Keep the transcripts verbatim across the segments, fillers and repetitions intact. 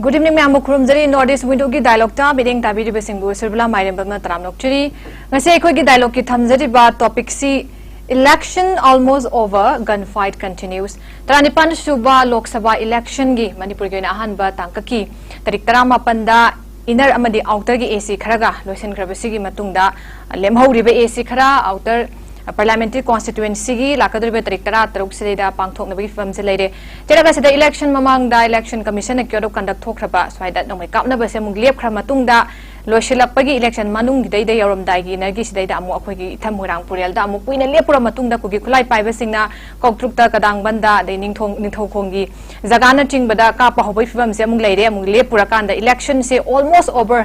Good evening ꯃꯌꯥꯝꯕꯨ ꯈꯨꯔꯨꯝꯖꯔꯤ꯫ North East Window ꯒꯤ dialogue ꯇ ꯃꯤꯠꯌꯦꯡ ꯇꯥꯕꯤꯔꯤꯕꯁꯤꯡꯕꯨ ꯁꯨꯔꯕꯂꯥ ꯃꯥꯏꯔꯦꯝꯕꯝꯅ ꯇꯔꯥꯝꯅ ꯑꯣꯛꯆꯔꯤ꯫ ꯉꯁꯤ ꯑꯩꯈꯣꯏꯒꯤ dialogue ꯀꯤ ꯊꯝꯖꯔꯤꯕ topic ꯁꯤ election almost over, gun fight continues꯫ ꯇꯔꯥꯅꯤꯄꯥꯟ ꯁꯨꯕ ꯂꯣꯛ ꯁꯚꯥ election ꯒꯤ ꯃꯅꯤꯄꯨꯔꯒꯤ ꯑꯣꯏꯅ ꯑꯍꯥꯟꯕ ꯇꯥꯡꯀꯛꯀꯤ ꯇꯥꯔꯤꯛ ꯇꯔꯥꯃꯥꯄꯟꯗ inner ꯑꯃꯗꯤ outer ꯒꯤ A C ꯈꯔꯒ ꯂꯣꯏꯁꯤꯟꯈ꯭ꯔꯕꯁꯤꯒꯤ ꯃꯇꯨꯡꯗ ꯂꯦꯝꯍꯧꯔꯤꯕ A C ꯈꯔ outer parliamentary constituency ꯒꯤ ꯂꯥꯛꯀꯗꯧꯔꯤꯕ ꯇꯥꯔꯤꯛ ꯇꯔꯥ ꯇꯔꯨꯛ ꯁꯤꯗꯩꯗ ꯄꯥꯡꯊꯣꯛꯅꯕꯒꯤ ꯐꯤꯕꯝꯁꯤ ꯂꯩꯔꯦ꯫ ꯆꯦꯔꯛ ꯑꯁꯤꯗ election ꯃꯃꯥꯡꯗ election commission ꯅ code of conduct ꯊꯣꯛꯈ꯭ꯔꯕ ꯁ꯭ꯋꯥꯏꯗ ꯅꯣꯡꯃꯩ ꯀꯥꯞꯅꯕꯁꯦ ꯑꯃꯨꯛ ꯂꯦꯞꯈ꯭ꯔ ꯃꯇꯨꯡꯗ, ꯂꯣꯏꯁꯤꯜꯂꯛꯄꯒꯤ election ꯃꯅꯨꯡꯒꯤꯗꯩꯗ ꯌꯧꯔꯝꯗꯥꯏꯒꯤ inner ꯒꯤ ꯁꯤꯗꯩꯗ ꯑꯃꯨꯛ ꯑꯩꯈꯣꯏꯒꯤ ꯏꯊꯝ ꯃꯣꯏꯔꯥꯡ ꯄꯨꯔꯦꯜꯗ ꯑꯃꯨꯛ ꯀꯨꯏꯅ ꯂꯦꯞꯄꯨꯔ ꯃꯇꯨꯡꯗ ꯀꯨꯀꯤ ꯈꯨꯠꯂꯥꯏ ꯄꯥꯏꯕꯁꯤꯡꯅ ꯀꯧꯇ꯭ꯔꯨꯛꯇ, ꯀꯗꯥꯡꯕꯟꯗ, ꯑꯗꯩ ꯅꯤꯡꯊꯧ-, ꯅꯤꯡꯊꯧꯈꯣꯡꯒꯤ ꯖꯒꯥꯅꯆꯤꯡꯕꯗ ꯀꯥꯞꯄ ꯍꯧꯕꯒꯤ ꯐꯤꯕꯝꯁꯦ ꯑꯃꯨꯛ ꯂꯩꯔꯦ꯫ ꯑꯃꯨꯛ ꯂꯦꯞꯄꯨꯔꯀꯥꯟꯗ election ꯁꯦ almost over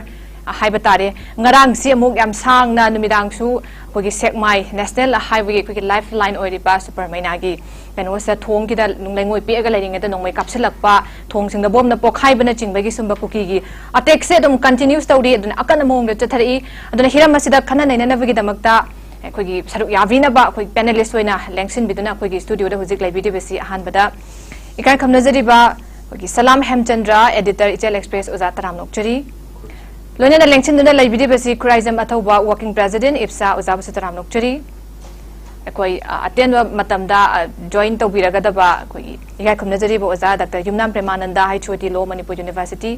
ꯍꯥꯏꯕ ꯇꯥꯔꯦ꯫ ꯉꯔꯥꯡꯁꯤ ꯑꯃꯨꯛ ꯌꯥꯝ ꯁꯥꯡꯅ ꯅꯨꯃꯤꯗꯥꯡꯁꯨ ꯑꯩꯈꯣꯏꯒꯤ ꯁꯦꯛꯃꯥꯏ national highway ꯒꯤ ꯑꯩꯈꯣꯏꯒꯤ lifeline ꯑꯣꯏꯔꯤꯕ ꯁꯨꯄꯔ ꯃꯩꯅꯥꯒꯤ ꯀꯩꯅꯣꯁꯤꯗ ꯊꯣꯡꯒꯤꯗ ꯅꯨꯡ ꯂꯩꯉꯣꯏ ꯄꯦꯛꯑꯒ ꯂꯩꯔꯤꯉꯩꯗ ꯅꯣꯡꯃꯩ ꯀꯥꯞꯁꯤꯜꯂꯛꯄ, ꯊꯣꯡꯁꯤꯡꯗ ꯕꯣꯝꯅ ꯄꯣꯛꯈꯥꯏꯕꯅꯆꯤꯡꯕꯒꯤ ꯁꯨꯝꯕ ꯀꯨꯀꯤꯒꯤ attack ꯁꯦ ꯑꯗꯨꯝ continuous ꯇꯧꯔꯤ꯫ ꯑꯗꯨꯅ ꯑꯀꯟꯕ ꯃꯑꯣꯡꯗ ꯆꯠꯊꯔꯛꯏ꯫ ꯑꯗꯨꯅ ꯍꯤꯔꯝ ꯑꯁꯤꯗ ꯈꯟꯅ ꯅꯩꯅꯅꯕꯒꯤꯗꯃꯛꯇ ꯑꯩꯈꯣꯏꯒꯤ ꯁꯔꯨꯛ ꯌꯥꯕꯤꯅꯕ ꯑꯩꯈꯣꯏ panelist ꯑꯣꯏꯅ ꯂꯦꯡꯁꯤꯟꯕꯤꯗꯨꯅ ꯑꯩꯈꯣꯏꯒꯤ studio ꯗ ꯍꯧꯖꯤꯛ ꯂꯩꯕꯤꯔꯤꯕꯁꯤ ꯑꯍꯥꯟꯕꯗ ꯏꯀꯥꯏ ꯈꯨꯝꯅꯖꯔꯤꯕ ꯑꯩꯈꯣꯏꯒꯤ ꯁꯂꯥꯝ ꯍꯦꯝꯆꯟꯗ꯭ꯔ, editor, ꯏꯆꯦꯜ Express ꯑꯣꯖꯥ ꯇꯔꯥꯝꯅ ꯑꯣꯛꯆꯔꯤ꯫ ꯂꯣꯏꯅꯅ ꯂꯦꯡꯁꯤꯟꯗꯨꯅ ꯂꯩꯕꯤꯔꯤꯕꯁꯤ ꯈꯨꯔꯥꯏꯖꯝ ꯑꯊꯧꯕ, working president, ꯏꯞꯁꯥ, ꯑꯣꯖꯥꯕꯨꯁꯨ ꯇꯔꯥꯝꯅ ꯑꯣꯛꯆꯔꯤ꯫ ꯑꯩꯈꯣꯏ, ꯑ, ꯑꯇꯦꯟꯕ ꯃꯇꯝꯗ, ꯑ, join ꯇꯧꯕꯤꯔꯒꯗꯕ ꯑꯩꯈꯣꯏꯒꯤ ꯏꯀꯥꯏ ꯈꯨꯝꯅꯖꯔꯤꯕ ꯑꯣꯖꯥ ꯗꯥꯛꯇꯔ ꯌꯨꯝꯅꯥꯝ ꯄ꯭ꯔꯦꯃꯥꯅꯟꯗ, H O D Law, Manipur University꯫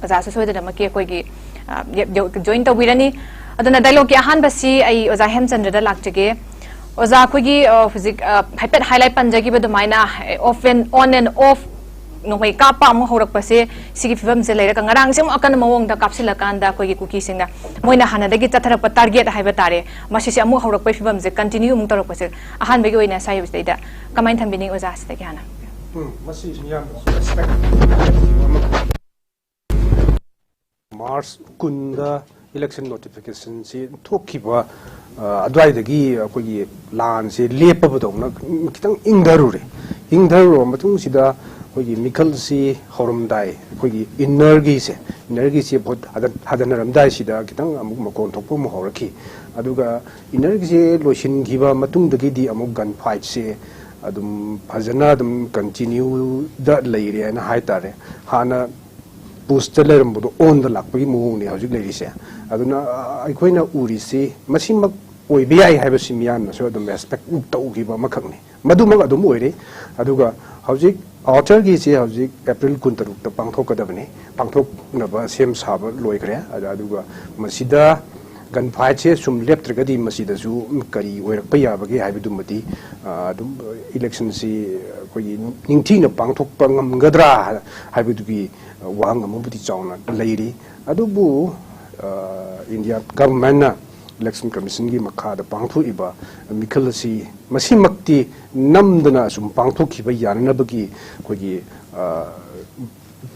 ꯑꯣꯖꯥꯁꯨ ꯁꯣꯏꯗꯅꯃꯛꯀꯤ ꯑꯩꯈꯣꯏꯒꯤ, ꯑ, ꯌ-, ꯌ-, join ꯇꯧꯕꯤꯔꯅꯤ꯫ ꯑꯗꯨꯅ dialogue ꯀꯤ ꯑꯍꯥꯟꯕꯁꯤ ꯑꯩ ꯑꯣꯖꯥ ꯍꯦꯝꯆꯟꯗ꯭ꯔꯗ ꯂꯥꯛꯆꯒꯦ꯫ ꯑꯣꯖꯥ, ꯑꯩꯈꯣꯏꯒꯤ, ꯑ, ꯍꯧꯖꯤꯛ, ꯑ, ꯍꯥꯏꯐꯦꯠ highlight ꯄꯟꯖꯈꯤꯕ ꯑꯗꯨꯃꯥꯏꯅ, ꯑ, off and, on and off ꯅꯣꯡꯃꯩ ꯀꯥꯞꯄ ꯑꯃꯨꯛ ꯍꯧꯔꯛꯄꯁꯦ, ꯁꯤꯒꯤ ꯐꯤꯕꯝꯁꯦ ꯂꯩꯔꯒ ꯉꯔꯥꯡꯁꯦ ꯑꯃꯨꯛ ꯑꯀꯟꯕ ꯃꯑꯣꯡꯗ ꯀꯥꯞꯁꯤꯜꯂꯀꯥꯟꯗ ꯑꯩꯈꯣꯏꯒꯤ ꯀꯨꯀꯤꯁꯤꯡꯅ ꯃꯣꯏꯅ ꯍꯥꯟꯅꯗꯒꯤ ꯆꯠꯊꯔꯛꯄ target ꯍꯥꯏꯕ ꯇꯥꯔꯦ, ꯃꯁꯤꯁꯦ ꯑꯃꯨꯛ ꯍꯧꯔꯛꯄꯒꯤ ꯐꯤꯕꯝꯁꯦ continue ꯑꯃꯨꯛ ꯇꯧꯔꯛꯄꯁꯦ, ꯑꯍꯥꯟꯕꯒꯤ ꯑꯣꯏꯅ ꯁ꯭ꯋꯥꯏꯁꯤꯗꯩꯗ ꯀꯃꯥꯏꯅ ꯊꯝꯕꯤꯅꯤꯡꯉꯤ ꯑꯣꯖꯥ, ꯁꯤꯗꯒꯤ ꯍꯥꯟꯅ? ꯎꯝ, ꯃꯁꯤ ꯃꯤꯌꯥꯝꯅꯁꯨ expect ꯑꯃ꯫ March ꯀꯨꯟꯗ election notification ꯁꯤ ꯊꯣꯛꯈꯤꯕ, ꯑ, ꯑꯗꯨꯋꯥꯏꯗꯒꯤ ꯑꯩꯈꯣꯏꯒꯤ ꯂꯥꯟꯁꯦ ꯂꯦꯞꯄꯕꯗꯧꯅ ꯈꯤꯇꯪ ꯏꯪꯊꯔꯨꯔꯦ꯫ ꯏꯪꯊꯔꯨꯔꯕ ꯃꯇꯨꯡꯁꯤꯗ ꯑꯩꯈꯣꯏꯒꯤ ꯃꯤꯈꯜꯁꯤ ꯍꯧꯔꯝꯗꯥꯏ, ꯑꯩꯈꯣꯏꯒꯤ inner ꯒꯤꯁꯦ, inner ꯒꯤꯁꯦ vote ꯍꯥꯗ-, ꯍꯥꯗꯅꯔꯝꯗꯥꯏꯁꯤꯗ ꯈꯤꯇꯪ ꯑꯃꯨꯛ ꯃꯀꯣꯟ ꯊꯣꯛꯄ ꯑꯃꯨꯛ ꯍꯧꯔꯛꯈꯤ꯫ ꯑꯗꯨꯒ inner ꯒꯤꯁꯦ ꯂꯣꯏꯁꯤꯟꯈꯤꯕ ꯃꯇꯨꯡꯗꯒꯤꯗꯤ ꯑꯃꯨꯛ gun fight ꯁꯦ ꯑꯗꯨꯝ ꯐꯖꯅ ꯑꯗꯨꯝ ꯀꯟꯇꯤꯅ꯭ꯌꯨꯗ ꯂꯩꯔꯦ ꯍꯥꯏꯅ ꯍꯥꯏ ꯇꯥꯔꯦ꯫ ꯍꯥꯟꯅ ꯄꯣꯁꯇ ꯂꯩꯔꯝꯕꯗꯣ ꯑꯣꯟꯗ ꯂꯥꯛꯄꯒꯤ ꯃꯑꯣꯡꯅꯦ ꯍꯧꯖꯤꯛ ꯂꯩꯔꯤꯁꯦ꯫ ꯑꯗꯨꯅ, ꯑ, ꯑꯩꯈꯣꯏꯅ ꯎꯔꯤꯁꯤ ꯃꯁꯤꯃꯛ ꯑꯣꯏꯕ ꯌꯥꯏ ꯍꯥꯏꯕꯁꯤ ꯃꯤꯌꯥꯝꯅꯁꯨ ꯑꯗꯨꯝ ꯑꯦꯛꯁꯄꯦꯛ ꯇꯧꯈꯤꯕ ꯑꯃꯈꯛꯅꯤ꯫ ꯃꯗꯨꯃꯛ ꯑꯗꯨꯝ ꯑꯣꯏꯔꯤ꯫ ꯑꯗꯨꯒ ꯍꯧꯖꯤꯛ ꯑꯥꯎꯇꯔꯒꯤꯁꯦ ꯍꯧꯖꯤꯛ ꯑꯦꯄ꯭ꯔꯤꯜ ꯀꯨꯟꯇꯔꯨꯛꯇ ꯄꯥꯡꯊꯣꯛꯀꯗꯕꯅꯤ꯫ ꯄꯥꯡꯊꯣꯛꯅꯕ ꯁꯦꯝ ꯁꯥꯕ ꯂꯣꯏꯈ꯭ꯔꯦ꯫ ꯑꯗ-, ꯑꯗꯨꯒ ꯃꯁꯤꯗ ꯒꯟ ꯐꯥꯏꯠꯁꯦ ꯁꯨꯝ ꯂꯦꯞꯇ꯭ꯔꯒꯗꯤ ꯃꯁꯤꯗꯁꯨ ꯀꯔꯤ ꯑꯣꯏꯔꯛꯄ ꯌꯥꯕꯒꯦ ꯍꯥꯏꯕꯗꯨꯃꯗꯤ, ꯑ, ꯑꯗꯨꯝ ꯏꯂꯦꯛꯁꯟꯁꯤ ꯑꯩꯈꯣꯏꯒꯤ ꯅꯤꯡꯊꯤꯅ ꯄꯥꯡꯊꯣꯛꯄ ꯉꯝꯒꯗ꯭ꯔꯥ ꯍꯥꯏꯕꯗꯨꯒꯤ ꯋꯥꯍꯪ ꯑꯃꯕꯨꯗꯤ ꯆꯥꯎꯅ ꯂꯩꯔꯤ꯫ ꯑꯗꯨꯕꯨ, ꯑ, ꯏꯟꯗꯤꯌꯥ ꯒꯚꯔꯟꯃꯦꯟꯅ ꯏꯂꯦꯛꯁꯟ ꯀꯃꯤꯁꯟꯒꯤ ꯃꯈꯥꯗ ꯄꯥꯡꯊꯣꯛꯏꯕ ꯃꯤꯈꯜ ꯑꯁꯤ ꯃꯁꯤꯃꯛꯇꯤ ꯅꯝꯗꯅ ꯑꯁꯨꯝ ꯄꯥꯡꯊꯣꯛꯈꯤꯕ ꯌꯥꯅꯅꯕꯒꯤ ꯑꯩꯈꯣꯏꯒꯤ, ꯑ,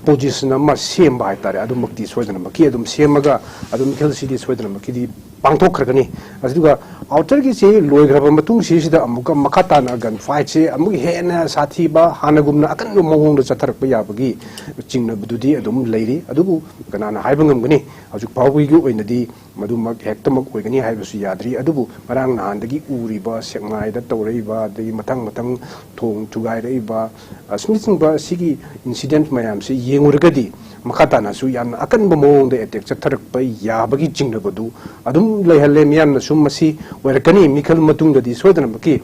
ꯄꯣꯖꯤꯁꯟ ꯑꯃ ꯁꯦꯝꯕ ꯍꯥꯏꯇꯥꯔꯦ, ꯑꯗꯨꯃꯛꯇꯤ ꯁꯣꯏꯗꯅꯃꯛꯀꯤ ꯑꯗꯨꯝ ꯁꯦꯝꯃꯒ ꯑꯗꯨꯝ ꯃꯤꯈꯜꯁꯤꯗꯤ ꯁꯣꯏꯗꯅꯃꯛꯀꯤꯗꯤ ꯄꯥꯡꯊꯣꯛꯈ꯭ꯔꯒꯅꯤ꯫ ꯑꯗꯨꯒ ꯑꯥꯎꯇꯔꯒꯤꯁꯤ ꯂꯣꯏꯈ꯭ꯔꯕ ꯃꯇꯨꯡꯁꯤꯁꯤꯗ ꯑꯃꯨꯛꯀ ꯃꯈꯥ ꯇꯥꯅ ꯒꯟ ꯐꯥꯏꯠꯁꯦ ꯑꯃꯨꯛ ꯍꯦꯟꯅ ꯁꯥꯊꯤꯕ, ꯍꯥꯟꯅꯒꯨꯝꯅ ꯑꯀꯟꯕ ꯃꯑꯣꯡꯗ ꯆꯠꯊꯔꯛꯄ ꯌꯥꯕꯒꯤ ꯆꯤꯡꯅꯕꯗꯨꯗꯤ ꯑꯗꯨꯝ ꯂꯩꯔꯤ꯫ ꯑꯗꯨꯕꯨ ꯀꯅꯥꯅ ꯍꯥꯏꯕ ꯉꯝꯒꯅꯤ? ꯍꯧꯖꯤꯛ ꯐꯥꯎꯕꯒꯤ ꯑꯣꯏꯅꯗꯤ ꯃꯗꯨꯃꯛ ꯍꯦꯛꯇꯃꯛ ꯑꯣꯏꯒꯅꯤ ꯍꯥꯏꯕꯁꯨ ꯌꯥꯗ꯭ꯔꯤ꯫ ꯑꯗꯨꯕꯨ ꯉꯔꯥꯡ ꯅꯍꯥꯟꯗꯒꯤ ꯎꯔꯤꯕ, ꯁꯦꯛꯃꯥꯏꯗ ꯇꯧꯔꯛꯏꯕ, ꯑꯗꯒꯤ ꯃꯊꯪ ꯃꯊꯪ ꯊꯣꯡ ꯊꯨꯒꯥꯏꯔꯛꯏꯕ, ꯑꯁꯤꯅꯆꯤꯡꯕ ꯁꯤꯒꯤ ꯏꯟꯁꯤꯗꯦꯟꯠ ꯃꯌꯥꯝꯁꯤ ꯌꯦꯡꯉꯨꯔꯒꯗꯤ ꯃꯈꯥ ꯇꯥꯅꯁꯨ ꯌꯥꯝꯅ ꯑꯀꯟꯕ ꯃꯑꯣꯡꯗ ꯑꯦꯇꯦꯛ ꯆꯠꯊꯔꯛꯄ ꯌꯥꯕꯒꯤ ꯆꯤꯡꯅꯕꯗꯨ ꯑꯗꯨꯝ ꯂꯩꯍꯜꯂꯦ꯫ ꯃꯤꯌꯥꯝꯅꯁꯨ ꯃꯁꯤ ꯑꯣꯏꯔꯛꯀꯅꯤ, ꯃꯤꯈꯜ ꯃꯇꯨꯡꯗꯗꯤ ꯁꯣꯏꯗꯅꯃꯛꯀꯤ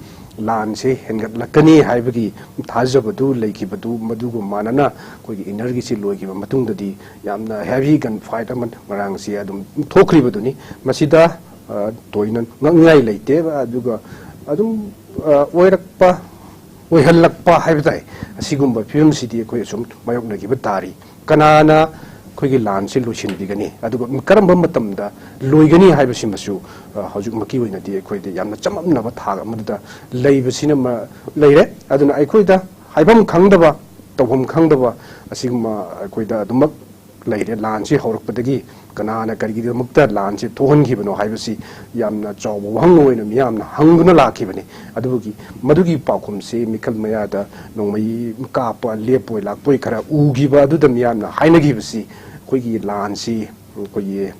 ꯂꯥꯟꯁꯦ ꯍꯦꯟꯒꯠꯂꯛꯀꯅꯤ ꯍꯥꯏꯕꯒꯤ ꯊꯥꯖꯕꯗꯨ ꯂꯩꯈꯤꯕꯗꯨ, ꯃꯗꯨꯒ ꯃꯥꯟꯅꯅ ꯑꯩꯈꯣꯏꯒꯤ ꯏꯟꯅꯔꯒꯤꯁꯤ ꯂꯣꯏꯈꯤꯕ ꯃꯇꯨꯡꯗꯗꯤ ꯌꯥꯝꯅ ꯍꯦꯚꯤ ꯒꯟ ꯐꯥꯏꯠ ꯑꯃ ꯉꯔꯥꯡꯁꯤ ꯑꯗꯨꯝ ꯊꯣꯛꯈ꯭ꯔꯤꯕꯗꯨꯅꯤ꯫ ꯃꯁꯤꯗ, ꯑ, ꯊꯣꯏꯅ ꯉꯛꯅꯤꯡꯉꯥꯏ ꯂꯩꯇꯦ꯫ ꯑꯗꯨꯒ ꯑꯗꯨꯝ, ꯑ, ꯑꯣꯏꯔꯛꯄ, ꯑꯣꯏꯍꯜꯂꯛꯄ ꯍꯥꯏꯕ ꯇꯥꯏ꯫ ꯑꯁꯤꯒꯨꯝꯕ ꯐꯤꯕꯝꯁꯤꯗꯤ ꯑꯩꯈꯣꯏ ꯑꯁꯨꯝ ꯃꯥꯌꯣꯛꯅꯈꯤꯕ ꯇꯥꯔꯤ꯫ ꯀꯅꯥꯅ ꯑꯩꯈꯣꯏꯒꯤ ꯂꯥꯟꯁꯤ ꯂꯣꯏꯁꯤꯟꯕꯤꯒꯅꯤ? ꯑꯗꯨꯒ ꯀꯔꯝꯕ ꯃꯇꯝꯗ ꯂꯣꯏꯒꯅꯤ ꯍꯥꯏꯕꯁꯤꯃꯁꯨ, ꯑ, ꯍꯧꯖꯤꯛꯃꯛꯀꯤ ꯑꯣꯏꯅꯗꯤ ꯑꯩꯈꯣꯏꯗ ꯌꯥꯝꯅ ꯆꯃꯝꯅꯕ ꯊꯥꯛ ꯑꯃꯗ ꯂꯩꯕꯁꯤꯅ ꯃ-, ꯂꯩꯔꯦ꯫ ꯑꯗꯨꯅ ꯑꯩꯈꯣꯏꯗ ꯍꯥꯏꯐꯝ ꯈꯪꯗꯕ, ꯇꯧꯐꯝ ꯈꯪꯗꯕ ꯑꯁꯤꯒꯨꯝꯕ ꯑꯩꯈꯣꯏꯗ ꯑꯗꯨꯃꯛ ꯂꯩꯔꯦ꯫ ꯂꯥꯟꯁꯤ ꯍꯧꯔꯛꯄꯗꯒꯤ ꯀꯅꯥꯅ ꯀꯔꯤꯒꯤꯗꯃꯛꯇ ꯂꯥꯟꯁꯤ ꯊꯣꯛꯍꯟꯈꯤꯕꯅꯣ ꯍꯥꯏꯕꯁꯤ ꯌꯥꯝꯅ ꯆꯥꯎꯕ ꯋꯥꯍꯪ ꯑꯣꯏꯅ ꯃꯤꯌꯥꯝꯅ ꯍꯪꯗꯨꯅ ꯂꯥꯛꯈꯤꯕꯅꯤ꯫ ꯑꯗꯨꯒꯤ, ꯃꯗꯨꯒꯤ ꯄꯥꯎꯈꯨꯝꯁꯤ ꯃꯤꯈꯜ ꯃꯌꯥꯗ ꯅꯣꯡꯃꯩ ꯀꯥꯞꯄ ꯂꯦꯞꯄꯣꯏ ꯂꯥꯛꯄꯣꯏ ꯈꯔ ꯎꯈꯤꯕ ꯑꯗꯨꯗ ꯃꯤꯌꯥꯝꯅ ꯍꯥꯏꯅꯈꯤꯕꯁꯤ ꯑꯩꯈꯣꯏꯒꯤ ꯂꯥꯟꯁꯤ ꯑꯩꯈꯣꯏꯒꯤ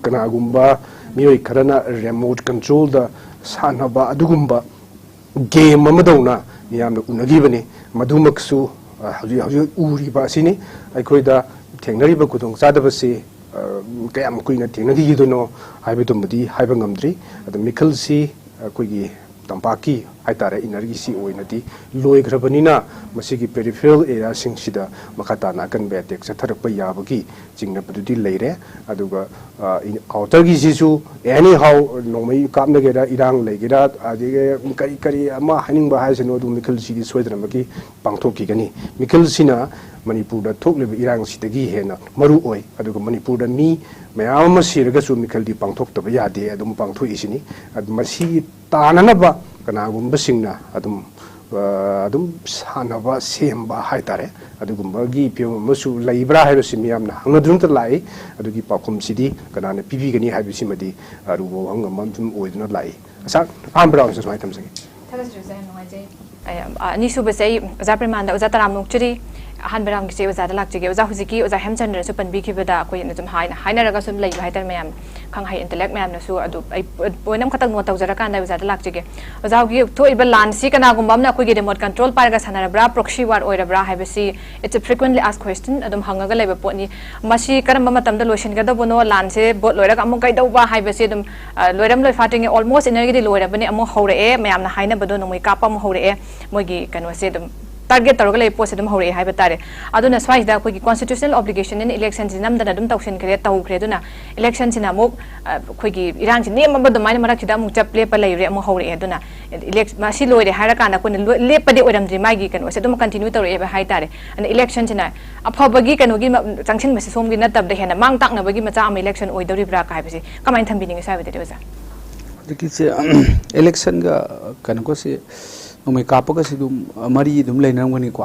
ꯀꯅꯥꯒꯨꯝꯕ ꯃꯤꯑꯣꯏ ꯈꯔꯅ ꯔꯤꯃꯣꯠ ꯀꯟꯇ꯭ꯔꯣꯜꯗ ꯁꯥꯟꯅꯕ ꯑꯗꯨꯒꯨꯝꯕ ꯒꯦꯝ ꯑꯃꯗꯧꯅ ꯃꯤꯌꯥꯝꯅ ꯎꯅꯈꯤꯕꯅꯤ꯫ ꯃꯗꯨꯃꯛꯁꯨ, ꯑ, ꯍꯧꯖꯤꯛ ꯍꯧꯖꯤꯛ ꯎꯔꯤꯕ ꯑꯁꯤꯅꯤ꯫ ꯑꯩꯈꯣꯏꯗ ꯊꯦꯡꯅꯔꯤꯕ ꯈꯨꯗꯣꯡꯆꯥꯗꯕꯁꯤ, ꯑ, ꯀꯌꯥꯝ ꯀꯨꯏꯅ ꯊꯦꯡꯅꯈꯤꯗꯣꯏꯅꯣ ꯍꯥꯏꯕꯗꯨꯃꯗꯤ ꯍꯥꯏꯕ ꯉꯝꯗ꯭ꯔꯤ꯫ ꯑꯗꯣ ꯃꯤꯈꯜꯁꯤ ꯑꯩꯈꯣꯏꯒꯤ ꯇꯝꯄꯥꯛꯀꯤ ꯍꯥꯏꯇꯥꯔꯦ, inner ꯒꯤ ꯁꯤ ꯑꯣꯏꯅꯗꯤ ꯂꯣꯏꯈ꯭ꯔꯕꯅꯤꯅ, ꯃꯁꯤꯒꯤ peripheral area ꯁꯤꯡꯁꯤꯗ ꯃꯈꯥ ꯇꯥꯅ ꯑꯀꯟꯕ attack ꯆꯠꯊꯔꯛꯄ ꯌꯥꯕꯒꯤ ꯆꯤꯡꯅꯕꯗꯨꯗꯤ ꯂꯩꯔꯦ꯫ ꯑꯗꯨꯒ, ꯑ, outer ꯒꯤꯁꯤꯁꯨ anyhow ꯅꯣꯡꯃꯩ ꯀꯥꯞꯅꯒꯦꯔꯥ, ꯏꯔꯥꯡ ꯂꯩꯒꯦꯔꯥ, ꯑꯗꯒꯤ ꯀꯔꯤ ꯀꯔꯤ ꯑꯃ ꯍꯥꯏꯅꯤꯡꯕ ꯍꯥꯏꯁꯅꯨ, ꯑꯗꯨ ꯃꯤꯈꯜꯁꯤꯗꯤ ꯁꯣꯏꯗꯅꯃꯛꯀꯤ ꯄꯥꯡꯊꯣꯛꯈꯤꯒꯅꯤ꯫ ꯃꯤꯈꯜꯁꯤꯅ ꯃꯅꯤꯄꯨꯔꯗ ꯊꯣꯛꯂꯤꯕ ꯏꯔꯥꯡꯁꯤꯗꯒꯤ ꯍꯦꯟꯅ ꯃꯔꯨ ꯑꯣꯏ꯫ ꯑꯗꯨꯒ ꯃꯅꯤꯄꯨꯔꯗ ꯃꯤ ꯃꯌꯥꯝ ꯑꯃ ꯁꯤꯔꯒꯁꯨ ꯃꯤꯈꯜꯗꯤ ꯄꯥꯡꯊꯣꯛꯇꯕ ꯌꯥꯗꯦ, ꯑꯗꯨꯝ ꯄꯥꯡꯊꯣꯛꯏꯁꯤꯅꯤ꯫ ꯑꯗꯨ ꯃꯁꯤ ꯇꯥꯅꯅꯕ ꯀꯅꯥꯒꯨꯝꯕꯁꯤꯡꯅ ꯑꯗꯨꯝ, ꯑ, ꯑꯗꯨꯝ ꯁꯥꯟꯅꯕ ꯁꯦꯝꯕ ꯍꯥꯏꯇꯥꯔꯦ, ꯑꯗꯨꯒꯨꯝꯕꯒꯤ ꯐꯤꯕꯝ ꯑꯃꯁꯨ ꯂꯩꯕ꯭ꯔꯥ ꯍꯥꯏꯕꯁꯤ ꯃꯤꯌꯥꯝꯅ ꯍꯪꯅꯗꯨꯅꯇ ꯂꯥꯛꯏ꯫ ꯑꯗꯨꯒꯤ ꯄꯥꯎꯈꯨꯝꯁꯤꯗꯤ ꯀꯅꯥꯅ ꯄꯤꯕꯤꯒꯅꯤ ꯍꯥꯏꯕꯁꯤꯃꯗꯤ ꯑꯔꯨꯕ ꯋꯥꯍꯪ ꯑꯃ ꯑꯗꯨꯝ ꯑꯣꯏꯗꯨꯅ ꯂꯥꯛꯏ꯫ ꯑꯁꯥ, ꯑꯍꯥꯟꯕ round ꯁꯦ ꯁꯨꯃꯥꯏꯅ ꯊꯝꯖꯒꯦ꯫ ꯊꯥꯒꯠꯆꯔꯤ ꯑꯣꯖꯥ, ꯌꯥꯝ ꯅꯨꯡꯉꯥꯏꯖꯩ꯫ ꯑ, ꯑꯅꯤꯁꯨꯕꯁꯦ ꯑꯩ ꯑꯣꯖꯥ ꯄ꯭ꯔꯦꯃꯥꯅꯟꯗ, ꯑꯣꯖꯥ ꯇꯔꯥꯝꯅ ꯑꯣꯛꯆꯔꯤ꯫ ꯑꯍꯥꯟꯕ round ꯒꯤꯁꯦ ꯑꯣꯖꯥꯗ ꯂꯥꯛꯆꯒꯦ꯫ ꯑꯣꯖꯥ, ꯍꯧꯖꯤꯛꯀꯤ ꯑꯣꯖꯥ ꯍꯦꯝꯆꯟꯗ꯭ꯔꯁꯨ ꯄꯟꯕꯤꯈꯤꯕꯗ ꯑꯩꯈꯣꯏꯅ ꯁꯨꯝ ꯍꯥꯏꯅ, ꯍꯥꯏꯅꯔꯒ ꯁꯨꯝ ꯂꯩꯕ ꯍꯥꯏꯇꯥꯔꯦ, ꯃꯌꯥꯝ ꯈꯪ ꯍꯩ intellect ꯃꯌꯥꯝꯅꯁꯨ꯫ ꯑꯗꯨ ꯑꯩ point ꯑꯃꯈꯛꯇꯪ note ꯇꯧꯖꯔꯀꯥꯟꯗ ꯑꯣꯖꯥꯗ ꯂꯥꯛꯆꯒꯦ꯫ ꯑꯣꯖꯥ, ꯍꯧꯖꯤꯛ ꯊꯣꯛꯏꯕ ꯂꯥꯟꯁꯤ ꯀꯅꯥꯒꯨꯝꯕ ꯑꯃꯅ ꯑꯩꯈꯣꯏꯒꯤ remote control ꯄꯥꯏꯔꯒ ꯁꯥꯟꯅꯔꯕ꯭ꯔꯥ, proxy war ꯑꯣꯏꯔꯕ꯭ꯔꯥ ꯍꯥꯏꯕꯁꯤ it's a frequently asked question, ꯑꯗꯨꯝ ꯍꯪꯉꯒ ꯂꯩꯕ ꯄꯣꯠꯅꯤ꯫ ꯃꯁꯤ ꯀꯔꯝꯕ ꯃꯇꯝꯗ ꯂꯣꯏꯁꯤꯟꯒꯗꯧꯕꯅꯣ, ꯂꯥꯟꯁꯦ vote ꯂꯣꯏꯔꯒ ꯑꯃꯨꯛ ꯀꯩꯗꯧꯕ ꯍꯥꯏꯕꯁꯤ ꯑꯗꯨꯝ, ꯑ, ꯂꯣꯏꯔꯝ ꯂꯣꯏꯐꯥꯠꯇ꯭ꯔꯤꯉꯩ almost inner ꯒꯤꯗꯤ ꯂꯣꯏꯔꯕꯅꯤ, ꯑꯃꯨꯛ ꯍꯧꯔꯛꯑꯦ, ꯃꯌꯥꯝꯅ ꯍꯥꯏꯅꯕꯗꯣ ꯅꯣꯡꯃꯩ ꯀꯥꯞꯄ ꯑꯃꯨꯛ ꯍꯧꯔꯛꯑꯦ, ꯃꯣꯏꯒꯤ ꯀꯩꯅꯣꯁꯦ ꯑꯗꯨꯝ target ꯇꯧꯔꯒ ꯂꯩꯕ ꯄꯣꯠꯁꯦ ꯑꯗꯨꯝ ꯍꯧꯔꯛꯑꯦ ꯍꯥꯏꯕ ꯇꯥꯔꯦ꯫ ꯑꯗꯨꯅ ꯁ꯭ꯋꯥꯏꯁꯤꯗ ꯑꯩꯈꯣꯏꯒꯤ constitutional obligation ꯅꯤꯅ election ꯁꯤ ꯅꯝꯗꯅ ꯑꯗꯨꯝ ꯇꯧꯁꯤꯟꯈ꯭ꯔꯦ, ꯇꯧꯈ꯭ꯔꯦ꯫ ꯑꯗꯨꯅ election ꯁꯤꯅ ꯑꯃꯨꯛ, ꯑ, ꯑꯩꯈꯣꯏꯒꯤ ꯏꯔꯥꯡꯁꯤ ꯅꯦꯝꯃꯕ ꯑꯗꯨꯃꯥꯏꯅ ꯃꯔꯛꯁꯤꯗ ꯑꯃꯨꯛ ꯆꯞ ꯂꯦꯞꯄ ꯂꯩꯔꯦ, ꯑꯃꯨꯛ ꯍꯧꯔꯛꯑꯦ꯫ ꯑꯗꯨꯅ elect-, ꯃꯁꯤ ꯂꯣꯏꯔꯦ ꯍꯥꯏꯔꯀꯥꯟꯗ ꯑꯩꯈꯣꯏꯅ ꯂꯣꯏ-, ꯂꯦꯞꯄꯗꯤ ꯑꯣꯏꯔꯝꯗ꯭ꯔꯤ, ꯃꯥꯒꯤ ꯀꯩꯅꯣꯁꯦ ꯑꯗꯨꯝ continue ꯇꯧꯔꯛꯑꯦꯕ ꯍꯥꯏ ꯇꯥꯔꯦ꯫ ꯑꯗꯨꯅ election ꯁꯤꯅ ꯑꯐꯕꯒꯤ ꯀꯩꯅꯣꯒꯤ ꯃ-, ꯆꯪꯁꯤꯟꯕꯁꯦ ꯁꯣꯝꯒꯤ ꯅꯠꯇꯕꯗ ꯍꯦꯟꯅ ꯃꯥꯡ ꯇꯥꯛꯅꯕꯒꯤ ꯃꯆꯥꯛ ꯑꯃ election ꯑꯣꯏꯗꯧꯔꯤꯕ꯭ꯔꯥ ꯀ ꯍꯥꯏꯕꯁꯤ ꯀꯃꯥꯏꯅ ꯊꯝꯕꯤꯅꯤꯡꯉꯤ ꯁ꯭ꯋꯥꯏ ꯋꯥꯏꯗꯗꯤ ꯑꯣꯖꯥ? ꯍꯧꯖꯤꯛꯀꯤꯁꯦ, election ꯒ ꯀꯩꯅꯣꯒꯁꯦ, ꯅꯣꯡꯃꯩ ꯀꯥꯞꯄꯒꯁꯦ ꯑꯗꯨꯝ, ꯑ, ꯃꯔꯤ ꯑꯗꯨꯝ ꯂꯩꯅꯔꯝꯒꯅꯤꯀꯣ꯫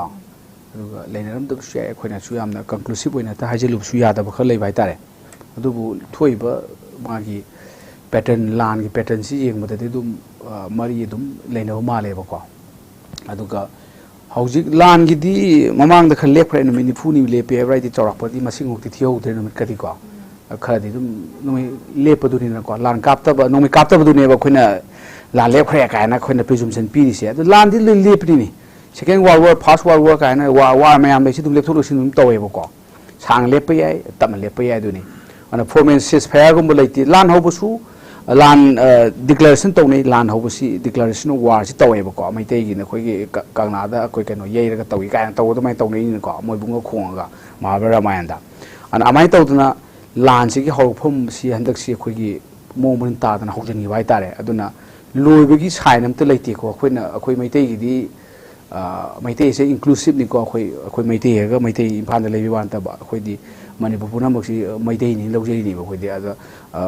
ꯑꯗꯨꯒ ꯂꯩꯅꯔꯝꯗꯕꯁꯨ ꯌꯥꯏ, ꯑꯩꯈꯣꯏꯅꯁꯨ ꯌꯥꯝꯅ conclusive ꯑꯣꯏꯅ ꯍꯦꯛꯇ ꯍꯥꯏꯖꯤꯜꯂꯨꯕꯁꯨ ꯌꯥꯗꯕ ꯈꯔ ꯂꯩꯕ ꯍꯥꯏꯇꯥꯔꯦ꯫ ꯑꯗꯨꯕꯨ ꯊꯣꯛꯏꯕ ꯃꯥꯒꯤ pattern, ꯂꯥꯟꯒꯤ pattern ꯁꯤ ꯌꯦꯡꯕꯗꯗꯤ ꯑꯗꯨꯝ, ꯑ, ꯃꯔꯤ ꯑꯗꯨꯝ ꯂꯩꯅꯕ ꯃꯥꯜꯂꯦꯕꯀꯣ꯫ ꯑꯗꯨꯒ ꯍꯧꯖꯤꯛ ꯂꯥꯟꯒꯤꯗꯤ ꯃꯃꯥꯡꯗ ꯈꯔ ꯂꯦꯞꯈ꯭ꯔꯦ, ꯅꯨꯃꯤꯠ ꯅꯤꯐꯨꯅꯤ ꯂꯦꯞꯄꯦ ꯍꯥꯏꯕ꯭ꯔꯥ, ꯑꯩꯗꯤ ꯆꯥꯎꯔꯥꯛꯄꯗꯤ ꯃꯁꯤꯡꯃꯛꯇꯤ ꯊꯤꯍꯧꯗ꯭ꯔꯦ, ꯅꯨꯃꯤꯠꯀꯗꯤꯀꯣ꯫ ꯈꯔꯗꯤ ꯑꯗꯨꯝ ꯅꯣꯡꯃꯩ ꯂꯦꯞꯄꯗꯨꯅꯤꯅꯀꯣ, ꯂꯥꯟ ꯀꯥꯞꯇꯕ, ꯅꯣꯡꯃꯩ ꯀꯥꯞꯇꯕꯗꯨꯅꯦꯕ ꯑꯩꯈꯣꯏꯅ ꯂꯥꯟ ꯂꯦꯞꯈ꯭ꯔꯦ ꯀꯥꯏꯅ ꯑꯩꯈꯣꯏꯅ presumption ꯄꯤꯔꯤꯁꯦ꯫ ꯑꯗꯨ ꯂꯥꯟꯗꯤ ꯂꯣꯏ ꯂꯦꯞꯄꯅꯤꯅꯦ꯫ Second World War, First World War ꯀꯥꯏꯅ ꯋꯥ ꯋꯥꯔ ꯃꯌꯥꯝ ꯂꯩꯁꯤ ꯑꯗꯨꯝ ꯂꯦꯞꯊꯣꯛ ꯂꯦꯞꯁꯤꯟ ꯑꯗꯨꯝ ꯇꯧꯋꯦꯕꯀꯣ꯫ ꯁꯥꯡꯅ ꯂꯦꯞꯄ ꯌꯥꯏ, ꯇꯞꯅ ꯂꯦꯞꯄ ꯌꯥꯏ, ꯑꯗꯨꯅꯤ꯫ ꯑꯗꯨꯅ formal ceasefire ꯒꯨꯝꯕ ꯂꯩꯇꯦ꯫ ꯂꯥꯟ ꯍꯧꯕꯁꯨ, ꯂꯥꯟ declaration ꯇꯧꯅꯩ꯫ ꯂꯥꯟ ꯍꯧꯕꯁꯤ declaration of war ꯁꯤ ꯇꯧꯋꯦꯕꯀꯣ꯫ ꯃꯩꯇꯩꯒꯤꯅ ꯑꯩꯈꯣꯏꯒꯤ ꯀꯪꯂꯥꯗ ꯑꯩꯈꯣꯏ ꯀꯩꯅꯣ ꯌꯩꯔꯒ ꯇꯧꯏ ꯀꯥꯏꯅ ꯇꯧꯕ ꯑꯗꯨꯃꯥꯏꯅ ꯇꯧꯅꯩꯅꯤꯅꯀꯣ, ꯃꯣꯏꯕꯨꯡꯒ ꯈꯣꯡꯉꯒ ꯃꯍꯥꯕꯥꯔꯠ ꯔꯥꯃꯥꯌꯟꯗ꯫ ꯑꯗꯨꯅ ꯑꯗꯨꯃꯥꯏꯅ ꯇꯧꯗꯅ ꯂꯥꯟꯁꯤꯒꯤ ꯍꯧꯔꯛꯐꯝꯁꯤ ꯍꯟꯗꯛꯁꯤ ꯑꯩꯈꯣꯏꯒꯤ ꯃꯑꯣꯡ ꯃꯔꯤꯟ ꯇꯥꯗꯅ ꯍꯧꯖꯤꯟꯈꯤꯕ ꯍꯥꯏꯇꯥꯔꯦ꯫ ꯑꯗꯨꯅ ꯂꯣꯏꯕꯒꯤ sign ꯑꯝꯇ ꯂꯩꯇꯦꯀꯣ꯫ ꯑꯩꯈꯣꯏꯅ, ꯑꯩꯈꯣꯏ ꯃꯩꯇꯩꯒꯤꯗꯤ, ꯃꯩꯇꯩꯁꯦ inclusive ꯅꯤꯀꯣ꯫ ꯑꯩꯈꯣꯏ, ꯑꯩꯈꯣꯏ ꯃꯩꯇꯩ ꯍꯥꯏꯔꯒ ꯃꯩꯇꯩ ꯏꯝꯐꯥꯜꯗ ꯂꯩꯕ ꯋꯥ ꯅꯠꯇꯕ, ꯑꯩꯈꯣꯏꯗꯤ ꯃꯅꯤꯄꯨꯔ ꯄꯨꯝꯅꯃꯛꯁꯤ ꯃꯩꯇꯩꯅꯤ ꯂꯧꯖꯔꯤꯅꯦꯕ ꯑꯩꯈꯣꯏꯗꯤ꯫ ꯑꯗ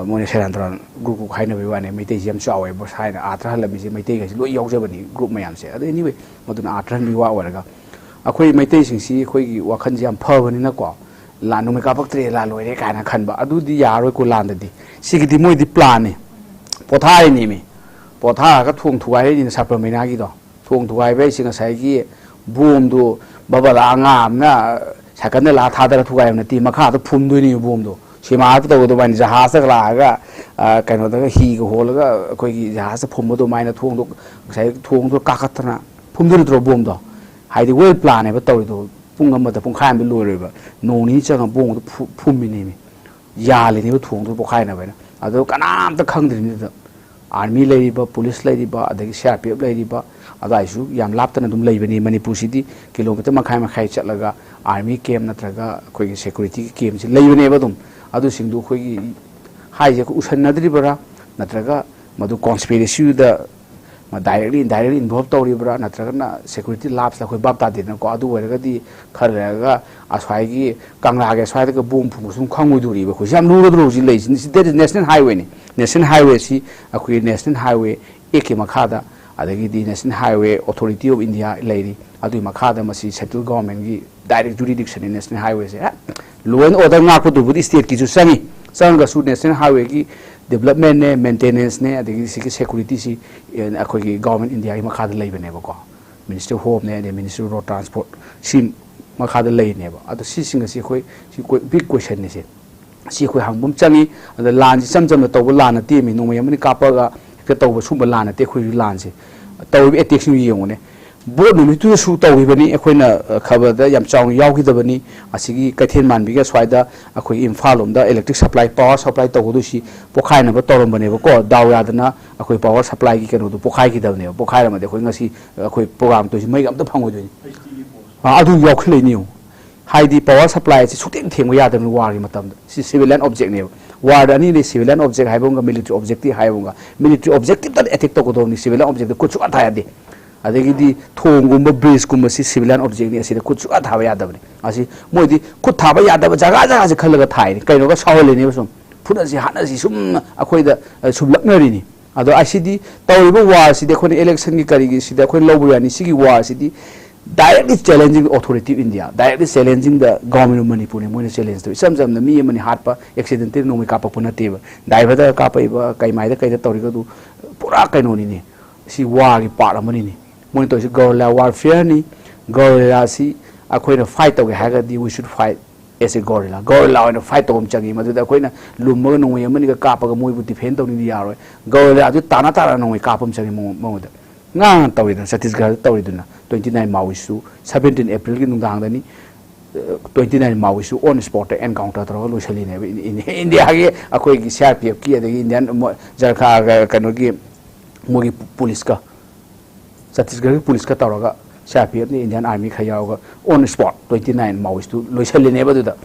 ꯃꯣꯏꯅ ꯁꯦꯔꯥꯟ ꯇꯨꯔꯥꯟ group group ꯈꯥꯏꯅꯕꯒꯤ ꯋꯥꯅꯦ꯫ ꯃꯩꯇꯩꯁꯤ ꯌꯥꯝ ꯆꯥꯎꯋꯦꯕ, ꯁꯥꯏꯅ ꯑꯥꯔꯊ ꯍꯜꯂꯝꯃꯤꯁꯦ ꯃꯩꯇꯩꯒꯩꯁꯤ ꯂꯣꯏ ꯌꯥꯎꯖꯕꯅꯤ group ꯃꯌꯥꯝꯁꯦ꯫ ꯑꯗꯣ anyway, ꯃꯗꯨꯅ ꯑꯥꯔꯊ ꯍꯟꯕꯒꯤ ꯋꯥ ꯑꯣꯏꯔꯒ, ꯑꯩꯈꯣꯏ ꯃꯩꯇꯩꯁꯤꯡꯁꯤ ꯑꯩꯈꯣꯏꯒꯤ ꯋꯥꯈꯜꯁꯤ ꯌꯥꯝ ꯐꯕꯅꯤꯅꯀꯣ, ꯂꯥꯟ ꯅꯣꯡꯃꯩ ꯀꯥꯞꯄꯛꯇ꯭ꯔꯦ, ꯂꯥꯟ ꯂꯣꯏꯔꯦ ꯀꯥꯏꯅ ꯈꯟꯕ ꯑꯗꯨꯗꯤ ꯌꯥꯔꯣꯏꯀꯣ꯫ ꯂꯥꯟꯗꯗꯤ ꯁꯤꯒꯤꯗꯤ ꯃꯣꯏꯗꯤ plan ꯅꯤ, ꯄꯣꯊꯥꯔꯤꯅꯦꯃꯤ꯫ ꯄꯣꯊꯥꯔꯒ ꯊꯣꯡ ꯊꯨꯒꯥꯏꯔꯛꯏꯅꯤꯅ ꯁꯥꯄ꯭ꯔ ꯃꯩꯅꯥꯒꯤꯗꯣ꯫ ꯊꯣꯡ ꯊꯨꯒꯥꯏꯕ ꯍꯥꯏꯁꯦ ꯉꯁꯥꯏꯒꯤ ꯕꯣꯝꯗꯨ ꯕꯕꯥꯗ ꯑꯉꯥꯡ ꯑꯃꯅ ꯁꯥꯏꯀꯜꯗ ꯂꯥꯛꯑ ꯊꯥꯗꯔ ꯊꯨꯒꯥꯏꯕ ꯅꯠꯇꯦ, ꯃꯈꯥꯗ ꯐꯨꯝꯗꯣꯏꯅꯦ ꯕꯣꯝꯗꯣ꯫ ꯁꯤꯃꯥꯗ ꯇꯧꯕ ꯑꯗꯨꯃꯥꯏꯅ ꯖꯍꯥꯖꯇꯒ ꯂꯥꯛꯑꯒ, ꯀꯩꯅꯣꯗꯒ ꯍꯤꯒ ꯍꯣꯜꯂꯒ ꯑꯩꯈꯣꯏꯒꯤ ꯖꯍꯥꯖꯇ ꯐꯨꯝꯕ ꯑꯗꯨꯃꯥꯏꯅ ꯊꯣꯡꯗꯣ ꯉꯁꯥꯏ ꯊꯣꯡꯗꯣ ꯀꯥꯈꯠꯇꯅ ꯐꯨꯝꯗꯣꯏ ꯅꯠꯇ꯭ꯔꯣ ꯕꯣꯝꯗꯣ? ꯍꯥꯏꯗꯤ well plan ꯅꯦꯕ ꯇꯧꯔꯤꯗꯣ꯫ ꯄꯨꯡ ꯑꯃꯗ, ꯄꯨꯡꯈꯥꯏ ꯑꯃꯗ ꯂꯣꯏꯔꯣꯏꯕ꯫ ꯅꯣꯡ ꯅꯤꯅꯤ ꯆꯪꯉ ꯕꯣꯝꯗꯣ ꯐꯨ-, ꯐꯨꯝꯃꯤꯅꯦꯃꯤ꯫ ꯌꯥꯜꯂꯤꯅꯦꯕ ꯊꯣꯡꯗꯣ ꯄꯣꯈꯥꯏꯅꯕ ꯍꯥꯏꯅ꯫ ꯑꯗꯣ ꯀꯅꯥꯝꯇ ꯈꯪꯗ꯭ꯔꯤꯅꯤꯗ꯫ Army ꯂꯩꯔꯤꯕ, police ꯂꯩꯔꯤꯕ, ꯑꯗꯒꯤ C R P F ꯂꯩꯔꯤꯕ, ꯑꯗꯨꯋꯥꯏꯁꯨ ꯌꯥꯝ ꯂꯥꯞꯇꯅ ꯑꯗꯨꯝ ꯂꯩꯕꯅꯤ꯫ ꯃꯅꯤꯄꯨꯔꯁꯤꯗꯤ kilometre ꯃꯈꯥꯏ ꯃꯈꯥꯏ ꯆꯠꯂꯒ army camp ꯅꯠꯇ꯭ꯔꯒ ꯑꯩꯈꯣꯏꯒꯤ security ꯒꯤ camp ꯁꯤ ꯂꯩꯕꯅꯦꯕ ꯑꯗꯨꯝ꯫ ꯑꯗꯨꯁꯤꯡꯗꯨ ꯑꯩꯈꯣꯏꯒꯤ ꯍꯥꯏꯁꯦ ꯑꯩꯈꯣꯏ ꯎꯁꯟꯅꯗ꯭ꯔꯤꯕꯔꯥ, ꯅꯠꯇ꯭ꯔꯒ ꯃꯗꯨ conspiracy ꯗ ꯃꯥ directly indirectly involve ꯇꯧꯔꯤꯕ꯭ꯔꯥ, ꯅꯠꯇ꯭ꯔꯒꯅ security lapse ꯂ ꯑꯩꯈꯣꯏ ꯚꯥꯞ ꯇꯥꯗꯦꯗꯅꯀꯣ꯫ ꯑꯗꯨ ꯑꯣꯏꯔꯒꯗꯤ ꯈꯔ ꯂꯩꯔꯒ ꯑꯁ꯭ꯋꯥꯏꯒꯤ ꯀꯪꯂꯥꯒꯤ ꯑꯁ꯭ꯋꯥꯏꯗꯒ ꯕꯣꯝ ꯐꯨꯝꯕꯁꯨ ꯑꯗꯨꯝ ꯈꯪꯉꯣꯏꯗꯣꯔꯤꯕ ꯑꯩꯈꯣꯏꯁꯦ꯫ ꯌꯥꯝ ꯂꯨꯔꯗ꯭ꯔꯣ ꯍꯧꯖꯤꯛ ꯂꯩꯔꯤꯁꯤ? ꯁꯤ that is national highway ꯅꯤ꯫ National highway ꯁꯤ ꯑꯩꯈꯣꯏꯒꯤ National Highway Act ꯀꯤ ꯃꯈꯥꯗ, ꯑꯗꯒꯤꯗꯤ National Highway Authority of India ꯂꯩꯔꯤ, ꯑꯗꯨꯒꯤ ꯃꯈꯥꯗ ꯃꯁꯤ central government ꯀꯤ direct jurisdiction ꯅꯤ National Highway ꯁꯦ꯫ ꯍꯦ, law and order ꯉꯥꯛꯄꯗꯨꯕꯨꯗꯤ state ꯀꯤꯁꯨ ꯆꯪꯉꯤ, ꯆꯪꯉꯒꯁꯨ National Highway ꯒꯤ development ꯅꯦ, maintenance ꯅꯦ, ꯑꯗꯒꯤ ꯁꯤꯒꯤ security ꯁꯤ, ꯑꯦ, ꯑꯩꯈꯣꯏꯒꯤ government India ꯒꯤ ꯃꯈꯥꯗ ꯂꯩꯕꯅꯦꯕꯀꯣ꯫ Ministry of Home ꯅꯦ, ꯑꯗꯩ Ministry of Road Transport ꯁꯤ ꯃꯈꯥꯗ ꯂꯩꯔꯤꯅꯦꯕ꯫ ꯑꯗꯣ ꯁꯤꯁꯤꯡ ꯑꯁꯤ ꯑꯩꯈꯣꯏ ꯁꯤ ꯀꯣꯏ-, big question ꯅꯤ ꯁꯦ꯫ ꯁꯤ ꯑꯩꯈꯣꯏ ꯍꯪꯕ ꯑꯃ ꯆꯪꯉꯤ꯫ ꯑꯗ ꯂꯥꯟꯁꯤ ꯏꯆꯝ ꯆꯝꯅ ꯇꯧꯕ ꯂꯥꯟ ꯅꯠꯇꯦꯃꯤ꯫ ꯅꯣꯡꯃꯩ ꯑꯃꯅꯤ ꯀꯥꯞꯄꯒ ꯇꯧꯕ ꯁꯨꯝꯕ ꯂꯥꯟ ꯅꯠꯇꯦ꯫ ꯑꯩꯈꯣꯏꯒꯤ ꯂꯥꯟꯁꯦ ꯇꯧꯔꯤꯕ ꯑꯦꯇꯦꯛꯁꯤꯡꯗꯨ ꯌꯦꯡꯉꯨꯅꯦ꯫ ꯕꯣꯠ ꯅꯨꯃꯤꯠꯇꯨꯗꯁꯨ ꯇꯧꯈꯤꯕꯅꯤ꯫ ꯑꯩꯈꯣꯏꯅ, ꯑ, ꯈꯕꯔꯗ ꯌꯥꯝ ꯆꯥꯎꯅ ꯌꯥꯎꯈꯤꯗꯕꯅꯤ꯫ ꯑꯁꯤꯒꯤ ꯀꯩꯊꯦꯜ ꯃꯥꯟꯕꯤꯒ ꯁ꯭ꯋꯥꯏꯗ ꯑꯩꯈꯣꯏꯒꯤ ꯏꯝꯐꯥꯜ ꯂꯣꯝꯗ electric supply, power supply ꯇꯧꯒꯗꯣꯏꯁꯤ ꯄꯣꯈꯥꯏꯅꯕ ꯇꯧꯔꯝꯕꯅꯦꯕꯀꯣ꯫ ꯗꯥꯎ ꯌꯥꯗꯅ ꯑꯩꯈꯣꯏ power supplyꯒꯤ ꯀꯩꯅꯣꯗꯣ ꯄꯣꯈꯥꯏꯈꯤꯗꯕꯅꯦꯕ꯫ ꯄꯣꯈꯥꯏꯔꯝꯃꯗꯤ ꯑꯩꯈꯣꯏ ꯉꯁꯤ ꯑꯩꯈꯣꯏ program ꯇꯧꯔꯤꯁꯤ ꯃꯩꯒ ꯑꯝꯇ ꯐꯪꯉꯣꯏꯗꯣꯏꯅꯤ꯫ ꯑꯥ, ꯑꯗꯨ ꯌꯥꯎꯈꯠꯂꯛꯏꯅꯤ ꯌꯦꯡꯉꯨ꯫ ꯍꯥꯏꯗꯤ power supply ꯑꯁꯤ ꯁꯨꯛꯊꯦꯡ ꯊꯦꯡꯕ ꯌꯥꯗꯕꯅꯤ warꯒꯤ ꯃꯇꯝꯗ꯫ ꯁꯤ civilian objectꯅꯦꯕ꯫ Warꯗ ꯑꯅꯤ ꯂꯩ, civilian object ꯍꯥꯏꯕ ꯑꯃꯒ military objective ꯍꯥꯏꯕ ꯑꯃꯒ꯫ Military objectiveꯇ attack ꯇꯧꯒꯗꯧꯕꯅꯤ, civilian objectꯇ ꯈꯨꯠ ꯁꯨꯛꯊꯥ ꯊꯥ ꯌꯥꯗꯦ꯫ ꯑꯗꯒꯤꯗꯤ ꯊꯣꯡꯒꯨꯝꯕ, bridgeꯀꯨꯝꯕ, ꯁꯤ civilian objectꯅꯤ, ꯑꯁꯤꯗ ꯈꯨꯠ ꯁꯨꯛꯊꯥ ꯊꯥꯕ ꯌꯥꯗꯕꯅꯤ꯫ ꯑꯁꯤ ꯃꯣꯏꯗꯤ ꯈꯨꯠ ꯊꯥꯕ ꯌꯥꯗꯕ ꯖꯒꯥ ꯖꯒꯥꯁꯦ ꯈꯜꯂꯒ ꯊꯥꯏꯅꯤ꯫ ꯀꯩꯅꯣꯒ ꯁꯥꯎꯍꯜꯂꯤꯅꯦꯕ ꯁꯨꯝ꯫ ꯐꯨꯅꯁꯤ ꯍꯥꯠꯅꯁꯤ ꯁꯨꯝ ꯑꯩꯈꯣꯏꯗ, ꯑ, ꯁꯨꯝꯂꯛꯅꯔꯤꯅꯤ꯫ ꯑꯗꯣ ꯑꯁꯤꯗꯤ ꯇꯧꯔꯤꯕ warꯁꯤꯗꯤ ꯑꯩꯈꯣꯏꯅ electionꯒꯤ ꯀꯔꯤꯒꯤ ꯁꯤꯗ ꯑꯩꯈꯣꯏꯅ ꯂꯧꯕ ꯌꯥꯅꯤ꯫ ꯁꯤꯒꯤ warꯁꯤꯗꯤ directly challenging the authority of India, directly challenging the government of Manipurꯅꯤ ꯃꯣꯏꯅ challenge ꯇꯧꯏ꯫ ꯏꯆꯝ ꯆꯝꯅ ꯃꯤ ꯑꯃꯅꯤ ꯍꯥꯠꯄ, accidental ꯅꯣꯡꯃꯩ ꯀꯥꯞꯄꯛꯄ ꯅꯠꯇꯦꯕ꯫ Diverꯗ ꯀꯥꯞꯄꯛꯏꯕ, ꯀꯩꯃꯥꯏꯗ ꯀꯩꯗ ꯇꯧꯔꯤꯒꯗꯨ ꯄꯨꯔꯥ ꯀꯩꯅꯣꯅꯤꯅꯦ꯫ ꯁꯤ warꯒꯤ part ꯑꯃꯅꯤꯅꯦ꯫ ꯃꯣꯏꯅ ꯇꯧꯔꯤꯁꯤ guerrilla warfareꯅꯤ꯫ Guerrillaꯁꯤ ꯑꯩꯈꯣꯏꯅ fight ꯇꯧꯒꯦ ꯍꯥꯏꯔꯒꯗꯤ we should fight as a guerrilla꯫ Guerrilla ꯑꯣꯏꯅ fight ꯇꯧꯕ ꯑꯃ ꯆꯪꯉꯤ꯫ ꯃꯗꯨꯗ ꯑꯩꯈꯣꯏꯅ ꯂꯨꯝꯃꯒ ꯅꯣꯡꯃꯩ ꯑꯃꯅꯤꯒ ꯀꯥꯞꯄꯒ ꯃꯣꯏꯕꯨ defend ꯇꯧꯅꯤꯗꯤ ꯌꯥꯔꯣꯏ꯫ Guerrillaꯗꯨ ꯇꯥꯅ ꯇꯥꯅ ꯅꯣꯡꯃꯩ ꯀꯥꯞꯄ ꯑꯃ ꯆꯪꯉꯤ ꯃꯉꯣꯟ-, ꯃꯉꯣꯟꯗ꯫ ꯉꯔꯥꯡ ꯇꯧꯔꯤꯗꯅ, ꯆꯇꯤꯁꯒꯔꯗ ꯇꯧꯔꯤꯗꯨꯅ, twenty nine Maoistꯁꯨ seventeen Aprilꯒꯤ ꯅꯨꯡꯗꯥꯡꯗꯅꯤ, twenty nine Maoistꯁꯨ on spotꯇ encounter ꯇꯧꯔꯒ ꯂꯣꯏꯁꯤꯜꯂꯤꯅꯦꯕ꯫ ꯏꯟ-, ꯏꯟ-, ꯏꯟꯗꯤꯌꯥꯒꯤ ꯑꯩꯈꯣꯏꯒꯤ C R P Fꯀꯤ, ꯑꯗꯒꯤ Indian ꯃꯣ-, ꯖꯔꯈꯥꯒ ꯀꯩꯅꯣꯒꯤ ꯃꯣꯏꯒꯤ ꯄꯨ-, ꯄꯨꯂꯤꯁꯀ, ꯆꯇꯤꯁꯒꯔꯒꯤ ꯄꯨꯂꯤꯁꯀ ꯇꯧꯔꯒ, C R P Fꯅ Indian Army ꯈꯔ ꯌꯥꯎꯔꯒ on spot twenty nine Maoistꯇꯨ ꯂꯣꯏꯁꯤꯜꯂꯤꯅꯦꯕ꯫ ꯑꯗꯨꯗ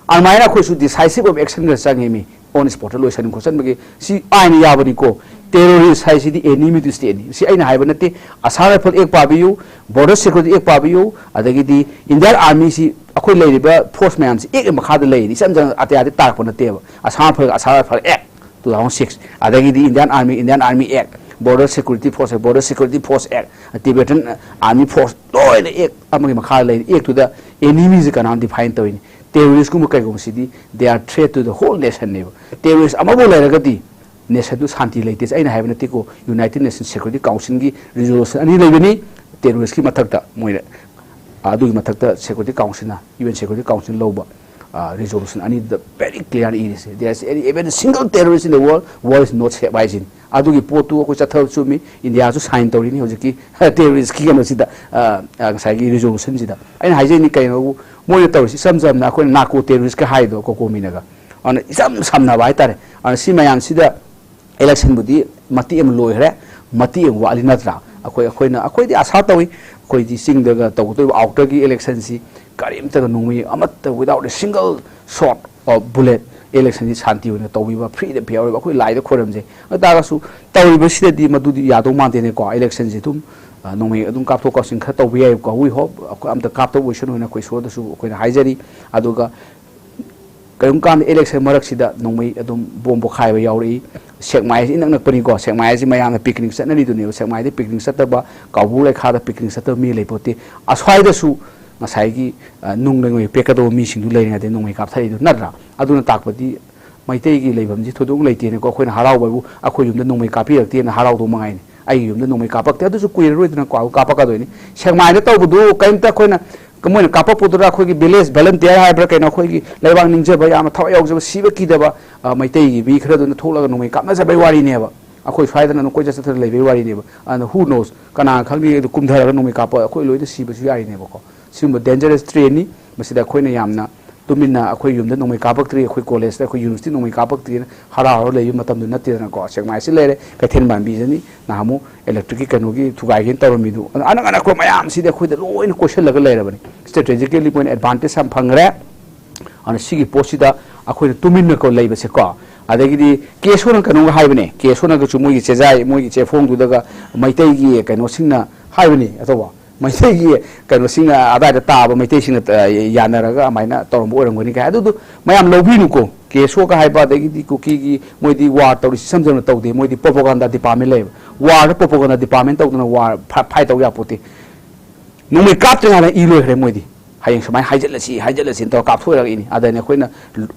ꯑꯗꯨꯃꯥꯏꯅ ꯑꯩꯈꯣꯏꯁꯨ decisive of actionꯒ ꯆꯪꯉꯤ ꯃꯤ꯫ On spotꯇ ꯂꯣꯏꯁꯟ ꯈꯣꯠꯆꯟꯕꯒꯤ ꯁꯤ ꯑꯥꯏꯟꯅ ꯌꯥꯕꯅꯤꯀꯣ꯫ Terrorist ꯍꯥꯏꯁꯤꯗꯤ enemy of the stateꯅꯤ꯫ ꯁꯤ ꯑꯩꯅ ꯍꯥꯏꯕ ꯅꯠꯇꯦ꯫ Assam Rifle Act ꯄꯥꯕꯤꯌꯨ, Border Security Act ꯄꯥꯕꯤꯌꯨ, ꯑꯗꯒꯤꯗꯤ Indian Armyꯁꯤ ꯑꯩꯈꯣꯏ ꯂꯩꯔꯤꯕ force ꯃꯌꯥꯝꯁꯤ Act ꯃꯈꯥꯗ ꯂꯩꯔꯤꯅꯤ꯫ ꯏꯆꯝ ꯆꯝꯅ ꯑꯇꯤꯌꯥꯗꯤ ꯇꯥꯔꯛꯄ ꯅꯠꯇꯦꯕ꯫ Assam Rifle, Assam Rifle Act two thousand six, ꯑꯗꯒꯤꯗꯤ Indian Army, Indian Army Act, Border Security Force, Border Security Force Act, Tibetan Army Force, ꯂꯣꯏꯅ Act ꯑꯃꯒꯤ ꯃꯈꯥꯗ ꯂꯩꯔꯤ꯫ Actꯇꯨꯗ enemyꯁꯤ ꯀꯅꯥꯅ define ꯇꯧꯔꯤꯅꯤ? Terroristꯀꯨꯝꯕ ꯀꯩꯒꯨꯝꯕꯁꯤꯗꯤ they are threat to the whole nationꯅꯦꯕ꯫ Terrorist ꯑꯃꯕꯨ ꯂꯩꯔꯒꯗꯤ nationꯗꯨ ꯁꯥꯟꯇꯤ ꯂꯩꯇꯦ꯫ ꯑꯩꯅ ꯍꯥꯏꯕ ꯅꯠꯇꯦꯀꯣ, United Nations Security Councilꯒꯤ resolution ꯑꯅꯤ ꯂꯩꯕꯅꯤ terroristꯀꯤ ꯃꯊꯛꯇ, ꯃꯣꯏꯅ ꯑꯗꯨꯒꯤ ꯃꯊꯛꯇ Security Councilꯅ, U N Security Council ꯂꯧꯕ꯫ ꯔꯤꯖꯣꯂꯨꯁꯟ ꯑꯅꯤꯗꯨꯗ ꯚꯦꯔꯤ ꯀ꯭ꯂꯤꯌꯥꯔ ꯏꯔꯤꯁꯦ, "There is any, even a single terrorist in the world, world is not safe" ꯍꯥꯏꯁꯤꯅꯤ꯫ ꯑꯗꯨꯒꯤ ꯄꯣꯠꯇꯨ ꯑꯩꯈꯣꯏ ꯆꯠꯊꯕ ꯆꯨꯝꯃꯤ, ꯏꯟꯗꯤꯌꯥꯁꯨ ꯁꯥꯏꯟ ꯇꯧꯔꯤꯅꯤ ꯍꯧꯖꯤꯛꯀꯤ ꯇꯦꯔꯣꯔꯤꯁꯀꯤ ꯀꯩꯅꯣꯁꯤꯗ, ꯉꯁꯥꯏꯒꯤ ꯔꯤꯖꯣꯂꯨꯁꯟꯁꯤꯗ꯫ ꯑꯩꯅ ꯍꯥꯏꯖꯩꯅꯤ ꯀꯩꯅꯣꯕꯨ, ꯃꯣꯏꯅ ꯇꯧꯔꯤꯁꯤ ꯏꯆꯝ ꯆꯝꯅ ꯑꯩꯈꯣꯏꯅ ꯅꯥꯔꯀꯣ ꯇꯦꯔꯣꯔꯤꯁꯀ ꯍꯥꯏꯗꯣ ꯀꯣꯀꯣꯃꯤꯅꯒ, ꯑꯗꯨꯅ ꯏꯆꯝ ꯁꯝꯅꯕ ꯍꯥꯏꯇꯥꯔꯦ꯫ ꯑꯗꯨꯅ ꯁꯤ ꯃꯌꯥꯝꯁꯤꯗ ꯏꯂꯦꯛꯁꯟꯕꯨꯗꯤ ꯃꯇꯦꯛ ꯑꯃ ꯂꯣꯏꯈ꯭ꯔꯦ, ꯃꯇꯦꯛ ꯑꯃ ꯋꯥꯠꯂꯤ ꯅꯠꯇ꯭ꯔꯥ? ꯑꯩꯈꯣꯏ, ꯑꯩꯈꯣꯏꯅ, ꯑꯩꯈꯣꯏꯗꯤ ꯑꯥꯁꯥ ꯇꯧꯏ, ꯑꯩꯈꯣꯏꯗꯤ ꯆꯤꯡꯗꯒ ꯇꯧꯒꯗꯧꯔꯤꯕ ꯑꯥꯎꯇꯔꯒꯤ ꯏꯂꯦꯛꯁꯟꯁꯤ ꯀꯔꯤꯝꯇꯒ ꯅꯣꯡꯃꯩ ꯑꯃꯠꯇ, without a single shot of bullet, ꯏꯂꯦꯛꯁꯟꯁꯤ ꯁꯥꯟꯇꯤ ꯑꯣꯏꯅ ꯇꯧꯕꯤꯕ, ꯐ꯭ꯔꯤꯗ ꯐꯤꯌꯔ ꯑꯣꯏꯕ, ꯑꯩꯈꯣꯏ ꯂꯥꯏꯗ ꯈꯣꯏꯔꯝꯖꯩ꯫ ꯑꯗꯨ ꯇꯥꯔꯒꯁꯨ ꯇꯧꯔꯤꯕꯁꯤꯗꯗꯤ ꯃꯗꯨꯗꯤ ꯌꯥꯗꯧ ꯃꯥꯟꯗꯦꯅꯦꯀꯣ꯫ ꯏꯂꯦꯛꯁꯟꯁꯤ ꯑꯗꯨꯝ, ꯑ, ꯅꯣꯡꯃꯩ ꯑꯗꯨꯝ ꯀꯥꯞꯊꯣꯛ ꯀꯥꯞꯁꯤꯟ ꯈꯔ ꯇꯧꯕ ꯌꯥꯏꯕꯀꯣ꯫ We hope ꯑꯩꯈꯣꯏ ꯑꯝꯇ ꯀꯥꯞꯇꯕ ꯑꯣꯏꯁꯅꯨ ꯍꯥꯏꯅ ꯑꯩꯈꯣꯏ ꯏꯁꯣꯔꯗꯁꯨ ꯑꯩꯈꯣꯏꯅ ꯍꯥꯏꯖꯔꯤ꯫ ꯑꯗꯨꯒ ꯀꯔꯤꯒꯨꯝꯕ ꯀꯥꯟꯗ ꯏꯂꯦꯛꯁꯟ ꯃꯔꯛꯁꯤꯗ ꯅꯣꯡꯃꯩ ꯑꯗꯨꯝ ꯕꯣꯝ ꯄꯣꯈꯥꯏꯕ ꯌꯥꯎꯔꯛꯏ꯫ ꯁꯦꯛꯃꯥꯏꯁꯤ ꯏꯅꯛ ꯅꯛꯄꯅꯤꯀꯣ꯫ ꯁꯦꯛꯃꯥꯏꯁꯤ ꯃꯌꯥꯝꯅ ꯄꯤꯛꯅꯤꯛ ꯆꯠꯅꯔꯤꯗꯨꯅꯦꯕ꯫ ꯁꯦꯛꯃꯥꯏꯗ ꯄꯤꯛꯅꯤꯛ ꯆꯠꯇꯕ, ꯀꯥꯎꯕ꯭ꯔꯨ ꯂꯩꯈꯥꯗ ꯄꯤꯛꯅꯤꯛ ꯆꯠꯇꯕ ꯃꯤ ꯂꯩꯄꯣꯠꯇꯦ꯫ ꯑꯁ꯭ꯋꯥꯏꯗꯁꯨ ꯉꯁꯥꯏꯒꯤ, ꯑ, ꯅꯨꯡ ꯅꯣꯡꯃꯩ ꯄꯦꯛꯀꯗꯧꯕ ꯃꯤꯁꯤꯡꯗꯨ ꯂꯩꯔꯤꯉꯩꯗ ꯅꯣꯡꯃꯩ ꯀꯥꯞꯊꯔꯛꯏꯗꯨ ꯅꯠꯇ꯭ꯔꯥ? ꯑꯗꯨꯅ ꯇꯥꯛꯄꯗꯤ ꯃꯩꯇꯩꯒꯤ ꯂꯩꯐꯝꯁꯤ ꯊꯣꯏꯗꯣꯛꯅ ꯂꯩꯇꯦꯅꯦꯀꯣ꯫ ꯑꯩꯈꯣꯏꯅ ꯍꯔꯥꯎꯕ ꯍꯥꯏꯕꯨ ꯑꯩꯈꯣꯏ ꯌꯨꯝꯗ ꯅꯣꯡꯃꯩ ꯀꯥꯞꯄꯤꯔꯛꯇꯦꯅ ꯍꯔꯥꯎꯗꯧ ꯃꯉꯥꯏꯅꯤ꯫ ꯑꯩꯒꯤ ꯌꯨꯝꯗ ꯅꯣꯡꯃꯩ ꯀꯥꯞꯄꯛꯇꯦ, ꯑꯗꯨꯁꯨ ꯀꯨꯏꯔꯔꯣꯏꯗꯅ ꯀꯥꯞ-, ꯀꯥꯞꯄꯛꯀꯗꯣꯏꯅꯤ꯫ ꯁꯦꯛꯃꯥꯏꯗ ꯇꯧꯕꯗꯨ ꯀꯔꯤꯝꯇ ꯑꯩꯈꯣꯏꯅ, ꯃꯣꯏꯅ ꯀꯥꯞꯄꯛꯄꯗꯨꯗ ꯑꯩꯈꯣꯏꯒꯤ village volunteer ꯍꯥꯏꯕ꯭ꯔꯥ ꯀꯩꯅꯣ, ꯑꯩꯈꯣꯏꯒꯤ ꯂꯩꯕꯥꯛ ꯅꯤꯡꯖꯕ, ꯌꯥꯝꯅ ꯊꯋꯥꯏ ꯌꯥꯎꯖꯕ, ꯁꯤꯕ ꯀꯤꯗꯕ, ꯑ, ꯃꯩꯇꯩꯒꯤ ꯃꯤ ꯈꯔꯗꯨꯅ ꯊꯣꯛꯂꯒ ꯅꯣꯡꯃꯩ ꯀꯥꯞꯅꯖꯕꯩ ꯋꯥꯔꯤꯅꯦꯕ꯫ ꯑꯩꯈꯣꯏ ꯁ꯭ꯋꯥꯏꯗꯅ ꯑꯗꯨꯝ ꯀꯣꯏꯆꯠ ꯆꯠꯇꯅ ꯂꯩꯕꯩ ꯋꯥꯔꯤꯅꯦꯕ꯫ ꯑꯗꯨꯅ who knows, ꯀꯅꯥ ꯈꯪꯅꯤ, ꯑꯗꯨ ꯀꯨꯝꯊꯔꯒ ꯅꯣꯡꯃꯩ ꯀꯥꯞꯄ ꯑꯩꯈꯣꯏ ꯂꯣꯏꯅ ꯁꯤꯕꯁꯨ ꯌꯥꯔꯤꯅꯦꯕꯀꯣ꯫ ꯁꯤꯒꯨꯝꯕ dangerous trainꯅꯤ꯫ ꯃꯁꯤꯗ ꯑꯩꯈꯣꯏꯅ ꯌꯥꯝꯅ ꯇꯨꯃꯤꯟꯅ, ꯑꯩꯈꯣꯏ ꯌꯨꯝꯗ ꯅꯣꯡꯃꯩ ꯀꯥꯞꯄꯛꯇ꯭ꯔꯤ, ꯑꯩꯈꯣꯏ ꯀꯣꯂꯦꯖꯇ, ꯑꯩꯈꯣꯏ ꯌꯨꯅꯤꯚꯔꯁꯤꯇꯤ ꯅꯣꯡꯃꯩ ꯀꯥꯞꯄꯛꯇ꯭ꯔꯤꯅ ꯍꯔꯥꯎ ꯍꯔꯥꯎ ꯂꯩꯕ ꯃꯇꯝꯗꯨ ꯅꯠꯇꯦꯗꯅꯀꯣ꯫ ꯁꯦꯛꯃꯥꯏꯁꯤ ꯂꯩꯔꯦ, ꯀꯩꯊꯦꯜ ꯃꯥꯟꯕꯤꯗꯅꯤ ꯅꯍꯥꯟꯃꯨꯛ electricꯀꯤ ꯀꯩꯅꯣꯒꯤ ꯊꯨꯒꯥꯏꯒꯦꯅ ꯇꯧꯔꯝꯃꯤꯗꯨ꯫ ꯑꯗꯨ ꯑꯅꯛ ꯑꯅꯛꯄ ꯃꯌꯥꯝꯁꯤꯗꯤ ꯑꯩꯈꯣꯏꯗ ꯂꯣꯏꯅ ꯀꯣꯏꯁꯤꯜꯂꯒ ꯂꯩꯔꯕꯅꯤ꯫ Strategically ꯃꯣꯏꯅ advantage ꯌꯥꯝ ꯐꯪꯈ꯭ꯔꯦ꯫ ꯑꯗꯨꯅ ꯁꯤꯒꯤ ꯄꯣꯠꯁꯤꯗ ꯑꯩꯈꯣꯏꯅ ꯇꯨꯃꯤꯟꯅꯀꯣ ꯂꯩꯕꯁꯦꯀꯣ꯫ ꯑꯗꯒꯤꯗꯤ ꯀꯦꯁꯣꯅ ꯀꯩꯅꯣꯝꯒ ꯍꯥꯏꯕꯅꯦ, ꯀꯦꯁꯣꯅꯒꯁꯨ ꯃꯣꯏꯒꯤ ꯆꯦꯖꯥꯏ, ꯃꯣꯏꯒꯤ ꯆꯦꯐꯣꯡꯗꯨꯗꯒ ꯃꯩꯇꯩꯒꯤ ꯀꯩꯅꯣꯁꯤꯡꯅ ꯍꯥꯏꯕꯅꯤ, ꯑꯇꯧꯕ ꯃꯩꯇꯩꯒꯤ ꯀꯩꯅꯣꯁꯤꯡꯅ, ꯑꯗꯥꯏꯗ ꯇꯥꯕ ꯃꯩꯇꯩꯁꯤꯡꯅ, ꯑ, ꯌꯥꯅꯔꯒ ꯑꯗꯨꯃꯥꯏꯅ ꯇꯧꯔꯝꯕ ꯑꯣꯏꯔꯝꯒꯅꯤ ꯀꯥꯏ꯫ ꯑꯗꯨꯗꯣ ꯃꯌꯥꯝ ꯂꯧꯕꯤꯅꯨꯀꯣ꯫ ꯀꯦꯁꯣꯒ ꯍꯥꯏꯕ, ꯑꯗꯒꯤꯗꯤ ꯀꯨꯀꯤꯒꯤ, ꯃꯣꯏꯗꯤ ꯋꯥꯔ ꯇꯧꯔꯤ ꯏꯆꯝ ꯆꯝꯅ ꯇꯧꯗꯦ, ꯃꯣꯏꯗꯤ propaganda department ꯂꯩꯌꯦꯕ꯫ ꯋꯥꯔꯗ propaganda department ꯇꯧꯗꯅ ꯋꯥꯔ ꯐ-, fight ꯇꯧ ꯌꯥꯄꯣꯠꯇꯦ꯫ ꯅꯣꯡꯃꯩ ꯀꯥꯞꯇ꯭ꯔꯤꯉꯩꯗ ꯏ ꯂꯣꯏꯈ꯭ꯔꯦ ꯃꯣꯏꯗꯤ꯫ ꯍꯌꯦꯡ ꯁꯨꯃꯥꯏꯅ ꯍꯥꯏꯖꯤꯜꯂꯁꯤ, ꯍꯥꯏꯖꯤꯜꯂꯁꯤꯅ ꯇꯧꯔ ꯀꯥꯞꯊꯣꯛꯏꯔꯛꯏꯅꯤ꯫ ꯑꯗꯅꯤ ꯑꯩꯈꯣꯏꯅ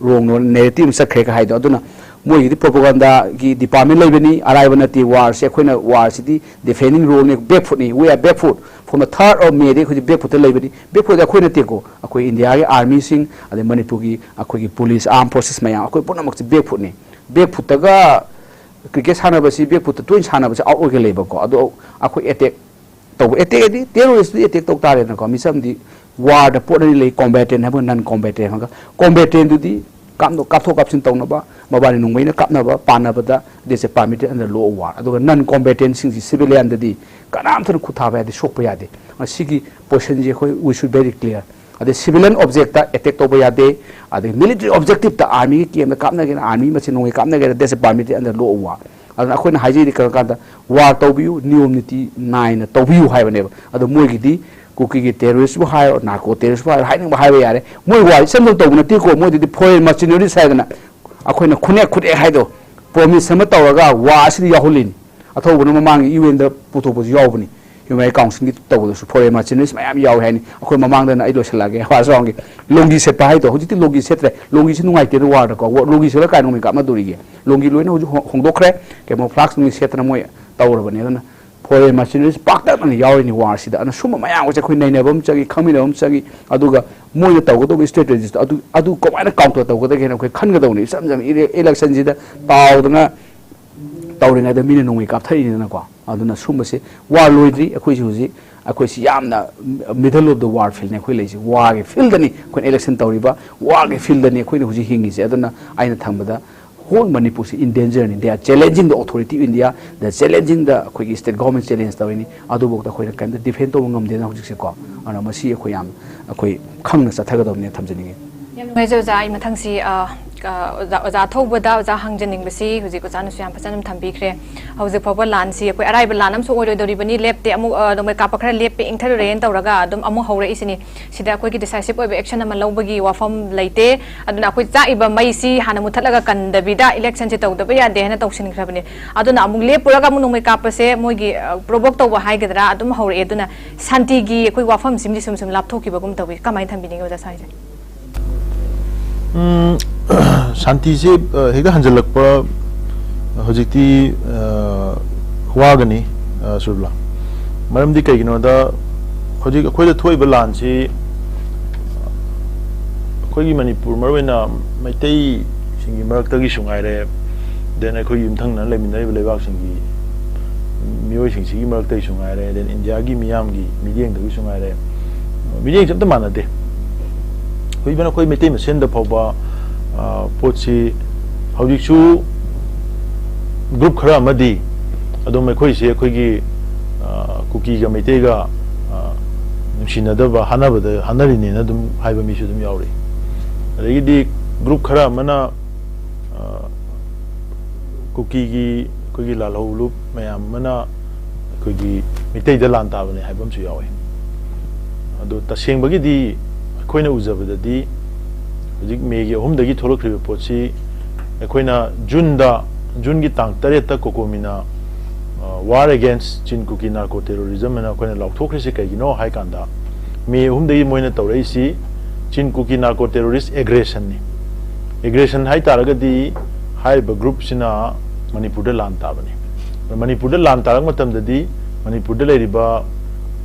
wrong narrative ꯑꯃ ꯆꯠꯈ꯭ꯔꯦꯒ ꯍꯥꯏꯗꯣ꯫ ꯑꯗꯨꯅ ꯃꯣꯏꯒꯤꯗꯤ propagandaꯒꯤ department ꯂꯩꯕꯅꯤ, ꯑꯔꯥꯏꯕ ꯅꯠꯇꯦ꯫ Warꯁꯦ ꯑꯩꯈꯣꯏꯅ, warꯁꯤꯗꯤ defending roleꯅꯤ, back footꯅꯤ, we are back foot꯫ From the third of Mayꯗꯤ ꯑꯩꯈꯣꯏꯗꯤ back footꯇ ꯂꯩꯕꯅꯤ꯫ Back footꯇ ꯑꯩꯈꯣꯏ ꯅꯠꯇꯦꯀꯣ, ꯑꯩꯈꯣꯏ Indiaꯒꯤ armyꯁꯤꯡ, ꯑꯗꯩ ꯃꯅꯤꯄꯨꯔꯒꯤ ꯑꯩꯈꯣꯏꯒꯤ police, armed forces ꯃꯌꯥꯝ, ꯑꯩꯈꯣꯏ ꯄꯨꯝꯅꯃꯛꯁꯦ back footꯅꯤ꯫ Back footꯇꯒ cricket ꯁꯥꯟꯅꯕꯁꯤ, back footꯇ ꯇꯣꯏꯅ ꯁꯥꯟꯅꯕꯁꯤ out ꯑꯣꯏꯒꯜꯂꯦꯕꯀꯣ꯫ ꯑꯗꯣ ꯑꯩꯈꯣꯏ attack ꯇꯧꯕ, attack ꯍꯥꯏꯗꯤ terroristꯇꯤ attack ꯇꯧ ꯇꯥꯔꯦꯅꯀꯣ꯫ ꯃꯤꯆꯝꯗꯤ warꯗ ꯄꯣꯠ ꯑꯅꯤ ꯂꯩ, combatant ꯍꯥꯏꯕ, non combatant ꯍꯥꯏꯕ꯫ Combatantꯗꯨꯗꯤ ꯀꯥꯞꯅ-, ꯀꯥꯞꯊꯣꯛ ꯀꯥꯞꯁꯤꯟ ꯇꯧꯅꯕ, ꯃꯕꯥꯅꯤ ꯅꯣꯡꯃꯩꯅ ꯀꯥꯞꯅꯕ, ꯄꯥꯟꯅꯕꯗ, this is permitted under law of war꯫ ꯑꯗꯨꯒ non combatantꯁꯤꯡꯁꯤ, civilianꯗꯗꯤ ꯀꯅꯥꯝꯇꯅ ꯈꯨꯠ ꯊꯥꯕ ꯌꯥꯗꯦ, ꯁꯣꯛꯄ ꯌꯥꯗꯦ꯫ ꯃꯁꯤꯒꯤ positionꯁꯦ ꯑꯩꯈꯣꯏ, we should very clear꯫ ꯑꯗꯩ civilian objectꯇ attack ꯇꯧꯕ ꯌꯥꯗꯦ, ꯑꯗꯩ military objectiveꯇ armyꯒꯤ campꯇ ꯀꯥꯞꯅꯒꯦꯅ, army ꯃꯁꯦꯟ ꯅꯣꯡꯃꯩ ꯀꯥꯞꯅꯒꯦꯅ, this is permitted under law of war꯫ ꯑꯗꯨꯅ ꯑꯩꯈꯣꯏꯅ ꯍꯥꯏꯖꯔꯤꯗꯤ ꯀꯔꯝ ꯀꯥꯟꯗ war ꯇꯧꯕꯤꯌꯨ, ꯅꯤꯌꯣꯝ ꯅꯤꯇꯤ ꯅꯥꯏꯅ ꯇꯧꯕꯤꯌꯨ ꯍꯥꯏꯕꯅꯦꯕ꯫ ꯑꯗꯣ ꯃꯣꯏꯒꯤꯗꯤ ꯀꯨꯀꯤꯒꯤ terroristꯄꯨ ꯍꯥꯏꯔꯣ, narco terroristꯄꯨ ꯍꯥꯏꯔꯣ, ꯍꯥꯏꯅꯤꯡꯕ ꯍꯥꯏꯕ ꯌꯥꯔꯦ꯫ ꯃꯣꯏ war ꯏꯆꯝ ꯆꯝ ꯇꯧꯕ ꯅꯠꯇꯦꯀꯣ, ꯃꯣꯏꯗꯗꯤ foreign mercenaries ꯍꯥꯏꯗꯅ ꯑꯩꯈꯣꯏꯅ ꯈꯨꯅꯦꯛ ꯈꯨꯠꯅꯦꯛ ꯍꯥꯏꯗꯣ, promise ꯑꯃ ꯇꯧꯔꯒ war ꯑꯁꯤꯗ ꯌꯥꯎꯍꯜꯂꯤꯅꯤ꯫ ꯑꯊꯧꯕꯅ ꯃꯃꯥꯡꯒꯤ UNꯗ ꯄꯨꯊꯣꯛꯄꯁꯨ ꯌꯥꯎꯕꯅꯤ꯫ Human Rights Councilꯒꯤ ꯇꯧꯕꯗꯁꯨ foreign mercenaries ꯃꯌꯥꯝ ꯌꯥꯎꯏ ꯍꯥꯏꯅꯤ꯫ ꯑꯩꯈꯣꯏ ꯃꯃꯥꯡꯗꯅ, ꯑꯩ ꯂꯣꯏꯁꯤꯜꯂꯛꯑꯒꯦ, ꯋꯥꯁꯨ ꯍꯥꯏꯒꯦ, ꯂꯣꯡꯒꯤ ꯁꯦꯠꯄ ꯍꯥꯏꯗꯣ, ꯍꯧꯖꯤꯛꯇꯤ ꯂꯣꯡꯒꯤ ꯁꯦꯠꯇ꯭ꯔꯦ꯫ ꯂꯣꯡꯒꯤꯁꯤ ꯅꯨꯡꯉꯥꯏꯇꯦꯅ warꯗꯀꯣ, ꯋꯥ-, ꯂꯣꯡꯒꯤ ꯁꯦꯠꯂ ꯀꯥꯏ ꯅꯣꯡꯃꯩ ꯀꯥꯞꯅꯗꯣꯔꯤꯒꯦ? ꯂꯣꯡꯒꯤ ꯂꯣꯏꯅ ꯍꯧꯖꯤꯛ ꯍꯣ-, ꯍꯣꯡꯗꯣꯛꯈ꯭ꯔꯦ, camouflage ꯅꯨꯡꯒꯤ ꯁꯦꯠꯇꯅ ꯃꯣꯏ ꯇꯧꯔꯕꯅꯤ꯫ ꯑꯗꯨꯅ foreign mercenaries ꯄꯥꯛꯇꯛꯅꯅ ꯌꯥꯎꯔꯤꯅꯤ warꯁꯤꯗ꯫ ꯑꯗꯨꯅ ꯁꯨꯝꯕ ꯃꯌꯥꯝ ꯑꯁꯦ ꯑꯩꯈꯣꯏ ꯅꯩꯅꯕ ꯑꯃ ꯆꯪꯏ, ꯈꯪꯃꯤꯟꯅꯕ ꯑꯃ ꯆꯪꯏ꯫ ꯑꯗꯨꯒ ꯃꯣꯏꯅ ꯇꯧꯒꯗꯧꯕ strategiesꯇꯣ ꯑꯗꯨ, ꯑꯗꯨ ꯀꯃꯥꯏꯅ counter ꯇꯧꯒꯗꯒꯦꯅ ꯑꯩꯈꯣꯏ ꯈꯟꯒꯗꯧꯅꯤ꯫ ꯏꯆꯝ ꯆꯝꯅ ꯏꯂꯦ-, electionꯁꯤꯗ ꯇꯥꯎꯗꯅ ꯇꯧꯔꯤꯉꯩꯗ ꯃꯤꯅ ꯅꯣꯡꯃꯩ ꯀꯥꯞꯊꯔꯤꯅꯤꯗꯅꯀꯣ꯫ ꯑꯗꯨꯅ ꯁꯨꯝꯕꯁꯦ, war ꯂꯣꯏꯗ꯭ꯔꯤ꯫ ꯑꯩꯈꯣꯏꯁꯤ ꯍꯧꯖꯤꯛ, ꯑꯩꯈꯣꯏꯁꯤ ꯌꯥꯝꯅ middle of the war fieldꯅꯤ ꯑꯩꯈꯣꯏ ꯂꯩꯔꯤꯁꯤ꯫ Warꯒꯤ fieldꯗꯅꯤ ꯑꯩꯈꯣꯏꯅ election ꯇꯧꯔꯤꯕ, warꯒꯤ fieldꯗꯅꯤ ꯑꯩꯈꯣꯏꯅ ꯍꯧꯖꯤꯛ ꯍꯤꯡꯉꯤꯁꯦ꯫ ꯑꯗꯨꯅ ꯑꯩꯅ ꯊꯝꯕꯗ whole ꯃꯅꯤꯄꯨꯔꯁꯤ in dangerꯅꯤ꯫ They are challenging the authority of India, they are challenging the, ꯑꯩꯈꯣꯏꯒꯤ state government challenge ꯇꯧꯔꯤꯅꯤ꯫ ꯑꯗꯨꯐꯥꯎꯗ ꯑꯩꯈꯣꯏꯅ ꯀꯔꯤꯝꯇ defend ꯇꯧꯕ ꯉꯝꯗꯦꯅ ꯍꯧꯖꯤꯛꯁꯦꯀꯣ꯫ ꯑꯗꯨꯅ ꯃꯁꯤ ꯑꯩꯈꯣꯏ ꯌꯥꯝ, ꯑꯩꯈꯣꯏ ꯈꯪꯅ ꯆꯠꯊꯒꯗꯕꯅꯦꯅ ꯊꯝꯖꯅꯤꯡꯉꯤ꯫ ꯌꯥꯝ ꯅꯨꯡꯉꯥꯏꯖꯩ ꯑꯣꯖꯥ꯫ ꯑꯩ ꯃꯊꯪꯁꯤ, ꯑ, ꯑ, ꯑꯣꯖꯥ, ꯑꯣꯖꯥ ꯊꯧꯕꯗ ꯑꯣꯖꯥ ꯍꯪꯖꯅꯤꯡꯕꯁꯤ, ꯍꯧꯖꯤꯛ ꯑꯣꯖꯥꯅꯁꯨ ꯌꯥꯝ ꯐꯖꯅ ꯑꯗꯨꯝ ꯊꯝꯕꯤꯈ꯭ꯔꯦ꯫ ꯍꯧꯖꯤꯛ ꯐꯥꯎꯕ ꯂꯥꯟꯁꯤ ꯑꯩꯈꯣꯏ ꯑꯔꯥꯏꯕ ꯂꯥꯟ ꯑꯃꯁꯨ ꯑꯣꯏꯔꯣꯏꯗꯧꯔꯤꯕꯅꯤ, ꯂꯦꯞꯇꯦ, ꯑꯃꯨꯛ, ꯑ, ꯅꯣꯡꯃꯩ ꯀꯥꯞꯄ ꯈꯔ ꯂꯦꯞꯄꯦ, ꯏꯪꯊꯔꯨꯔꯦꯅ ꯇꯧꯔꯒ ꯑꯗꯨꯝ ꯑꯃꯨꯛ ꯍꯧꯔꯛꯏꯁꯤꯅꯤ꯫ ꯁꯤꯗ ꯑꯩꯈꯣꯏꯒꯤ decisive ꯑꯣꯏꯕ action ꯑꯃ ꯂꯧꯕꯒꯤ ꯋꯥꯐꯝ ꯂꯩꯇꯦ꯫ ꯑꯗꯨꯅ ꯑꯩꯈꯣꯏ ꯆꯥꯛꯏꯕ ꯃꯩꯁꯤ ꯍꯥꯟꯅ ꯃꯨꯊꯠꯂꯒ ꯀꯟꯗꯕꯤꯗ electionꯁꯤ ꯇꯧꯗꯕ ꯌꯥꯗꯦ ꯍꯥꯏꯅ ꯇꯧꯁꯤꯟꯈ꯭ꯔꯕꯅꯤ꯫ ꯑꯗꯨꯅ ꯑꯃꯨꯛ ꯂꯦꯞꯄꯨꯔꯒ ꯑꯃꯨꯛ ꯅꯣꯡꯃꯩ ꯀꯥꯞꯄꯁꯦ ꯃꯣꯏꯒꯤ, ꯑ, provoke ꯇꯧꯕ ꯍꯥꯏꯒꯗ꯭ꯔꯥ ꯑꯗꯨꯝ ꯍꯧꯔꯛꯑꯦ꯫ ꯑꯗꯨꯅ ꯁꯥꯟꯇꯤꯒꯤ ꯑꯩꯈꯣꯏ ꯋꯥꯐꯝꯁꯤꯃꯗꯤ ꯁꯨꯝ ꯁꯨꯝ ꯂꯥꯞꯊꯣꯛꯈꯤꯕꯒꯨꯝ ꯇꯧꯏ꯫ ꯀꯃꯥꯏꯅ ꯊꯝꯕꯤꯅꯤꯡꯉꯤ ꯑꯣꯖꯥ ꯁ꯭ꯋꯥꯏꯁꯦ? ꯎꯝ, ꯁꯥꯟꯇꯤꯁꯦ, ꯑ, ꯍꯦꯛꯇ ꯍꯟꯖꯜꯂꯛꯄ ꯍꯧꯖꯤꯛꯇꯤ, ꯑ, ꯋꯥꯒꯅꯤ, ꯑ, ꯁꯨꯔꯕꯤꯂꯥ꯫ ꯃꯔꯝꯗꯤ ꯀꯩꯒꯤꯅꯣꯗ ꯍꯧꯖꯤꯛ ꯑꯩꯈꯣꯏꯗ ꯊꯣꯛꯏꯕ ꯂꯥꯟꯁꯤ ꯑꯩꯈꯣꯏꯒꯤ ꯃꯅꯤꯄꯨꯔ, ꯃꯔꯨꯑꯣꯏꯅ ꯃꯩꯇꯩꯁꯤꯡꯒꯤ ꯃꯔꯛꯇꯒꯤꯁꯨ ꯉꯥꯏꯔꯦ, then ꯑꯩꯈꯣꯏꯒꯤ ꯌꯨꯝꯊꯪꯅꯅ ꯂꯩꯃꯤꯟꯅꯔꯤꯕ ꯂꯩꯕꯥꯛꯁꯤꯡꯒꯤ ꯃꯤꯑꯣꯏꯁꯤꯡꯁꯤꯒꯤ ꯃꯔꯛꯇꯒꯤꯁꯨ ꯉꯥꯏꯔꯦ, then ꯏꯟꯗꯤꯌꯥꯒꯤ ꯃꯤꯌꯥꯝꯒꯤ ꯃꯤꯠꯌꯦꯡꯗꯒꯤꯁꯨ ꯉꯥꯏꯔꯦ, ꯃꯤꯠꯌꯦꯡꯁꯦ ꯑꯝꯇ ꯃꯥꯟꯅꯗꯦ꯫ ꯑꯩꯈꯣꯏ, even ꯑꯩꯈꯣꯏ ꯃꯩꯇꯩ ꯃꯁꯦꯟꯗ ꯐꯥꯎꯕ, ꯑ, ꯄꯣꯠꯁꯤ ꯍꯧꯖꯤꯛꯁꯨ group ꯈꯔ ꯑꯃꯗꯤ ꯑꯗꯨꯝ ꯑꯩꯈꯣꯏꯁꯦ ꯑꯩꯈꯣꯏꯒꯤ, ꯑ, ꯀꯨꯀꯤꯒ ꯃꯩꯇꯩꯒ, ꯑ, ꯅꯨꯡꯁꯤꯅꯗꯕ, ꯍꯥꯠꯅꯕꯗ ꯍꯥꯠꯅꯔꯤꯅꯦꯅ ꯑꯗꯨꯝ ꯍꯥꯏꯕ ꯃꯤꯁꯨ ꯑꯗꯨꯝ ꯌꯥꯎꯔꯤ꯫ ꯑꯗꯒꯤꯗꯤ group ꯈꯔ ꯑꯃꯅ, ꯑ, ꯀꯨꯀꯤꯒꯤ ꯑꯩꯈꯣꯏꯒꯤ ꯂꯥꯜꯍꯧꯂꯨꯞ ꯃꯌꯥꯝ ꯑꯃꯅ ꯑꯩꯈꯣꯏꯒꯤ ꯃꯩꯇꯩꯗ ꯂꯥꯟ ꯇꯥꯕꯅꯦ ꯍꯥꯏꯕ ꯑꯃꯁꯨ ꯌꯥꯎꯋꯤ꯫ ꯑꯗꯣ ꯇꯁꯦꯡꯕꯒꯤꯗꯤ ꯑꯩꯈꯣꯏꯅ ꯎꯖꯕꯗꯗꯤ ꯍꯧꯖꯤꯛ ꯃꯦꯒꯤ ꯑꯍꯨꯝꯗꯒꯤ ꯊꯣꯛꯂꯛꯈ꯭ꯔꯤꯕ ꯄꯣꯠꯁꯤ ꯑꯩꯈꯣꯏꯅ ꯖꯨꯟꯗ, ꯖꯨꯟꯒꯤ ꯇꯥꯡ ꯇꯔꯦꯠꯇ ꯀꯣꯀꯣꯃꯤꯅ, ꯑ, War Against Chin Kuki Narco Terrorism ꯍꯥꯏꯅ ꯑꯩꯈꯣꯏꯅ ꯂꯥꯎꯊꯣꯛꯈ꯭ꯔꯤꯁꯤ ꯀꯩꯒꯤꯅꯣ ꯍꯥꯏ ꯀꯥꯟꯗ, ꯃꯦ ꯑꯍꯨꯝꯗꯒꯤ ꯃꯣꯏꯅ ꯇꯧꯔꯛꯏꯁꯤ ꯆꯤꯟ ꯀꯨꯀꯤ ꯅꯥꯔꯀꯣ ꯇꯦꯔꯣꯔꯤꯁ ꯑꯦꯒ꯭ꯔꯦꯁꯟꯅꯤ꯫ ꯑꯦꯒ꯭ꯔꯦꯁꯟ ꯍꯥꯏ ꯇꯥꯔꯒꯗꯤ ꯍꯥꯏꯔꯤꯕ group ꯁꯤꯅ ꯃꯅꯤꯄꯨꯔꯗ ꯂꯥꯟ ꯇꯥꯕꯅꯤ꯫ ꯑꯗꯣ ꯃꯅꯤꯄꯨꯔꯗ ꯂꯥꯟ ꯇꯥꯔꯛꯄ ꯃꯇꯝꯗꯗꯤ ꯃꯅꯤꯄꯨꯔꯗ ꯂꯩꯔꯤꯕ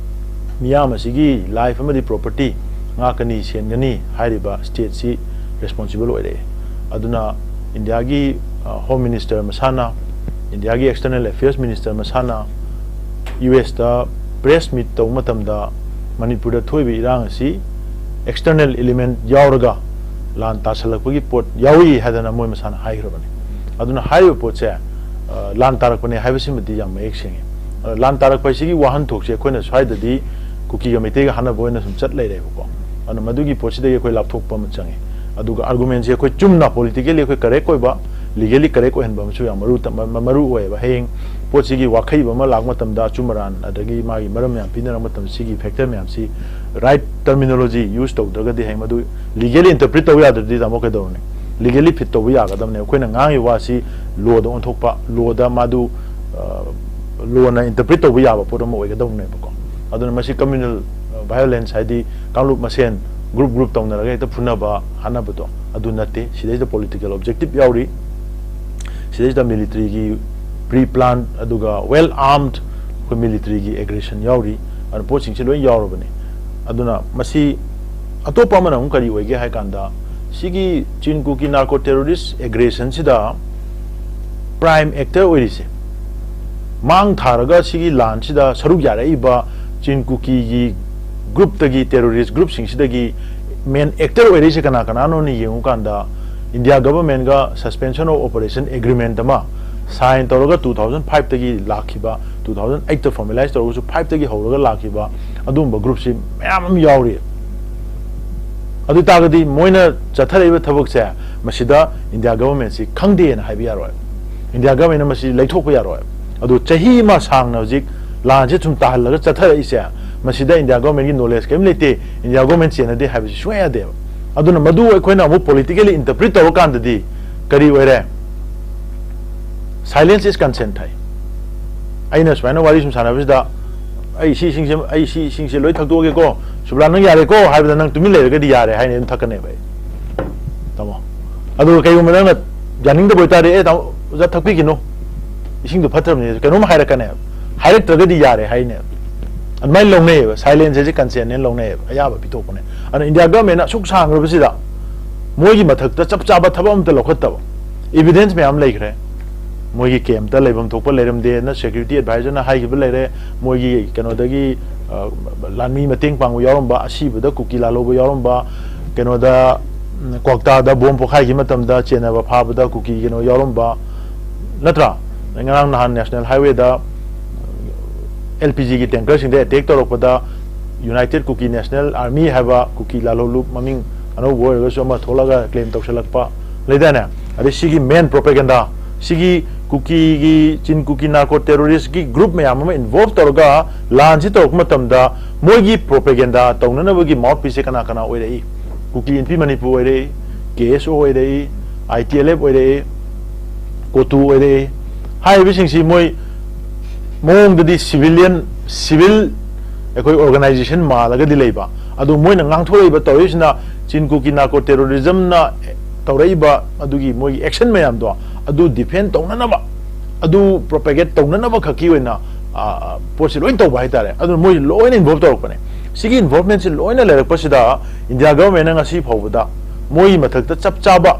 ꯃꯤꯌꯥꯝ ꯑꯁꯤꯒꯤ life ꯑꯃꯗꯤ property ꯉꯥꯛꯀꯅꯤ, ꯁꯦꯟꯒꯅꯤ ꯍꯥꯏꯔꯤꯕ state ꯁꯤ responsible ꯑꯣꯏꯔꯛꯑꯦ꯫ ꯑꯗꯨꯅ ꯏꯟꯗꯤꯌꯥꯒꯤ, ꯑ, Home Minister ꯃꯁꯥꯅ, ꯏꯟꯗꯤꯌꯥꯒꯤ External Affairs Minister ꯃꯁꯥꯅ US ꯇ press meet ꯇꯧꯕ ꯃꯇꯝꯗ ꯃꯅꯤꯄꯨꯔꯗ ꯊꯣꯛꯏꯕ ꯏꯔꯥꯡ ꯑꯁꯤ external element ꯌꯥꯎꯔꯒ ꯂꯥꯟ ꯇꯥꯁꯜꯂꯛꯄꯒꯤ ꯄꯣꯠ ꯌꯥꯎꯔꯤ ꯍꯥꯏꯗꯅ ꯃꯣꯏ ꯃꯁꯥꯅ ꯍꯥꯏꯈ꯭ꯔꯕꯅꯤ꯫ ꯑꯗꯨꯅ ꯍꯥꯏꯔꯤꯕ ꯄꯣꯠꯁꯦ, ꯑ, ꯂꯥꯟ ꯇꯥꯔꯛꯄꯅꯦ ꯍꯥꯏꯕꯁꯤꯃꯗꯤ ꯌꯥꯝ ꯃꯌꯦꯛ ꯁꯦꯡꯉꯤ꯫ ꯑ, ꯂꯥꯟ ꯇꯥꯔꯛꯄ ꯍꯥꯏꯁꯤꯒꯤ ꯋꯥꯍꯟꯊꯣꯛꯁꯦ ꯑꯩꯈꯣꯏꯅ ꯁ꯭ꯋꯥꯏꯗꯗꯤ ꯀꯨꯀꯤꯒ ꯃꯩꯇꯩꯒ ꯍꯥꯠꯅꯕ ꯑꯣꯏꯅ ꯁꯨꯝ ꯆꯠ ꯂꯩꯔꯦꯕꯀꯣ꯫ ꯑꯗꯨꯅ ꯃꯗꯨꯒꯤ ꯄꯣꯠꯁꯤꯗꯒꯤ ꯑꯩꯈꯣꯏ ꯂꯥꯞꯊꯣꯛꯄ ꯑꯃ ꯆꯪꯉꯤ꯫ ꯑꯗꯨꯒ ꯑꯥꯔꯒꯨꯃꯦꯟꯁꯦ ꯑꯩꯈꯣꯏ ꯆꯨꯝꯅ, ꯄꯣꯂꯤꯇꯤꯀꯦꯜꯂꯤ ꯑꯩꯈꯣꯏ ꯀꯔꯦꯛ ꯑꯣꯏꯕ, ꯂꯤꯒꯦꯜꯂꯤ ꯀꯔꯦꯛ ꯑꯣꯏꯍꯟꯕ ꯑꯃꯁꯨ ꯌꯥꯝ ꯃꯔꯨ ꯇ-, ꯃ-, ꯃ-, ꯃꯔꯨ ꯑꯣꯏꯌꯦꯕ꯫ ꯍꯌꯦꯡ ꯄꯣꯠꯁꯤꯒꯤ ꯋꯥꯈꯩꯕ ꯑꯃ ꯂꯥꯛꯄ ꯃꯇꯝꯗ, ꯑꯆꯨꯝ ꯑꯔꯥꯟ ꯑꯗꯒꯤ ꯃꯥꯒꯤ ꯃꯔꯝ ꯃꯌꯥꯝ ꯄꯤꯅꯔꯛꯄ ꯃꯇꯝꯗ, ꯁꯤꯒꯤ ꯐꯦꯛꯇꯔ ꯃꯌꯥꯝꯁꯤ ꯔꯥꯏꯠ ꯇꯔꯃꯤꯅꯣꯂꯣꯖꯤ ꯌꯨꯁ ꯇꯧꯗ꯭ꯔꯒꯗꯤ, ꯍꯌꯦꯡ ꯃꯗꯨ ꯂꯤꯒꯦꯜꯂꯤ ꯏꯟꯇꯔꯄ꯭ꯔꯤꯠ ꯇꯧꯕ ꯌꯥꯗ꯭ꯔꯗꯤ, ꯇꯥꯃꯣ, ꯀꯩꯗꯧꯔꯨꯅꯤ? ꯂꯤꯒꯦꯜꯂꯤ ꯐꯤꯠ ꯇꯧꯕ ꯌꯥꯒꯗꯕꯅꯦ꯫ ꯑꯩꯈꯣꯏꯅ ꯉꯥꯡꯉꯤꯕ ꯋꯥꯁꯤ ꯂꯣꯗ ꯑꯣꯟꯊꯣꯛꯄ, ꯂꯣꯗ ꯃꯥꯗꯨ, ꯑ, ꯂꯣꯅ ꯏꯟꯇꯔꯄ꯭ꯔꯤꯠ ꯇꯧꯕ ꯌꯥꯕ ꯄꯣꯠ ꯑꯃ ꯑꯣꯏꯒꯗꯧꯕꯅꯦꯕꯀꯣ꯫ ꯑꯗꯨꯅ ꯃꯁꯤ ꯀꯝꯃ꯭ꯌꯨꯅꯦꯜ, ꯑ, ꯚꯥꯏꯑꯣꯂꯦꯟꯁ, ꯍꯥꯏꯗꯤ ꯀꯥꯡꯂꯨꯞ ꯃꯁꯦꯟ ꯒ꯭ꯔꯨꯞ ꯒ꯭ꯔꯨꯞ ꯇꯧꯅꯔꯒ ꯍꯦꯛꯇ ꯐꯨꯅꯕ ꯍꯥꯠꯅꯕꯗꯣ ꯑꯗꯨ ꯅꯠꯇꯦ꯫ ꯁꯤꯗꯩꯁꯤꯗ ꯄꯣꯂꯤꯇꯤꯀꯦꯜ ꯑꯣꯕꯖꯦꯛꯇꯤꯞ ꯌꯥꯎꯔꯤ, ꯁꯤꯗꯩꯁꯤꯗ ꯃꯤꯂꯤꯇꯔꯤꯒꯤ ꯄ꯭ꯔꯤ ꯄ꯭ꯂꯥꯟ, ꯑꯗꯨꯒ ꯋꯦꯜ ꯑꯥꯔꯝꯗ ꯑꯩꯈꯣꯏ ꯃꯤꯂꯤꯇꯔꯤꯒꯤ ꯑꯦꯒ꯭ꯔꯦꯁꯟ ꯌꯥꯎꯔꯤ꯫ ꯑꯗꯨꯅ ꯄꯣꯠꯁꯤꯡꯁꯤ ꯂꯣꯏ ꯌꯥꯎꯔꯕꯅꯤ꯫ ꯑꯗꯨꯅ ꯃꯁꯤ ꯑꯇꯣꯞꯄ ꯑꯃꯅ ꯑꯃꯨꯛ ꯀꯔꯤ ꯑꯣꯏꯒꯦ ꯍꯥꯏ ꯀꯥꯟꯗ, ꯁꯤꯒꯤ ꯆꯤꯟ ꯀꯨꯀꯤ ꯅꯥꯔꯀꯣ ꯇꯦꯔꯣꯔꯤꯁ ꯑꯦꯒ꯭ꯔꯦꯁꯟꯁꯤꯗ ꯄ꯭ꯔꯥꯏꯝ ꯑꯦꯛꯇꯔ ꯑꯣꯏꯔꯤꯁꯦ, ꯃꯥꯡ ꯊꯥꯔꯒ ꯁꯤꯒꯤ ꯂꯥꯟꯁꯤꯗ ꯁꯔꯨꯛ ꯌꯥꯔꯛꯏꯕ ꯆꯤꯟ ꯀꯨꯀꯤꯒꯤ ꯒ꯭ꯔꯨꯞꯇꯒꯤ, ꯇꯦꯔꯣꯔꯤꯁ ꯒ꯭ꯔꯨꯞꯁꯤꯡꯁꯤꯗꯒꯤ ꯃꯦꯟ ꯑꯦꯛꯇꯔ ꯑꯣꯏꯔꯛꯏꯁꯦ ꯀꯅꯥ ꯀꯅꯥꯅꯣꯅ ꯌꯦꯡꯉꯨꯀꯥꯟꯗ, ꯏꯟꯗꯤꯌꯥ ꯒꯚꯔꯟꯃꯦꯟꯒ ꯁꯁꯄꯦꯟꯁꯟ ꯑꯣꯐ ꯑꯣꯄꯔꯦꯁꯟ ꯑꯦꯒ꯭ꯔꯤꯃꯦꯟ ꯑꯃ ꯁꯥꯏꯟ ꯇꯧꯔꯒ, ꯇꯨ ꯊꯥꯎꯖꯟ ꯐꯥꯏꯚꯇꯒꯤ ꯂꯥꯛꯈꯤꯕ, ꯇꯨ ꯊꯥꯎꯖꯟ ꯑꯩꯠꯇ ꯐꯣꯔꯃꯦꯂꯥꯏꯁ ꯇꯧꯔꯒꯁꯨ, ꯐꯥꯏꯚꯇꯒꯤ ꯍꯧꯔꯒ ꯂꯥꯛꯈꯤꯕ ꯑꯗꯨꯒꯨꯝꯕ ꯒ꯭ꯔꯨꯞꯁꯤ ꯃꯌꯥꯝ ꯑꯃ ꯌꯥꯎꯔꯤ꯫ ꯑꯗꯨ ꯑꯣꯏ ꯇꯥꯔꯒꯗꯤ ꯃꯣꯏꯅ ꯆꯠꯊꯔꯛꯏꯕ ꯊꯕꯛꯁꯦ, ꯃꯁꯤꯗ ꯏꯟꯗꯤꯌꯥ ꯒꯚꯔꯟꯃꯦꯟꯁꯤ ꯈꯪꯗꯦꯅ ꯍꯥꯏꯕ ꯌꯥꯔꯣꯏ꯫ ꯏꯟꯗꯤꯌꯥ ꯒꯚꯔꯟꯃꯦꯟꯅ ꯃꯁꯤ ꯂꯩꯊꯣꯛꯄ ꯌꯥꯔꯣꯏ꯫ ꯑꯗꯨ ꯆꯍꯤ ꯑꯃ ꯁꯥꯡꯅ ꯍꯧꯖꯤꯛ ꯂꯥꯟꯁꯦ ꯁꯨꯝ ꯇꯥꯍꯜꯂꯒ ꯆꯠꯊꯔꯛꯏꯁꯦ, ꯃꯁꯤꯗ ꯏꯟꯗꯤꯌꯥ ꯒꯚꯔꯟꯃꯦꯟꯒꯤ ꯅꯣꯂꯦꯖ ꯀꯔꯤꯝ ꯂꯩꯇꯦ, ꯏꯟꯗꯤꯌꯥ ꯒꯚꯔꯟꯃꯦꯟ ꯆꯦꯟꯅꯗꯦ ꯍꯥꯏꯕꯁꯤ ꯁꯨꯡꯌꯥ ꯌꯥꯗꯦꯕ꯫ ꯑꯗꯨꯅ ꯃꯗꯨ ꯑꯩꯈꯣꯏꯅ ꯑꯃꯨꯛ ꯄꯣꯂꯤꯇꯤꯀꯦꯜꯂꯤ ꯏꯟꯇꯔꯄ꯭ꯔꯤꯠ ꯇꯧꯔꯀꯥꯟꯗꯗꯤ ꯀꯔꯤ ꯑꯣꯏꯔꯦ? Silence is consent ꯍꯥꯏ꯫ ꯑꯩꯅ ꯁꯨꯃꯥꯏꯅ ꯋꯥꯔꯤ ꯁꯨꯝ ꯁꯥꯟꯅꯕꯁꯤꯗ, "ꯑꯩ ꯁꯤꯁꯤꯡꯁꯦ, ꯑꯩ ꯁꯤꯁꯤꯡꯁꯦ ꯂꯣꯏ ꯊꯛꯇꯣꯛꯑꯒꯦꯀꯣ, ꯁꯨꯕ꯭ꯔꯥ, ꯅꯪ ꯌꯥꯔꯦꯀꯣ" ꯍꯥꯏꯕꯗ ꯅꯪ ꯇꯨꯃꯤꯟ ꯂꯩꯔꯒꯗꯤ ꯌꯥꯔꯦ ꯍꯥꯏꯅ ꯑꯗꯨꯝ ꯊꯛꯀꯅꯦꯕ ꯑꯩ, ꯇꯥꯃꯣ꯫ ꯑꯗꯨꯒ ꯀꯩꯒꯨꯝꯕ ꯅꯪꯅ ꯌꯥꯅꯤꯡꯗꯕ ꯑꯣꯏꯇꯥꯔꯗꯤ, "ꯑꯦ, ꯇꯥꯃꯣ, ꯑꯣꯖꯥ, ꯊꯛꯄꯤꯈꯤꯅꯨ, ꯏꯁꯤꯡꯗꯣ ꯐꯠꯇ꯭ꯔꯕꯅꯤ" ꯀꯩꯅꯣꯝ ꯍꯥꯏꯔꯛꯀꯅꯦꯕ꯫ ꯍꯥꯏꯔꯛꯇ꯭ꯔꯒꯗꯤ ꯌꯥꯔꯦ ꯍꯥꯏꯅꯦꯕ꯫ ꯑꯗꯨꯃꯥꯏꯅ ꯂꯧꯅꯩꯌꯦꯕ, ꯁꯥꯏꯂꯦꯟꯁ ꯍꯥꯏꯁꯦ ꯀꯟꯁꯦꯟꯅꯦꯅ ꯂꯧꯅꯩꯌꯦꯕ, ꯑꯌꯥꯕ ꯄꯤꯊꯣꯛꯄꯅꯦ꯫ ꯑꯗꯨꯅ ꯏꯟꯗꯤꯌꯥ ꯒꯚꯔꯟꯃꯦꯟꯅ ꯑꯁꯨꯛ ꯁꯥꯡꯈ꯭ꯔꯕꯁꯤꯗ ꯃꯣꯏꯒꯤ ꯃꯊꯛꯇ ꯆꯞ ꯆꯥꯕ ꯊꯕꯛ ꯑꯃꯇ ꯂꯧꯈꯠꯇꯕ꯫ ꯏꯚꯤꯗꯦꯟꯁ ꯃꯌꯥꯝ ꯂꯩꯈ꯭ꯔꯦ, ꯃꯣꯏꯒꯤ ꯀꯦꯝꯞꯇ ꯂꯩꯐꯝ ꯊꯣꯛꯄ ꯂꯩꯔꯝꯗꯦꯅ ꯁꯦꯀ꯭ꯌꯨꯔꯤꯇꯤ ꯑꯦꯗꯚꯥꯏꯖꯔꯅ ꯍꯥꯏꯈꯤꯕ ꯂꯩꯔꯦ, ꯃꯣꯏꯒꯤ ꯀꯩꯅꯣꯗꯒꯤ, ꯑ, ꯂꯥꯟꯃꯤ ꯃꯇꯦꯡ ꯄꯥꯡꯕ ꯌꯥꯎꯔꯝꯕ, ꯑꯁꯤꯕꯗ ꯀꯨꯀꯤ ꯂꯥꯜꯍꯧꯕ ꯌꯥꯎꯔꯝꯕ, ꯀꯩꯅꯣꯗ, ꯎꯝ, ꯀ꯭ꯋꯥꯛꯇꯥꯗ ꯕꯣꯝ ꯄꯣꯈꯥꯏꯈꯤꯕ ꯃꯇꯝꯗ ꯆꯦꯟꯅꯕ ꯐꯥꯕꯗ ꯀꯨꯀꯤ ꯀꯩꯅꯣ ꯌꯥꯎꯔꯝꯕ, ꯅꯠꯇ꯭ꯔꯥ? ꯉꯔꯥꯡ ꯅꯍꯥꯟ ꯅꯦꯁꯅꯦꯜ ꯍꯥꯏꯋꯦꯗ ꯑꯦꯜ ꯄꯤ ꯖꯤꯒꯤ ꯇꯦꯡꯀꯔꯁꯤꯡꯗ ꯑꯦꯇꯦꯛ ꯇꯧꯔꯛꯄꯗ ꯌꯨꯅꯥꯏꯇꯦꯠ ꯀꯨꯀꯤ ꯅꯦꯁꯅꯦꯜ ꯑꯥꯔꯃꯤ ꯍꯥꯏꯕ ꯀꯨꯀꯤ ꯂꯥꯜꯍꯧꯂꯨꯞ ꯃꯃꯤꯡ ꯑꯅꯧꯕ ꯑꯣꯏꯔꯒꯁꯨ ꯑꯃ ꯊꯣꯛꯂꯒ claim ꯇꯧꯁꯜꯂꯛꯄ ꯂꯩꯗꯥꯏꯅꯦ? ꯑꯗꯩ ꯁꯤꯒꯤ main propaganda, ꯁꯤꯒꯤ ꯀꯨꯀꯤꯒꯤ, ꯆꯤꯟ ꯀꯨꯀꯤ narco terrorist ꯀꯤ group ꯃꯌꯥꯝ ꯑꯃ involve ꯇꯧꯔꯒ ꯂꯥꯟꯁꯤ ꯇꯧꯔꯛꯄ ꯃꯇꯝꯗ ꯃꯣꯏꯒꯤ propaganda ꯇꯧꯅꯅꯕꯒꯤ mouthpiece ꯁꯦ ꯀꯅꯥ ꯀꯅꯥ ꯑꯣꯏꯔꯛꯏ? ꯀꯨꯀꯤ ꯏꯟꯐꯤ ꯃꯅꯤꯄꯨꯔ ꯑꯣꯏꯔꯛꯏ, ꯀꯦ ꯑꯦꯁ ꯑꯣ ꯑꯣꯏꯔꯛꯏ, ꯑꯥꯏ ꯇꯤ ꯑꯦꯜ ꯑꯦꯐ ꯑꯣꯏꯔꯛꯏ, ꯀꯣꯇꯨ ꯑꯣꯏꯔꯛꯏ꯫ ꯍꯥꯏꯔꯤꯕꯁꯤꯡꯁꯤ ꯃꯣꯏ ꯃꯑꯣꯡꯗꯗꯤ civilian, civil ꯑꯩꯈꯣꯏ organization ꯃꯥꯜꯂꯒꯗꯤ ꯂꯩꯕ, ꯑꯗꯨ ꯃꯣꯏꯅ ꯉꯥꯡꯊꯣꯔꯛꯏꯕ, ꯇꯧꯔꯛꯏꯁꯤꯅ ꯆꯤꯟ ꯀꯨꯀꯤ narco terrorism ꯅ ꯇꯧꯔꯛꯏꯕ ꯑꯗꯨꯒꯤ ꯃꯣꯏꯒꯤ action ꯃꯌꯥꯝꯗꯣ, ꯑꯗꯨ defend ꯇꯧꯅꯅꯕ, ꯑꯗꯨ propagate ꯇꯧꯅꯅꯕ ꯈꯛꯀꯤ ꯑꯣꯏꯅ, ꯑ, ꯄꯣꯠꯁꯤ ꯂꯣꯏ ꯇꯧꯕ ꯍꯥꯏꯇꯥꯔꯦ꯫ ꯑꯗꯨꯅ ꯃꯣꯏ ꯂꯣꯏꯅ involve ꯇꯧꯔꯛꯄꯅꯦ꯫ ꯁꯤꯒꯤ involvement ꯁꯤ ꯂꯣꯏꯅ ꯂꯩꯔꯛꯄꯁꯤꯗ India government ꯅ ꯉꯁꯤ ꯐꯥꯎꯕꯗ ꯃꯣꯏꯒꯤ ꯃꯊꯛꯇ ꯆꯞ ꯆꯥꯕ,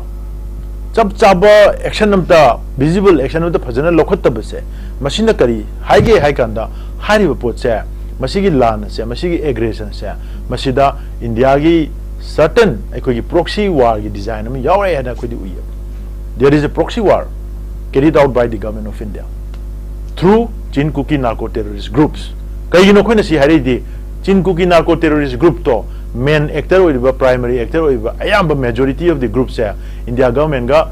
ꯆꯞ ꯆꯥꯕ action ꯑꯝꯇ, visible action ꯑꯝꯇ ꯐꯖꯅ ꯂꯧꯈꯠꯇꯕꯁꯦ, ꯃꯁꯤꯅ ꯀꯔꯤ ꯍꯥꯏꯒꯦ ꯍꯥꯏ ꯀꯥꯟꯗ, ꯍꯥꯏꯔꯤꯕ ꯄꯣꯠꯁꯦ, ꯃꯁꯤꯒꯤ ꯂꯥꯟ ꯑꯁꯦ, ꯃꯁꯤꯒꯤ aggression ꯁꯦ, ꯃꯁꯤꯗ India ꯒꯤ certain ꯑꯩꯈꯣꯏꯒꯤ proxy war ꯒꯤ design ꯑꯃ ꯌꯥꯎꯔꯦ ꯍꯥꯏꯅ ꯑꯩꯈꯣꯏꯗꯤ ꯎꯏꯌꯦ꯫ There is a proxy war carried out by the Government of India through Chin Kuki narco terrorist groups. ꯀꯩꯒꯤꯅꯣ ꯑꯩꯈꯣꯏꯅ ꯁꯤ ꯍꯥꯏꯔꯛꯏꯗꯤ? ꯆꯤꯟ ꯀꯨꯀꯤ narco terrorist group ꯇꯣ main actor ꯑꯣꯏꯔꯤꯕ, primary actor ꯑꯣꯏꯔꯤꯕ ꯑꯌꯥꯝꯕ majority of the group say India government ꯒ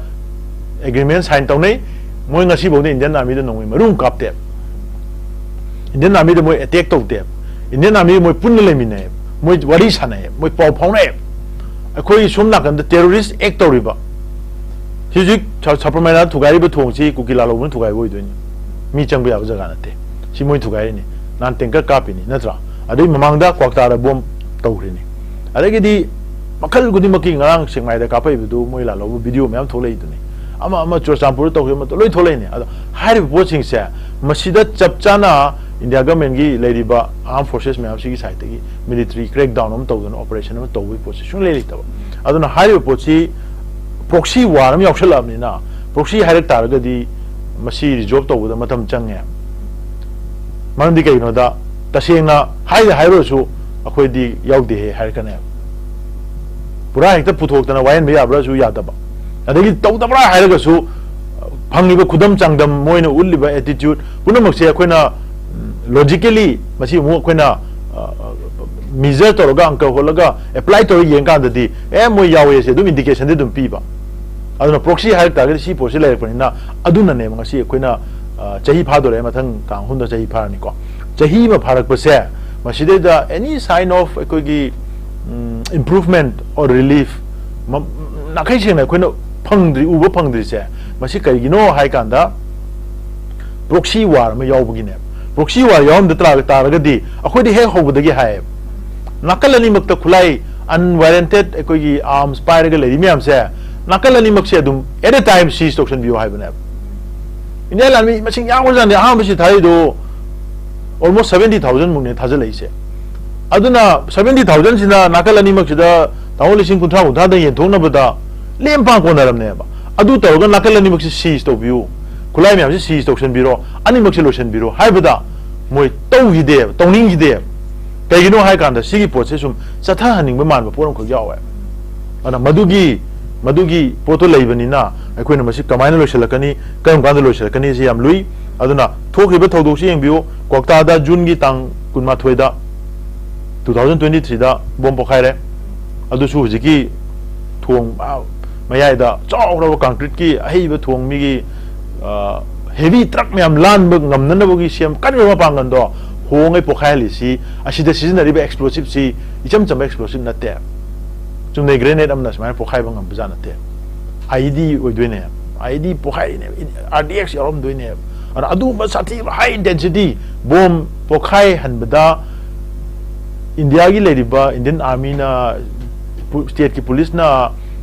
agreement sign ꯇꯧꯅꯩ꯫ ꯃꯣꯏ ꯉꯁꯤꯐꯥꯎꯗ Indian Army ꯗ ꯅꯣꯡꯃꯩ ꯃꯔꯨ ꯑꯃ ꯀꯥꯞꯇꯦ꯫ Indian Army ꯗ ꯃꯣꯏ attack ꯇꯧꯗꯦ꯫ Indian Army ꯃꯣꯏ ꯄꯨꯟꯅ ꯂꯩꯃꯤꯟꯅꯩ, ꯃꯣꯏ ꯋꯥꯔꯤ ꯁꯥꯟꯅꯩ, ꯃꯣꯏ ꯄꯥꯎ ꯐꯥꯎꯅꯩ꯫ ꯑꯩꯈꯣꯏ ꯁꯣꯝ ꯅꯥꯀꯟꯗ terrorist act ꯇꯧꯔꯤꯕ, ꯍꯧꯖꯤꯛ ꯁ-, ꯁꯄ꯭ꯔꯃꯩꯅ ꯊꯨꯒꯥꯏꯔꯤꯕ ꯊꯣꯡꯁꯤ ꯀꯨꯀꯤ ꯂꯥꯜꯍꯧꯕꯅ ꯊꯨꯒꯥꯏꯕ ꯑꯣꯏꯗꯣꯏꯅꯤ꯫ ꯃꯤ ꯆꯪꯕ ꯌꯥꯕ ꯖꯒꯥ ꯅꯠꯇꯦ꯫ ꯁꯤ ꯃꯣꯏ ꯊꯨꯒꯥꯏꯔꯤꯅꯤ꯫ ꯅꯍꯥꯟ tanker ꯀꯥꯞꯄꯤꯅꯤ, ꯅꯠꯇ꯭ꯔꯥ? ꯑꯗꯨꯏ ꯃꯃꯥꯡꯗ ꯀ꯭ꯋꯥꯛꯇꯥꯗ bomb ꯇꯧꯈ꯭ꯔꯤꯅꯤ꯫ ꯑꯗꯒꯤꯗꯤ ꯃꯈꯜ ꯈꯨꯗꯤꯡꯃꯛꯀꯤ ꯉꯔꯥꯡ ꯁꯦꯛꯃꯥꯏꯗ ꯀꯥꯞꯄꯛꯏꯕꯗꯨ ꯃꯣꯏ ꯂꯥꯜꯍꯧꯕ video ꯃꯌꯥꯝ ꯊꯣꯛꯂꯛꯏꯗꯨꯅꯤ꯫ ꯑꯃ ꯑꯃ ꯆꯨꯔꯆꯥꯟꯄꯨꯔꯗ ꯇꯧꯈꯤꯕ ꯃꯇꯝ ꯂꯣꯏ ꯊꯣꯛꯂꯛꯏꯅꯤ꯫ ꯑꯗꯣ ꯍꯥꯏꯔꯤꯕ ꯄꯣꯠꯁꯤꯡꯁꯦ, ꯃꯁꯤꯗ ꯆꯞ ꯆꯥꯅ India government ꯒꯤ ꯂꯩꯔꯤꯕ armed forces ꯃꯌꯥꯝꯁꯤꯒꯤ side ꯇꯒꯤ military crackdown ꯑꯃ ꯇꯧꯗꯅ operation ꯑꯃ ꯇꯧꯕꯒꯤ ꯄꯣꯠꯁꯦ ꯁꯨꯡꯂꯩ ꯂꯩꯇꯕ꯫ ꯑꯗꯨꯅ ꯍꯥꯏꯔꯤꯕ ꯄꯣꯠꯁꯤ proxy war ꯑꯃ ꯌꯥꯎꯁꯜꯂꯛꯑꯕꯅꯤꯅ, proxy ꯍꯥꯏꯔꯛ ꯇꯥꯔꯒꯗꯤ ꯃꯁꯤ resolve ꯇꯧꯕꯗ ꯃꯇꯝ ꯆꯪꯉꯦ꯫ ꯃꯔꯝꯗꯤ ꯀꯩꯒꯤꯅꯣꯗ, ꯇꯁꯦꯡꯅ ꯍꯥꯏꯗ ꯍꯥꯏꯔꯨꯔꯁꯨ ꯑꯩꯈꯣꯏꯗꯤ ꯌꯥꯎꯗꯦꯍꯦ ꯍꯥꯏꯔꯛꯀꯅꯦꯕ꯫ ꯄꯨꯔꯥ ꯍꯦꯛꯇ ꯄꯨꯊꯣꯛꯇꯅ ꯋꯥꯌꯦꯟꯕ ꯌꯥꯕ꯭ꯔꯥꯁꯨ ꯌꯥꯗꯕ꯫ ꯑꯗꯒꯤ ꯇꯧꯗꯕ꯭ꯔꯥ ꯍꯥꯏꯔꯒꯁꯨ, ꯐꯪꯉꯤꯕ ꯈꯨꯗꯝ ꯆꯥꯡꯗꯝ, ꯃꯣꯏꯅ ꯎꯠꯂꯤꯕ attitude ꯄꯨꯝꯅꯃꯛꯁꯦ ꯑꯩꯈꯣꯏꯅ, ꯎꯝ, logically ꯃꯁꯤ ꯑꯃꯨꯛ ꯑꯩꯈꯣꯏꯅ, ꯑ, ꯑ, measure ꯇꯧꯔꯒ, ꯑꯪꯀ ꯍꯣꯠꯂꯒ, apply ꯇꯧꯔꯒ ꯌꯦꯡꯀꯥꯟꯗꯗꯤ, ꯑꯦ, ꯃꯣꯏ ꯌꯥꯎꯋꯦꯁꯦ ꯑꯗꯨꯝ indication ꯗꯤ ꯑꯗꯨꯝ ꯄꯤꯕ꯫ ꯑꯗꯨꯅ proxy ꯍꯥꯏꯔꯛ ꯇꯥꯔꯒꯗꯤ ꯁꯤ ꯄꯣꯠꯁꯤ ꯂꯩꯔꯛꯄꯅꯤꯅ, ꯑꯗꯨꯅꯅꯦꯕ ꯉꯁꯤ ꯑꯩꯈꯣꯏꯅ, ꯑ, ꯆꯍꯤ ꯐꯥꯗꯣꯔꯦ, ꯃꯊꯪ ꯇꯥꯡ ꯑꯍꯨꯝꯗ ꯆꯍꯤ ꯐꯥꯔꯅꯤꯀꯣ꯫ ꯆꯍꯤ ꯑꯃ ꯐꯥꯔꯛꯄꯁꯦ, ꯃꯁꯤꯗꯩꯗ any sign of ꯑꯩꯈꯣꯏꯒꯤ, ꯎꯝ, improvement or relief, ꯃ-, ꯅꯥꯈꯩ ꯁꯦꯡꯅ ꯑꯩꯈꯣꯏꯅ ꯐꯪꯗ꯭ꯔꯤ, ꯎꯕ ꯐꯪꯗ꯭ꯔꯤꯁꯦ, ꯃꯁꯤ ꯀꯔꯤꯒꯤꯅꯣ ꯍꯥꯏ ꯀꯥꯟꯗ, proxy war ꯑꯃ ꯌꯥꯎꯕꯒꯤꯅꯦꯕ꯫ Proxy war ꯌꯥꯎꯔꯝꯗ ꯇꯥꯔ-, ꯇꯥꯔꯒꯗꯤ, ꯑꯩꯈꯣꯏꯗꯤ ꯍꯦꯛ ꯍꯧꯕꯗꯒꯤ ꯍꯥꯏꯌꯦꯕ, ꯅꯥꯀꯜ ꯑꯅꯤꯃꯛꯇ ꯈꯨꯠꯂꯥꯏ, unwarranted ꯑꯩꯈꯣꯏꯒꯤ arms ꯄꯥꯏꯔꯒ ꯂꯩꯔꯤ ꯃꯌꯥꯝꯁꯦ, ꯅꯥꯀꯜ ꯑꯅꯤꯃꯛꯁꯦ ꯑꯗꯨꯝ at a time seize ꯇꯧꯁꯟꯕꯤꯌꯨ ꯍꯥꯏꯕꯅꯦꯕ꯫ ꯏꯟꯗꯤꯌꯥ ꯂꯥꯟꯃꯤ ꯃꯁꯤꯡ ꯌꯥꯝꯈ꯭ꯔꯖꯥꯠꯅꯤ꯫ ꯑꯍꯥꯟꯕꯁꯤ ꯊꯥꯔꯛꯏꯗꯣ almost seventy thousand ꯃꯨꯛꯅꯦ ꯊꯥꯖꯤꯜꯂꯛꯏꯁꯦ꯫ ꯑꯗꯨꯅ seventy thousand ꯁꯤꯅ ꯅꯥꯀꯜ ꯑꯅꯤꯃꯛꯁꯤꯗ ꯇꯥꯃꯣ ꯂꯤꯁꯤꯡ ꯀꯨꯟꯊ꯭ꯔꯥ, ꯀꯨꯟꯊ꯭ꯔꯥꯗ ꯌꯦꯟꯊꯣꯛꯅꯕꯗ ꯂꯦꯝ ꯄꯥꯟ ꯀꯣꯟꯅꯔꯝꯅꯦꯕ꯫ ꯑꯗꯨ ꯇꯧꯔꯒ ꯅꯥꯀꯜ ꯑꯅꯤꯃꯛꯁꯤ seize ꯇꯧꯕꯤꯌꯨ, ꯈꯨꯠꯂꯥꯏ ꯃꯌꯥꯝꯁꯤ seize ꯇꯧꯁꯟꯕꯤꯔꯣ, ꯑꯅꯤꯃꯛꯁꯤ ꯂꯣꯏꯁꯟꯕꯤꯔꯣ ꯍꯥꯏꯕꯗ ꯃꯣꯏ ꯇꯧꯈꯤꯗꯦꯕ, ꯇꯧꯅꯤꯡꯈꯤꯗꯦꯕ꯫ ꯀꯩꯒꯤꯅꯣ ꯍꯥꯏ ꯀꯥꯟꯗ ꯁꯤꯒꯤ ꯄꯣꯠꯁꯦ ꯁꯨꯝ ꯆꯠꯊꯍꯟꯅꯤꯡꯕ ꯃꯥꯟꯕ ꯄꯣꯠ ꯑꯃꯈꯛ ꯌꯥꯎꯋꯦ꯫ ꯑꯗꯨꯅ ꯃꯗꯨꯒꯤ, ꯃꯗꯨꯒꯤ ꯄꯣꯠꯇꯣ ꯂꯩꯕꯅꯤꯅ ꯑꯩꯈꯣꯏꯅ ꯃꯁꯤ ꯀꯃꯥꯏꯅ ꯂꯣꯏꯁꯤꯜꯂꯛꯀꯅꯤ, ꯀꯔꯝ ꯀꯥꯟꯗ ꯂꯣꯏꯁꯤꯜꯂꯛꯀꯅꯤ ꯁꯤ ꯌꯥꯝ ꯂꯨꯏ꯫ ꯑꯗꯨꯅ ꯊꯣꯛꯈ꯭ꯔꯤꯕ ꯊꯧꯗꯣꯛꯁꯤ ꯌꯦꯡꯕꯤꯌꯨ, ꯀꯣꯛꯇꯥꯗ ꯖꯨꯟꯒꯤ ꯇꯥꯡ ꯀꯨꯟꯃꯥꯊꯣꯏꯗ, two thousand twenty threeꯗ ꯕꯣꯝ ꯄꯣꯈꯥꯏꯔꯦ꯫ ꯑꯗꯨꯁꯨ ꯍꯧꯖꯤꯛꯀꯤ ꯊꯣꯡ, ꯑꯥ, ꯃꯌꯥꯏꯗ ꯆꯥꯎꯈ꯭ꯔꯕ concreteꯀꯤ ꯑꯍꯩꯕ ꯊꯣꯡ, ꯃꯤꯒꯤ, ꯑꯥ, heavy truck ꯃꯌꯥꯝ ꯂꯥꯟꯕ ꯉꯝꯅꯅꯕꯒꯤ ꯁꯦꯝ ꯀꯟꯕ ꯃꯄꯥꯡꯒꯜꯗꯣ ꯍꯣꯡꯉꯩ ꯄꯣꯈꯥꯏꯍꯜꯂꯤꯁꯤ, ꯑꯁꯤꯗ ꯁꯤꯖꯤꯟꯅꯔꯤꯕ explosiveꯁꯤ ꯏꯆꯝ ꯆꯝꯕ explosive ꯅꯠꯇꯦ꯫ ꯆꯨꯝꯅꯩ grenade ꯑꯃꯅ ꯁꯨꯃꯥꯏꯅ ꯄꯣꯈꯥꯏꯕ ꯉꯝꯕꯖꯥꯠ ꯅꯠꯇꯦ꯫ IED ꯑꯣꯏꯗꯣꯏꯅꯦ, IED ꯄꯣꯈꯥꯏꯔꯤꯅꯦꯕ, RDX ꯌꯥꯎꯔꯝꯗꯣꯏꯅꯦꯕ꯫ ꯑꯗꯨꯅ ꯑꯗꯨꯒꯨꯝꯕ ꯁꯥꯊꯤꯕ high intensity ꯕꯣꯝ ꯄꯣꯈꯥꯏꯍꯟꯕꯗ ꯏꯟꯗꯤꯌꯥꯒꯤ ꯂꯩꯔꯤꯕ Indian Armyꯅ, ꯄꯨ-, stateꯀꯤ policeꯅ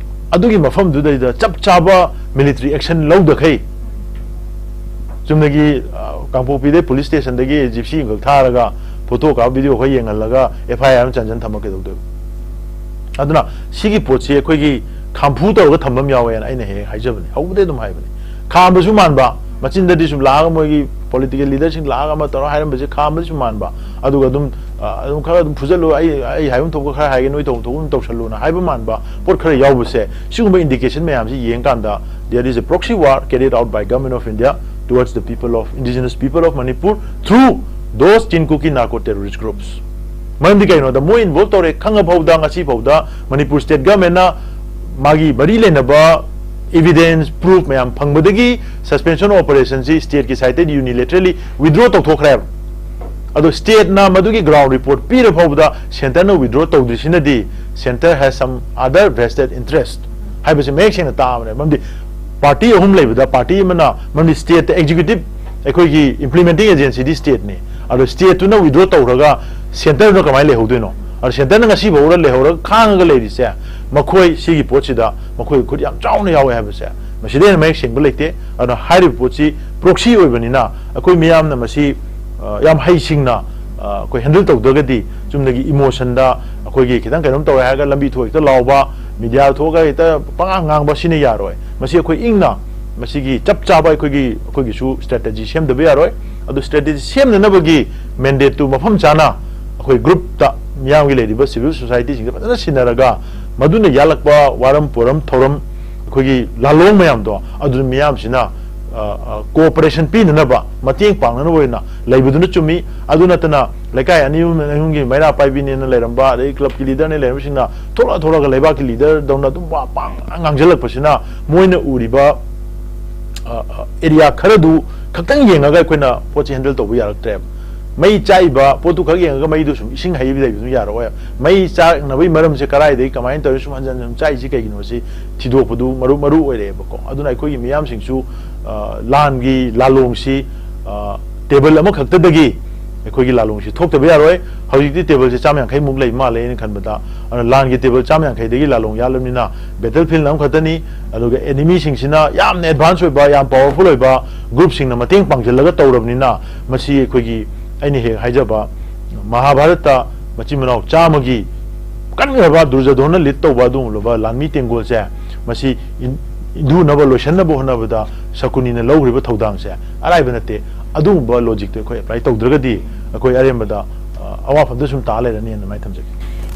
ꯑꯗꯨꯒꯤ ꯃꯐꯝꯗꯨꯗꯩꯗ ꯆꯞ ꯆꯥꯕ military action ꯂꯧꯗꯈꯩ, ꯆꯨꯝꯅꯒꯤ, ꯑ, ꯀꯥꯡꯄꯣꯛꯄꯤꯗꯩ police stationꯗꯒꯤ gypsy ꯑꯃꯈꯛ ꯊꯥꯔꯒ photo ꯀꯥꯞ, video ꯈꯔ ꯌꯦꯡꯍꯜꯂꯒ FIR ꯑꯃ ꯆꯟꯖꯟ ꯊꯝꯃ ꯀꯩꯗꯧꯗꯣꯏꯕ? ꯑꯗꯨꯅ ꯁꯤꯒꯤ ꯄꯣꯠꯁꯤ ꯑꯩꯈꯣꯏꯒꯤ ꯈꯥꯝꯐꯨ ꯇꯧꯔꯒ ꯊꯝꯕ ꯑꯃ ꯌꯥꯎꯋꯦꯅ ꯑꯩꯅ ꯍꯦꯛ ꯍꯦꯛ ꯍꯥꯏꯖꯕꯅꯤ, ꯍꯧꯕꯗꯩ ꯑꯗꯨꯝ ꯍꯥꯏꯕꯅꯤ꯫ ꯈꯥꯝꯕꯁꯨ ꯃꯥꯟꯕ, ꯃꯆꯤꯟꯗꯗꯤ ꯁꯨꯝ ꯂꯥꯛꯑꯒ ꯃꯣꯏꯒꯤ political leaderꯁꯤꯡ ꯂꯥꯛꯑꯒ ꯑꯃ ꯇꯧꯔ ꯍꯥꯏꯔꯝꯕꯁꯦ ꯈꯥꯝꯕꯗꯤ ꯁꯨꯝ ꯃꯥꯟꯕ, ꯑꯗꯨꯒ ꯑꯗꯨꯝ, ꯑ, ꯑꯗꯨꯝ ꯈꯔ ꯑꯗꯨꯝ ꯐꯨꯖꯜꯂꯨ, ꯑꯩ, ꯑꯩ ꯍꯥꯏꯐꯝ ꯊꯣꯛꯄ ꯈꯔ ꯍꯥꯏꯒꯦ, ꯅꯣꯏ ꯇꯧꯐꯝ ꯊꯣꯛꯄ ꯑꯗꯨꯝ ꯇꯧꯁꯜꯂꯨꯅ ꯍꯥꯏꯕ ꯃꯥꯟꯕ ꯄꯣꯠ ꯈꯔ ꯌꯥꯎꯕꯁꯦ, ꯁꯤꯒꯨꯝꯕ indication ꯃꯌꯥꯝꯁꯤ ꯌꯦꯡꯀꯥꯟꯗ, there is a proxy war carried out by Government of India towards the people of, indigenous people of Manipur through those Chin Kuki narco terrorist groups. ꯃꯔꯝꯗꯤ ꯀꯩꯅꯣꯗ ꯃꯣꯏ involve ꯇꯧꯔꯦ ꯈꯪꯉ ꯐꯥꯎꯗ, ꯉꯁꯤ ꯐꯥꯎꯗ ꯃꯅꯤꯄꯨꯔ state governmentꯅ ꯃꯥꯒꯤ ꯃꯔꯤ ꯂꯩꯅꯕ evidence, proof ꯃꯌꯥꯝ ꯐꯪꯕꯗꯒꯤ suspension of operationꯁꯤ stateꯀꯤ sideꯇꯒꯤ unilaterally withdraw ꯇꯧꯊꯣꯛꯈ꯭ꯔꯦꯕ꯫ ꯑꯗꯣ stateꯅ ꯃꯗꯨꯒꯤ ground report ꯄꯤꯔ ꯐꯥꯎꯕꯗ centreꯅ withdraw ꯇꯧꯗ꯭ꯔꯤꯁꯤꯅꯗꯤ center has some other vested interest ꯍꯥꯏꯕꯁꯤ ꯃꯌꯦꯛ ꯁꯦꯡꯅ ꯇꯥꯕꯅꯦ꯫ ꯃꯔꯝꯗꯤ party ꯑꯍꯨꯝ ꯂꯩꯕꯗ party ꯑꯃꯅ, ꯃꯔꯝꯗꯤ stateꯇ executive, ꯑꯩꯈꯣꯏꯒꯤ implementing agencyꯗꯤ stateꯅꯤ꯫ ꯑꯗꯣ stateꯇꯨꯅ withdraw ꯇꯧꯔꯒ centreꯗꯨꯅ ꯀꯃꯥꯏꯅ ꯂꯩꯍꯧꯗꯣꯏꯅꯣ? ꯑꯗꯣ centreꯅ ꯉꯁꯤ ꯐꯥꯎꯕ ꯂꯩꯍꯧꯔꯒ ꯈꯥꯡꯉꯒ ꯂꯩꯔꯤꯁꯦ, ꯃꯈꯣꯏ ꯁꯤꯒꯤ ꯄꯣꯠꯁꯤꯗ ꯃꯈꯣꯏ ꯈꯨꯠ ꯌꯥꯝ ꯆꯥꯎꯅ ꯌꯥꯎꯋꯦ ꯍꯥꯏꯕꯁꯦ ꯃꯁꯤꯗꯩ ꯍꯦꯟꯅ ꯃꯌꯦꯛ ꯁꯦꯡꯕ ꯂꯩꯇꯦ꯫ ꯑꯗꯨꯅ ꯍꯥꯏꯔꯤꯕ ꯄꯣꯠꯁꯤ proxy ꯑꯣꯏꯕꯅꯤꯅ ꯑꯩꯈꯣꯏ ꯃꯤꯌꯥꯝꯅ ꯃꯁꯤ, ꯑ, ꯌꯥꯝ ꯍꯩꯁꯤꯡꯅ, ꯑ, ꯑꯩꯈꯣꯏ handle ꯇꯧꯗ꯭ꯔꯒꯗꯤ, ꯆꯨꯝꯅꯒꯤ emotionꯗ ꯑꯩꯈꯣꯏꯒꯤ ꯈꯤꯇꯪ ꯀꯩꯅꯣꯝ ꯇꯧꯔꯦ ꯍꯥꯏꯔꯒ ꯂꯝꯕꯤ ꯊꯣꯛ ꯍꯦꯛꯇ ꯂꯥꯎꯕ, media ꯊꯣꯛꯑꯒ ꯍꯦꯛꯇ ꯄꯉꯥꯡ ꯉꯥꯡꯕ, ꯁꯤꯅ ꯌꯥꯔꯣꯏ꯫ ꯃꯁꯤ ꯑꯩꯈꯣꯏ ꯏꯪꯅ ꯃꯁꯤꯒꯤ ꯆꯞ ꯆꯥꯕ ꯑꯩꯈꯣꯏꯒꯤ, ꯑꯩꯈꯣꯏꯒꯤꯁꯨ strategy ꯁꯦꯝꯗꯕ ꯌꯥꯔꯣꯏ꯫ ꯑꯗꯨ strategy ꯁꯦꯝꯅꯅꯕꯒꯤ mandateꯇꯨ ꯃꯐꯝ ꯆꯥꯅ ꯑꯩꯈꯣꯏ groupꯇ, ꯃꯤꯌꯥꯝꯒꯤ ꯂꯩꯔꯤꯕ civil societyꯁꯤꯡꯗ ꯐꯖꯅ ꯁꯤꯟꯅꯔꯒ, ꯃꯗꯨꯅ ꯌꯥꯜꯂꯛꯄ ꯋꯥꯔꯝ ꯄꯣꯔꯝ ꯊꯧꯔꯝ, ꯑꯩꯈꯣꯏꯒꯤ ꯂꯥꯂꯣꯡ ꯃꯌꯥꯝꯗꯣ, ꯑꯗꯨ ꯃꯤꯌꯥꯝꯁꯤꯅ, ꯑ, ꯑ, cooperation ꯄꯤꯅꯅꯕ, ꯃꯇꯦꯡ ꯄꯥꯡꯅꯅꯕ ꯑꯣꯏꯅ ꯂꯩꯕꯗꯨꯅ ꯆꯨꯝꯃꯤ꯫ ꯑꯗꯨ ꯅꯠꯇꯅ ꯂꯩꯀꯥꯏ ꯑꯅꯤ ꯑꯍꯨꯝ, ꯑꯅꯤ ꯑꯍꯨꯝꯒꯤ ꯃꯩꯔꯥ ꯄꯥꯏꯕꯤꯅꯦꯅ ꯂꯩꯔꯝꯕ, ꯑꯗꯩ clubꯀꯤ leaderꯅꯦ ꯂꯩꯔꯝꯕꯁꯤꯡꯅ ꯊꯣꯛꯂꯛ ꯊꯣꯛꯂꯛꯑꯒ ꯂꯩꯕꯥꯛꯀꯤ leaderꯗꯧꯅ ꯑꯗꯨꯝ ꯋꯥ ꯄꯥꯡ ꯉꯥꯡꯖꯜꯂꯛꯄꯁꯤꯅ ꯃꯣꯏꯅ ꯎꯔꯤꯕ, ꯑ, ꯑ, area ꯈꯔꯗꯨ ꯈꯛꯇꯪ ꯌꯦꯡꯉꯒ ꯑꯩꯈꯣꯏꯅ ꯄꯣꯠꯁꯤ handle ꯇꯧꯕ ꯌꯥꯔꯛꯇ꯭ꯔꯦꯕ꯫ ꯃꯩ ꯆꯥꯛꯏꯕ ꯄꯣꯠꯇꯨ ꯈꯛ ꯌꯦꯡꯉꯒ ꯃꯩꯗꯨ ꯁꯨꯝ ꯏꯁꯤꯡ ꯍꯩꯕ ꯂꯩꯕꯗꯨ ꯌꯥꯔꯛꯑꯣꯏ꯫ ꯃꯩ ꯆꯥꯛꯅꯕꯒꯤ ꯃꯔꯝꯁꯦ ꯀꯗꯥꯏꯗꯒꯤ, ꯀꯃꯥꯏꯅ ꯇꯧꯔꯤ, ꯁꯨꯝ ꯍꯟꯖꯟ ꯍꯟꯖꯟ ꯆꯥꯛꯏꯁꯤ ꯀꯩꯒꯤꯅꯣ, ꯁꯤ ꯊꯤꯗꯣꯛꯄꯗꯨ ꯃꯔꯨ, ꯃꯔꯨ ꯑꯣꯏꯔꯛꯑꯦꯕꯀꯣ꯫ ꯑꯗꯨꯅ ꯑꯩꯈꯣꯏꯒꯤ ꯃꯤꯌꯥꯝꯁꯤꯡꯁꯨ, ꯑ, ꯂꯥꯟꯒꯤ ꯂꯥꯂꯣꯡꯁꯤ, ꯑ, table ꯑꯃꯈꯛꯇꯗꯒꯤ ꯑꯩꯈꯣꯏꯒꯤ ꯂꯥꯂꯣꯡꯁꯤ ꯊꯣꯛꯇꯕ ꯌꯥꯔꯣꯏ꯫ ꯍꯧꯖꯤꯛꯇꯤ tableꯁꯦ ꯆꯥꯝꯃ ꯌꯥꯡꯈꯩꯃꯨꯛ ꯂꯩ ꯃꯥꯜꯂꯦ ꯑꯩꯅ ꯈꯟꯕꯗ꯫ ꯑꯗꯨꯅ ꯂꯥꯟꯒꯤ table ꯆꯥꯝꯃ ꯌꯥꯡꯈꯩꯗꯒꯤ ꯂꯥꯂꯣꯡ ꯌꯥꯜꯂꯕꯅꯤꯅ battlefieldꯅ ꯑꯃꯈꯛꯇꯅꯤ꯫ ꯑꯗꯨꯒ enemyꯁꯤꯡꯁꯤꯅ ꯌꯥꯝꯅ advance ꯑꯣꯏꯕ, ꯌꯥꯝ powerful ꯑꯣꯏꯕ groupꯁꯤꯡꯅ ꯃꯇꯦꯡ ꯄꯥꯡꯁꯤꯜꯂꯒ ꯇꯧꯔꯕꯅꯤꯅ, ꯃꯁꯤ ꯑꯩꯈꯣꯏꯒꯤ, ꯑꯩꯅ ꯍꯦꯛ ꯍꯥꯏꯖꯕ, ꯃꯍꯥꯚꯥꯔꯠꯇ ꯃꯆꯤꯟ ꯃꯅꯥꯎ ꯆꯥꯝꯃꯒꯤ ꯀꯟꯈ꯭ꯔꯕ ꯗꯨꯔꯖꯣꯙꯣꯟꯅ lead ꯇꯧꯕ ꯑꯗꯨꯒꯨꯝꯂꯕ ꯂꯥꯟꯃꯤ ꯇꯦꯡꯒꯣꯜꯁꯦ, ꯃꯁꯤ ꯏꯟ-, ꯏꯟꯊꯨꯅꯕ, ꯂꯣꯏꯁꯤꯟꯅꯕ ꯍꯣꯠꯅꯕꯗ ꯁꯀꯨꯅꯤꯅ ꯂꯧꯈ꯭ꯔꯤꯕ ꯊꯧꯗꯥꯡꯁꯦ ꯑꯔꯥꯏꯕ ꯅꯠꯇꯦ꯫ ꯑꯗꯨꯒꯨꯝꯕ logicꯇꯣ ꯑꯩꯈꯣꯏ apply ꯇꯧꯗ꯭ꯔꯒꯗꯤ ꯑꯩꯈꯣꯏ ꯑꯔꯦꯝꯕꯗ, ꯑ, ꯑꯋꯥꯐꯝꯗ ꯁꯨꯝ ꯇꯥ ꯂꯩꯔꯅꯤ ꯍꯥꯏꯅ ꯑꯗꯨꯃꯥꯏꯅ ꯊꯝꯖꯒꯦ꯫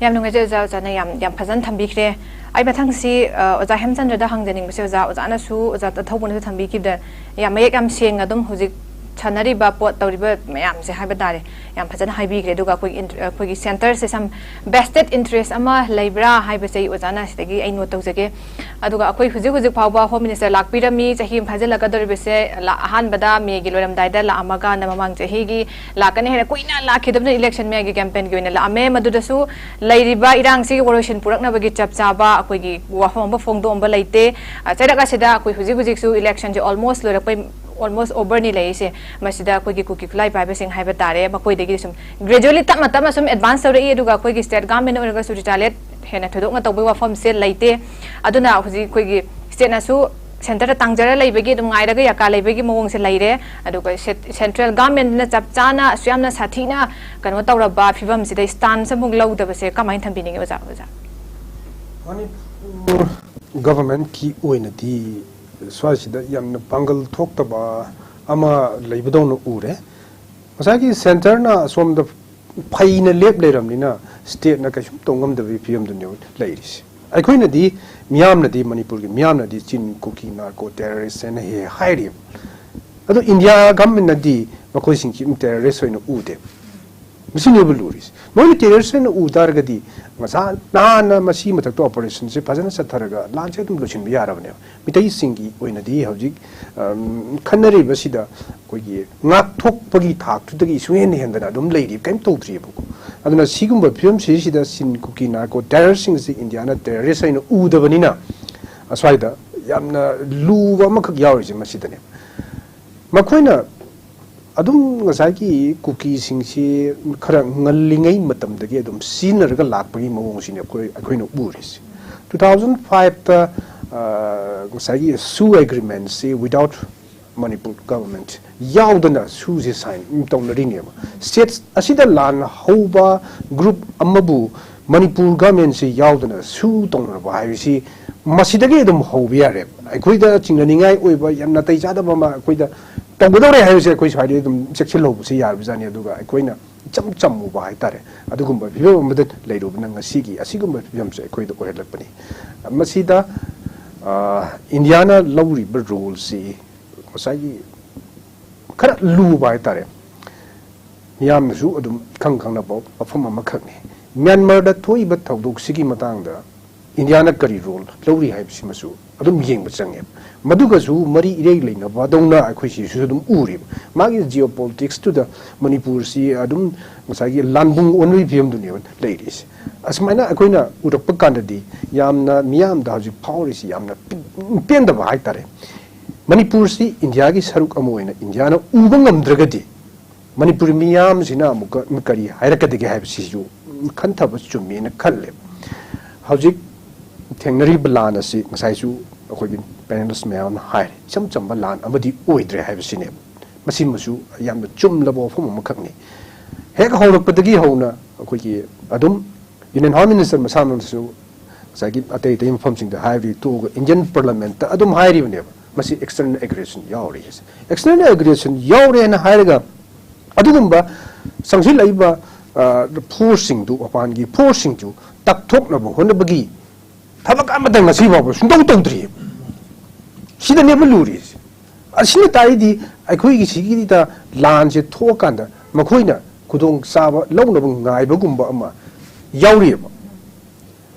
ꯌꯥꯝ ꯅꯨꯡꯉꯥꯏꯖꯩ ꯑꯣꯖꯥ, ꯑꯣꯖꯥꯅ ꯌꯥꯝ, ꯌꯥꯝ ꯐꯖꯅ ꯊꯝꯕꯤꯈ꯭ꯔꯦ꯫ ꯑꯩ ꯃꯊꯪꯁꯤ, ꯑ, ꯑꯣꯖꯥ ꯍꯦꯝꯆꯟꯗ꯭ꯔꯗ ꯍꯪꯖꯅꯤꯡꯕꯁꯦ, ꯑꯣꯖꯥ, ꯑꯣꯖꯥꯅꯁꯨ, ꯑꯣꯖꯥ ꯇꯊꯧꯕꯅꯁꯨ ꯊꯝꯕꯤꯈꯤꯕꯗ ꯌꯥꯝ ꯃꯌꯦꯛ ꯌꯥꯝ ꯁꯦꯡꯅ ꯑꯗꯨꯝ ꯍꯧꯖꯤꯛ ꯁꯥꯟꯅꯔꯤꯕ ꯄꯣꯠ ꯇꯧꯔꯤꯕ ꯃꯌꯥꯝꯁꯦ ꯍꯥꯏꯕ ꯇꯥꯔꯦ, ꯌꯥꯝ ꯐꯖꯅ ꯍꯥꯏꯕꯤꯈ꯭ꯔꯦ꯫ ꯑꯗꯨꯒ ꯑꯩꯈꯣꯏꯒꯤ ꯏꯟ-, ꯑꯩꯈꯣꯏꯒꯤ centreꯁꯦ some vested interest ꯑꯃ ꯂꯩꯕ꯭ꯔꯥ ꯍꯥꯏꯕꯁꯦ ꯑꯩ ꯑꯣꯖꯥꯅ ꯁꯤꯗꯒꯤ ꯑꯩ note ꯇꯧꯖꯒꯦ꯫ ꯑꯗꯨꯒ ꯑꯩꯈꯣꯏ ꯍꯧꯖꯤꯛ ꯍꯧꯖꯤꯛ ꯐꯥꯎꯕ Home Minister ꯂꯥꯛꯄꯤꯔꯝꯃꯤ꯫ ꯆꯍꯤ ꯑꯃ ꯐꯥꯖꯤꯜꯂꯀꯗꯧꯔꯤꯕꯁꯦ ꯂꯥ-, ꯑꯍꯥꯟꯕꯗ Mayꯒꯤ ꯂꯣꯏꯔꯝꯗꯥꯏꯗ ꯂꯥꯛꯑꯝꯃꯒ ꯍꯟꯗꯛ ꯃꯃꯥꯡ ꯆꯍꯤꯒꯤ ꯂꯥꯛꯀꯅꯤ ꯍꯥꯏꯅ ꯀꯨꯏꯅ ꯂꯥꯛꯈꯤꯗꯕꯅ election ꯃꯌꯥꯒꯤ campaignꯒꯤ ꯑꯣꯏꯅ ꯂꯥꯛꯑꯝꯃꯦ꯫ ꯃꯗꯨꯗꯁꯨ ꯂꯩꯔꯤꯕ ꯏꯔꯥꯡꯁꯤꯒꯤ ꯋꯥꯔꯣꯏꯁꯤꯟ ꯄꯨꯔꯛꯅꯕꯒꯤ ꯆꯞ ꯆꯥꯕ ꯑꯩꯈꯣꯏꯒꯤ ꯋꯥꯐꯝ ꯑꯃ ꯐꯣꯡꯗꯣꯛꯑꯝꯕ ꯂꯩꯇꯦ꯫ ꯑ, ꯆꯩꯔꯛ ꯑꯁꯤꯗ ꯑꯩꯈꯣꯏ ꯍꯧꯖꯤꯛ ꯍꯧꯖꯤꯛꯁꯨ electionꯁꯦ almost ꯂꯣꯏꯔꯛꯄꯩ, almost overꯅꯤ ꯂꯩꯔꯤꯁꯦ꯫ ꯃꯁꯤꯗ ꯑꯩꯈꯣꯏꯒꯤ ꯀꯨꯀꯤ ꯈꯨꯠꯂꯥꯏ ꯄꯥꯏꯕꯁꯤꯡ ꯍꯥꯏꯕ ꯇꯥꯔꯦ, ꯃꯈꯣꯏꯗꯒꯤ ꯁꯨꯝ gradually ꯇꯞꯅ ꯇꯞꯅ ꯁꯨꯝ advance ꯇꯧꯔꯛꯏ꯫ ꯑꯗꯨꯒ ꯑꯩꯈꯣꯏꯒꯤ state government ꯑꯣꯏꯔꯒꯁꯨ retaliate ꯍꯦꯟꯅ ꯊꯣꯏꯗꯣꯛꯅ ꯇꯧꯕꯒꯤ ꯋꯥꯐꯝꯁꯦ ꯂꯩꯇꯦ꯫ ꯑꯗꯨꯅ ꯍꯧꯖꯤꯛ ꯑꯩꯈꯣꯏꯒꯤ stateꯅꯁꯨ centreꯗ ꯇꯥꯡꯖꯔ ꯂꯩꯕꯒꯤ, ꯑꯗꯨꯝ ꯉꯥꯏꯔꯒ ꯌꯥꯀꯥ ꯂꯩꯕꯒꯤ ꯃꯑꯣꯡꯁꯦ ꯂꯩꯔꯦ꯫ ꯑꯗꯨꯒ ꯁꯦ-, central governmentꯅ ꯆꯞ ꯆꯥꯅ ꯑꯁꯨꯛ ꯌꯥꯝꯅ ꯁꯥꯊꯤꯅ ꯀꯩꯅꯣ ꯇꯧꯔꯕ ꯐꯤꯕꯝꯁꯤꯗ stance ꯑꯃꯨꯛ ꯂꯧꯗꯕꯁꯦ ꯀꯃꯥꯏꯅ ꯊꯝꯕꯤꯅꯤꯡꯉꯤ, ꯑꯣꯖꯥ? ꯑꯣꯖꯥ꯫ ꯃꯅꯤꯄꯨꯔ governmentꯀꯤ ꯑꯣꯏꯅꯗꯤ ꯁ꯭ꯋꯥꯏꯁꯤꯗ ꯌꯥꯝꯅ ꯄꯥꯡꯒꯜ ꯊꯣꯛꯇꯕ ꯑꯃ ꯂꯩꯕꯗꯧꯅ ꯎꯔꯦ꯫ ꯉꯁꯥꯏꯒꯤ centreꯅ ꯑꯁꯣꯝꯗ ꯐꯩꯅ ꯂꯦꯞ ꯂꯩꯔꯕꯅꯤꯅ stateꯅ ꯀꯩꯁꯨꯝ ꯇꯧ ꯉꯝꯗꯕꯒꯤ ꯐꯤꯕꯝꯗꯨꯅꯦꯕ ꯂꯩꯔꯤꯁꯦ꯫ ꯑꯩꯈꯣꯏꯅꯗꯤ, ꯃꯤꯌꯥꯝꯅꯗꯤ, ꯃꯅꯤꯄꯨꯔꯒꯤ ꯃꯤꯌꯥꯝꯅꯗꯤ ꯆꯤꯟ ꯀꯨꯀꯤ narco terrorist ꯍꯥꯏꯅ ꯍꯦꯛ ꯍꯦꯛ ꯍꯥꯏꯔꯤꯕ꯫ ꯑꯗꯣ India governmentꯅꯗꯤ ꯃꯈꯣꯏꯁꯤꯡꯁꯤ terrorist ꯑꯣꯏꯅ ꯎꯗꯦꯕ꯫ ꯃꯁꯤꯅꯦꯕ ꯂꯨꯔꯤꯁꯦ꯫ ꯃꯣꯏꯅ terrorist ꯑꯣꯏꯅ ꯎ ꯇꯥꯔꯒꯗꯤ ꯉꯁꯥ ꯅꯍꯥꯟꯅ ꯃꯁꯤ ꯃꯊꯛꯇ operationꯁꯦ ꯐꯖꯅ ꯆꯠꯊꯔꯒ ꯂꯥꯟꯁꯦ ꯑꯗꯨꯝ ꯂꯣꯏꯁꯤꯟꯕ ꯌꯥꯔꯕꯅꯦꯕ꯫ ꯃꯤꯇꯩꯁꯤꯡꯒꯤ ꯑꯣꯏꯅꯗꯤ ꯍꯧꯖꯤꯛ, ꯑꯝ, ꯈꯟꯅꯔꯤꯕꯁꯤꯗ ꯑꯩꯈꯣꯏꯒꯤ ꯉꯥꯛꯊꯣꯛꯄꯒꯤ ꯊꯥꯛꯇꯨꯗꯒꯤ ꯁꯨꯡꯍꯦꯟ ꯍꯦꯟꯗꯅ ꯑꯗꯨꯝ ꯂꯩꯔꯤ, ꯀꯔꯤꯝ ꯇꯧꯗ꯭ꯔꯤꯑꯕꯀꯣ꯫ ꯑꯗꯨꯅ ꯁꯤꯒꯨꯝꯕ ꯐꯤꯕꯝꯁꯤꯁꯤꯗ ꯆꯤꯟ ꯀꯨꯀꯤ narco terroristꯁꯤꯡꯁꯤ Indiaꯅ terrorist ꯍꯥꯏꯅ ꯎꯗꯕꯅꯤꯅ ꯑꯁ꯭ꯋꯥꯏꯗ ꯌꯥꯝꯅ ꯂꯨꯕ ꯑꯃꯈꯛ ꯌꯥꯎꯔꯤꯁꯦ ꯃꯁꯤꯗꯅꯦ꯫ ꯃꯈꯣꯏꯅ ꯑꯗꯨꯝ ꯉꯁꯥꯏꯒꯤ ꯀꯨꯀꯤꯁꯤꯡꯁꯤ ꯈꯔ ꯉꯜꯂꯤꯉꯩ ꯃꯇꯝꯗꯒꯤ ꯑꯗꯨꯝ ꯁꯤꯖꯤꯟꯅꯔꯒ ꯂꯥꯛꯄꯒꯤ ꯃꯑꯣꯡꯁꯤꯅꯦ ꯑꯩꯈꯣꯏ, ꯑꯩꯈꯣꯏꯅ ꯎꯔꯤꯁꯦ꯫ Two thousand fiveꯇ, ꯑ, ꯉꯁꯥꯏꯒꯤ SoO agreementꯁꯤ without Manipur government ꯌꯥꯎꯗꯅ SoOꯁꯦ sign ꯇꯧꯅꯔꯤꯅꯦꯕ꯫ States ꯑꯁꯤꯗ ꯂꯥꯟ ꯍꯧꯕ group ꯑꯃꯕꯨ ꯃꯅꯤꯄꯨꯔ governmentꯁꯤ ꯌꯥꯎꯗꯅ SoO ꯇꯧꯅꯔꯕ ꯍꯥꯏꯕꯁꯤ ꯃꯁꯤꯗꯒꯤ ꯑꯗꯨꯝ ꯍꯧꯕ ꯌꯥꯔꯦꯕ꯫ ꯑꯩꯈꯣꯏꯗ ꯆꯤꯡꯅꯅꯤꯡꯉꯥꯏ ꯑꯣꯏꯕ ꯌꯥꯝ ꯅꯥꯇꯩ ꯆꯥꯗꯕ ꯑꯃ ꯑꯩꯈꯣꯏꯗ ꯇꯧꯒꯗꯧꯔꯦ ꯍꯥꯏꯕꯁꯦ ꯑꯩꯈꯣꯏ ꯁ꯭ꯋꯥꯏꯗ ꯑꯗꯨꯝ ꯆꯦꯛꯁꯤꯜꯍꯧꯕꯁꯦ ꯌꯥꯔꯕꯖꯥꯠꯅꯤ꯫ ꯑꯗꯨꯒ ꯑꯩꯈꯣꯏꯅ ꯏꯆꯝ ꯆꯝꯃꯨꯕ ꯍꯥꯏꯇꯥꯔꯦ, ꯑꯗꯨꯒꯨꯝꯕ ꯐꯤꯕꯝ ꯑꯃꯗ ꯂꯩꯔꯨꯕꯅ ꯉꯁꯤꯒꯤ ꯑꯁꯤꯒꯨꯝꯕ ꯐꯤꯕꯝꯁꯦ ꯑꯩꯈꯣꯏꯗ ꯑꯣꯏꯍꯜꯂꯛꯄꯅꯤ꯫ ꯃꯁꯤꯗ, ꯑ, Indiaꯅ ꯂꯧꯔꯤꯕ roleꯁꯤ ꯉꯁꯥꯏꯒꯤ ꯈꯔ ꯂꯨꯕ ꯍꯥꯏꯇꯥꯔꯦ꯫ ꯃꯤꯌꯥꯝꯅꯁꯨ ꯑꯗꯨꯝ ꯏꯈꯪ ꯈꯪꯅꯕ ꯋꯥꯐꯝ ꯑꯃꯈꯛꯅꯤ꯫ ꯃ꯭ꯌꯥꯟꯃꯥꯔꯗ ꯊꯣꯛꯏꯕ ꯊꯧꯗꯣꯛꯁꯤꯒꯤ ꯃꯇꯥꯡꯗ ꯏꯟꯗꯤꯌꯥꯅ ꯀꯔꯤ ꯔꯣꯜ ꯂꯧꯔꯤ ꯍꯥꯏꯕꯁꯤꯃꯁꯨ ꯑꯗꯨꯝ ꯌꯦꯡꯕ ꯆꯪꯉꯦ꯫ ꯃꯗꯨꯒꯁꯨ ꯃꯔꯤ ꯏꯔꯩ ꯂꯩꯅꯕꯗꯧꯅ ꯑꯩꯈꯣꯏ ꯁꯤꯁꯨ ꯑꯗꯨꯝ ꯎꯔꯤꯕ꯫ ꯃꯥꯒꯤ ꯖꯤꯑꯣ ꯄꯣꯂꯤꯇꯤꯛꯁꯇꯨꯗ ꯃꯅꯤꯄꯨꯔꯁꯤ ꯑꯗꯨꯝ ꯉꯁꯥꯏꯒꯤ ꯂꯥꯟꯕꯨꯡ ꯑꯣꯟꯕꯒꯤ ꯐꯤꯕꯝꯗꯨꯅꯦꯕ ꯂꯩꯔꯤꯁꯦ꯫ ꯑꯁꯨꯃꯥꯏꯅ ꯑꯩꯈꯣꯏꯅ ꯎꯔꯛꯄ ꯀꯥꯟꯗꯗꯤ ꯌꯥꯝꯅ ꯃꯤꯌꯥꯝꯗ ꯍꯧꯖꯤꯛ ꯐꯥꯎꯔꯤꯁꯤ ꯌꯥꯝꯅ ꯄꯦꯟꯗꯕ ꯍꯥꯏꯇꯥꯔꯦ꯫ ꯃꯅꯤꯄꯨꯔꯁꯤ ꯏꯟꯗꯤꯌꯥꯒꯤ ꯁꯔꯨꯛ ꯑꯃ ꯑꯣꯏꯅ ꯏꯟꯗꯤꯌꯥꯅ ꯎꯕ ꯉꯝꯗ꯭ꯔꯒꯗꯤ ꯃꯅꯤꯄꯨꯔꯤ ꯃꯤꯌꯥꯝꯁꯤꯅ ꯑꯃꯨꯛꯀ ꯀꯔꯤ ꯍꯥꯏꯔꯛꯀꯗꯒꯦ ꯍꯥꯏꯕꯁꯤꯁꯨ ꯈꯟꯊꯕ ꯆꯨꯝꯃꯦꯅ ꯈꯜꯂꯦ꯫ ꯍꯧꯖꯤꯛ ꯊꯦꯡꯅꯔꯤꯕ ꯂꯥꯟ ꯑꯁꯤ ꯉꯁꯥꯏꯁꯨ ꯑꯩꯈꯣꯏꯒꯤ ꯄꯦꯅꯦꯂꯤꯁ ꯃꯌꯥꯝꯅ ꯍꯥꯏꯔꯦ, ꯏꯆꯝ ꯆꯝꯕ ꯂꯥꯟ ꯑꯃꯗꯤ ꯑꯣꯏꯗ꯭ꯔꯦ ꯍꯥꯏꯕꯁꯤꯅꯦꯕ꯫ ꯃꯁꯤꯃꯁꯨ ꯌꯥꯝꯅ ꯆꯨꯝꯂꯕ ꯋꯥꯐꯝ ꯑꯃꯈꯛꯅꯤ꯫ ꯍꯦꯛ ꯍꯧꯔꯛꯄꯗꯒꯤ ꯍꯧꯅ ꯑꯩꯈꯣꯏꯒꯤ ꯑꯗꯨꯝ ꯌꯨꯅꯤꯌꯟ ꯍꯣꯝ ꯃꯤꯅꯤꯁꯇꯔ ꯃꯁꯥꯃꯛꯅꯁꯨ ꯉꯁꯥꯏꯒꯤ ꯑꯇꯩ ꯑꯇꯩ ꯃꯐꯝꯁꯤꯡꯗ ꯍꯥꯏꯕꯗꯤ ꯇꯣꯛꯑꯒ ꯏꯟꯗꯤꯌꯟ ꯄꯥꯔꯂꯥꯃꯦꯟꯠꯇ ꯑꯗꯨꯝ ꯍꯥꯏꯔꯤꯕꯅꯦꯕ, ꯃꯁꯤ ꯑꯦꯛꯁꯇꯔꯅꯦꯜ ꯑꯦꯒ꯭ꯔꯦꯁꯟ ꯌꯥꯎꯔꯤ ꯍꯥꯏꯁꯦ꯫ ꯑꯦꯛꯁꯇꯔꯅꯦꯜ ꯑꯦꯒ꯭ꯔꯦꯁꯟ ꯌꯥꯎꯔꯦꯅ ꯍꯥꯏꯔꯒ ꯑꯗꯨꯒꯨꯝꯕ ꯆꯪꯁꯤꯜꯂꯛꯏꯕ ꯐꯣꯔꯁꯁꯤꯡꯗꯨ, ꯃꯄꯥꯟꯒꯤ ꯐꯣꯔꯁꯁꯤꯡꯗꯨ ꯇꯛꯊꯣꯛꯅꯕ ꯍꯣꯠꯅꯕꯒꯤ ꯊꯕꯛ ꯑꯃꯠꯇ ꯉꯁꯤ ꯐꯥꯎꯕ ꯁꯨꯡꯇꯧ ꯇꯧꯗ꯭ꯔꯤꯑꯕ꯫ ꯁꯤꯗꯅꯦꯕ ꯂꯨꯔꯤꯁꯦ꯫ ꯑꯁꯤꯅ ꯇꯥꯛꯏꯗꯤ ꯑꯩꯈꯣꯏꯒꯤ ꯁꯤꯒꯤꯗ ꯂꯥꯟꯁꯦ ꯊꯣꯛꯑꯀꯥꯟꯗ ꯃꯈꯣꯏꯅ ꯈꯨꯗꯣꯡꯆꯥꯕ ꯂꯧꯅꯕ ꯉꯥꯏꯕꯒꯨꯝꯕ ꯑꯃ ꯌꯥꯎꯔꯤꯑꯕ꯫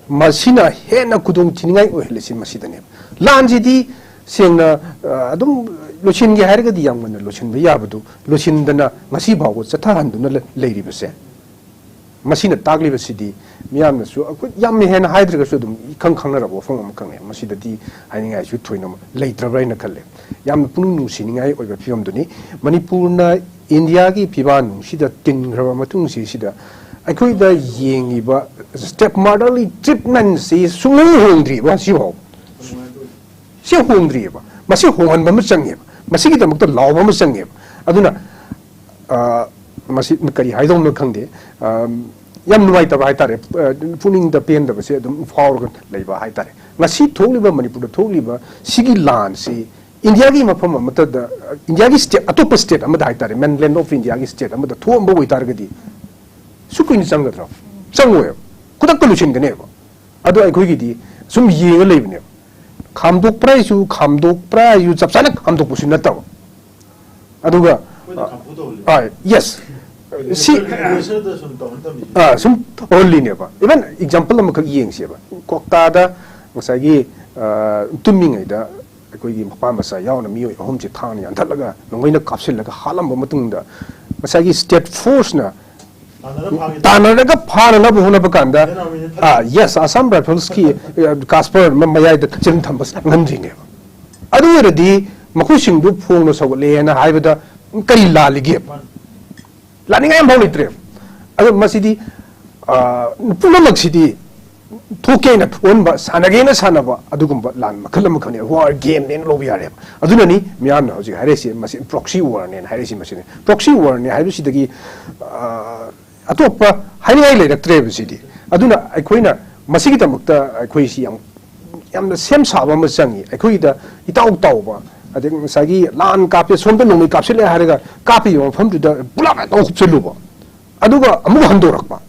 ꯃꯁꯤꯅ ꯍꯦꯟꯅ ꯈꯨꯗꯣꯡ ꯊꯤꯅꯤꯡꯉꯥꯏ ꯑꯣꯏꯍꯜꯂꯤꯁꯤ ꯃꯁꯤꯗꯅꯦꯕ꯫ ꯂꯥꯟꯁꯤꯗꯤ ꯁꯦꯡꯅ, ꯑ, ꯑꯗꯨꯝ ꯂꯣꯏꯁꯤꯟꯒꯦ ꯍꯥꯏꯔꯒꯗꯤ ꯌꯥꯝ ꯉꯟꯅ ꯂꯣꯏꯁꯤꯟꯕ ꯌꯥꯕꯗꯨ ꯂꯣꯏꯁꯤꯟꯗꯅ ꯉꯁꯤ ꯐꯥꯎꯕ ꯆꯠꯊꯍꯟꯗꯨꯅ ꯂꯩ-, ꯂꯩꯔꯤꯕꯁꯦ꯫ ꯃꯁꯤꯅ ꯇꯥꯛꯂꯤꯕꯁꯤꯗꯤ ꯃꯤꯌꯥꯝꯅꯁꯨ ꯑꯩꯈꯣꯏ ꯌꯥꯝ ꯍꯦꯟꯅ ꯍꯥꯏꯗ꯭ꯔꯒꯁꯨ ꯑꯗꯨꯝ ꯏꯈꯪ ꯈꯪꯅꯔꯕ ꯋꯥꯐꯝ ꯑꯃꯈꯛꯅꯦ꯫ ꯃꯁꯤꯗꯗꯤ ꯍꯥꯏꯅꯤꯡꯉꯥꯏꯁꯨ ꯊꯣꯏꯅ ꯂꯩꯇ꯭ꯔꯕ꯭ꯔꯥ ꯍꯥꯏꯅ ꯈꯜꯂꯦ꯫ ꯌꯥꯝꯅ ꯄꯨꯛꯅꯤꯡ ꯅꯨꯡꯁꯤꯅꯤꯡꯉꯥꯏ ꯑꯣꯏꯕ ꯐꯤꯕꯝꯗꯨꯅꯤ꯫ ꯃꯅꯤꯄꯨꯔꯅ ꯏꯟꯗꯤꯌꯥꯒꯤ ꯐꯤꯕꯥꯟ ꯅꯨꯡꯁꯤꯗ ꯇꯤꯟꯈ꯭ꯔꯕ ꯃꯇꯨꯡꯁꯤꯁꯤꯗ ꯑꯩꯈꯣꯏꯗ ꯌꯦꯡꯉꯤꯕ ꯁ꯭ꯇꯦꯞ ꯃꯥꯗꯔꯂꯤ ꯇ꯭ꯔꯤꯠꯃꯦꯟꯁꯤ ꯁꯨꯡꯍꯣꯡ ꯍꯣꯡꯗ꯭ꯔꯤꯕ ꯉꯁꯤꯐꯥꯎ꯫ ꯁꯤ ꯍꯣꯡꯗ꯭ꯔꯤꯑꯕ꯫ ꯃꯁꯤ ꯍꯣꯡꯍꯟꯕ ꯑꯃ ꯆꯪꯉꯦꯕ꯫ ꯃꯁꯤꯒꯤꯗꯃꯛꯇ ꯂꯥꯎꯕ ꯑꯃ ꯆꯪꯉꯦꯕ꯫ ꯑꯗꯨꯅ, ꯑ, ꯃꯁꯤ ꯀꯔꯤ ꯍꯥꯏꯗꯧꯅꯣ ꯈꯪꯗꯦ꯫ ꯑ, ꯌꯥꯝ ꯅꯨꯡꯉꯥꯏꯇꯕ ꯍꯥꯏꯇꯥꯔꯦ꯫ ꯑ, ꯄꯨꯛꯅꯤꯡꯗ ꯄꯦꯟꯗꯕꯁꯦ ꯑꯗꯨꯝ ꯐꯥꯎꯔꯒ ꯂꯩꯕ ꯍꯥꯏꯇꯥꯔꯦ꯫ ꯉꯁꯤ ꯊꯣꯛꯂꯤꯕ, ꯃꯅꯤꯄꯨꯔꯗ ꯊꯣꯛꯂꯤꯕ ꯁꯤꯒꯤ ꯂꯥꯟꯁꯤ ꯏꯟꯗꯤꯌꯥꯒꯤ ꯃꯐꯝ ꯑꯃꯠꯇꯗ, ꯏꯟꯗꯤꯌꯥꯒꯤ ꯁ꯭ꯇꯦꯠ, ꯑꯇꯣꯞꯄ ꯁ꯭ꯇꯦꯠ ꯑꯃꯗ ꯍꯥꯏꯇꯥꯔꯦ, ꯃꯦꯟꯂꯦꯟ ꯑꯣꯐ ꯏꯟꯗꯤꯌꯥꯒꯤ ꯁ꯭ꯇꯦꯠ ꯑꯃꯗ ꯊꯣꯛꯑꯝꯕ ꯑꯣꯏꯇꯥꯔꯒꯗꯤ ꯁꯨꯛ ꯀꯨꯏꯅ ꯆꯪꯒꯗ꯭ꯔꯣ? ꯆꯪꯉꯣꯏꯕ꯫ ꯈꯨꯗꯛꯇ ꯂꯣꯏꯁꯤꯟꯒꯅꯦꯕ꯫ ꯑꯗꯣ ꯑꯩꯈꯣꯏꯒꯤꯗꯤ ꯁꯨꯝ ꯌꯦꯡꯉ ꯂꯩꯕꯅꯦꯕ꯫ ꯈꯥꯝꯗꯣꯛꯄ꯭ꯔꯥ ꯍꯥꯏꯁꯨ, ꯈꯥꯝꯗꯣꯛꯄ꯭ꯔꯥ ꯍꯥꯏꯁꯨ ꯆꯞ ꯆꯥꯅ ꯈꯥꯝꯗꯣꯛꯄꯁꯨ ꯅꯠꯇꯕ꯫ ꯑꯗꯨꯒ ꯑꯩꯈꯣꯏꯅ ꯀꯥꯡꯕꯨ ꯇꯧꯍꯜꯂꯤ꯫ ꯑꯥ, ꯌꯦꯁ, ꯁꯤ ꯄ꯭ꯔꯣꯐꯦꯁꯔꯗ ꯁꯨꯝ ꯇꯧꯍꯟ ꯇꯝꯃꯤꯁꯦ꯫ ꯑꯥ, ꯁꯨꯝ ꯇꯧꯍꯜꯂꯤꯅꯦꯕ꯫ ꯏꯚꯟ ꯑꯦꯛꯖꯥꯝꯄꯜ ꯑꯃꯈꯛ ꯌꯦꯡꯁꯦꯕ꯫ ꯀꯣꯛꯇꯥꯗ ꯉꯁꯥꯏꯒꯤ, ꯑꯥ, ꯇꯨꯝꯃꯤꯉꯩꯗ ꯑꯩꯈꯣꯏꯒꯤ ꯃꯄꯥ ꯃꯆꯥ ꯌꯥꯎꯅ ꯃꯤꯑꯣꯏ ꯑꯍꯨꯝꯁꯦ ꯊꯥꯡꯅ ꯌꯥꯟꯊꯠꯂꯒ ꯅꯣꯡꯃꯩꯅ ꯀꯥꯞꯁꯤꯜꯂꯒ ꯍꯥꯠꯂꯝꯕ ꯃꯇꯨꯡꯗ ꯉꯁꯥꯏꯒꯤ ꯁ꯭ꯇꯦꯠ ꯐꯣꯔꯁꯅ ꯇꯥꯟꯅꯔ ꯐꯥꯒꯦ꯫ ꯇꯥꯟꯅꯔꯒ ꯐꯥꯅꯅꯕ ꯍꯣꯠꯅꯕ ꯀꯥꯟꯗ, Indian Army ꯅ ꯊꯥꯔꯛꯏ꯫ ꯑꯥ, ꯌꯦꯁ, ꯑꯁꯥꯝ ꯔꯥꯏꯐꯜꯁꯀꯤ, ꯑ, ꯀꯥꯁꯄꯔ ꯃ-, ꯃꯌꯥꯏꯗ ꯆꯤꯡ ꯊꯝꯕ ꯉꯝꯗ꯭ꯔꯤꯅꯦꯕ꯫ ꯑꯗꯨ ꯑꯣꯏꯔꯗꯤ ꯃꯈꯣꯏꯁꯤꯡꯗꯨ ꯐꯣꯡꯅ ꯁꯧꯒꯠꯂꯦꯅ ꯍꯥꯏꯕꯗ ꯀꯔꯤ ꯂꯥꯜꯂꯤꯒꯦ? ꯂꯥꯟꯅꯤꯡꯉꯥꯏ ꯑꯃꯐꯥꯎ ꯂꯩꯇ꯭ꯔꯦ꯫ ꯑꯗꯣ ꯃꯁꯤꯗꯤ, ꯑ, ꯄꯨꯝꯅꯃꯛꯁꯤꯗꯤ ꯊꯣꯛꯀꯦꯅ ꯊꯣꯛꯍꯟꯕ, ꯁꯥꯟꯅꯒꯦꯅ ꯁꯥꯟꯅꯕ, ꯑꯗꯨꯒꯨꯝꯕ ꯂꯥꯟ ꯃꯈꯜ ꯑꯃꯈꯛꯅꯤ꯫ ꯋꯥꯔ ꯒꯦꯝꯅꯦꯅ ꯂꯧꯕ ꯌꯥꯔꯦꯕ꯫ ꯑꯗꯨꯅꯅꯤ ꯃꯤꯌꯥꯝꯅ ꯍꯧꯖꯤꯛ ꯍꯥꯏꯔꯛꯏꯁꯤ, ꯃꯁꯤ ꯄ꯭ꯔꯣꯛꯁꯤ ꯋꯥꯔꯅꯦꯅ ꯍꯥꯏꯔꯛꯏꯁꯤ ꯃꯁꯤꯅꯤ꯫ ꯄ꯭ꯔꯣꯛꯁꯤ ꯋꯥꯔꯅꯦ ꯍꯥꯏꯕꯁꯤꯗꯒꯤ, ꯑ, ꯑꯇꯣꯞꯄ ꯍꯥꯏꯅꯤꯡꯉꯥꯏ ꯂꯩꯔꯛꯇ꯭ꯔꯦꯕ ꯁꯤꯗꯤ꯫ ꯑꯗꯨꯅ ꯑꯩꯈꯣꯏꯅ ꯃꯁꯤꯒꯤꯗꯃꯛꯇ ꯑꯩꯈꯣꯏꯁꯤ ꯌꯥꯝ, ꯌꯥꯝꯅ ꯁꯦꯝ ꯁꯥꯕ ꯑꯃ ꯆꯪꯉꯤ꯫ ꯑꯩꯈꯣꯏꯒꯤꯗ ꯏꯇꯥꯎ ꯇꯥꯎꯕ, ꯑꯗꯩ ꯉꯁꯥꯏꯒꯤ ꯂꯥꯟ ꯀꯥꯞꯄꯦ, ꯁꯣꯝꯗ ꯅꯣꯡꯃꯩ ꯀꯥꯞꯁꯤꯜꯂꯦ ꯍꯥꯏꯔꯒ ꯀꯥꯞꯄꯤꯕ ꯃꯐꯝꯗꯨꯗ ꯄꯨꯂꯞ ꯍꯦꯛꯇ ꯍꯨꯞꯆꯜꯂꯨꯕ, ꯑꯗꯨꯒ ꯑꯃꯨꯛ ꯍꯟꯗꯣꯔꯛꯄ,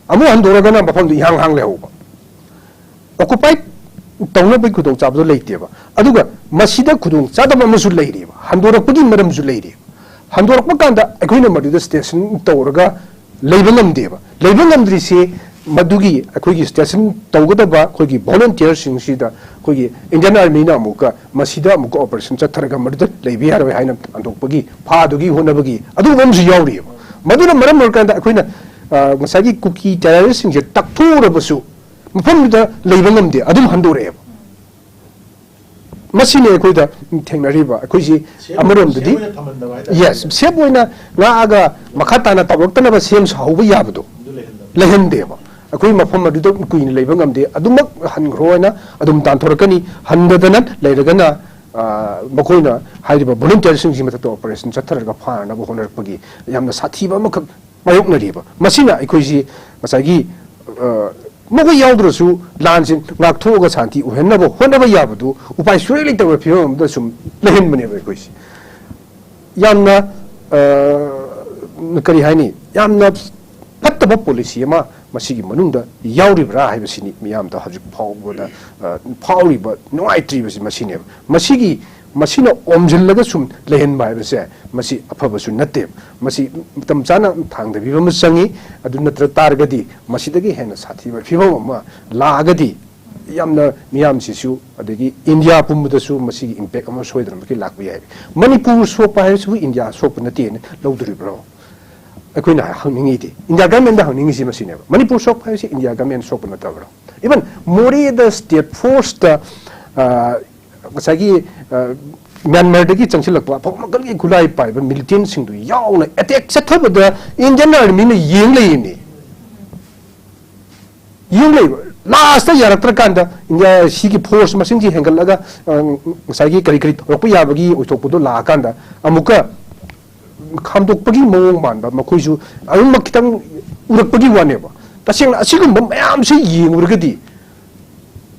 ꯑꯃꯨꯛ ꯍꯟꯗꯣꯔꯒꯅ ꯃꯐꯝꯗꯨ ꯏꯍꯥꯡ ꯍꯥꯡ ꯂꯩꯍꯧꯕ꯫ ꯑꯣꯀꯨꯄꯥꯏ ꯇꯧꯅꯕꯒꯤ ꯈꯨꯗꯣꯡꯆꯥꯕꯗꯣ ꯂꯩꯇꯦꯕ꯫ ꯑꯗꯨꯒ ꯃꯁꯤꯗ ꯈꯨꯗꯣꯡꯆꯥꯗꯕ ꯑꯃꯁꯨ ꯂꯩꯔꯤꯕ, ꯍꯟꯗꯣꯔꯛꯄꯒꯤ ꯃꯔꯝꯁꯨ ꯂꯩꯔꯤꯕ꯫ ꯍꯟꯗꯣꯔꯛꯄ ꯀꯥꯟꯗ ꯑꯩꯈꯣꯏꯅ ꯃꯗꯨꯗ ꯁ꯭ꯇꯦꯁꯟ ꯇꯧꯔꯒ ꯂꯩꯕ ꯉꯝꯗꯦꯕ꯫ ꯂꯩꯕ ꯉꯝꯗ꯭ꯔꯤꯁꯦ ꯃꯗꯨꯒꯤ ꯑꯩꯈꯣꯏꯒꯤ ꯁ꯭ꯇꯦꯁꯟ ꯇꯧꯒꯗꯕ ꯑꯩꯈꯣꯏꯒꯤ ꯚꯣꯂꯨꯟꯇꯤꯌꯔꯁꯤꯡꯁꯤꯗ ꯑꯩꯈꯣꯏꯒꯤ ꯏꯟꯗꯤꯌꯟ ꯑꯥꯔꯃꯤꯅ ꯑꯃꯨꯛꯀ ꯃꯁꯤꯗ ꯑꯃꯨꯛꯀ ꯑꯣꯄꯔꯦꯁꯟ ꯆꯠꯊꯔꯒ ꯃꯗꯨꯗ ꯂꯩꯕ ꯌꯥꯔꯣꯏ ꯍꯥꯏꯅ ꯍꯟꯗꯣꯛꯄꯒꯤ, ꯐꯥꯗꯨꯒꯤ ꯍꯣꯠꯅꯕꯒꯤ ꯑꯗꯨꯒꯨꯝꯕ ꯑꯃꯁꯨ ꯌꯥꯎꯔꯤꯑꯕ꯫ ꯃꯗꯨꯅ ꯃꯔꯝ ꯑꯣꯏꯔꯀꯥꯟꯗ ꯑꯩꯈꯣꯏꯅ, ꯑ, ꯉꯁꯥꯏꯒꯤ ꯀꯨꯀꯤ ꯇꯦꯔꯔꯤꯁꯁꯤꯡꯁꯦ ꯇꯛꯊꯣꯛꯎꯔꯕꯁꯨ ꯃꯐꯝꯗꯨꯗ ꯂꯩꯕ ꯉꯝꯗꯦ, ꯑꯗꯨꯝ ꯍꯟꯗꯣꯔꯛꯑꯦꯕ꯫ ꯃꯁꯤꯅꯤ ꯑꯩꯈꯣꯏꯗ ꯊꯦꯡꯅꯔꯤꯕ꯫ ꯑꯩꯈꯣꯏꯁꯤ Safe, ꯑꯃꯔꯣꯝꯗꯗꯤ, safe ꯑꯣꯏꯅ ꯊꯝꯍꯟꯗꯕ ꯍꯥꯏꯇꯥꯔꯦ꯫ ꯌꯦꯁ, ꯁꯦꯞ ꯑꯣꯏꯅ ꯉꯥꯛꯑꯒ ꯃꯈꯥ ꯇꯥꯅ ꯇꯧꯔꯛꯇꯅꯕ ꯁꯦꯝ ꯁꯥꯍꯧꯕ ꯌꯥꯕꯗꯣ ꯑꯗꯨ ꯂꯩꯍꯟꯗꯕ꯫ ꯂꯩꯍꯟꯗꯦꯕ꯫ ꯑꯩꯈꯣꯏ ꯃꯐꯝ ꯑꯗꯨꯗ ꯀꯨꯏꯅ ꯂꯩꯕ ꯉꯝꯗꯦ, ꯑꯗꯨꯃꯛ ꯍꯟꯈ꯭ꯔꯣ ꯍꯥꯏꯅ ꯑꯗꯨꯝ ꯇꯥꯟꯊꯣꯔꯛꯀꯅꯤ꯫ ꯍꯟꯗꯗꯅ ꯂꯩꯔꯒꯅ, ꯑ, ꯃꯈꯣꯏꯅ ꯍꯥꯏꯔꯤꯕ ꯚꯣꯂꯨꯟꯇꯤꯌꯔꯁꯤꯡꯁꯤ ꯃꯊꯛꯇ ꯑꯣꯄꯔꯦꯁꯟ ꯆꯠꯊꯔꯒ ꯐꯥꯅꯅꯕ ꯍꯣꯠꯅꯔꯛꯄꯒꯤ ꯌꯥꯝꯅ ꯁꯥꯊꯤꯕ ꯑꯃꯈꯛ ꯃꯥꯌꯣꯛꯅꯔꯤꯕ꯫ ꯃꯁꯤꯅ ꯑꯩꯈꯣꯏꯁꯤ ꯉꯁꯥꯏꯒꯤ, ꯑ, ꯃꯈꯣꯏ ꯌꯥꯎꯗ꯭ꯔꯁꯨ ꯂꯥꯟꯁꯤ ꯉꯥꯛꯊꯣꯛꯑꯒ ꯁꯥꯟꯇꯤ ꯑꯣꯏꯍꯟꯅꯕ ꯍꯣꯠꯅꯕ ꯌꯥꯕꯗꯨ ꯎꯄꯥꯏ ꯁꯨꯡꯂꯩ ꯂꯩꯇꯕ ꯐꯤꯕꯝ ꯑꯃꯗ ꯁꯨꯝ ꯂꯩꯍꯟꯕꯅꯦꯕ ꯑꯩꯈꯣꯏꯁꯤ꯫ ꯌꯥꯝꯅ, ꯑ, ꯀꯔꯤ ꯍꯥꯏꯅꯤ, ꯌꯥꯝꯅ ꯐꯠꯇꯕ ꯄꯣꯂꯤꯁꯤ ꯑꯃ ꯃꯁꯤꯒꯤ ꯃꯅꯨꯡꯗ ꯌꯥꯎꯔꯤꯕ꯭ꯔꯥ ꯍꯥꯏꯕꯁꯤꯅꯤ ꯃꯤꯌꯥꯝꯗ ꯍꯧꯖꯤꯛ ꯐꯥꯎꯕꯗ, ꯑ, ꯐꯥꯎꯔꯤꯕ ꯅꯨꯡꯉꯥꯏꯇ꯭ꯔꯤꯕꯁꯤ ꯃꯁꯤꯅꯦꯕ꯫ ꯃꯁꯤꯒꯤ ꯃꯁꯤꯅ ꯑꯣꯝꯁꯤꯜꯂꯒ ꯁꯨꯝ ꯂꯩꯍꯟꯕ ꯍꯥꯏꯕꯁꯦ ꯃꯁꯤ ꯑꯐꯕꯁꯨ ꯅꯠꯇꯦ꯫ ꯃꯁꯤ ꯃꯇꯝ ꯆꯥꯅ ꯊꯥꯡꯗꯕꯤꯕ ꯑꯃ ꯆꯪꯉꯤ꯫ ꯑꯗꯨ ꯅꯠꯇ꯭ꯔ ꯇꯥꯔꯒꯗꯤ ꯃꯁꯤꯗꯒꯤ ꯍꯦꯟꯅ ꯁꯥꯊꯤꯕ ꯐꯤꯕꯝ ꯑꯃ ꯂꯥꯛꯑꯒꯗꯤ ꯌꯥꯝꯅ ꯃꯤꯌꯥꯝꯁꯤꯁꯨ ꯑꯗꯒꯤ ꯏꯟꯗꯤꯌꯥ ꯄꯨꯝꯕꯗꯁꯨ ꯃꯁꯤꯒꯤ ꯏꯝꯄꯦꯛ ꯑꯃ ꯁꯣꯏꯗꯅꯃꯛꯀꯤ ꯂꯥꯛꯄ ꯌꯥꯏ꯫ ꯃꯅꯤꯄꯨꯔ ꯁꯣꯛꯄ ꯍꯥꯏꯕꯁꯤꯕꯨ ꯏꯟꯗꯤꯌꯥ ꯁꯣꯛꯄ ꯅꯠꯇꯦꯅ ꯂꯧꯗꯣꯔꯤꯕ꯭ꯔꯣ? ꯑꯩꯈꯣꯏꯅ ꯍꯪꯅꯤꯡꯉꯤꯗꯤ, ꯏꯟꯗꯤꯌꯥ ꯒꯃꯦꯟꯗ ꯍꯪꯅꯤꯡꯉꯤꯁꯤ ꯃꯁꯤꯅꯦꯕ꯫ ꯃꯅꯤꯄꯨꯔ ꯁꯣꯛꯄ ꯍꯥꯏꯕꯁꯤ ꯏꯟꯗꯤꯌꯥ ꯒꯃꯦꯟ ꯁꯣꯛꯄ ꯅꯠꯇꯕ꯭ꯔꯣ? ꯏꯚꯟ ꯃꯣꯔꯦꯗ ꯁ꯭ꯇꯦꯠ ꯐꯣꯔꯁꯇ, ꯑ, ꯉꯁꯥꯏꯒꯤ, ꯑ, ꯃ꯭ꯌꯥꯟꯃꯥꯔꯗꯒꯤ ꯆꯪꯁꯤꯜꯂꯛꯄ ꯑꯐꯕ ꯃꯈꯜꯒꯤ ꯈꯨꯠꯂꯥꯏ ꯄꯥꯏꯕ ꯃꯤꯂꯤꯇꯦꯟꯁꯤꯡꯗꯨ ꯌꯥꯎꯅ ꯑꯦꯇꯦꯛ ꯆꯠꯊꯕꯗ ꯏꯟꯗꯤꯌꯟ ꯑꯥꯔꯃꯤꯅ ꯌꯦꯡ ꯂꯩꯌꯦꯅꯦ꯫ ꯌꯦꯡ ꯂꯩꯕ꯫ ꯂꯥꯁꯇ ꯌꯥꯔꯛꯇ꯭ꯔꯀꯥꯟꯗ ꯏꯟꯗꯤꯌꯥ ꯁꯤꯒꯤ ꯐꯣꯔꯁ ꯃꯁꯤꯡꯁꯤ ꯍꯦꯟꯒꯠꯂꯒ, ꯑ, ꯉꯁꯥꯏꯒꯤ ꯀꯔꯤ ꯀꯔꯤ ꯇꯧꯔꯛꯄ ꯌꯥꯕꯒꯤ ꯑꯣꯏꯊꯣꯛꯄꯗꯣ ꯂꯥꯛꯑꯀꯥꯟꯗ ꯑꯃꯨꯛꯀ ꯈꯥꯝꯗꯣꯛꯄꯒꯤ ꯃꯑꯣꯡ ꯃꯥꯟꯕ ꯃꯈꯣꯏꯁꯨ ꯑꯗꯨꯝꯃꯛ ꯈꯤꯇꯪ ꯎꯔꯛꯄꯒꯤ ꯋꯥꯅꯦꯕ꯫ ꯇꯁꯦꯡꯅ ꯑꯁꯤꯒꯨꯝꯕ ꯃꯌꯥꯝꯁꯤ ꯌꯦꯡꯉꯨꯔꯒꯗꯤ,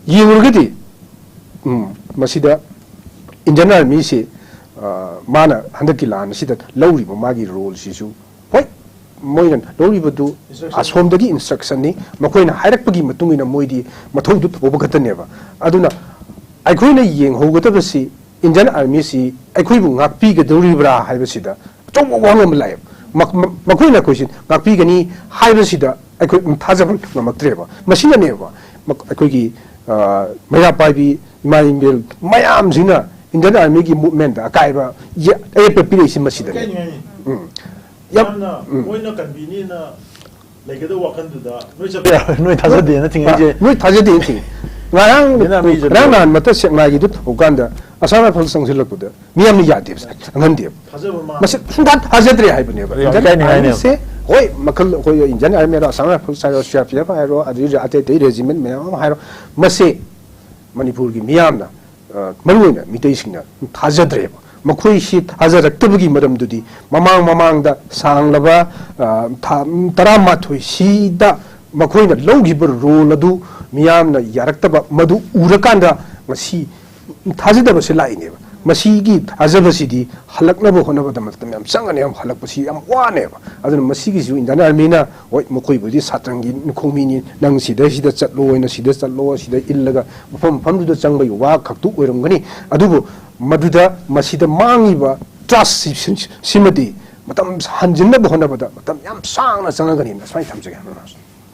ꯌꯦꯡꯉꯨꯔꯒꯗꯤ, ꯎꯝ, ꯃꯁꯤꯗ ꯏꯟꯗꯤꯌꯟ ꯑꯥꯔꯃꯤꯁꯤ, ꯑ, ꯃꯥꯅ ꯍꯟꯗꯛꯀꯤ ꯂꯥꯟ ꯑꯁꯤꯗ ꯂꯧꯔꯤꯕ ꯃꯥꯒꯤ ꯔꯣꯜꯁꯤꯁꯨ, ꯍꯣꯏ, ꯃꯣꯏꯅ ꯂꯧꯔꯤꯕꯗꯨ Instruction. ꯑꯁꯣꯝꯗꯒꯤ ꯏꯟꯁꯇ꯭ꯔꯛꯁꯟꯅꯤ, ꯃꯈꯣꯏꯅ ꯍꯥꯏꯔꯛꯄꯒꯤ ꯃꯇꯨꯡ ꯏꯟꯅ ꯃꯣꯏꯗꯤ ꯃꯊꯧꯗꯨ ꯇꯧꯕ ꯈꯛꯇꯅꯦꯕ꯫ ꯑꯗꯨꯅ ꯑꯩꯈꯣꯏꯅ ꯌꯦꯡꯍꯧꯒꯗꯕꯁꯤ ꯏꯟꯗꯤꯌꯟ ꯑꯥꯔꯃꯤꯁꯤ ꯑꯩꯈꯣꯏꯕꯨ ꯉꯥꯛꯄꯤꯒꯗꯧꯔꯤꯕ꯭ꯔꯥ ꯍꯥꯏꯕꯁꯤꯗ ꯑꯆꯧꯕ ꯋꯥꯍꯪ ꯑꯃ ꯂꯥꯛꯑꯦꯕ꯫ ꯃ-, ꯃ-, ꯃꯈꯣꯏꯅ ꯑꯩꯈꯣꯏꯁꯤ ꯉꯥꯛꯄꯤꯒꯅꯤ ꯍꯥꯏꯕꯁꯤꯗ ꯑꯩꯈꯣꯏ ꯊꯥꯖꯕ ꯉꯝꯃꯛꯇ꯭ꯔꯦꯕ꯫ ꯃꯁꯤꯅꯅꯦꯕ ꯃ-, ꯑꯩꯈꯣꯏꯒꯤ, ꯑ, ꯃꯩꯔꯥ ꯄꯥꯏꯕꯤ ꯏꯃꯥ ꯏꯕꯦꯜ ꯃꯌꯥꯝꯁꯤꯅ ꯏꯟꯗꯤꯌꯟ ꯑꯥꯔꯃꯤꯒꯤ ꯃꯨꯞꯃꯦꯟꯗ ꯑꯀꯥꯏꯕ ꯌꯦ-, ꯑꯌꯦꯠꯄ ꯄꯤꯔꯛꯏꯁꯤ ꯃꯁꯤꯗꯅꯦ꯫ ꯀꯩꯅꯣ ꯍꯥꯏꯅꯤ? ꯎꯝ꯫ ꯌꯥꯝ, ꯌꯥꯝꯅ ꯎꯝ꯫ ꯃꯣꯏꯅ ꯀꯟꯕꯤꯅꯤꯅ ꯂꯩꯒꯗꯕ ꯋꯥꯈꯜꯗꯨꯗ ꯅꯣꯏ ꯆꯠꯄ ꯌꯥꯔꯣꯏ, ꯅꯣꯏ ꯊꯥꯖꯗꯦꯅ ꯊꯤꯡꯉꯛꯏꯁꯦ꯫ ꯅꯣꯏ ꯊꯥꯖꯗꯦꯅ ꯊꯤꯡꯉꯤ꯫ ꯉꯔꯥꯡ, ꯃꯤꯅ ꯃꯤ ꯆꯠꯄ ꯉꯔꯥꯡ ꯌꯥꯔꯣꯏ꯫ ꯅꯍꯥꯟ ꯃꯇꯠ ꯁꯦꯛꯃꯥꯏꯒꯤꯗꯨ ꯇꯧꯀꯥꯟꯗ ꯑꯁꯥꯝ ꯔꯥꯏꯐꯜ ꯆꯪꯁꯤꯜꯂꯛꯄꯗ ꯃꯤꯌꯥꯝꯅ ꯌꯥꯗꯦꯕ, ꯁꯥꯔ, ꯆꯪꯍꯟꯗꯦꯕ꯫ ꯊꯥꯖꯕ ꯃꯥꯡ- ꯃꯁꯤ ꯁꯨꯡꯊꯥ ꯊꯥꯖꯗ꯭ꯔꯦ ꯍꯥꯏꯕꯅꯦꯕ꯫ ꯌꯥꯝ ꯏꯟꯗꯤꯌꯟ ꯏꯀꯥꯏꯅꯤꯡꯉꯥꯏꯅꯦꯕ꯫ ꯑꯥꯔꯃꯤꯁꯦ, ꯍꯣꯏ, ꯃꯈꯜ, ꯑꯩꯈꯣꯏ ꯏꯟꯗꯤꯌꯟ ꯑꯥꯔꯃꯤ ꯍꯥꯏꯔꯣ, ꯑꯁꯥꯝ ꯔꯥꯏꯐꯜꯁ ꯍꯥꯏꯔꯣ, ꯁꯤ ꯑꯥꯔ ꯄꯤ ꯑꯦꯐ ꯍꯥꯏꯔꯣ, ꯑꯗꯨꯗꯒꯤ ꯑꯇꯩ ꯑꯇꯩ ꯔꯦꯖꯤꯃꯦꯟ ꯃꯌꯥꯝ ꯑꯃ ꯍꯥꯏꯔꯣ, ꯃꯁꯤ ꯃꯅꯤꯄꯨꯔꯒꯤ ꯃꯤꯌꯥꯝꯅ, ꯑ, ꯃꯔꯨꯑꯣꯏꯅ ꯃꯤꯇꯩꯁꯤꯡꯅ ꯊꯥꯖꯗ꯭ꯔꯦꯕ꯫ ꯃꯈꯣꯏꯁꯤ ꯊꯥꯖꯔꯛꯇꯕꯒꯤ ꯃꯔꯝꯗꯨꯗꯤ ꯃꯃꯥꯡ ꯃꯃꯥꯡꯗ ꯁꯥꯡꯂꯕ, ꯑ, ꯊꯥ ꯇꯔꯥꯃꯥꯊꯣꯏꯁꯤꯗ ꯃꯈꯣꯏꯅ ꯂꯧꯈꯤꯕ ꯔꯣꯜ ꯑꯗꯨ ꯃꯤꯌꯥꯝꯅ ꯌꯥꯔꯛꯇꯕ, ꯃꯗꯨ ꯎꯔꯀꯥꯟꯗ ꯉꯁꯤ ꯊꯥꯖꯗꯕꯁꯦ ꯂꯥꯛꯏꯅꯦꯕ꯫ ꯃꯁꯤꯒꯤ ꯊꯥꯖꯕꯁꯤꯗꯤ ꯍꯜꯂꯛꯅꯕ ꯍꯣꯠꯅꯕꯗ ꯃꯇꯝ ꯌꯥꯝ ꯆꯪꯒꯅꯤ, ꯌꯥꯝ ꯍꯜꯂꯛꯄꯁꯤ ꯌꯥꯝ ꯋꯥꯅꯦꯕ꯫ ꯑꯗꯨꯅ ꯃꯁꯤꯒꯤꯁꯨ ꯏꯟꯗꯤꯌꯥꯟ ꯑꯥꯔꯃꯤꯅ, ꯍꯣꯏ, ꯃꯈꯣꯏꯕꯨꯗꯤ ꯁꯥꯇ꯭ꯔꯪꯒꯤ ꯈꯣꯡꯃꯤꯅꯤ, ꯅꯪ ꯁꯤꯗ, ꯁꯤꯗ ꯆꯠꯂꯣ ꯍꯥꯏꯅ, ꯁꯤꯗ ꯆꯠꯂꯣ, ꯁꯤꯗ ꯏꯜꯂꯒ ꯃꯐꯝ ꯃꯐꯝꯗꯨꯗ ꯆꯪꯕꯒꯤ ꯋꯥ ꯈꯛꯇꯨ ꯑꯣꯏꯔꯝꯒꯅꯤ꯫ ꯑꯗꯨꯕꯨ ꯃꯗꯨꯗ, ꯃꯁꯤꯗ ꯃꯥꯡꯉꯤꯕ ꯇ꯭ꯔꯁ ꯁꯤꯃꯗꯤ ꯃꯇꯝ ꯍꯟꯖꯤꯟꯅꯕ ꯍꯣꯠꯅꯕꯗ ꯃꯇꯝ ꯌꯥꯝ ꯁꯥꯡꯅ ꯆꯪꯉꯒꯅꯤ, ꯁꯨꯃꯥꯏꯅ ꯊꯝꯖꯒꯦ꯫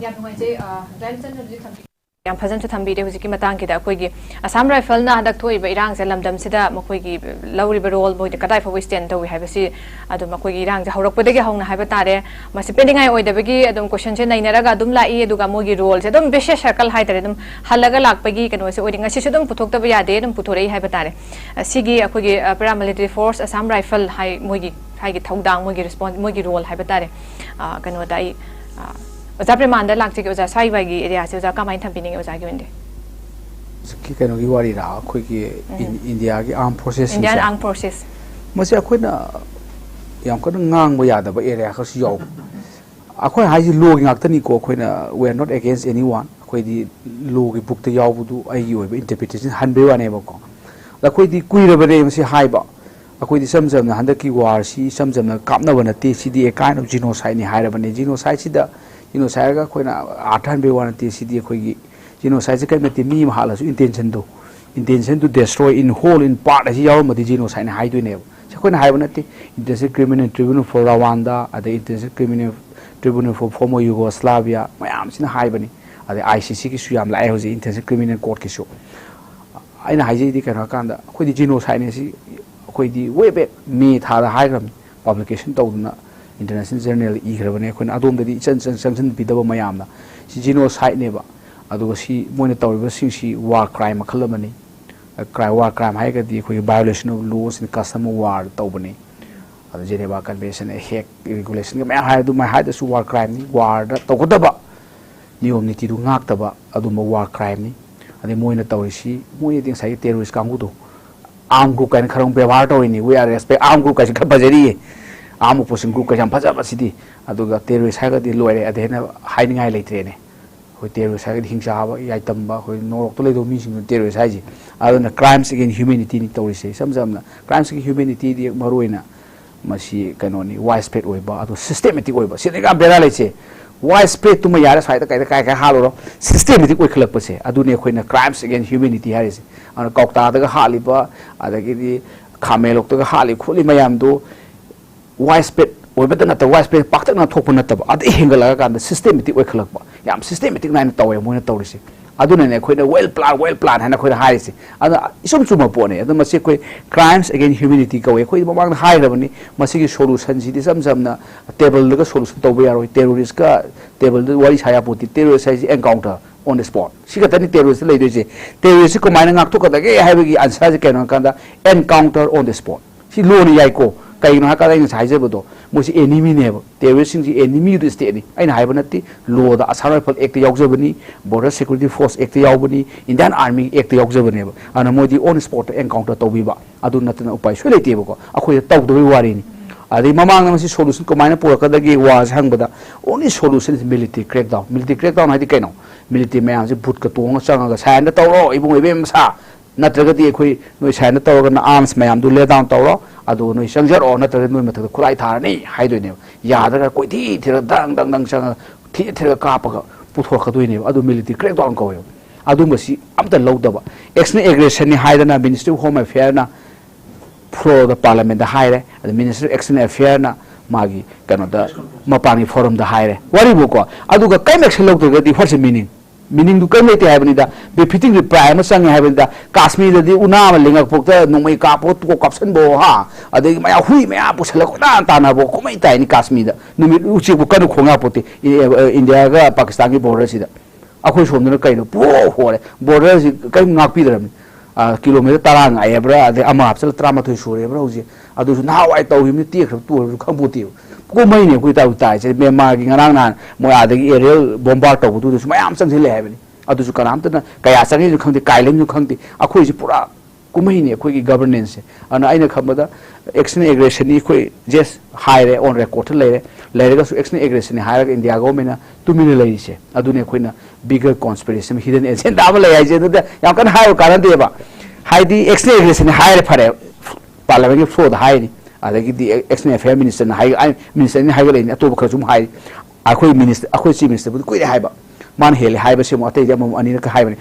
ꯌꯥꯝ ꯅꯨꯡꯉꯥꯏꯖꯩ, ꯑ, ꯗꯥꯏꯔꯦꯛꯇꯔꯅ ꯍꯧꯖꯤꯛ ꯊꯝꯕꯤ-, ꯌꯥꯝ ꯐꯖꯅꯁꯨ ꯊꯝꯕꯤꯔꯦ꯫ ꯍꯧꯖꯤꯛꯀꯤ ꯃꯇꯥꯡꯒꯤꯗ ꯑꯩꯈꯣꯏꯒꯤ ꯑꯁꯥꯝ ꯔꯥꯏꯐꯜꯅ ꯍꯟꯗꯛ ꯊꯣꯛꯏꯕ ꯏꯔꯥꯡꯁꯦ, ꯂꯝꯗꯝꯁꯤꯗ ꯃꯈꯣꯏꯒꯤ ꯂꯧꯔꯤꯕ ꯔꯣꯜ, ꯃꯣꯏꯗ ꯀꯗꯥꯏ ꯐꯥꯎꯕ ꯁ꯭ꯇꯦꯟ ꯇꯧꯏ ꯍꯥꯏꯕꯁꯤ ꯑꯗꯨꯝ ꯑꯩꯈꯣꯏꯒꯤ ꯏꯔꯥꯡꯁꯦ ꯍꯧꯔꯛꯄꯗꯒꯤ ꯍꯧꯅ ꯍꯥꯏꯕ ꯇꯥꯔꯦ, ꯃꯁꯤ ꯄꯦꯟꯅꯤꯡꯉꯥꯏ ꯑꯣꯏꯗꯕꯒꯤ ꯑꯗꯨꯝ ꯀꯣꯏꯁꯟꯁꯦ ꯅꯩꯅꯔꯒ ꯑꯗꯨꯝ ꯂꯥꯛꯏ꯫ ꯑꯗꯨꯒ ꯃꯣꯏꯒꯤ ꯔꯣꯜꯁꯦ ꯑꯗꯨꯝ ꯕꯤꯁꯦꯁ ꯁꯔꯀꯜ ꯍꯥꯏꯇꯥꯔꯦ, ꯑꯗꯨꯝ ꯍꯜꯂꯒ ꯂꯥꯛꯄꯒꯤ ꯀꯩꯅꯣꯁꯦ ꯑꯣꯏꯔꯤ꯫ ꯉꯁꯤꯁꯨ ꯑꯗꯨꯝ ꯄꯨꯊꯣꯛꯇꯕ ꯌꯥꯗꯦ, ꯑꯗꯨꯝ ꯄꯨꯊꯣꯔꯛꯏ ꯍꯥꯏꯕ ꯇꯥꯔꯦ꯫ ꯑ, ꯁꯤꯒꯤ ꯑꯩꯈꯣꯏꯒꯤ, ꯑ, ꯄꯦꯔꯥꯃꯤꯂꯤꯇꯔꯤ ꯐꯣꯔꯁ, ꯑꯁꯥꯝ ꯔꯥꯏꯐꯜ ꯍꯥꯏ, ꯃꯣꯏꯒꯤ ꯍꯥꯏꯒꯤ ꯊꯧꯗꯥꯡ, ꯃꯣꯏꯒꯤ ꯔꯦꯁꯄꯣꯟ-, ꯃꯣꯏꯒꯤ ꯔꯣꯜ ꯍꯥꯏꯕ ꯇꯥꯔꯦ꯫ ꯑ, ꯀꯩꯅꯣꯗ ꯑꯩ, ꯑ, ꯑꯣꯖꯥ ꯄ꯭ꯔꯦꯃꯥꯟꯗ ꯂꯥꯛꯆꯒꯦ꯫ ꯑꯣꯖꯥ, ꯁ꯭ꯋꯥꯏꯋꯥꯏꯒꯤ ꯑꯦꯔꯤꯌꯥꯁꯦ ꯑꯣꯖꯥ ꯀꯃꯥꯏꯅ ꯊꯝꯕꯤꯅꯤꯡꯉꯤ ꯑꯣꯖꯥꯒꯤ ꯑꯣꯏꯅꯗꯤ? ꯍꯧꯖꯤꯛꯀꯤ ꯀꯩꯅꯣꯒꯤ ꯋꯥꯔꯤꯔꯥ? ꯑꯩꯈꯣꯏꯒꯤ ꯎꯝ꯫ ꯏꯟ-, ꯏꯟꯗꯤꯌꯥꯒꯤ ꯑꯥꯔꯝ ꯐꯣꯔꯁꯦꯁꯁꯤꯡꯁꯦ? Indian ꯑꯥꯔꯝ forces. ꯃꯁꯤ ꯑꯩꯈꯣꯏꯅ ꯌꯥꯝ ꯀꯟꯅ ꯉꯥꯡꯕ ꯌꯥꯗꯕ ꯑꯦꯔꯤꯌꯥ ꯈꯔꯁꯨ ꯌꯥꯎꯕ꯫ ꯑꯩꯈꯣꯏ ꯍꯥꯏꯁꯤ ꯂꯣꯒꯤ ꯉꯥꯛꯇꯅꯤꯀꯣ꯫ ꯑꯩꯈꯣꯏꯅ, we are not against anyone꯫ ꯑꯩꯈꯣꯏꯗꯤ ꯂꯣꯒꯤ ꯕꯨꯛꯇ ꯌꯥꯎꯕꯗꯨ ꯑꯩꯒꯤ ꯑꯣꯏꯕ ꯏꯟꯇꯔꯄ꯭ꯔꯤꯇꯦꯁꯟ ꯍꯟꯕꯩ ꯋꯥꯅꯦꯕꯀꯣ꯫ ꯑꯗ ꯑꯩꯈꯣꯏꯗꯤ ꯀꯨꯏꯔꯕꯅꯦ ꯃꯁꯤ ꯍꯥꯏꯕ꯫ ꯑꯩꯈꯣꯏꯗꯤ ꯏꯆꯝ ꯆꯝꯅ ꯍꯟꯗꯛꯀꯤ ꯋꯥꯔꯁꯤ ꯏꯆꯝ ꯆꯝꯅ ꯀꯥꯞꯅꯕ ꯅꯠꯇꯦ꯫ ꯁꯤꯗꯤ a kind of genocideꯅꯤ ꯍꯥꯏꯔꯕꯅꯦ꯫ Genocideꯁꯤꯗ, genocideꯒ ꯑꯩꯈꯣꯏꯅ ꯑꯥꯔꯊ ꯍꯟꯕꯩ ꯋꯥ ꯅꯠꯇꯦ꯫ ꯁꯤꯗꯤ ꯑꯩꯈꯣꯏꯒꯤ genocideꯁꯦ ꯀꯔꯤꯝ ꯅꯠꯇꯦ, ꯃꯤ ꯑꯃ ꯍꯥꯠꯂꯁꯨ intentionꯗꯣ, intention to destroy in whole, in part ꯍꯥꯏꯁꯤ ꯌꯥꯎꯔꯝꯃꯗꯤ genocideꯅꯤ ꯍꯥꯏꯗꯣꯏꯅꯦꯕ꯫ ꯁꯤ ꯑꯩꯈꯣꯏꯅ ꯍꯥꯏꯕ ꯅꯠꯇꯦ꯫ International Criminal Tribunal for Rwanda, ꯑꯗꯩ International Criminal Tribunal for former Yugoslavia ꯃꯌꯥꯝꯁꯤꯅ ꯍꯥꯏꯕꯅꯤ꯫ ꯑꯗꯩ ICCꯒꯤꯁꯨ ꯌꯥꯝ ꯂꯥꯛꯑꯦ ꯍꯧꯖꯤꯛ, International Criminal Courtꯀꯤꯁꯨ꯫ ꯑꯩꯅ ꯍꯥꯏꯖꯩꯗꯤ ꯀꯩꯅꯣ ꯍꯥꯏꯀꯥꯟꯗ, ꯑꯩꯈꯣꯏꯗꯤ genocideꯅꯦ ꯁꯤ, ꯑꯩꯈꯣꯏꯗꯤ way back May ꯊꯥꯗ ꯍꯥꯏꯈ꯭ꯔꯕꯅꯤ, publication ꯇꯧꯗꯅ international journalꯗ ꯏꯈ꯭ꯔꯕꯅꯤ꯫ ꯑꯩꯈꯣꯏꯅ ꯑꯗꯣꯝꯗꯗꯤ ꯏꯆꯟ ꯆꯟ-, ꯆꯪꯁꯤꯟꯕꯤꯗꯕ ꯃꯌꯥꯝꯅ꯫ ꯁꯤ genocideꯅꯦꯕ꯫ ꯑꯗꯨꯒ ꯁꯤ ꯃꯣꯏꯅ ꯇꯧꯔꯤꯕꯁꯤꯡꯁꯤ war crime ꯃꯈꯜ ꯑꯃꯅꯤ꯫ Crime, war crime ꯍꯥꯏꯔꯒꯗꯤ ꯑꯩꯈꯣꯏꯒꯤ violation of laws and custom of war ꯇꯧꯕꯅꯤ꯫ ꯑꯗ Geneva Convention, Hague Regulationꯒ ꯃꯌꯥꯝ ꯍꯥꯏ, ꯑꯗꯨꯃꯥꯏꯅ ꯍꯥꯏꯗꯁꯨ war crimeꯅꯤ, warꯗ ꯇꯧꯒꯗꯕ ꯅꯤꯌꯣꯝ ꯅꯤꯇꯤꯗꯨ ꯉꯥꯛꯇꯕ ꯑꯗꯨꯝꯕ war crimeꯅꯤ꯫ ꯑꯗꯩ ꯃꯣꯏꯅ ꯇꯧꯔꯤꯁꯤ, ꯃꯣꯏꯅꯗꯤ ꯉꯁꯥꯏꯒꯤ terrorist ꯀꯥꯡꯕꯨꯗꯣ arm group ꯀꯥꯏꯅ ꯈꯔ ꯑꯃꯨꯛ ꯕꯦꯕꯥꯔ ꯇꯧꯔꯤꯅꯤ, we are respect arm group ꯀꯥꯏꯁꯦ ꯈꯔ ꯐꯖꯔꯤꯌꯦ, armed opposition group ꯀꯥꯏꯁꯦ ꯌꯥꯝ ꯐꯖꯕ ꯁꯤꯗꯤ꯫ ꯑꯗꯨꯒ terrorist ꯍꯥꯏꯔꯒꯗꯤ ꯂꯣꯏꯔꯦ, ꯑꯗꯩ ꯍꯦꯟꯅ ꯍꯥꯏꯅꯤꯡꯉꯥꯏ ꯂꯩꯇ꯭ꯔꯦꯅꯦ꯫ ꯑꯩꯈꯣꯏ terrorist ꯍꯥꯏꯔꯒꯗꯤ ꯍꯤꯡꯆꯥꯕ, ꯌꯥꯏꯇꯝꯕ, ꯑꯩꯈꯣꯏ ꯅꯣꯔꯣꯛꯇ ꯂꯩꯗꯧꯕ ꯃꯤꯁꯤꯡꯗꯨ terrorist ꯍꯥꯏꯁꯦ꯫ ꯑꯗꯨꯅ crimes against humanityꯅꯤ ꯇꯧꯔꯤꯁꯦ꯫ ꯏꯁꯝ ꯁꯝꯅ crimes against humanityꯗꯤ ꯃꯔꯨ ꯑꯣꯏꯅ ꯃꯁꯤ ꯀꯩꯅꯣꯅꯤ, widespread ꯑꯣꯏꯕ, ꯑꯗꯣ systematic ꯑꯣꯏꯕ꯫ ꯁꯤꯗ ꯌꯥꯝ ꯕꯦꯔꯥ ꯂꯩꯁꯦ꯫ Widespreadꯇꯨꯃ ꯌꯥꯔꯦ, ꯁ꯭ꯋꯥꯏꯗ ꯀꯩꯗ ꯀꯥꯏ ꯀꯥꯏ ꯍꯥꯠꯂꯨꯔꯣ꯫ Systematic ꯑꯣꯏꯈꯠꯂꯛꯄꯁꯦ, ꯑꯗꯨꯅꯤ ꯑꯩꯈꯣꯏꯅ crimes against humanity ꯍꯥꯏꯔꯤꯁꯦ꯫ ꯑꯗꯨꯅ ꯀꯧꯇꯥꯗꯒ ꯍꯥꯠꯂꯤꯕ, ꯑꯗꯒꯤꯗꯤ ꯈꯥꯃꯦꯟꯂꯣꯛꯇꯒ ꯍꯥꯠꯂꯤ ꯈꯣꯠꯂꯤ ꯃꯌꯥꯝꯗꯣ widespread ꯑꯣꯏꯕꯇ ꯅꯠꯇꯕ, widespread ꯄꯥꯛꯇꯛꯅ ꯊꯣꯛꯄ ꯅꯠꯇꯕ, ꯑꯗꯩ ꯍꯦꯟꯒꯠꯂꯛꯑꯀꯥꯟꯗ systematic ꯑꯣꯏꯈꯠꯂꯛꯄ, ꯌꯥꯝ systematic ꯅꯥꯏꯅ ꯇꯧꯋꯦ ꯃꯣꯏꯅ ꯇꯧꯔꯤꯁꯦ꯫ ꯑꯗꯨꯅꯅꯦ ꯑꯩꯈꯣꯏꯅ well plan, well plan ꯍꯥꯏꯅ ꯑꯩꯈꯣꯏꯅ ꯍꯥꯏꯔꯤꯁꯦ꯫ ꯑꯗꯨꯅ ꯏꯆꯨꯝ ꯆꯨꯝꯕ ꯄꯣꯠꯅꯦ꯫ ꯑꯗꯣ ꯃꯁꯤ ꯑꯩꯈꯣꯏ crimes against humanity ꯀꯧꯋꯦ꯫ ꯑꯩꯈꯣꯏ ꯃꯃꯥꯡꯗ ꯍꯥꯏꯈ꯭ꯔꯕꯅꯤ, ꯃꯁꯤꯒꯤ solutionꯁꯤꯗꯤ ꯏꯆꯝ ꯆꯝꯅ tableꯗꯒ solution ꯇꯧꯕ ꯌꯥꯔꯣꯏ꯫ Terroristꯀ tableꯗ ꯋꯥꯔꯤ ꯁꯥ ꯌꯥꯄꯣꯠꯇꯦ꯫ Terrorist ꯍꯥꯏꯁꯤ encounter on the spot꯫ ꯁꯤ ꯈꯛꯇꯅꯤ terrorist ꯂꯩꯗꯣꯏꯁꯦ꯫ Terroristꯁꯤ ꯀꯃꯥꯏꯅ ꯉꯥꯛꯊꯣꯛꯀꯗꯒꯦ ꯍꯥꯏꯕꯒꯤ answerꯁꯤ ꯀꯩꯅꯣ ꯍꯥꯏꯀꯥꯟꯗ, encounter on the spot꯫ ꯁꯤ lawꯅ ꯌꯥꯏꯀꯣ꯫ ꯀꯩꯒꯤꯅꯣ ꯍꯥꯏꯀꯥꯟꯗ ꯑꯩ ꯉꯁꯥꯏ ꯍꯥꯏꯖꯕꯗꯣ, ꯃꯣꯏꯁꯤ enemyꯅꯦꯕ꯫ Terroristꯁꯤꯡꯁꯤ enemy of the stateꯅꯤ꯫ ꯑꯩꯅ ꯍꯥꯏꯕ ꯅꯠꯇꯦ, lawꯗ Assam Rifle Actꯇ ꯌꯥꯎꯖꯕꯅꯤ, Border Security Force Actꯇ ꯌꯥꯎꯕꯅꯤ, Indian Army Actꯇ ꯌꯥꯎꯖꯕꯅꯦꯕ꯫ ꯑꯗꯨꯅ ꯃꯣꯏꯗꯤ on spotꯇ encounter ꯇꯧꯕꯤꯕ, ꯑꯗꯨ ꯅꯠꯇꯅ ꯎꯄꯥꯏ ꯁꯣꯏ ꯂꯩꯇꯦꯕꯀꯣ꯫ ꯑꯩꯈꯣꯏꯗ ꯇꯧꯗꯕꯩ ꯋꯥꯔꯤꯅꯤ꯫ ꯑꯗꯩ ꯃꯃꯥꯡꯗ ꯃꯁꯤ solution ꯀꯃꯥꯏꯅ ꯄꯨꯔꯛꯀꯗꯒꯦ warꯁꯦ ꯍꯪꯕꯗ, only solution is military crackdown꯫ Military crackdown ꯍꯥꯏꯗꯤ ꯀꯩꯅꯣ? Military ꯃꯌꯥꯝꯁꯤ ꯕꯨꯠꯀ ꯇꯣꯡꯉꯒ ꯆꯪꯉꯒ, "Silent ꯇꯧꯔꯣ ꯏꯕꯨꯡ ꯏꯕꯦꯝ ꯃꯁꯥ, ꯅꯠꯇ꯭ꯔꯒꯗꯤ ꯑꯩꯈꯣꯏ ꯅꯣꯏ silent ꯇꯧꯔꯒꯅ arms ꯃꯌꯥꯝꯗꯨ lay down ꯇꯧꯔꯣ, ꯑꯗꯨꯒ ꯅꯣꯏ ꯆꯪꯖꯔꯛꯑꯣ, ꯅꯠꯇ꯭ꯔꯒꯗꯤ ꯅꯣꯏ ꯃꯊꯛꯇ ꯈꯨꯠꯂꯥꯏ ꯊꯥꯔꯅꯤ" ꯍꯥꯏꯗꯣꯏꯅꯦꯕ꯫ ꯌꯥꯗ꯭ꯔꯒ ꯀꯣꯏꯊꯤ ꯊꯤꯔꯒ ꯗꯪ ꯗꯪ ꯗꯪ ꯆꯪꯉꯒ ꯊꯤ ꯊꯤꯔꯒ ꯀꯥꯞꯄꯒ ꯄꯨꯊꯣꯔꯛꯀꯗꯣꯏꯅꯦꯕ꯫ ꯑꯗꯨ military crackdown ꯀꯧꯋꯦꯕ꯫ ꯑꯗꯨꯝꯕꯁꯤ ꯑꯝꯇ ꯂꯧꯗꯕ꯫ External aggressionꯅꯤ ꯍꯥꯏꯗꯅ Ministry of Home Affairꯅ floorꯗ Parliamentꯇ ꯍꯥꯏꯔꯦ, ꯑꯗ Ministry of External Affairꯅ ꯃꯥꯒꯤ ꯀꯩꯅꯣꯗ, ꯃꯄꯥꯟꯒꯤ forumꯗ ꯍꯥꯏꯔꯦ꯫ ꯋꯥꯔꯤꯕꯨꯀꯣ꯫ ꯑꯗꯨꯒ ꯀꯔꯤꯝ action ꯂꯧꯗ꯭ꯔꯒꯗꯤ what's the meaning? Meaningꯗꯨ ꯀꯔꯤꯝ ꯂꯩꯇꯦ ꯍꯥꯏꯕꯅꯤꯗ꯫ Befitting reply ꯑꯃ ꯆꯪꯉꯦ ꯍꯥꯏꯕꯅꯤꯗ꯫ ꯀꯥꯁꯃꯤꯔꯗꯗꯤ ꯎꯅꯥ ꯑꯃ ꯂꯤꯡꯉꯛꯄꯣꯛꯇ ꯅꯣꯡꯃꯩ ꯀꯥꯞꯄꯣ, ꯇꯣꯛ ꯀꯥꯞꯁꯟꯕꯣ, ꯍꯥ? ꯑꯗꯒꯤ ꯃꯌꯥꯝ ꯍꯨꯏ ꯃꯌꯥꯝ ꯄꯨꯁꯜꯂꯒ ꯀꯣꯏꯇꯥꯟ ꯇꯥꯟꯅꯕꯣ, ꯀꯨꯝꯍꯩ ꯇꯥꯏꯅꯤ ꯀꯥꯁꯃꯤꯔꯗ꯫ ꯅꯨꯃꯤꯠ ꯎꯆꯦꯛꯄꯨ ꯀꯟꯅ ꯈꯣꯡ ꯌꯥꯄꯣꯠꯇꯦ꯫ ꯏ-, ꯑ, ꯏꯟꯗꯤꯌꯥꯒ ꯄꯥꯀꯤꯁꯇꯥꯟꯒꯤ borderꯁꯤꯗ꯫ ꯑꯩꯈꯣꯏ ꯁꯣꯝꯗꯅ ꯀꯩꯅꯣ? ꯄꯨꯍꯣ ꯍꯣꯔꯦ꯫ Borderꯁꯤ ꯀꯔꯤꯝ ꯉꯥꯛꯄꯤꯗ꯭ꯔꯕꯅꯤ꯫ ꯑ, kilometre ꯇꯔꯥ ꯉꯥꯏꯑꯕ꯭ꯔꯥ, ꯑꯗꯩ ꯑꯃ ꯍꯥꯞꯆꯜꯂ ꯇꯔꯥꯃꯥꯊꯣꯏ ꯁꯨꯔꯦꯕ꯭ꯔꯥ ꯍꯧꯖꯤꯛ? ꯑꯗꯨꯁꯨ ꯅꯍꯥꯟꯋꯥꯏ ꯇꯧꯈꯤꯕꯅꯤ, ꯇꯦꯛꯈ꯭ꯔꯕ ꯇꯣꯛꯈ꯭ꯔꯕꯁꯨ ꯈꯪꯄꯣꯠꯇꯦꯕ꯫ ꯀꯨꯝꯍꯩꯅꯦ ꯑꯩꯈꯣꯏ ꯇꯧ ꯇꯥꯏꯁꯦ꯫ ꯃ꯭ꯌꯥꯟꯃꯥꯔꯒꯤ ꯉꯔꯥꯡ ꯅꯍꯥꯟ ꯃꯣꯏ ꯑꯥꯗꯒꯤ aerial bomb ꯇꯧꯕꯗꯨꯗꯁꯨ ꯃꯌꯥꯝ ꯆꯪꯁꯤꯜꯂꯦ ꯍꯥꯏꯕꯅꯤ꯫ ꯑꯗꯨꯁꯨ ꯀꯅꯥꯝꯇꯅ ꯀꯌꯥ ꯆꯪꯉꯤꯁꯨ ꯈꯪꯗꯦ, ꯀꯥꯏ ꯂꯩꯅꯣ ꯈꯪꯗꯦ꯫ ꯑꯩꯈꯣꯏꯁꯤ ꯄꯨꯔꯥ ꯀꯨꯝꯍꯩꯅꯤ ꯑꯩꯈꯣꯏꯒꯤ ꯒꯕꯔꯅꯦꯟꯁꯁꯦ꯫ ꯑꯗꯨꯅ ꯑꯩꯅ ꯈꯟꯕꯗ ꯑꯦꯛꯁꯟ ꯑꯦꯒ꯭ꯔꯦꯁꯟꯅꯤ ꯑꯩꯈꯣꯏ ꯖꯁ ꯍꯥꯏꯔꯦ, ꯑꯣꯟ ꯔꯦꯀꯣꯔꯗꯇ ꯂꯩꯔꯦ꯫ ꯂꯩꯔꯒꯁꯨ ꯑꯦꯛꯁꯟ ꯑꯦꯒ꯭ꯔꯦꯁꯟꯅꯤ ꯍꯥꯏꯔꯒ ꯏꯟꯗꯤꯌꯥ ꯒꯣꯔꯃꯦꯟꯅ ꯇꯨꯃꯤꯟꯅ ꯂꯩꯔꯤꯁꯦ, ꯑꯗꯨꯅꯤ ꯑꯩꯈꯣꯏꯅ ꯕꯤꯒꯔ ꯀꯣꯟꯁꯄꯤꯔꯦꯁꯟ, ꯍꯤꯗꯟ ꯑꯦꯖꯦꯟꯗꯥ ꯑꯃ ꯂꯩ ꯍꯥꯏꯁꯦ꯫ ꯑꯗꯨꯗ ꯌꯥꯝ ꯀꯟꯅ ꯍꯥꯏꯕ ꯀꯥꯟꯅꯗꯦꯕ꯫ ꯍꯥꯏꯗꯤ ꯑꯦꯛꯁꯟ ꯑꯦꯒ꯭ꯔꯦꯁꯟꯅꯤ ꯍꯥꯏꯔꯦ, ꯐꯔꯦ, ꯄꯥꯔꯂꯤꯌꯥꯃꯦꯟꯒꯤ ꯐ꯭ꯂꯣꯔꯗ ꯍꯥꯏꯔꯤ, ꯑꯗꯒꯤꯗꯤ ꯑꯦꯛꯁꯟ ꯑꯦꯐꯤꯌꯔ ꯃꯤꯅꯤꯁꯇꯔꯅ ꯍꯥꯏ, ꯃꯤꯅꯤꯁꯇꯔꯅ ꯍꯥꯏꯒꯠꯂꯛꯏꯅꯤ, ꯑꯇꯣꯞꯄ ꯈꯔꯁꯨ ꯑꯃꯨꯛ ꯍꯥꯏꯔꯤ꯫ ꯑꯩꯈꯣꯏ ꯃꯤꯅꯤꯁꯇꯔ, ꯑꯩꯈꯣꯏ ꯆꯤꯐ ꯃꯤꯅꯤꯁꯇꯔꯕꯨꯗꯤ ꯀꯨꯏꯔꯦ ꯍꯥꯏꯕ, ꯃꯥꯅ ꯍꯦꯜꯂꯦ ꯍꯥꯏꯕꯁꯤ ꯑꯃꯨꯛ ꯑꯇꯩꯗꯤ ꯑꯃꯃꯨꯛ ꯑꯅꯤꯔꯛꯀ ꯍꯥꯏꯕꯅꯤ꯫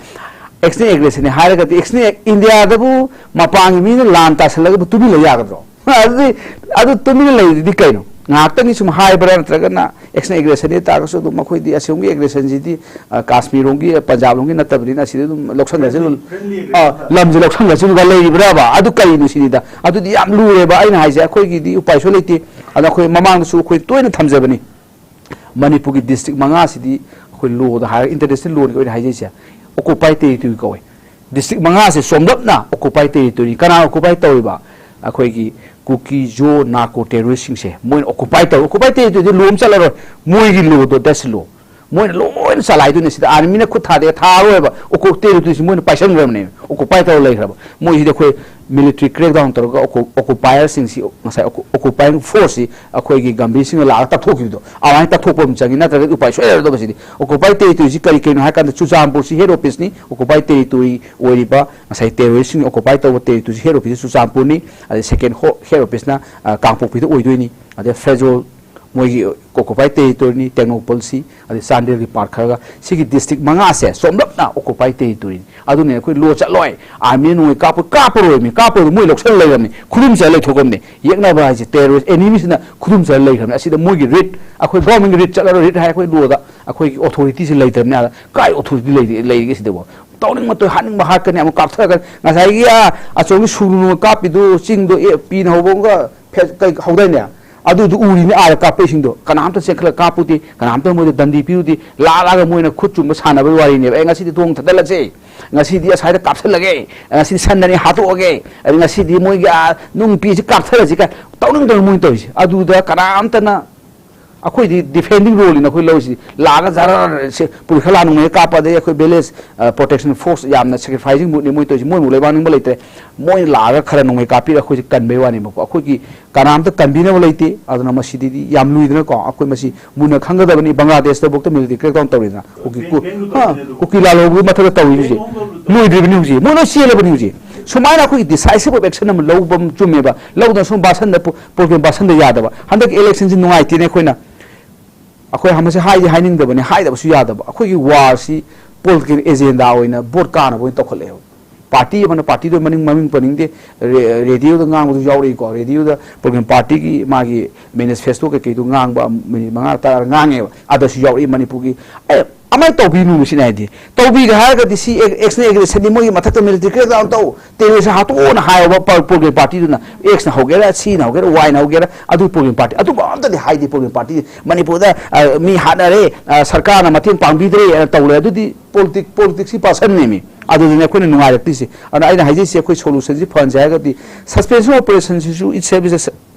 ꯑꯦꯛꯁꯅꯦ ꯑꯦꯒ꯭ꯔꯦꯁꯟꯅꯤ ꯍꯥꯏꯔꯒꯗꯤ, ꯑꯦꯛꯁꯅꯦ ꯏꯟꯗꯤꯌꯥꯗꯕꯨ ꯃꯄꯥꯟꯒꯤ ꯃꯤꯅ ꯂꯥꯟ ꯇꯥꯁꯜꯂꯒꯕꯨ ꯇꯨꯃꯤꯟ ꯂꯩ ꯌꯥꯒꯗ꯭ꯔꯣ? ꯑꯗꯨꯗꯤ, ꯑꯗꯨ ꯇꯨꯃꯤꯟꯅ ꯂꯩꯔꯤꯗꯤ ꯀꯩꯅꯣ? ꯉꯥꯏꯍꯥꯛꯇꯪꯒꯤ ꯁꯨꯝ ꯍꯥꯏꯕ꯭ꯔꯥ, ꯅꯠꯇ꯭ꯔꯒꯅ ꯑꯦꯛꯁꯅꯦ ꯑꯦꯒ꯭ꯔꯦꯁꯟꯅꯤ ꯇꯥꯔꯒꯁꯨ ꯑꯗꯨꯝ ꯃꯈꯣꯏꯗꯤ ꯑꯁꯤꯒꯨꯝꯕꯒꯤ ꯑꯦꯒ꯭ꯔꯦꯁꯟꯁꯤꯗꯤ, ꯑ, ꯀꯥꯁꯃꯤꯔ ꯔꯣꯝꯒꯤ, ꯄꯟꯖꯥꯕ ꯔꯣꯝꯒꯤ ꯅꯠꯇꯕꯅꯤꯅ ꯑꯁꯤꯗ ꯑꯗꯨꯝ ꯂꯧꯁꯟꯈ꯭ꯔꯁꯤ, ꯑ, ꯂꯝꯁꯦ ꯂꯧꯁꯟꯈ꯭ꯔꯁꯤꯗꯨꯒ ꯂꯩꯔꯤꯕ꯭ꯔꯕ? ꯑꯗꯨ ꯀꯔꯤꯅꯣ ꯁꯤꯅꯤꯗ꯫ ꯑꯗꯨꯗꯤ ꯌꯥꯝ ꯂꯨꯔꯦꯕ꯫ ꯑꯩꯅ ꯍꯥꯏꯁꯦ, ꯑꯩꯈꯣꯏꯒꯤꯗꯤ ꯎꯄꯥꯏꯁꯨ ꯂꯩꯇꯦ꯫ ꯑꯗ ꯑꯩꯈꯣꯏ ꯃꯃꯥꯡꯗꯁꯨ ꯑꯩꯈꯣꯏ ꯇꯣꯏꯅ ꯊꯝꯖꯕꯅꯤ꯫ ꯃꯅꯤꯄꯨꯔꯒꯤ ꯗꯤꯁꯇ꯭ꯔꯤꯛ ꯃꯉꯥꯁꯤꯗꯤ ꯑꯩꯈꯣꯏ ꯂꯣꯗ ꯍꯥꯏꯔꯒ, ꯏꯟꯇꯔꯅꯦꯁꯅꯦꯜ ꯂꯣꯅꯤ ꯑꯣꯏꯅ ꯍꯥꯏꯖꯩꯁꯦ, ꯑꯣꯀꯨꯄꯥꯏ ꯇꯦꯔꯤꯇꯣꯔꯤ ꯀꯧꯋꯦ꯫ ꯗꯤꯁꯇ꯭ꯔꯤꯛ ꯃꯉꯥꯁꯦ ꯆꯣꯝꯂꯞꯅ ꯑꯣꯀꯨꯄꯥꯏ ꯇꯦꯔꯤꯇꯣꯔꯤ꯫ ꯀꯅꯥ ꯑꯣꯀꯨꯄꯥꯏ ꯇꯧꯔꯤꯕ? ꯑꯩꯈꯣꯏꯒꯤ ꯀꯨꯀꯤ, ꯖꯣ, ꯅꯥꯀꯣ ꯇꯦꯔꯣꯔꯤꯁꯁꯤꯡꯁꯦ ꯃꯣꯏꯅ ꯑꯣꯀꯨꯄꯥꯏ ꯇꯧꯔꯤ꯫ ꯑꯣꯀꯨꯄꯥꯏ ꯇꯦꯔꯤꯇꯣꯔꯤꯗꯤ ꯂꯣ ꯑꯃ ꯆꯠꯂꯔꯣꯏ, ꯃꯣꯏꯒꯤ ꯂꯣꯗꯣ, ꯗꯦꯠꯁ ꯂꯣ꯫ ꯃꯣꯏꯅ ꯂꯣꯏꯅ ꯆꯂꯥꯏꯗꯣꯏꯅꯦ꯫ ꯁꯤꯗ ꯑꯥꯔꯃꯤꯅ ꯈꯨꯠ ꯊꯥꯗꯦ, ꯊꯥꯔꯣꯏꯕ꯫ ꯑꯣꯀꯨ-, ꯇꯦꯔꯤꯇꯣꯔꯤꯁꯤ ꯃꯣꯏꯅ ꯄꯥꯏꯁꯟꯈ꯭ꯔꯕꯅꯦ, ꯑꯣꯀꯨꯄꯥꯏ ꯇꯧꯔ ꯂꯩꯈ꯭ꯔꯕ꯫ ꯃꯣꯏꯁꯤꯗꯤ ꯑꯩꯈꯣꯏ ꯃꯤꯂꯤꯇꯔꯤ ꯀ꯭ꯔꯦꯛꯗꯥꯎꯟ ꯇꯧꯔꯒ ꯑꯣꯀꯨ-, ꯑꯣꯀꯨꯄꯥꯏꯌꯔꯁꯤꯡꯁꯤ, ꯉꯁꯥꯏ ꯑꯣꯀꯨ-, ꯑꯣꯀꯨꯄꯥꯏꯌꯤꯡ ꯐꯣꯔꯁꯁꯤ ꯑꯩꯈꯣꯏꯒꯤ ꯒꯝꯚꯤꯔ ꯁꯤꯡꯅ ꯂꯥꯛꯑꯒ ꯇꯛꯊꯣꯛꯈꯤꯕꯗꯣ, ꯑꯗꯨꯃꯥꯏꯅ ꯇꯛꯊꯣꯛꯄ ꯑꯃ ꯆꯪꯉꯤ, ꯅꯠꯇ꯭ꯔꯒꯗꯤ ꯎꯄꯥꯏ ꯁꯣꯏ ꯂꯩꯔꯗꯕ ꯁꯤꯗꯤ꯫ ꯑꯣꯀꯨꯄꯥꯏ ꯇꯦꯔꯤꯇꯣꯔꯤꯁꯤ ꯀꯔꯤ ꯀꯔꯤꯅꯣ ꯍꯥꯏ ꯀꯥꯟꯗ, ꯆꯨꯔꯆꯥꯟꯄꯨꯔꯁꯤ ꯍꯦꯗ ꯑꯣꯐꯤꯁꯅꯤ, ꯑꯣꯀꯨꯄꯥꯏ ꯇꯦꯔꯤꯇꯣꯔꯤ ꯑꯣꯏꯔꯤꯕ ꯉꯁꯥꯏ ꯇꯦꯔꯣꯔꯤꯁꯁꯤꯡꯅ ꯑꯣꯀꯨꯄꯥꯏ ꯇꯧꯕ ꯇꯦꯔꯤꯇꯣꯔꯤꯁꯤ ꯍꯦꯗ ꯑꯣꯐꯤꯁꯁꯤ ꯆꯨꯔꯆꯥꯟꯄꯨꯔꯅꯤ, ꯑꯗꯩ ꯁꯦꯀꯦꯟ ꯍꯣ-, ꯍꯦꯗ ꯑꯣꯐꯤꯁꯅ, ꯑ, ꯀꯥꯡꯄꯣꯛꯄꯤꯗ ꯑꯣꯏꯗꯣꯏꯅꯤ, ꯑꯗꯩ ꯐꯦꯗꯔꯦꯜ ꯃꯣꯏꯒꯤ ꯑꯣꯀꯨꯄꯥꯏ ꯇꯦꯔꯤꯇꯣꯔꯤꯅꯤ, ꯇꯦꯡꯅꯧꯄꯜꯁꯤ, ꯑꯗꯩ ꯆꯥꯟꯗꯦꯜꯒꯤ ꯄꯥꯔꯠ ꯈꯔꯒ꯫ ꯁꯤꯒꯤ ꯗꯤꯁꯇ꯭ꯔꯤꯛ ꯃꯉꯥꯁꯦ ꯆꯣꯝꯂꯞꯅ ꯑꯣꯀꯨꯄꯥꯏ ꯇꯦꯔꯤꯇꯣꯔꯤꯅꯤ꯫ ꯑꯗꯨꯅ ꯑꯩꯈꯣꯏ ꯂꯣ ꯆꯠꯂꯣꯏ, ꯑꯥꯔꯃꯤ ꯅꯣꯡꯃꯩ ꯀꯥꯞꯄ-, ꯀꯥꯞꯄꯔꯣꯏꯃꯤ, ꯀꯥꯞꯄꯔꯣꯏ, ꯃꯣꯏ ꯂꯧꯁꯜ ꯂꯩꯔꯕꯅꯤ, ꯈꯨꯗꯨꯝ ꯆꯜ ꯂꯩꯊꯣꯛꯈ꯭ꯔꯕꯅꯤ꯫ ꯌꯦꯛꯅꯕ ꯍꯥꯏꯁꯦ ꯇꯦꯔꯣꯔꯤꯁ ꯑꯦꯅꯤꯃꯤꯁꯤꯅ ꯈꯨꯗꯨꯝ ꯆꯜ ꯂꯩꯈ꯭ꯔꯕꯅꯤ꯫ ꯑꯁꯤꯗ ꯃꯣꯏꯒꯤ ꯔꯤꯠ, ꯑꯩꯈꯣꯏ ꯒꯣꯔꯃꯦꯟꯒꯤ ꯔꯤꯠ ꯆꯠꯂꯔꯣꯏ, ꯔꯤꯠ ꯍꯥꯏ ꯑꯩꯈꯣꯏ ꯂꯣꯗ ꯑꯩꯈꯣꯏꯒꯤ ꯑꯣꯊꯣꯔꯤꯇꯤꯁꯤ ꯂꯩꯇ꯭ꯔꯕꯅꯤ꯫ ꯑꯗ ꯀꯥꯏ ꯑꯣꯊꯣꯔꯤꯇꯤ ꯂꯩꯔꯤ-, ꯂꯩꯔꯤꯒꯦ ꯁꯤꯗꯕꯣ? ꯇꯧꯅꯤꯡꯕ ꯇꯧ, ꯍꯥꯠꯅꯤꯡꯕ ꯍꯥꯠꯀꯅꯤ, ꯑꯃꯨꯛ ꯀꯥꯞꯊꯔꯛꯀꯅꯤ꯫ ꯉꯁꯥꯏꯒꯤ, ꯑꯥ, ꯑꯆꯧꯕ ꯁꯨꯔꯨꯅ ꯀꯥꯞꯄꯤꯗꯨ, ꯆꯤꯡꯗꯣ, ꯑꯦ, ꯄꯤꯅ ꯍꯧꯕ ꯑꯃꯒ ꯐꯦ-, ꯀꯩ ꯍꯧꯗꯥꯏꯅꯦ? ꯑꯗꯨꯗꯨ ꯎꯔꯤꯅꯦ, ꯑꯥꯗ ꯀꯥꯞꯄꯛꯏꯁꯤꯡꯗꯣ꯫ ꯀꯅꯥꯝꯇ ꯆꯦꯟꯈꯠꯂꯒ ꯀꯥꯞꯄꯨꯗꯦ, ꯀꯅꯥꯝꯇ ꯃꯣꯏꯗ ꯗꯟꯗꯤ ꯄꯤꯔꯨꯗꯦ꯫ ꯂꯥꯛꯂꯒ ꯃꯣꯏꯅ ꯈꯨꯠ ꯆꯨꯝꯕ ꯁꯥꯟꯅꯕꯒꯤ ꯋꯥꯔꯤꯅꯦꯕ꯫ "ꯑꯦ, ꯉꯁꯤꯗꯤ ꯊꯣꯡ ꯊꯠꯇꯠꯂꯁꯦ, ꯉꯁꯤꯗꯤ ꯑꯁ꯭ꯋꯥꯏꯗ ꯀꯥꯞꯁꯤꯜꯂꯒꯦ, ꯉꯁꯤꯗꯤ ꯁꯟꯗꯅꯤ ꯍꯥꯠꯇꯣꯛꯑꯒꯦ, ꯑꯗꯩ ꯉꯁꯤꯗꯤ ꯃꯣꯏꯒꯤ, ꯑꯥ, ꯅꯨꯡ ꯄꯤꯁꯤ ꯀꯥꯞꯊꯔꯁꯤ" ꯀꯥꯏ ꯇꯧꯅꯤꯡ ꯇꯧꯅꯤꯡ ꯃꯣꯏꯅ ꯇꯧꯔꯤꯁꯦ꯫ ꯑꯗꯨꯗ ꯀꯅꯥꯝꯇꯅ ꯑꯩꯈꯣꯏꯗꯤ ꯗꯤꯐꯦꯟꯗꯤꯡ ꯔꯣꯜꯅꯤꯅ ꯑꯩꯈꯣꯏ ꯂꯧꯔꯤꯁꯤꯗꯤ꯫ ꯂꯥꯛꯑꯒ ꯖꯔ ꯁꯦ ꯄꯨꯔꯤ ꯈꯔ ꯂꯥꯟ ꯅꯣꯡꯃꯩ ꯀꯥꯞꯄ, ꯑꯗꯩ ꯑꯩꯈꯣꯏ ꯚꯤꯂꯦꯖ ꯄ꯭ꯔꯣꯇꯦꯛꯁꯟ ꯐꯣꯔꯁ ꯌꯥꯝꯅ ꯁꯦꯀ꯭ꯔꯤꯐꯥꯏꯁꯤꯡ ꯃꯨꯠꯅꯤ ꯃꯣꯏ ꯇꯧꯔꯤꯁꯤ꯫ ꯃꯣꯏꯕꯨ ꯂꯩꯕꯥꯛ ꯅꯤꯡꯕ ꯂꯩꯇ꯭ꯔꯦ꯫ ꯃꯣꯏꯅ ꯂꯥꯛꯑꯒ ꯈꯔ ꯅꯣꯡꯃꯩ ꯀꯥꯞꯄꯤꯔꯒ ꯑꯩꯈꯣꯏꯁꯦ ꯀꯟꯕꯩ ꯋꯥꯅꯦꯕꯀꯣ꯫ ꯑꯩꯈꯣꯏꯒꯤ ꯀꯅꯥꯝꯇ ꯀꯟꯕꯤꯅꯕ ꯂꯩꯇꯦ꯫ ꯑꯗꯨꯅ ꯃꯁꯤꯗꯤ ꯌꯥꯝ ꯂꯨꯏꯗꯅꯀꯣ꯫ ꯑꯩꯈꯣꯏ ꯃꯁꯤ ꯃꯨꯟꯅ ꯈꯪꯒꯗꯕꯅꯤ꯫ ꯕꯪꯒ꯭ꯂꯥꯗꯦꯁꯇꯐꯥꯎꯗ ꯃꯤꯂꯤꯇꯔꯤ ꯀ꯭ꯔꯦꯛ ꯗꯥꯎꯟ ꯇꯧꯔꯤꯗꯅ꯫ ꯀꯨꯀꯤ ꯀꯨ- ꯍꯥ, ꯀꯨꯀꯤ ꯂꯥꯜꯍꯧꯕꯒꯤ ꯃꯊꯛꯇ ꯇꯧꯔꯤ ꯍꯧꯖꯤꯛ꯫ ꯂꯣꯏꯗ꯭ꯔꯤꯕꯅꯤ ꯍꯧꯖꯤꯛ꯫ ꯃꯣꯏ ꯂꯣꯏ ꯆꯦꯜꯂꯕꯅꯤ ꯍꯧꯖꯤꯛ꯫ ꯁꯨꯃꯥꯏꯅ ꯑꯩꯈꯣꯏꯒꯤ ꯗꯤꯁꯥꯏꯁꯤꯞ ꯑꯦꯛꯁꯟ ꯑꯃ ꯂꯧꯕ ꯑꯃ ꯆꯨꯝꯃꯦꯕ꯫ ꯂꯧꯗꯅ ꯁꯨꯝ ꯕꯥꯁꯟꯗ ꯄꯨ-, ꯄ꯭ꯔꯣꯕ꯭ꯂꯦꯝ ꯕꯥꯁꯟꯗ ꯌꯥꯗꯕ꯫ ꯍꯟꯗꯛꯀꯤ ꯏꯂꯦꯛꯁꯟꯁꯤ ꯅꯨꯡꯉꯥꯏꯇꯦꯅꯦ ꯑꯩꯈꯣꯏꯅ꯫ ꯑꯩꯈꯣꯏ ꯃꯁꯤ ꯍꯥꯏꯗꯤ ꯍꯥꯏꯅꯤꯡꯗꯕꯅꯤ, ꯍꯥꯏꯗꯕꯁꯨ ꯌꯥꯗꯕ꯫ ꯑꯩꯈꯣꯏꯒꯤ ꯋꯥꯔꯁꯤ ꯄꯣꯂꯤꯇꯤꯀꯦꯜ ꯑꯦꯖꯦꯟꯗꯥ ꯑꯣꯏꯅ ꯚꯣꯠ ꯀꯥꯅꯕ ꯑꯣꯏꯅ ꯇꯧꯈꯠꯂꯛꯑꯦꯕ꯫ ꯄꯥꯔꯇꯤ ꯑꯃꯅ ꯄꯥꯔꯇꯤꯗꯣ ꯃꯅꯤꯡ ꯃꯃꯤꯡ ꯄꯟꯅꯤꯡꯗꯦ, ꯔꯦ-, ꯔꯦꯗꯤꯑꯣꯗ ꯉꯥꯡꯕꯁꯨ ꯌꯥꯎꯔꯛꯏꯀꯣ꯫ ꯔꯦꯗꯤꯑꯣꯗ ꯄ꯭ꯔꯣꯕ꯭ꯂꯦꯝ ꯄꯥꯔꯇꯤꯒꯤ ꯃꯥꯒꯤ ꯃꯦꯅꯤꯐꯦꯁꯇꯣ ꯀꯩꯀꯩꯗꯣ ꯉꯥꯡꯕ ꯃꯤꯅꯤꯠ ꯃꯉꯥ ꯇꯔꯥ ꯉꯥꯡꯉꯦꯕ꯫ ꯑꯗꯁꯨ ꯌꯥꯎꯔꯛꯏ ꯃꯅꯤꯄꯨꯔꯒꯤ꯫ ꯑꯦ, ꯑꯃꯥꯏꯅ ꯇꯧꯕꯤꯅꯨ ꯁꯤꯅ ꯍꯥꯏꯗꯤ꯫ ꯇꯧꯕꯤꯒꯦ ꯍꯥꯏꯔꯒꯗꯤ ꯁꯤ ꯑꯦꯛ-, ꯑꯦꯛꯁꯟ ꯑꯦꯒ꯭ꯔꯦꯁꯟꯗꯤ ꯃꯣꯏꯒꯤ ꯃꯊꯛꯇ ꯃꯤꯂꯤꯇꯔꯤ ꯀ꯭ꯔꯦꯛ ꯗꯥꯎꯟ ꯇꯧ, ꯇꯦꯔꯣꯔꯤꯁ ꯍꯥꯠꯇꯣꯛꯑꯣꯅ ꯍꯥꯏꯌꯣꯕ ꯄ-, ꯄ꯭ꯔꯣꯕ꯭ꯂꯦꯝ ꯄꯥꯔꯇꯤꯗꯨꯅ꯫ ꯑꯦꯛꯁꯅ ꯍꯧꯒꯦꯔꯥ, ꯁꯤꯅ ꯍꯧꯒꯦꯔꯥ, ꯋꯥꯏꯅ ꯍꯧꯒꯦꯔꯥ, ꯑꯗꯨ ꯄ꯭ꯔꯣꯕ꯭ꯂꯦꯝ ꯄꯥꯔꯇꯤ꯫ ꯑꯗꯨꯝꯕ ꯑꯝꯇꯗꯤ ꯍꯥꯏꯗꯦ ꯄ꯭ꯔꯣꯕ꯭ꯂꯦꯝ ꯄꯥꯔꯇꯤ꯫ ꯃꯅꯤꯄꯨꯔꯗ, ꯑ, ꯃꯤ ꯍꯥꯠꯅꯔꯦ, ꯑ, ꯁꯔꯀꯥꯔꯅ ꯃꯇꯦꯡ ꯄꯥꯡꯕꯤꯗ꯭ꯔꯦ, ꯑ, ꯇꯧꯔꯦ꯫ ꯑꯗꯨꯗꯤ ꯄꯣꯂꯤꯇꯤꯛ-, ꯄꯣꯂꯤꯇꯤꯛꯁꯀꯤ ꯄꯥꯔꯁꯟꯅꯦꯃꯤ꯫ ꯑꯗꯨꯗꯨꯅꯦ ꯑꯩꯈꯣꯏꯅ ꯅꯨꯡꯉꯥꯏꯔꯛꯇ꯭ꯔꯤꯁꯦ꯫ ꯑꯗꯨꯅ ꯑꯩꯅ ꯍꯥꯏꯖꯩꯁꯦ ꯑꯩꯈꯣꯏ ꯁꯣꯂꯨꯁꯟꯁꯤ ꯐꯍꯟꯁꯦ ꯍꯥꯏꯔꯒꯗꯤ ꯁꯁꯄꯦꯟꯁꯟ ꯑꯣꯄꯔꯦꯁꯟꯁꯤꯁꯨ ꯏꯠ ꯁꯦꯜꯐ ꯏꯁ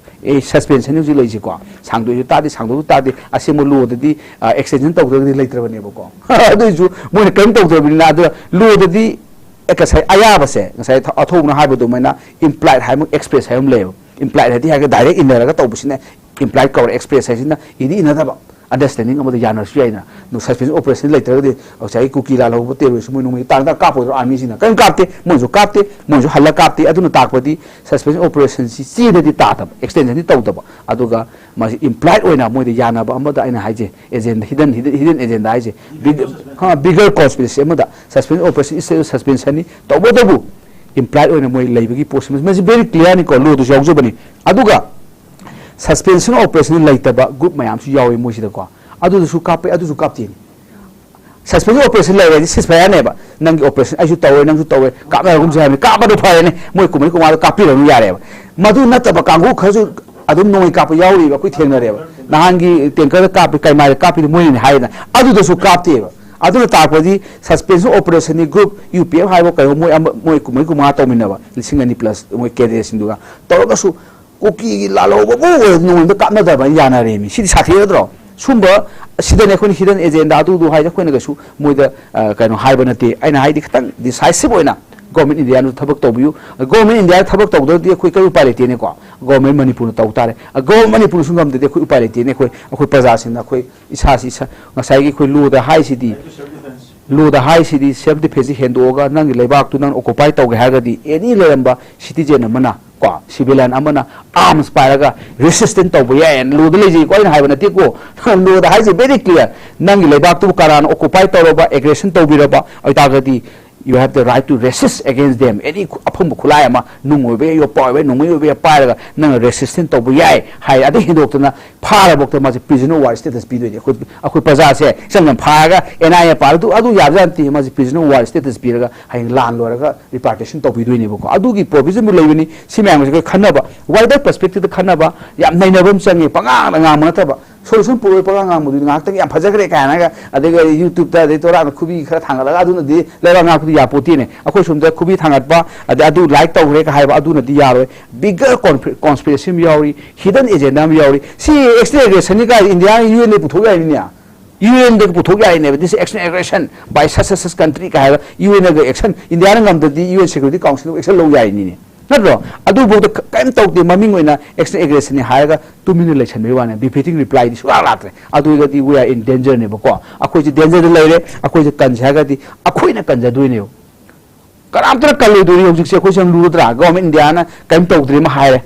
ꯑꯦ ꯁꯁꯄꯦꯟꯁꯟ ꯍꯧꯖꯤꯛ ꯂꯩꯁꯤꯀꯣ꯫ ꯁꯥꯡꯗꯣꯛꯏꯁꯨ ꯇꯥꯗꯦ, ꯁꯥꯡꯗꯣꯛꯁꯨ ꯇꯥꯗꯦ꯫ ꯑꯁꯦꯡꯕ ꯂꯣꯗꯗꯤ, ꯑ, ꯑꯦꯛꯁꯇꯦꯟꯁꯟ ꯇꯧꯗ꯭ꯔꯒꯗꯤ ꯂꯩꯇ꯭ꯔꯕꯅꯦꯕꯀꯣ꯫ ꯑꯗꯨꯏꯁꯨ ꯃꯣꯏꯅ ꯀꯔꯤꯝ ꯇꯧꯗ꯭ꯔꯕꯅꯤꯅ꯫ ꯑꯗꯨꯒ ꯂꯣꯗꯗꯤ ꯑꯦ, ꯉꯁꯥꯏ ꯑꯌꯥꯕꯁꯦ, ꯉꯁꯥꯏ ꯊ-, ꯑꯊꯧꯕꯅ ꯍꯥꯏꯕ ꯑꯗꯨꯃꯥꯏꯅ ꯏꯝꯄ꯭ꯂꯥꯏꯠ ꯍꯥꯏꯕ ꯑꯃ, ꯑꯦꯛꯁꯄ꯭ꯔꯦꯁ ꯍꯥꯏꯕ ꯑꯃ ꯂꯩꯌꯦꯕ꯫ ꯏꯝꯄ꯭ꯂꯥꯏꯠ ꯍꯥꯏꯗꯤ ꯍꯥꯏꯔꯒ ꯗꯥꯏꯔꯦꯛ ꯏꯟꯅꯔꯒ ꯇꯧꯕꯁꯤꯅ ꯏꯝꯄ꯭ꯂꯥꯏꯠ ꯀꯧꯔꯦ, ꯑꯦꯛꯁꯄ꯭ꯔꯦꯁ ꯍꯥꯏꯁꯤꯅ ꯏꯗꯤ ꯏꯟꯅꯗꯕ꯫ ꯑꯟꯗꯔꯁ꯭ꯇꯦꯟꯗꯤꯡ ꯑꯃꯗ ꯌꯥꯅꯔꯁꯨ ꯌꯥꯏꯅ꯫ ꯑꯗꯣ ꯁꯁꯄꯦꯟꯁꯟ ꯑꯣꯄꯔꯦꯁꯟ ꯂꯩꯇ꯭ꯔꯒꯗꯤ ꯉꯁꯥꯏꯒꯤ ꯀꯨꯀꯤ ꯂꯥꯜꯍꯧꯕ ꯇꯦꯔꯣꯔꯤꯁ ꯃꯣꯏ ꯅꯣꯡꯃꯩ ꯇꯥꯡ ꯇꯥꯡ ꯀꯥꯞꯄꯣꯏꯗ꯭ꯔꯣ ꯑꯥꯔꯃꯤꯁꯤꯅ? ꯀꯔꯤꯝ ꯀꯥꯞꯇꯦ, ꯃꯣꯏꯁꯨ ꯀꯥꯞꯇꯦ, ꯃꯣꯏꯁꯨ ꯍꯜꯂ ꯀꯥꯞꯇꯦ꯫ ꯑꯗꯨꯅ ꯇꯥꯛꯄꯗꯤ ꯁꯁꯄꯦꯟꯁꯟ ꯑꯣꯄꯔꯦꯁꯟꯁꯤ ꯆꯦꯗꯗꯤ ꯇꯥꯗꯕ, ꯑꯦꯛꯁꯇꯦꯟꯁꯟꯗꯤ ꯇꯧꯗꯕ꯫ ꯑꯗꯨꯒ ꯃꯥꯁꯤ ꯏꯝꯄ꯭ꯂꯥꯏꯠ ꯑꯣꯏꯅ ꯃꯣꯏꯗ ꯌꯥꯅꯕ ꯑꯃꯗ ꯑꯩꯅ ꯍꯥꯏꯁꯦ, ꯑꯦꯖꯦꯟꯗꯥ, ꯍꯤꯗꯟ, ꯍꯤꯗꯟ, ꯍꯤꯗꯟ ꯑꯦꯖꯦꯟꯗꯥ ꯍꯥꯏꯁꯦ꯫ ꯕꯤꯒ-, ꯍꯥ, ꯕꯤꯒꯔ ꯀꯣꯟꯁꯄꯤꯔꯦꯁꯤ ꯑꯃꯗ ꯁꯁꯄꯦꯟꯁꯟ ꯑꯣꯄꯔꯦꯁꯟ ꯏꯁꯇꯦꯠ ꯁꯁꯄꯦꯟꯁꯟꯅꯤ꯫ ꯇꯧꯕꯇꯕꯨ ꯏꯝꯄ꯭ꯂꯥꯏꯠ ꯑꯣꯏꯅ ꯃꯣꯏ ꯂꯩꯕꯒꯤ ꯄꯣꯠꯁꯤ ꯃꯁꯤ ꯚꯦꯔꯤ ꯀ꯭ꯂꯤꯌꯥꯔꯅꯤꯀꯣ, ꯂꯣꯗꯁꯨ ꯌꯥꯎꯖꯕꯅꯤ꯫ ꯑꯗꯨꯒ ꯁꯁꯄꯦꯟꯁꯟ ꯑꯣꯄꯔꯦꯁꯟ ꯂꯩꯇꯕ ꯒ꯭ꯔꯨꯞ ꯃꯌꯥꯝꯁꯨ ꯌꯥꯎꯋꯤ ꯃꯣꯏꯁꯤꯗꯀꯣ꯫ ꯑꯗꯨꯗꯁꯨ ꯀꯥꯞꯄꯦ, ꯑꯗꯨꯁꯨ ꯀꯥꯞꯇꯦꯅꯤ꯫ ꯁꯁꯄꯦꯟꯁꯟ ꯑꯣꯄꯔꯦꯁꯟ ꯂꯩꯔꯗꯤ ꯁꯤꯁ ꯐꯌꯥꯔꯅꯦꯕ꯫ ꯅꯪꯒꯤ ꯑꯣꯄꯔꯦꯁꯟ ꯑꯩꯁꯨ ꯇꯧꯔꯦ, ꯅꯪꯁꯨ ꯇꯧꯔꯦ, ꯀꯥꯞꯅꯔꯒꯨꯝꯁꯦ ꯍꯥꯏꯕꯅꯤ꯫ ꯀꯥꯞꯄꯗꯣ ꯐꯔꯦꯅꯦ, ꯃꯣꯏ ꯀꯨꯝꯍꯩ ꯀꯨꯃꯥꯗꯣ ꯀꯥꯞꯄꯤꯔꯒ ꯌꯥꯔꯦꯕ꯫ ꯃꯗꯨ ꯅꯠꯇꯕ ꯀꯥꯡꯕꯨ ꯈꯔꯁꯨ ꯑꯗꯨꯝ ꯅꯣꯡꯃꯩ ꯀꯥꯞꯄ ꯌꯥꯎꯔꯤꯕ ꯑꯩꯈꯣꯏ ꯊꯦꯡꯅꯔꯦꯕ꯫ ꯅꯍꯥꯟꯒꯤ ꯇꯦꯡꯀꯔꯗ ꯀꯥꯞꯄꯤ, ꯀꯩꯃꯥꯏꯗ ꯀꯥꯞꯄꯤꯗꯣ ꯃꯣꯏꯅꯅꯦ ꯍꯥꯏꯗꯅ꯫ ꯑꯗꯨꯗꯁꯨ ꯀꯥꯞꯇꯦꯕ꯫ ꯑꯗꯨꯅ ꯇꯥꯛꯄꯗꯤ ꯁꯁꯄꯦꯟꯁꯟ ꯑꯣꯄꯔꯦꯁꯟꯒꯤ ꯒ꯭ꯔꯨꯞ ꯌꯨ ꯄꯤ ꯑꯦꯐ ꯍꯥꯏꯕ ꯀꯩꯅꯣ ꯃꯣꯏ ꯑꯃ, ꯃꯣꯏ ꯀꯨꯝꯍꯩ ꯀꯨꯃꯥ ꯇꯧꯃꯤꯟꯅꯕ ꯂꯤꯁꯤꯡ ꯑꯅꯤ ꯄ꯭ꯂꯁ ꯃꯣꯏ ꯀꯦꯗꯦꯁꯤꯡꯗꯨꯒ ꯇꯧꯔꯒꯁꯨ ꯀꯨꯀꯤꯒꯤ ꯂꯥꯜꯍꯧꯕꯕꯨ ꯑꯣꯏꯔꯗꯤ ꯅꯉꯣꯟꯗ ꯀꯥꯞꯅꯗꯕ ꯍꯥꯏꯅ ꯌꯥꯅꯔꯦꯃꯤ꯫ ꯁꯤꯗꯤ ꯁꯥꯊꯤꯔꯗ꯭ꯔꯣ? ꯁꯨꯝꯕ ꯁꯤꯗꯅꯦ ꯑꯩꯈꯣꯏꯅ hidden agenda ꯑꯗꯨꯗꯨ ꯍꯥꯏꯁꯦ ꯑꯩꯈꯣꯏꯅ ꯀꯩꯁꯨ ꯃꯣꯏꯗ, ꯑ, ꯀꯩꯅꯣ ꯍꯥꯏꯕ ꯅꯠꯇꯦ꯫ ꯑꯩꯅ ꯍꯥꯏꯗꯤ ꯈꯤꯇꯪ decisive ꯑꯣꯏꯅ Government Indiaꯅ ꯊꯕꯛ ꯇꯧꯕꯤꯌꯨ꯫ Government Indiaꯅ ꯊꯕꯛ ꯇꯧꯗ꯭ꯔꯗꯤ ꯑꯩꯈꯣꯏ ꯀꯔꯤ ꯎꯄꯥꯏ ꯂꯩꯇꯦꯅꯦꯀꯣ? Government ꯃꯅꯤꯄꯨꯔꯅ ꯇꯧ ꯇꯥꯔꯦ꯫ ꯑ, Government ꯃꯅꯤꯄꯨꯔꯅꯁꯨ ꯉꯝꯗ꯭ꯔꯗꯤ ꯑꯩꯈꯣꯏ ꯎꯄꯥꯏ ꯂꯩꯇꯦꯅꯦ꯫ ꯑꯩꯈꯣꯏ, ꯑꯩꯈꯣꯏ ꯄ꯭ꯔꯖꯥꯁꯤꯡꯅ ꯑꯩꯈꯣꯏ ꯏꯁꯥꯁꯤ ꯏꯁꯥ, ꯉꯁꯥꯏꯒꯤ ꯑꯩꯈꯣꯏ ꯂꯣꯗ ꯍꯥꯏꯁꯤꯗꯤ, ꯂꯣꯗ ꯍꯥꯏꯁꯤꯗꯤ self defenceꯁꯤ ꯍꯦꯟꯗꯣꯛꯑꯒ ꯅꯪꯒꯤ ꯂꯩꯕꯥꯛꯇꯨ ꯅꯪ occupy ꯇꯧꯒꯦ ꯍꯥꯏꯔꯒꯗꯤ any ꯂꯩꯔꯝꯕ citizen ꯑꯃꯅ ꯀꯣ, civilian ꯑꯃꯅ arms ꯄꯥꯏꯔꯒ resistance ꯇꯧꯕ ꯌꯥꯏ꯫ ꯂꯣꯗ ꯂꯩꯖꯩꯀꯣ, ꯑꯩꯅ ꯍꯥꯏꯕ ꯅꯠꯇꯦꯀꯣ꯫ ꯂꯣꯗ ꯍꯥꯏꯁꯦ very clear꯫ ꯅꯪꯒꯤ ꯂꯩꯕꯥꯛꯇꯨꯕꯨ ꯀꯅꯥꯅ occupy ꯇꯧꯔꯕ, aggression ꯇꯧꯕꯤꯔꯕ ꯑꯣꯏꯇꯥꯔꯒꯗꯤ, you have the right to resist against them꯫ Any ꯑꯐꯪꯕ ꯈꯨꯠꯂꯥꯏ ꯑꯃ, ꯅꯨꯡ ꯑꯣꯏꯕ ꯌꯥꯏ, ꯌꯣꯠꯄꯥꯛ ꯑꯣꯏꯕ ꯌꯥꯏ, ꯅꯣꯡꯃꯩ ꯑꯣꯏꯕ ꯌꯥꯏ, ꯄꯥꯏꯔꯒ ꯅꯪꯅ resistance ꯇꯧꯕ ꯌꯥꯏ ꯍꯥꯏ꯫ ꯑꯗꯩ ꯍꯦꯟꯗꯣꯛꯇꯅ ꯐꯥꯔꯕꯧꯇ ꯃꯥꯁꯦ prisoner of war status ꯄꯤꯗꯣꯏꯅꯤ꯫ ꯑꯩꯈꯣꯏ, ꯑꯩꯈꯣꯏ ꯄ꯭ꯔꯖꯥꯁꯦ ꯏꯆꯝ ꯆꯝ ꯐꯥꯔꯒ N I A ꯄꯥꯜꯂ ꯑꯗꯨ, ꯑꯗꯨ ꯌꯥꯕ ꯖꯥꯠ ꯅꯠꯇꯦ꯫ ꯃꯥꯁꯦ prisoner of war status ꯄꯤꯔꯒ ꯍꯌꯦꯡ ꯂꯥꯟ ꯂꯣꯏꯔꯒ repatriation ꯇꯧꯕꯤꯗꯣꯏꯅꯦꯕꯀꯣ꯫ ꯑꯗꯨꯒꯤ provisionꯕꯨ ꯂꯩꯕꯅꯤ꯫ ꯁꯤ ꯃꯌꯥꯝꯁꯦ ꯑꯩꯈꯣꯏ ꯈꯟꯅꯕ, wider perspectiveꯇ ꯈꯟꯅꯕ ꯌꯥꯝ ꯅꯩꯅꯕ ꯑꯃ ꯆꯪꯉꯦ꯫ ꯄꯉꯥꯡꯗ ꯉꯥꯡꯕ ꯅꯠꯇꯕ, solution ꯄꯨꯔꯣꯏ ꯄꯉꯥꯡ ꯉꯥꯡꯕꯗꯨꯗꯤ ꯉꯥꯏꯍꯥꯛꯇꯪ ꯌꯥꯝ ꯐꯖꯈ꯭ꯔꯦ ꯀꯥꯏꯅꯒ, ꯑꯗꯒꯤ YouTubeꯇ, ꯑꯗꯩ ꯇꯣꯔꯥꯅ ꯈꯨꯕꯤ ꯈꯔ ꯊꯥꯡꯒꯠꯂꯒ ꯑꯗꯨꯅꯗꯤ ꯂꯩꯕꯥꯛ ꯉꯥꯛꯄꯗꯤ ꯌꯥꯄꯣꯠꯇꯦꯅꯦ꯫ ꯑꯩꯈꯣꯏ ꯁꯣꯝꯗ ꯈꯨꯕꯤ ꯊꯥꯡꯒꯠꯄ, ꯑꯗꯩ ꯑꯗꯨ like ꯇꯧꯈ꯭ꯔꯦ ꯀ ꯍꯥꯏꯕ ꯑꯗꯨꯅꯗꯤ ꯌꯥꯔꯣꯏ꯫ Bigger conspiracy ꯑꯃ ꯌꯥꯎꯔꯤ, hidden agenda ꯑꯃ ꯌꯥꯎꯔꯤ꯫ ꯁꯤ external agressionꯅꯤ ꯀꯥꯏ Indiaꯅ UNꯗ ꯄꯨꯊꯣꯛ ꯌꯥꯏꯅꯤꯅꯦ꯫ UNꯗ ꯄꯨꯊꯣꯛ ꯌꯥꯏꯅꯦꯕ꯫ This is external aggression by such such such country ꯀ ꯍꯥꯏꯔꯒ UNꯒ action, Indiaꯅ ꯉꯝꯗ꯭ꯔꯗꯤ UN Security Councilꯗ action ꯂꯧ ꯌꯥꯏꯅꯤꯅꯦ꯫ ꯅꯠꯇ꯭ꯔꯣ? ꯑꯗꯨꯐꯥꯎꯗ ꯀ-, ꯀꯔꯤꯝ ꯇꯧꯗꯦ꯫ ꯃꯃꯤꯡ ꯑꯣꯏꯅ external aggressionnꯤ ꯍꯥꯏꯔꯒ ꯇꯨꯃꯤꯟꯅ ꯂꯩꯁꯟꯕꯒꯤ ꯋꯥꯅꯦ꯫ Befitting replyꯗꯤ ꯁꯨꯡꯂꯥꯛ ꯂꯥꯛꯇ꯭ꯔꯦ꯫ ꯑꯗꯨ ꯑꯣꯏꯔꯒꯗꯤ we are in dangerꯅꯦꯕꯀꯣ꯫ ꯑꯩꯈꯣꯏꯁꯦ dangerꯗ ꯂꯩꯔꯦ꯫ ꯑꯩꯈꯣꯏꯁꯦ ꯀꯟꯁꯦ ꯍꯥꯏꯔꯒꯗꯤ ꯑꯩꯈꯣꯏꯅ ꯀꯟꯖꯗꯣꯏꯅꯦꯕ꯫ ꯀꯅꯥꯝꯇꯅ ꯀꯜꯂꯣꯏꯗꯣꯏꯅꯤ꯫ ꯍꯧꯖꯤꯛꯁꯦ ꯑꯩꯈꯣꯏꯁꯦ ꯌꯥꯝ ꯂꯨꯔꯗ꯭ꯔꯥ? Government Indiaꯅ ꯀꯔꯤꯝ ꯇꯧꯗ꯭ꯔꯤ ꯑꯃ ꯍꯥꯏꯔꯦ꯫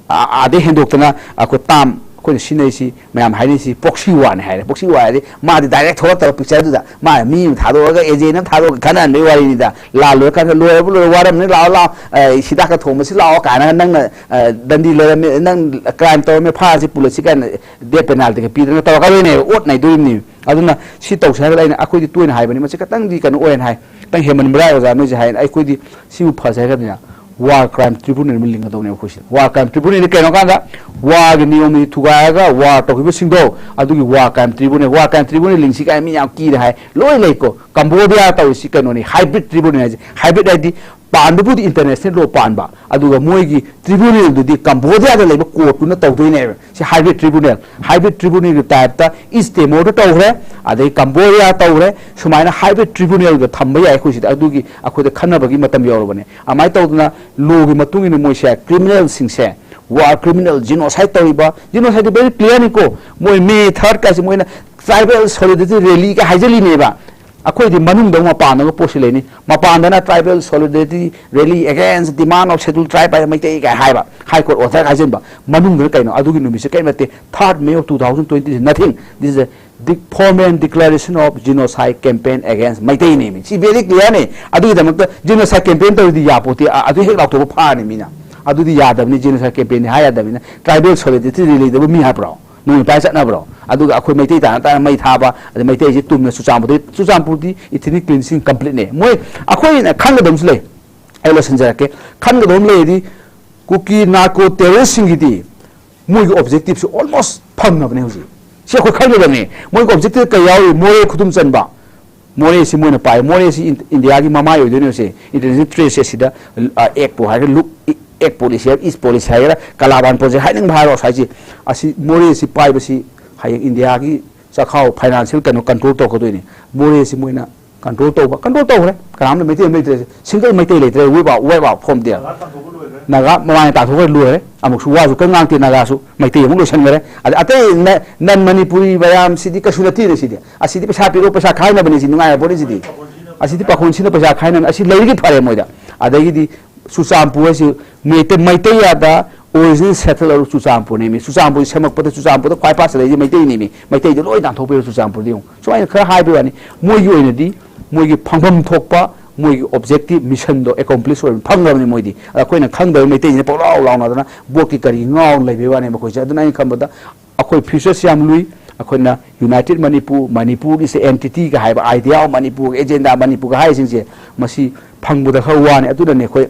ꯑ-, ꯑꯥꯗꯩ ꯍꯦꯟꯗꯣꯛꯇꯅ ꯑꯩꯈꯣꯏ term ꯑꯩꯈꯣꯏꯅ ꯁꯤꯖꯤꯟꯅꯔꯤꯁꯤ, ꯃꯌꯥꯝ ꯍꯥꯏꯅꯔꯤꯁꯤ proxy warꯅꯤ ꯍꯥꯏꯔꯦ꯫ Proxy war ꯍꯥꯏꯗꯤ ꯃꯥꯗꯤ direct ꯊꯣꯛꯂꯛꯇꯕ pictureꯗꯨꯗ ꯃꯥ ꯃꯤ ꯑꯃ ꯊꯥꯗꯣꯛꯑꯒ agent ꯑꯃ ꯊꯥꯗꯣꯛꯑꯒ ꯈꯟꯅꯍꯟꯕꯒꯤ ꯋꯥꯔꯤꯅꯤꯗ꯫ ꯂꯥꯜ ꯂꯣꯏꯔꯀꯥꯟꯗ, "ꯂꯣꯏꯔꯕ ꯂꯣꯏꯔꯦ, ꯋꯥꯔꯝꯅꯤ, ꯂꯥꯛꯑꯣ ꯂꯥꯛꯑꯣ, ꯑ, ꯍꯤꯗꯥꯛꯀ ꯊꯣꯡꯕꯁꯤ ꯂꯥꯛꯑꯣ" ꯀꯥꯏꯅꯒ ꯅꯪꯅ, ꯑ, ꯗꯟꯗꯤ ꯂꯩꯔꯝꯃꯦ, ꯅꯪ crime ꯇꯧꯔꯝꯃꯦ, ꯐꯥꯔꯁꯤ ꯄꯨꯜꯂꯁꯤ ꯀꯥꯏꯅ death penaltyꯒ ꯄꯤꯗꯅ ꯇꯧꯔꯛꯀꯗꯣꯏꯅꯦꯕ, ꯑꯣꯠ ꯅꯩꯗꯣꯏꯅꯤ꯫ ꯑꯗꯨꯅ ꯁꯤ ꯇꯧꯁꯦ ꯍꯥꯏꯔꯒ ꯑꯩꯅ, ꯑꯩꯈꯣꯏꯗꯤ ꯇꯣꯏꯅ ꯍꯥꯏꯕꯅꯤ, ꯃꯁꯤ ꯈꯤꯇꯪꯗꯤ ꯀꯩꯅꯣ ꯑꯣꯏꯅ ꯍꯥꯏ, ꯈꯤꯇꯪ ꯍꯦꯟꯃꯟꯕ꯭ꯔꯥ ꯑꯣꯖꯥ ꯅꯣꯏꯁꯦ ꯍꯥꯏꯅ꯫ ꯑꯩꯈꯣꯏꯗꯤ ꯁꯤꯕꯨ ꯐꯖ ꯍꯥꯏꯔꯒꯗꯤꯅꯦ, war crime tribunal ꯑꯃ ꯂꯤꯡꯒꯗꯧꯅꯦꯕ ꯑꯩꯈꯣꯏꯁꯦ꯫ War crime tribunalꯗꯤ ꯀꯩꯅꯣ ꯀꯥꯟꯗ, warꯒꯤ ꯅꯤꯌꯣꯝ ꯅꯤꯇꯤ ꯊꯨꯒꯥꯏꯔꯒ war ꯇꯧꯈꯤꯕꯁꯤꯡꯗꯣ, ꯑꯗꯨꯒꯤ war crime tribunal, war crime tribunal ꯂꯤꯡꯁꯤ ꯀꯥꯏꯅ ꯃꯤ ꯌꯥꯝ ꯀꯤꯔꯦ ꯍꯥꯏ꯫ ꯂꯣꯏ ꯂꯩꯀꯣ꯫ Cambodia ꯇꯧꯔꯤꯁꯤ ꯀꯩꯅꯣꯅꯤ, hybrid tribunal ꯍꯥꯏꯁꯦ꯫ Hybrid ꯍꯥꯏꯗꯤ ꯄꯥꯟꯕꯕꯨꯗꯤ ꯏꯟꯇꯔꯅꯦꯁꯅꯦꯜ ꯂꯣ ꯄꯥꯟꯕ, ꯑꯗꯨꯒ ꯃꯣꯏꯒꯤ ꯇ꯭ꯔꯤꯕꯨꯅꯦꯜꯗꯨꯗꯤ ꯀꯝꯕꯣꯗꯤꯌꯥꯗ ꯂꯩꯕ ꯀꯣꯔꯠꯇꯨꯅ ꯇꯧꯗꯣꯏꯅꯦꯕ꯫ ꯁꯤ ꯍꯥꯏꯕ꯭ꯔꯤꯠ ꯇ꯭ꯔꯤꯕꯨꯅꯦꯜ, ꯍꯥꯏꯕ꯭ꯔꯤꯠ ꯇ꯭ꯔꯤꯕꯨꯅꯦꯜꯒꯤ ꯇꯥꯏꯞꯇ ꯏꯁ ꯇꯦꯃꯣꯔꯗ ꯇꯧꯈ꯭ꯔꯦ, ꯑꯗꯩ ꯀꯝꯕꯣꯗꯤꯌꯥ ꯇꯧꯈ꯭ꯔꯦ꯫ ꯁꯨꯃꯥꯏꯅ ꯍꯥꯏꯕ꯭ꯔꯤꯠ ꯇ꯭ꯔꯤꯕꯨꯅꯦꯜꯒ ꯊꯝꯕ ꯌꯥꯏ ꯑꯩꯈꯣꯏ ꯁꯤꯗ, ꯑꯗꯨꯒꯤ ꯑꯩꯈꯣꯏꯗ ꯈꯟꯅꯕꯒꯤ ꯃꯇꯝ ꯌꯧꯔꯕꯅꯦ꯫ ꯑꯗꯨꯃꯥꯏꯅ ꯇꯧꯗꯅ ꯂꯣꯒꯤ ꯃꯇꯨꯡ ꯏꯟꯅ ꯃꯣꯏꯁꯦ ꯀ꯭ꯔꯤꯃꯤꯅꯦꯜꯁꯤꯡꯁꯦ, ꯋꯥꯔ ꯀ꯭ꯔꯤꯃꯤꯅꯦꯜ, ꯖꯤꯅꯣꯁꯥꯏꯠ ꯇꯧꯔꯤꯕ, ꯖꯤꯅꯣꯁꯥꯏꯠꯇꯤ ꯚꯦꯔꯤ ꯀ꯭ꯂꯤꯌꯥꯔꯅꯤꯀꯣ꯫ ꯃꯣꯏ ꯃꯦ ꯊꯥꯔꯠ ꯀꯥꯏꯁꯦ ꯃꯣꯏꯅ ꯇ꯭ꯔꯥꯏꯕꯦꯜ ꯁꯣꯂꯤꯗꯔꯤꯇꯤ ꯔꯦꯂꯤꯒ ꯍꯥꯏꯖꯜꯂꯤꯅꯦꯕ꯫ ꯑꯩꯈꯣꯏꯗꯤ ꯃꯅꯨꯡꯗ ꯑꯃꯨꯛ ꯃꯄꯥꯟꯗ ꯑꯃꯨꯛ ꯄꯣꯠꯁꯤ ꯂꯩꯅꯤ꯫ ꯃꯄꯥꯟꯗꯅ tribal solidarity rally against demand of schedule tribe ꯍꯥꯏꯅ ꯃꯩꯇꯩ ꯀꯥꯏ ꯍꯥꯏꯕ, ꯍꯥꯏ ꯀꯣꯔꯠ ꯑꯣꯔꯗꯔ ꯍꯥꯏꯖꯟꯕ꯫ ꯃꯅꯨꯡꯗꯅ ꯀꯩꯅꯣ? ꯑꯗꯨꯒꯤ ꯅꯨꯃꯤꯠꯁꯦ ꯀꯔꯤꯝ ꯅꯠꯇꯦ꯫ Thirty May of two thousand twenty ꯅꯊꯤꯡ꯫ This is a formal declaration of genocide campaign against ꯃꯩꯇꯩꯅꯦꯃꯤ꯫ ꯁꯤ ꯚꯦꯔꯤ ꯀ꯭ꯂꯤꯌꯥꯔꯅꯦ꯫ ꯑꯗꯨꯒꯤꯗꯃꯛꯇ ꯖꯤꯅꯣꯁꯥꯏꯠ ꯀꯦꯝꯄꯦꯟ ꯇꯧꯔꯗꯤ ꯌꯥꯄꯣꯠꯇꯦ꯫ ꯑ-, ꯑꯗꯨ ꯍꯦꯛ ꯂꯥꯎꯊꯣꯛꯄ ꯐꯥꯔꯅꯤ ꯃꯤꯅ꯫ ꯑꯗꯨꯗꯤ ꯌꯥꯗꯕꯅꯤ, ꯖꯤꯅꯣꯁꯥꯏꯠ ꯀꯦꯝꯄꯦꯟꯅꯤ ꯍꯥꯏ ꯌꯥꯗꯕꯅꯤꯅ꯫ ꯇ꯭ꯔꯥꯏꯕꯦꯜ ꯁꯣꯂꯤꯗꯔꯤꯇꯤ ꯔꯦꯂꯤꯗꯕꯨ ꯃꯤ ꯍꯥꯠꯄ꯭ꯔꯣ? ꯅꯣꯡꯃꯩ ꯄꯥꯏꯔ ꯆꯠꯅꯕ꯭ꯔꯣ? ꯑꯗꯨꯒ ꯑꯩꯈꯣꯏ ꯃꯩꯇꯩ ꯇꯥꯅ ꯇꯥꯅ ꯃꯩ ꯊꯥꯕ, ꯑꯗꯩ ꯃꯩꯇꯩꯁꯤ ꯇꯨꯝꯅ ꯆꯨꯔꯆꯥꯟꯄꯨꯔꯗꯩ, ꯆꯨꯔꯆꯥꯟꯄꯨꯔꯗꯤ ꯏꯊꯤꯅꯤꯛ ꯀ꯭ꯂꯤꯟꯁꯤꯡ ꯀꯝꯄ꯭ꯂꯤꯠꯅꯦ꯫ ꯃꯣꯏ, ꯑꯩꯈꯣꯏꯅ ꯈꯪꯒꯗꯕ ꯑꯃꯁꯨ ꯂꯩ, ꯑꯩ ꯂꯣꯏꯁꯤꯟꯖꯔꯛꯀꯦ꯫ ꯈꯪꯒꯗꯕ ꯑꯃ ꯂꯩꯔꯗꯤ, ꯀꯨꯀꯤ ꯅꯥꯔꯀꯣ ꯇꯦꯔꯣꯔꯤꯁꯁꯤꯡꯒꯤꯗꯤ ꯃꯣꯏꯒꯤ ꯑꯣꯕꯖꯦꯛꯇꯤꯞꯁꯦ ꯑꯣꯜꯃꯣꯁ ꯐꯪꯉꯕꯅꯦ ꯍꯧꯖꯤꯛ꯫ ꯁꯤ ꯑꯩꯈꯣꯏ ꯈꯪꯒꯗꯕꯅꯦ꯫ ꯃꯣꯏꯒꯤ ꯑꯣꯕꯖꯦꯛꯇꯤꯞ ꯀꯩ ꯌꯥꯎꯔꯤ? ꯃꯣꯔꯦ ꯈꯨꯗꯨꯝ ꯆꯟꯕ꯫ ꯃꯣꯔꯦꯁꯤ ꯃꯣꯏꯅ ꯄꯥꯏ꯫ ꯃꯣꯔꯦꯁꯤ ꯏꯟ-, ꯏꯟꯗꯤꯌꯥꯒꯤ ꯃꯃꯥꯏ ꯑꯣꯏꯗꯣꯏꯅꯦꯕꯁꯦ꯫ ꯏꯟꯇꯔꯅꯦꯁꯅꯦꯜ ꯇ꯭ꯔꯦꯗꯁꯦ ꯁꯤꯗ, ꯑ, ꯑꯦꯛꯄꯨ ꯍꯥꯏꯔꯒ ꯂꯨꯛ, ꯏ-, ꯑꯦꯛ ꯄꯣꯂꯤꯁꯤ ꯍꯥꯏꯕ, ꯏꯁ ꯄꯣꯂꯤꯁꯤ ꯍꯥꯏꯒꯦꯔꯥ, ꯀꯂꯥꯕꯥꯟ ꯄ꯭ꯔꯣꯖꯦꯛ ꯍꯥꯏꯅꯤꯡꯕ ꯍꯥꯏꯔꯣ ꯁ꯭ꯋꯥꯏꯁꯤ꯫ ꯑꯁꯤ ꯃꯣꯔꯦꯁꯤ ꯄꯥꯏꯕꯁꯤ ꯍꯌꯦꯡ ꯏꯟꯗꯤꯌꯥꯒꯤ ꯆꯈꯥꯎ ꯐꯥꯏꯅꯥꯟꯁꯤꯌꯦꯜ ꯀꯩꯅꯣ ꯀꯟꯇ꯭ꯔꯣꯜ ꯇꯧꯔꯛꯀꯗꯣꯏꯅꯤ꯫ ꯃꯣꯔꯦꯁꯤ ꯃꯣꯏꯅ ꯀꯟꯇ꯭ꯔꯣꯜ ꯇꯧꯕ, ꯀꯟꯇ꯭ꯔꯣꯜ ꯇꯧꯈ꯭ꯔꯦ꯫ ꯀꯅꯥꯝꯅ ꯃꯩꯇꯩ ꯑꯃ ꯂꯩꯇ꯭ꯔꯦ꯫ ꯁꯤꯡꯒꯜ ꯃꯩꯇꯩ ꯂꯩꯇ꯭ꯔꯦ꯫ Wipe out, wipe out from there. Naga ꯃꯃꯥꯡꯗ ꯇꯥꯟꯊꯣꯛꯈ꯭ꯔꯦ, ꯂꯣꯏꯔꯦ꯫ ꯑꯃꯨꯛꯁꯨ ꯋꯥꯁꯨ ꯀꯔꯤꯝ ꯉꯥꯡꯗꯦ꯫ ꯅꯥꯒꯥꯁꯨ ꯃꯩꯇꯩ ꯑꯃꯨꯛ ꯂꯣꯏꯁꯤꯟꯈ꯭ꯔꯦ꯫ ꯑꯗ ꯑꯇꯩ ꯅ-, ꯅꯟ ꯃꯅꯤꯄꯨꯔꯤ ꯃꯌꯥꯝꯁꯤꯗꯤ ꯀꯩꯁꯨ ꯅꯠꯇꯦꯅꯦ ꯁꯤꯗꯤ꯫ ꯑꯁꯤꯗꯤ ꯄꯩꯁꯥ ꯄꯤꯔꯣ, ꯄꯩꯁꯥ ꯈꯥꯏꯅꯕꯅꯦ, ꯁꯤ ꯅꯨꯡꯉꯥꯏꯔ ꯄꯣꯠꯅꯤ ꯁꯤꯗꯤ꯫ ꯑꯁꯤꯗꯤ ꯄꯥꯈꯣꯟ ꯁꯤꯅ ꯄꯩꯁꯥ ꯈꯥꯏꯅꯕꯅꯦ꯫ ꯑꯁꯤ ꯂꯩꯔꯤꯒꯤ ꯐꯔꯦ ꯃꯣꯏꯗ꯫ ꯑꯗꯒꯤꯗꯤ ꯆꯨꯔꯆꯥꯟꯄꯨꯔ ꯍꯥꯏꯁꯤ ꯃꯩꯇꯩ, ꯃꯩꯇꯩ ꯌꯥꯗ ꯑꯣꯔꯤꯖꯤꯅꯦꯜ ꯁꯦꯇꯂꯔ ꯆꯨꯔꯆꯥꯟꯄꯨꯔꯅꯦꯃꯤ꯫ ꯆꯨꯔꯆꯥꯟꯄꯨꯔ ꯁꯦꯝꯃꯛꯄꯗ ꯆꯨꯔꯆꯥꯟꯄꯨꯔꯗ ꯈ꯭ꯋꯥꯏ ꯐꯥꯁ ꯂꯩꯔꯤꯁꯦ ꯃꯩꯇꯩꯅꯦꯃꯤ꯫ ꯃꯩꯇꯩꯗ ꯂꯣꯏ ꯇꯥꯟꯊꯣꯛꯄꯤꯔꯣ ꯆꯨꯔꯆꯥꯟꯄꯨꯔꯗ ꯌꯦꯡꯉꯨ꯫ ꯁꯨꯃꯥꯏꯅ ꯈꯔ ꯍꯥꯏꯕ ꯋꯥꯅꯤ꯫ ꯃꯣꯏꯒꯤ ꯑꯣꯏꯅꯗꯤ ꯃꯣꯏꯒꯤ ꯐꯪꯐꯝ ꯊꯣꯛꯄ ꯃꯣꯏꯒꯤ ꯑꯣꯕꯖꯦꯛꯇꯤꯞ ꯃꯤꯁꯟꯗꯣ ꯑꯦꯀꯣꯝꯄ꯭ꯂꯤꯁ ꯑꯣꯏꯕ ꯐꯪꯈ꯭ꯔꯕꯅꯤ ꯃꯣꯏꯗꯤ꯫ ꯑꯗ ꯑꯩꯈꯣꯏꯅ ꯈꯪꯗꯕ ꯃꯩꯇꯩꯁꯤꯅ ꯄꯪꯂꯥꯎ ꯂꯥꯎꯅꯗꯅ ꯚꯣꯠꯀꯤ ꯀꯔꯤ ꯉꯥꯎ ꯂꯩꯕꯩ ꯋꯥꯅꯦ ꯃꯈꯣꯏꯁꯦ꯫ ꯑꯗꯨꯅ ꯑꯩꯅ ꯈꯟꯕꯗ ꯑꯩꯈꯣꯏ ꯐ꯭ꯌꯨꯆꯔꯁꯤ ꯌꯥꯝ ꯂꯨꯏ꯫ ꯑꯩꯈꯣꯏꯅ United Manipur, Manipur is a entity ꯒ ꯍꯥꯏꯕ idea of ꯃꯅꯤꯄꯨꯔ, ꯑꯦꯖꯦꯟꯗꯥ ꯃꯅꯤꯄꯨꯔꯒ ꯍꯥꯏꯔꯤꯁꯤꯡꯁꯦ ꯃꯁꯤ ꯐꯪꯕꯗ ꯈꯔ ꯋꯥꯅꯤ꯫ ꯑꯗꯨꯅꯅꯦ ꯑꯩꯈꯣꯏ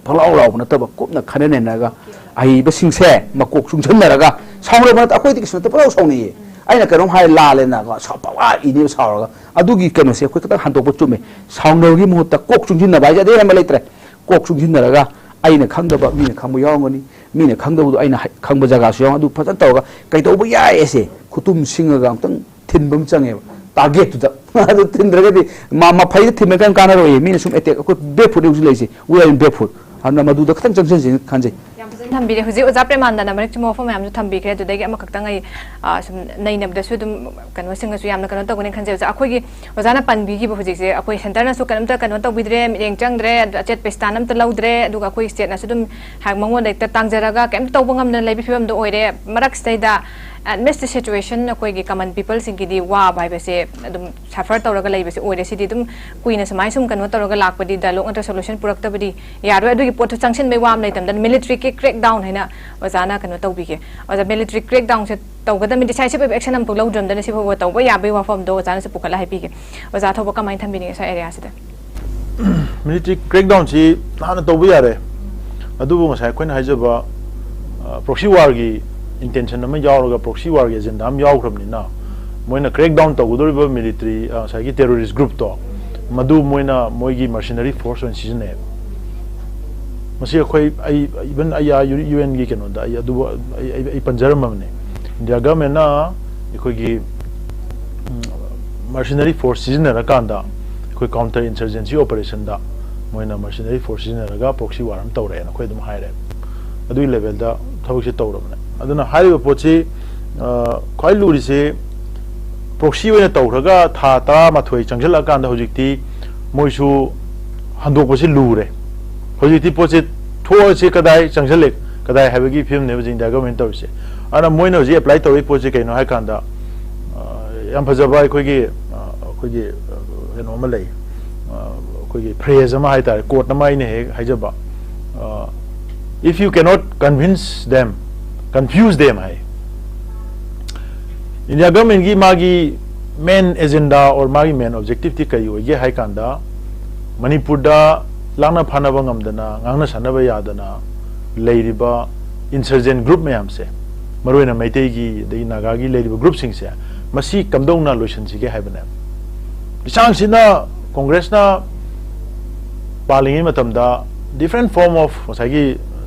ꯐꯪꯂꯥꯎ ꯂꯥꯎꯕ ꯅꯠꯇꯕ ꯀꯨꯞꯅ ꯈꯟꯅ ꯅꯩꯅꯔꯒ ꯑꯍꯩꯕꯁꯤꯡꯁꯦ ꯃꯀꯣꯛ ꯆꯨꯡꯁꯤꯟꯅꯔꯒ ꯁꯥꯎꯅꯕ ꯅꯠꯇ-, ꯑꯩꯈꯣꯏꯗꯤ ꯀꯩꯁꯨ ꯅꯠꯇ ꯄꯪꯂꯥꯎ ꯁꯥꯎꯅꯩꯌꯦ꯫ ꯑꯩꯅ ꯀꯩꯅꯣꯝ ꯍꯥꯏ ꯂꯥꯜꯂꯦꯅ ꯁꯥꯎ-, ꯄꯪꯋꯥ ꯏꯅꯦꯕ ꯁꯥꯎꯔꯒ꯫ ꯑꯗꯨꯒꯤ ꯀꯩꯅꯣꯁꯦ ꯑꯩꯈꯣꯏ ꯈꯤꯇꯪ ꯍꯟꯗꯣꯛꯄ ꯆꯨꯝꯃꯦ꯫ ꯁꯥꯎꯅꯕꯒꯤ ꯃꯍꯨꯠꯇ ꯀꯣꯛ ꯆꯨꯡꯁꯤꯟꯅꯕ ꯍꯥꯏꯁꯦ ꯑꯗꯩ ꯍꯦꯟꯕ ꯂꯩꯇ꯭ꯔꯦ꯫ ꯀꯣꯛ ꯆꯨꯡꯁꯤꯟꯅꯔꯒ ꯑꯩꯅ ꯈꯪꯗꯕ ꯃꯤꯅ ꯈꯪꯕ ꯌꯥꯎꯔꯝꯒꯅꯤ, ꯃꯤꯅ ꯈꯪꯗꯕꯗꯣ ꯑꯩꯅ ꯍꯥꯏ- ꯈꯪꯕ ꯖꯒꯥꯁꯨ ꯌꯥꯎꯔꯝꯒꯅꯤ꯫ ꯑꯗꯨ ꯐꯖꯅ ꯇꯧꯔꯒ ꯀꯩꯗꯧꯕ ꯌꯥꯏ ꯑꯁꯦ ꯈꯨꯇꯨꯝ ꯁꯤꯡꯉꯒ ꯑꯃꯨꯛꯇꯪ ꯊꯤꯟꯕ ꯑꯃ ꯆꯪꯉꯦꯕ꯫ ꯇꯥꯔꯒꯦꯠꯇꯨꯗ ꯑꯗꯨ ꯊꯤꯟꯗ꯭ꯔꯒꯗꯤ ꯃꯥ ꯃꯐꯩꯗ ꯊꯤꯟꯕ ꯀꯔꯝ ꯀꯥꯟꯅꯔꯣꯏꯌꯦ? ꯃꯤꯅ ꯁꯨꯝ ꯑꯦꯇꯦꯛ, ꯑꯩꯈꯣꯏ ꯕꯦꯞ ꯐꯨꯠ ꯍꯧꯖꯤꯛ ꯂꯩꯁꯦ, ꯋꯤ ꯑꯥꯔ ꯏꯟ ꯕꯦꯞ ꯐꯨꯠ꯫ ꯑꯗꯨꯅ ꯃꯗꯨꯗ ꯈꯤꯇꯪ ꯆꯪꯁꯤꯟꯁꯤꯅ ꯈꯟꯖꯩ꯫ ꯌꯥꯝ ꯐꯖꯅ ꯊꯝꯕꯤꯔꯦ꯫ ꯍꯧꯖꯤꯛ ꯑꯣꯖꯥ ꯄ꯭ꯔꯦꯃꯥꯟꯗꯅ ꯃꯔꯤꯛ ꯆꯨꯝꯕ ꯋꯥꯐꯝ ꯃꯌꯥꯝꯁꯨ ꯊꯝꯕꯤꯈ꯭ꯔꯦ꯫ ꯑꯗꯨꯗꯒꯤ ꯑꯃꯈꯛꯇꯪ ꯑꯩ ꯑ, ꯁꯨꯝ ꯅꯩꯅꯕꯗꯁꯨ ꯑꯗꯨꯝ ꯀꯩꯅꯣꯁꯤꯡꯅꯁꯨ ꯌꯥꯝꯅ ꯀꯩꯅꯣ ꯇꯧꯒꯅꯤ ꯈꯟꯖꯩ꯫ ꯑꯣꯖꯥ, ꯑꯩꯈꯣꯏꯒꯤ ꯑꯣꯖꯥꯅ ꯄꯟꯕꯤꯈꯤꯕ ꯍꯧꯖꯤꯛꯁꯦ, ꯑꯩꯈꯣꯏ ꯁꯦꯟꯇꯔꯅꯁꯨ ꯀꯩꯅꯣꯝꯇ ꯀꯩꯅꯣ ꯇꯧꯕꯤꯗ꯭ꯔꯦ, ꯃꯤꯠꯌꯦꯡ ꯆꯪꯗ꯭ꯔꯦ, ꯑꯆꯦꯠꯄ ꯁ꯭ꯇꯥꯟ ꯑꯝꯇ ꯂꯧꯗ꯭ꯔꯦ, ꯑꯗꯨꯒ ꯑꯩꯈꯣꯏ ꯁ꯭ꯇꯦꯠꯅꯁꯨ ꯑꯗꯨꯝ ꯍꯥꯏ ꯃꯉꯣꯟꯗ ꯍꯦꯛꯇ ꯇꯥꯡꯖꯔꯒ ꯀꯩꯝꯇ ꯇꯧꯕ ꯉꯝꯗꯅ ꯂꯩꯕ ꯐꯤꯕꯝꯗꯣ ꯑꯣꯏꯔꯦ꯫ ꯃꯔꯛꯁꯤꯗꯩꯗ ꯑꯦꯠꯃꯤꯁ ꯗ ꯁꯤꯆꯨꯋꯦꯁꯟ ꯑꯩꯈꯣꯏꯒꯤ ꯀꯃꯟ ꯄꯤꯄꯜꯁꯤꯡꯒꯤꯗꯤ ꯋꯥꯕ ꯍꯥꯏꯕꯁꯦ ꯑꯗꯨꯝ ꯁꯐꯔ ꯇꯧꯔꯒ ꯂꯩꯕꯁꯦ ꯑꯣꯏꯔꯦ꯫ ꯁꯤꯗꯤ ꯑꯗꯨꯝ ꯀꯨꯏꯅ ꯁꯨꯃꯥꯏꯅ ꯁꯨꯝ ꯀꯩꯅꯣ ꯇꯧꯔꯒ ꯂꯥꯛꯄꯗꯤ, ꯗꯥꯏꯂꯣꯒ ꯅꯠꯇ꯭ꯔꯒ ꯁꯣꯂꯨꯁꯟ ꯄꯨꯔꯛꯇꯕꯗꯤ ꯌꯥꯔꯣꯏ꯫ ꯑꯗꯨꯒꯤ ꯄꯣꯠꯇꯨ ꯆꯪꯁꯤꯟꯕꯩ ꯋꯥ ꯑꯃ ꯂꯩꯇꯝꯗꯅ ꯃꯤꯂꯤꯇꯔꯤ ꯀ꯭ꯔꯦꯛ ꯗꯥꯎꯟ ꯍꯥꯏꯅ ꯑꯣꯖꯥꯅ ꯀꯩꯅꯣ ꯇꯧꯕꯤꯒꯦ꯫ ꯑꯣꯖꯥ, ꯃꯤꯂꯤꯇꯔꯤ ꯀ꯭ꯔꯦꯛ ꯗꯥꯎꯟꯁꯦ ꯇꯧꯒꯗꯕꯅꯤ, ꯗꯤꯁꯥꯏꯁꯤꯚ ꯑꯦꯛꯁꯟ ꯑꯃꯐꯥꯎ ꯂꯧꯗ꯭ꯔꯝꯗꯅ ꯁꯤꯐꯥꯎꯕ ꯇꯧꯕ ꯌꯥꯕꯒꯤ ꯋꯥꯐꯝꯗꯣ ꯑꯣꯖꯥꯅꯁꯨ ꯄꯨꯈꯠꯂ ꯍꯥꯏꯕꯤꯒꯦ꯫ ꯑꯣꯖꯥ ꯊꯧꯕ ꯀꯃꯥꯏꯅ ꯊꯝꯕꯤꯅꯤꯡꯉꯤ ꯁ꯭ꯋꯥꯏ ꯑꯦꯔꯤꯌꯥꯁꯤꯗ? ꯃꯤꯂꯤꯇꯔꯤ ꯀ꯭ꯔꯦꯛꯗꯥꯎꯟꯁꯤ ꯅꯍꯥꯟꯅ ꯇꯧꯕ ꯌꯥꯔꯦ꯫ ꯑꯗꯨꯕꯨ ꯉꯁꯥꯏ ꯑꯩꯈꯣꯏꯅ ꯍꯥꯏꯖꯕ ꯄ꯭ꯔꯣꯛꯁꯤ ꯋꯥꯔꯒꯤ ꯏꯟꯇꯦꯟꯁꯟ ꯑꯃ ꯌꯥꯎꯔꯒ, ꯄ꯭ꯔꯣꯛꯁꯤ ꯋꯥꯔꯒꯤ ꯑꯦꯖꯦꯟꯗꯥ ꯑꯃ ꯌꯥꯎꯈ꯭ꯔꯕꯅꯤꯅ, ꯃꯣꯏꯅ ꯀ꯭ꯔꯦꯛꯗꯥꯎꯟ ꯇꯧꯒꯗꯧꯔꯤꯕ ꯃꯤꯂꯤꯇꯔꯤ, ꯉꯁꯥꯏꯒꯤ ꯇꯦꯔꯣꯔꯤꯁ ꯒ꯭ꯔꯨꯞꯇꯣ, ꯃꯗꯨ ꯃꯣꯏꯅ ꯃꯣꯏꯒꯤ ꯃꯔꯁꯤꯅꯔꯤ ꯐꯣꯔꯁ ꯑꯣꯏꯅ ꯁꯤꯖꯤꯟꯅꯩꯌꯦꯕ꯫ ꯃꯁꯤ ꯑꯩꯈꯣꯏ, ꯑꯩ ꯏꯚꯟ ꯑꯩ ꯑꯥ ꯌꯨ ꯑꯦꯟꯒꯤ ꯀꯩꯅꯣꯗ ꯑꯩ ꯑꯗꯨꯕꯨ ꯑꯩ ꯑꯩ ꯑꯩ ꯄꯟꯖꯔꯝꯃꯕꯅꯦ꯫ ꯏꯟꯗꯤꯌꯥ ꯒꯚꯔꯟꯃꯦꯟꯠꯅ ꯑꯩꯈꯣꯏꯒꯤ ꯃꯔꯁꯤꯅꯔꯤ ꯐꯣꯔꯁ ꯁꯤꯖꯤꯟꯅꯔꯀꯥꯟꯗ, ꯑꯩꯈꯣꯏ ꯀꯥꯎꯟꯇꯔ ꯏꯟꯁꯔꯖꯦꯟꯁꯤ ꯑꯣꯄꯔꯦꯁꯟꯗ ꯃꯣꯏꯅ ꯃꯔꯁꯤꯅꯔꯤ ꯐꯣꯔꯁ ꯁꯤꯖꯤꯟꯅꯔꯒ ꯄ꯭ꯔꯣꯛꯁꯤ ꯋꯥꯔ ꯑꯃ ꯇꯧꯔꯛꯑꯦꯅ ꯑꯩꯈꯣꯏ ꯑꯗꯨꯝ ꯍꯥꯏꯔꯦ꯫ ꯑꯗꯨꯒꯤ ꯂꯦꯚꯦꯜꯗ ꯊꯕꯛꯁꯦ ꯇꯧꯔꯕꯅꯦ꯫ ꯑꯗꯨꯅ ꯍꯥꯏꯔꯤꯕ ꯄꯣꯠꯁꯤ, ꯑ, ꯈ꯭ꯋꯥꯏ ꯂꯨꯔꯤꯁꯦ, ꯄ꯭ꯔꯣꯛꯁꯤ ꯑꯣꯏꯅ ꯇꯧꯈ꯭ꯔꯒ ꯊꯥ ꯇꯔꯥꯃꯥꯊꯣꯏ ꯆꯪꯁꯤꯜꯂꯛꯑꯀꯥꯟꯗ ꯍꯧꯖꯤꯛꯇꯤ ꯃꯣꯏꯁꯨ ꯍꯟꯗꯣꯛꯄꯁꯤ ꯂꯨꯔꯦ꯫ ꯍꯧꯖꯤꯛꯇꯤ ꯄꯣꯠꯁꯦ ꯊꯣꯛꯑꯁꯤ ꯀꯗꯥꯏ ꯆꯪꯁꯤꯜꯂꯦ, ꯀꯗꯥꯏ ꯍꯥꯏꯕꯒꯤ ꯐꯤꯕꯝꯅꯦꯕ ꯍꯧꯖꯤꯛ ꯏꯟꯗꯤꯌꯥ ꯒꯚꯔꯟꯃꯦꯟꯠ ꯇꯧꯔꯤꯁꯦ꯫ ꯑꯗꯨꯅ ꯃꯣꯏꯅ ꯍꯧꯖꯤꯛ ꯑꯦꯄ꯭ꯂꯥꯏ ꯇꯧꯔꯤ ꯄꯣꯠꯁꯦ ꯀꯩꯅꯣ ꯍꯥꯏ ꯀꯥꯟꯗ, ꯑ, ꯌꯥꯝ ꯐꯖꯕ ꯑꯩꯈꯣꯏꯒꯤ, ꯑ, ꯑꯩꯈꯣꯏꯒꯤ, ꯑ, ꯀꯩꯅꯣ ꯑꯃ ꯂꯩ, ꯑ, ꯑꯩꯈꯣꯏꯒꯤ ꯐ꯭ꯔꯦꯖ ꯑꯃ ꯍꯥꯏ ꯇꯥꯔꯦ, ꯀꯣꯠ ꯑꯃ ꯑꯩꯅ ꯍꯦꯛ ꯍꯥꯏꯖꯕ, ꯑ, "If you cannot convince them, confuse them" high. India ꯒꯚꯔꯟꯃꯦꯟꯠꯀꯤ ꯃꯥꯒꯤ ꯃꯦꯟ ꯑꯦꯖꯦꯟꯗꯥ ꯑꯣꯔ ꯃꯥꯒꯤ ꯃꯦꯟ ꯑꯣꯕꯖꯦꯛꯇꯤꯚꯇꯤ ꯀꯔꯤ ꯑꯣꯏꯒꯦ ꯍꯥꯏ ꯀꯥꯟꯗ, ꯃꯅꯤꯄꯨꯔꯗ ꯂꯥꯛꯅ ꯐꯥꯅꯕ ꯉꯝꯗꯅ, ꯉꯥꯡꯅ ꯁꯥꯟꯅꯕ ꯌꯥꯗꯅ ꯂꯩꯔꯤꯕ ꯏꯟꯁꯔꯖꯦꯟ ꯒ꯭ꯔꯨꯞ ꯃꯌꯥꯝꯁꯦ, ꯃꯔꯨꯑꯣꯏꯅ ꯃꯩꯇꯩꯒꯤ ꯑꯗꯒꯤ ꯅꯥꯒꯥꯒꯤ ꯂꯩꯔꯤꯕ ꯒ꯭ꯔꯨꯞꯁꯤꯡꯁꯦ, ꯃꯁꯤ ꯀꯝꯗꯧꯅ ꯂꯣꯏꯁꯤꯟꯁꯤꯒꯦ ꯍꯥꯏꯕꯅꯦ꯫ ꯂꯤꯁꯥꯡꯁꯤꯠꯅ ꯀꯣꯡꯒ꯭ꯔꯦꯁꯅ ꯄꯥꯜꯂꯤꯉꯩ ꯃꯇꯝꯗ different form of ꯉꯁꯥꯏꯒꯤ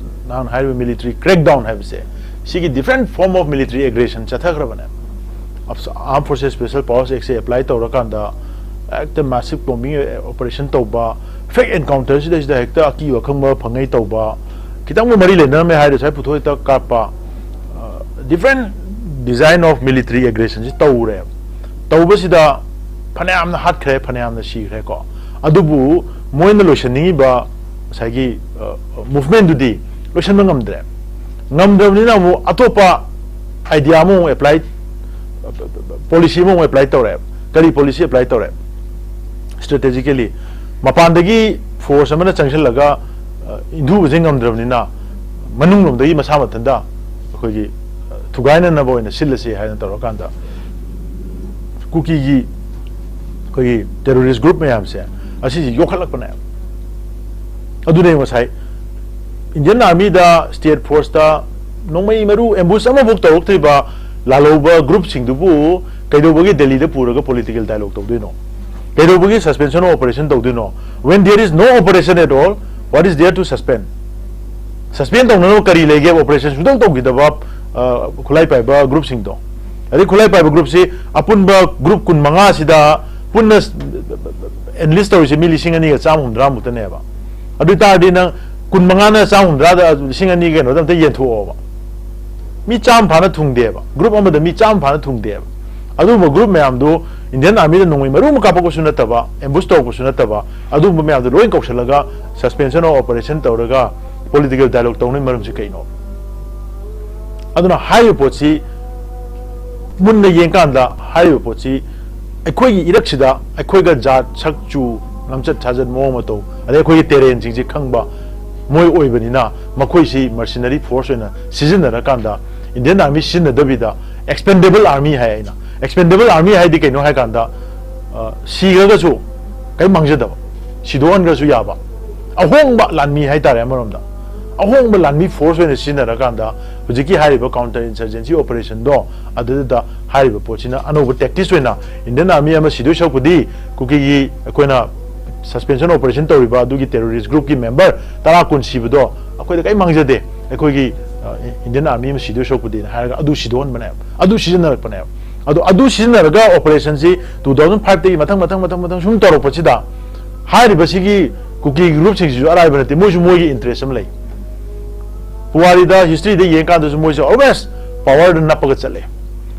ꯅꯍꯥꯟ ꯍꯥꯏꯔꯤꯕ military crackdown ꯍꯥꯏꯕꯁꯦ, ꯁꯤꯒꯤ different form of military aggression ꯆꯠꯊꯈ꯭ꯔꯕꯅꯦ꯫ Armed Forces Special Powers Act say apply ꯇꯧꯔꯀꯥꯟꯗ ꯍꯦꯛꯇ massive combing operation ꯇꯧꯕ, fake encounter ꯁꯤꯗꯩꯁꯤꯗ ꯍꯦꯛꯇ ꯑꯀꯤꯕ ꯑꯈꯪꯕ ꯐꯪꯉꯩ ꯇꯧꯕ, ꯈꯤꯇꯪꯕꯨ ꯃꯔꯤ ꯂꯩꯅꯔꯝꯃꯦ ꯍꯥꯏꯔꯗꯤ ꯉꯁꯥꯏ ꯄꯨꯊꯣꯛ ꯍꯦꯛꯇ ꯀꯥꯞꯄ, different design of military aggression ꯁꯤ ꯇꯧꯔꯦ꯫ ꯇꯧꯕꯁꯤꯗ ꯐꯅꯌꯥꯝꯅ ꯍꯥꯠꯈ꯭ꯔꯦ, ꯐꯅꯌꯥꯝꯅ ꯁꯤꯈ꯭ꯔꯦꯀꯣ꯫ ꯑꯗꯨꯕꯨ ꯃꯣꯏꯅ ꯂꯣꯏꯁꯤꯟꯅꯤꯡꯉꯤꯕ ꯉꯁꯥꯏꯒꯤ movement ꯗꯨꯗꯤ ꯂꯣꯏꯁꯤꯟꯕ ꯉꯝꯗ꯭ꯔꯦ꯫ ꯉꯝꯗ꯭ꯔꯕꯅꯤꯅ ꯑꯃꯨꯛ ꯑꯇꯣꯞꯄ idea ꯑꯃꯃꯨꯛ apply, policy ꯑꯃꯃꯨꯛ apply ꯇꯧꯔꯦ꯫ ꯀꯔꯤ policy apply ꯇꯧꯔꯦ? Strategically ꯃꯄꯥꯟꯗꯒꯤ force ꯑꯃꯅ ꯆꯪꯁꯤꯜꯂꯒ ꯏꯟꯊꯨꯕꯁꯦ ꯉꯝꯗ꯭ꯔꯕꯅꯤꯅ ꯃꯅꯨꯡꯂꯣꯝꯗꯒꯤ ꯃꯁꯥ ꯃꯊꯟꯇ ꯑꯩꯈꯣꯏꯒꯤ ꯊꯨꯒꯥꯏꯅꯅꯕ ꯑꯣꯏꯅ ꯁꯤꯜꯂꯁꯤ ꯍꯥꯏꯅ ꯇꯧꯔꯀꯥꯟꯗ ꯀꯨꯀꯤꯒꯤ ꯑꯩꯈꯣꯏꯒꯤ terrorist group ꯃꯌꯥꯝꯁꯦ ꯑꯁꯤꯁꯤ ꯌꯣꯛꯈꯠꯂꯛꯄꯅꯦꯕ꯫ ꯑꯗꯨꯅꯦ ꯉꯁꯥꯏ Indian Army ꯗ, state force ꯇ ꯅꯣꯡꯃꯩ ꯃꯔꯨ ambush ꯑꯃꯐꯥꯎ ꯇꯧꯔꯛꯇ꯭ꯔꯤꯕ ꯂꯥꯜꯍꯧꯕ group ꯁꯤꯡꯗꯨꯕꯨ ꯀꯩꯗꯧꯕꯒꯤ ꯗꯦꯜꯂꯤꯗ ꯄꯨꯔꯒ political dialogue ꯇꯧꯗꯣꯏꯅꯣ? ꯀꯩꯗꯧꯕꯒꯤ suspension of operation ꯇꯧꯗꯣꯏꯅꯣ? When there is no operation at all, what is there to suspend? Suspend ꯇꯧꯅꯅꯕ ꯀꯔꯤ ꯂꯩꯒꯦ? Operation ꯁꯨꯡꯇꯧ ꯇꯧꯈꯤꯗꯕ ꯈꯨꯠꯂꯥꯏ ꯄꯥꯏꯕ group ꯁꯤꯡꯗꯣ꯫ ꯑꯗꯩ ꯈꯨꯠꯂꯥꯏ ꯄꯥꯏꯕ group ꯁꯤ ꯑꯄꯨꯟꯕ group ꯀꯨꯟ ꯃꯉꯥ ꯁꯤꯗ ꯄꯨꯟꯅ enlist ꯇꯧꯔꯤꯁꯦ ꯃꯤ ꯂꯤꯁꯤꯡ ꯑꯅꯤꯒ ꯆꯥꯝꯃ ꯍꯨꯝꯗ꯭ꯔꯥ ꯃꯨꯛꯇꯅꯦꯕ꯫ ꯑꯗꯨ ꯑꯣꯏ ꯇꯥꯔꯗꯤ ꯅꯪ ꯀꯨꯟ ꯃꯉꯥꯅ ꯆꯥꯝꯃ ꯍꯨꯝꯗ꯭ꯔꯥꯗ ꯂꯤꯁꯤꯡ ꯑꯅꯤ ꯀꯩꯅꯣꯗ ꯑꯝꯇ ꯌꯦꯟꯊꯣꯛꯑꯣꯕ꯫ ꯃꯤ ꯆꯥꯝꯃ ꯐꯥꯅ ꯊꯨꯡꯗꯦꯕ, group ꯑꯃꯗ ꯃꯤ ꯆꯥꯝꯃ ꯐꯥꯅ ꯊꯨꯡꯗꯦꯕ꯫ ꯑꯗꯨꯒꯨꯝꯕ group ꯃꯌꯥꯝꯗꯨ Indian Army ꯗ ꯅꯣꯡꯃꯩ ꯃꯔꯨ ꯑꯃ ꯀꯥꯞꯄꯛꯄꯁꯨ ꯅꯠꯇꯕ, ambush ꯇꯧꯔꯛꯄꯁꯨ ꯅꯠꯇꯕ, ꯑꯗꯨꯒꯨꯝꯕ ꯃꯌꯥꯝꯗꯨ ꯂꯣꯏ ꯀꯧꯁꯜꯂꯒ suspension of operation ꯇꯧꯔꯒ political dialogue ꯇꯧꯅꯕꯒꯤ ꯃꯔꯝꯁꯤ ꯀꯩꯅꯣ? ꯑꯗꯨꯅ ꯍꯥꯏꯔꯤꯕ ꯄꯣꯠꯁꯤ ꯃꯨꯟꯅ ꯌꯦꯡꯀꯥꯟꯗ ꯍꯥꯏꯔꯤꯕ ꯄꯣꯠꯁꯤ ꯑꯩꯈꯣꯏꯒꯤ ꯏꯔꯛꯁꯤꯗ ꯑꯩꯈꯣꯏꯒ ꯖꯥꯠ, ꯁꯛ, ꯆꯨ, ꯂꯝꯆꯠ ꯁꯥꯖꯠ, ꯃꯑꯣꯡ ꯃꯇꯧ, ꯑꯗꯩ ꯑꯩꯈꯣꯏꯒꯤ terrain ꯁꯤꯡꯁꯤ ꯈꯪꯕ ꯃꯣꯏ ꯑꯣꯏꯕꯅꯤꯅ ꯃꯈꯣꯏꯁꯤ mercenary force ꯑꯣꯏꯅ ꯁꯤꯖꯤꯟꯅꯔꯀꯥꯟꯗ Indian Army ꯁꯤꯖꯤꯟꯅꯗꯕꯤꯗ expendable army ꯍꯥꯏ꯫ ꯑꯩꯅ expendable army ꯍꯥꯏꯗꯤ ꯀꯩꯅꯣ ꯍꯥꯏ ꯀꯥꯟꯗ, ꯑ, ꯁꯤꯈ꯭ꯔꯒꯁꯨ ꯀꯔꯤꯝ ꯃꯥꯡꯖꯗꯕ, ꯁꯤꯗꯣꯛꯍꯟꯈ꯭ꯔꯁꯨ ꯌꯥꯕ, ꯑꯍꯣꯡꯕ ꯂꯥꯟꯃꯤ ꯍꯥꯏꯇꯥꯔꯦ ꯑꯃꯔꯣꯝꯗ꯫ ꯑꯍꯣꯡꯕ ꯂꯥꯟꯃꯤ force ꯑꯣꯏꯅ ꯁꯤꯖꯤꯟꯅꯔꯀꯥꯟꯗ ꯍꯧꯖꯤꯛꯀꯤ ꯍꯥꯏꯔꯤꯕ counter insurgency operationꯗꯣ, ꯑꯗꯨꯗ ꯍꯥꯏꯔꯤꯕ ꯄꯣꯠꯁꯤꯅ ꯑꯅꯧꯕ tactics ꯑꯣꯏꯅ Indian Army ꯑꯃ ꯁꯤꯗꯣꯏ ꯁꯔꯨꯛꯄꯨꯗꯤ ꯀꯨꯀꯤꯒꯤ ꯑꯩꯈꯣꯏꯅ suspension operation ꯇꯧꯔꯤꯕ ꯑꯗꯨꯒꯤ terrorist groupꯀꯤ member ꯇꯔꯥ ꯀꯨꯟ ꯁꯤꯕꯗꯣ ꯑꯩꯈꯣꯏꯗ ꯀꯔꯤꯝ ꯃꯥꯡꯖꯗꯦ, ꯑꯩꯈꯣꯏꯒꯤ, ꯑ, Indian Army ꯑꯃ ꯁꯤꯗꯣꯏ ꯁꯔꯨꯛꯄꯨꯗꯤꯅ ꯍꯥꯏꯔꯒ ꯑꯗꯨ ꯁꯤꯗꯣꯛꯍꯟꯕꯅꯦꯕ, ꯑꯗꯨ ꯁꯤꯖꯤꯟꯅꯔꯛꯄꯅꯦꯕ꯫ ꯑꯗꯣ ꯑꯗꯨ ꯁꯤꯖꯤꯟꯅꯔꯒ operationꯁꯤ two thousand fiveꯇꯒꯤ ꯃꯊꯪ, ꯃꯊꯪ, ꯃꯊꯪ, ꯃꯊꯪ ꯁꯨꯝ ꯇꯧꯔꯛꯄꯁꯤꯗ, ꯍꯥꯏꯔꯤꯕꯁꯤꯒꯤ ꯀꯨꯀꯤ groupꯁꯤꯡꯁꯤꯁꯨ ꯑꯔꯥꯏꯕ ꯅꯠꯇꯦ, ꯃꯣꯏꯁꯨ ꯃꯣꯏꯒꯤ interest ꯑꯃ ꯂꯩ꯫ ꯄꯨꯋꯥꯔꯤꯗ, historyꯗ ꯌꯦꯡꯀꯥꯟꯗꯁꯨ ꯃꯣꯏꯁꯨ always powerꯗ ꯅꯞꯄꯒ ꯆꯠꯂꯦ꯫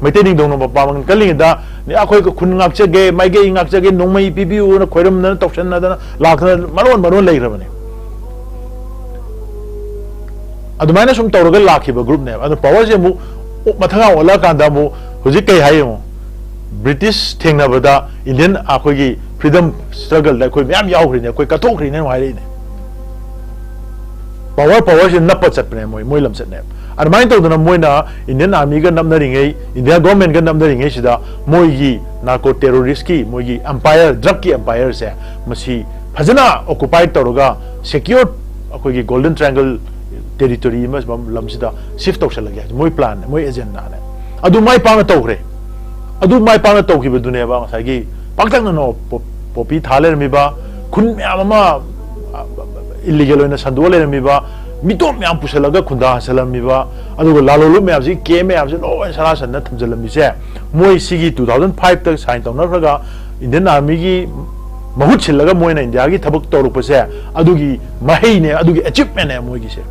ꯃꯩꯇꯩ ꯅꯤꯡꯊꯧꯅ ꯃꯄꯥꯡꯒꯜ ꯀꯜꯂꯤꯉꯩꯗ, "ꯑꯩꯈꯣꯏ ꯈꯨꯟ ꯉꯥꯛꯆꯒꯦ, ꯃꯥꯏꯀꯩ ꯉꯥꯛꯆꯒꯦ, ꯅꯣꯡꯃꯩ ꯄꯤꯕꯤꯌꯨꯅ" ꯈꯣꯏꯔꯝꯗꯅ, ꯇꯧꯁꯟꯅꯗꯅ, ꯂꯥꯛꯇꯅ ꯃꯔꯣꯟ ꯃꯔꯣꯟ ꯂꯩꯈ꯭ꯔꯕꯅꯦ꯫ ꯑꯗꯨꯃꯥꯏꯅ ꯁꯨꯝ ꯇꯧꯔꯒ ꯂꯥꯛꯈꯤꯕ groupꯅꯦꯕ꯫ ꯑꯗꯣ powerꯁꯦ ꯑꯃꯨꯛ ꯃꯊꯪ ꯑꯣꯜꯂꯛꯑꯀꯥꯟꯗ ꯑꯃꯨꯛ ꯍꯧꯖꯤꯛ ꯀꯩ ꯍꯥꯏ ꯌꯦꯡꯉꯣ, British ꯊꯦꯡꯅꯕꯗ Indian ꯑꯩꯈꯣꯏꯒꯤ freedom struggleꯗ ꯑꯩꯈꯣꯏ ꯃꯌꯥꯝ ꯌꯥꯎꯈ꯭ꯔꯤꯅꯦ, ꯑꯩꯈꯣꯏ ꯀꯠꯊꯣꯛꯈ꯭ꯔꯤꯅꯦ ꯑꯃꯨꯛ ꯍꯥꯏꯔꯛꯏꯅꯦ꯫ Power, powerꯁꯦ ꯅꯞꯄ ꯆꯠꯄꯅꯦ ꯃꯣꯏ, ꯃꯣꯏ ꯂꯝꯆꯠꯅꯦꯕ꯫ ꯑꯗꯨꯃꯥꯏꯅ ꯇꯧꯗꯅ ꯃꯣꯏꯅ Indian Armyꯒ ꯅꯞꯅꯔꯤꯉꯩ, India governmentꯒ ꯅꯞꯅꯔꯤꯉꯩꯁꯤꯗ ꯃꯣꯏꯒꯤ narco terroristꯀꯤ ꯃꯣꯏꯒꯤ empire, drugꯀꯤ empireꯁꯦ ꯃꯁꯤ ꯐꯖꯅ occupy ꯇꯧꯔꯒ secure ꯑꯩꯈꯣꯏꯒꯤ Golden Triangle territory ꯑꯃ ꯂꯝꯁꯤꯗ shift ꯇꯧꯁꯜꯂꯒꯦ ꯍꯥꯏꯁꯦ ꯃꯣꯏ planꯅꯦ, ꯃꯣꯏ agendaꯅꯦ꯫ ꯑꯗꯨ ꯃꯥꯏ ꯄꯥꯛꯅ ꯇꯧꯈ꯭ꯔꯦ꯫ ꯑꯗꯨ ꯃꯥꯏ ꯄꯥꯛꯅ ꯇꯧꯈꯤꯕꯗꯨꯅꯦꯕ ꯉꯁꯥꯏꯒꯤ ꯄꯥꯛꯇꯛꯅꯅ ꯄꯣ-, poppy ꯊꯥ ꯂꯩꯔꯝꯃꯤꯕ, ꯈꯨꯟ ꯃꯌꯥꯝ ꯑꯃ, ꯑ, illegal ꯑꯣꯏꯅ ꯁꯟꯗꯣꯛꯑ ꯂꯩꯔꯝꯃꯤꯕ, ꯃꯤꯇꯣꯞ ꯃꯌꯥꯝ ꯄꯨꯁꯜꯂꯒ ꯈꯨꯟꯗꯥ ꯍꯟꯁꯜꯂꯝꯃꯤꯕ, ꯑꯗꯨꯒ ꯂꯥꯂꯣꯡꯂꯨꯞ ꯃꯌꯥꯝꯁꯤ camp ꯃꯌꯥꯝꯁꯤ ꯂꯣꯏ ꯁꯅꯥ ꯁꯟꯅ ꯊꯝꯖꯤꯜꯂꯝꯃꯤꯁꯦ, ꯃꯣꯏ ꯁꯤꯒꯤ two thousand fiveꯇ sign ꯇꯧꯅꯈ꯭ꯔꯒ Indian Armyꯒꯤ ꯃꯍꯨꯠ ꯁꯤꯜꯂꯒ ꯃꯣꯏꯅ Indiaꯒꯤ ꯊꯕꯛ ꯇꯧꯔꯛꯄꯁꯦ, ꯑꯗꯨꯒꯤ ꯃꯍꯩꯅꯦ, ꯑꯗꯨꯒꯤ achievementꯅꯦ ꯃꯣꯏꯒꯤꯁꯦ꯫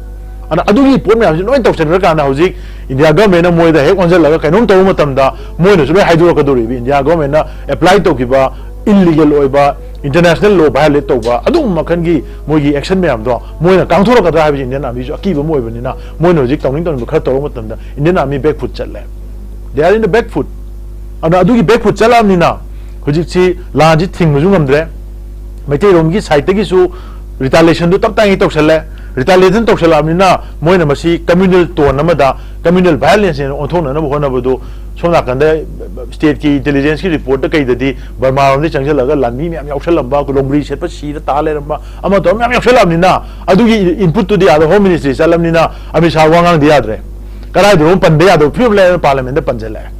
ꯑꯗꯨꯅ ꯑꯗꯨꯒꯤ ꯄꯣꯠ ꯃꯌꯥꯝꯁꯤ ꯂꯣꯏ ꯇꯧꯁꯟꯈ꯭ꯔꯀꯥꯟꯗ ꯍꯧꯖꯤꯛ India governmentꯅ ꯃꯣꯏꯗ ꯍꯦꯛ ꯑꯣꯟꯁꯤꯜꯂꯒ ꯀꯩꯅꯣꯝ ꯇꯧꯕ ꯃꯇꯝꯗ ꯃꯣꯏꯅꯁꯨ ꯂꯣꯏ ꯍꯥꯏꯗꯣꯔꯛꯀꯗꯧꯔꯤꯕ, India governmentꯅ apply ꯇꯧꯈꯤꯕ illegal ꯑꯣꯏꯕ, international law violate ꯇꯧꯕ ꯑꯗꯨꯒꯨꯝꯕ ꯃꯈꯜꯒꯤ ꯃꯣꯏꯒꯤ action ꯃꯌꯥꯝꯗꯣ ꯃꯣꯏꯅ ꯀꯥꯡꯊꯣꯔꯛꯀꯗ꯭ꯔꯥ ꯍꯥꯏꯕꯁꯤ Indian Armyꯁꯨ ꯑꯀꯤꯕ ꯑꯃ ꯑꯣꯏꯕꯅꯤꯅ, ꯃꯣꯏꯅ ꯍꯧꯖꯤꯛ ꯇꯧꯅꯤꯡ ꯇꯧꯅꯤꯡꯕ ꯈꯔ ꯇꯧꯔꯛꯄ ꯃꯇꯝꯗ Indian Army back foot ꯆꯠꯂꯦ꯫ They are in the back foot. ꯑꯗꯨꯅ ꯑꯗꯨꯒꯤ back foot ꯆꯠꯂꯛꯑꯕꯅꯤꯅ ꯍꯧꯖꯤꯛꯁꯤ ꯂꯥꯟꯁꯤ ꯊꯤꯡꯕꯁꯨ ꯉꯝꯗ꯭ꯔꯦ꯫ ꯃꯩꯇꯩꯔꯣꯝꯒꯤ sideꯇꯒꯤꯁꯨ retaliationꯗꯨ ꯇꯞ ꯇꯥꯏꯉꯩ ꯇꯧꯁꯜꯂꯦ꯫ Retaliation ꯇꯧꯁꯜꯂꯛꯑꯕꯅꯤꯅ ꯃꯣꯏꯅ ꯃꯁꯤ communal tone ꯑꯃꯗ, communal violenceꯅ ꯑꯣꯟꯊꯣꯛꯅꯅꯕ ꯍꯣꯠꯅꯕꯗꯨ ꯁꯣꯝ ꯅꯥꯀꯟꯗ stateꯀꯤ intelligenceꯀꯤ reportꯇ ꯀꯩꯗꯗꯤ ꯕꯔꯃꯥꯔꯣꯝꯗꯒꯤ ꯆꯪꯁꯤꯜꯂꯒ ꯂꯥꯟꯃꯤ ꯃꯌꯥꯝ ꯌꯥꯎꯁꯜꯂꯝꯕ, ꯂꯣꯡꯕ꯭ꯔꯤ ꯁꯦꯠꯄ ꯁꯤꯔ ꯇꯥ ꯂꯩꯔꯝꯕ, ꯑꯃ ꯇꯧꯔ ꯃꯌꯥꯝ ꯌꯥꯎꯁꯜꯂꯛꯑꯕꯅꯤꯅ, ꯑꯗꯨꯒꯤ inputꯇꯨꯗꯤ ꯑꯥꯗ Home Ministry ꯆꯠꯂꯝꯅꯤꯅ ꯑꯃꯤꯠ ꯁꯥꯍ ꯋꯥ ꯉꯥꯡꯗ ꯌꯥꯗ꯭ꯔꯦ꯫ ꯀꯗꯥꯏꯗꯅꯣ ꯄꯟꯕ ꯌꯥꯗꯕ ꯐꯤꯕꯝ ꯂꯩꯔ Parliamentꯇ ꯄꯟꯁꯤꯜꯂꯛꯑꯦ꯫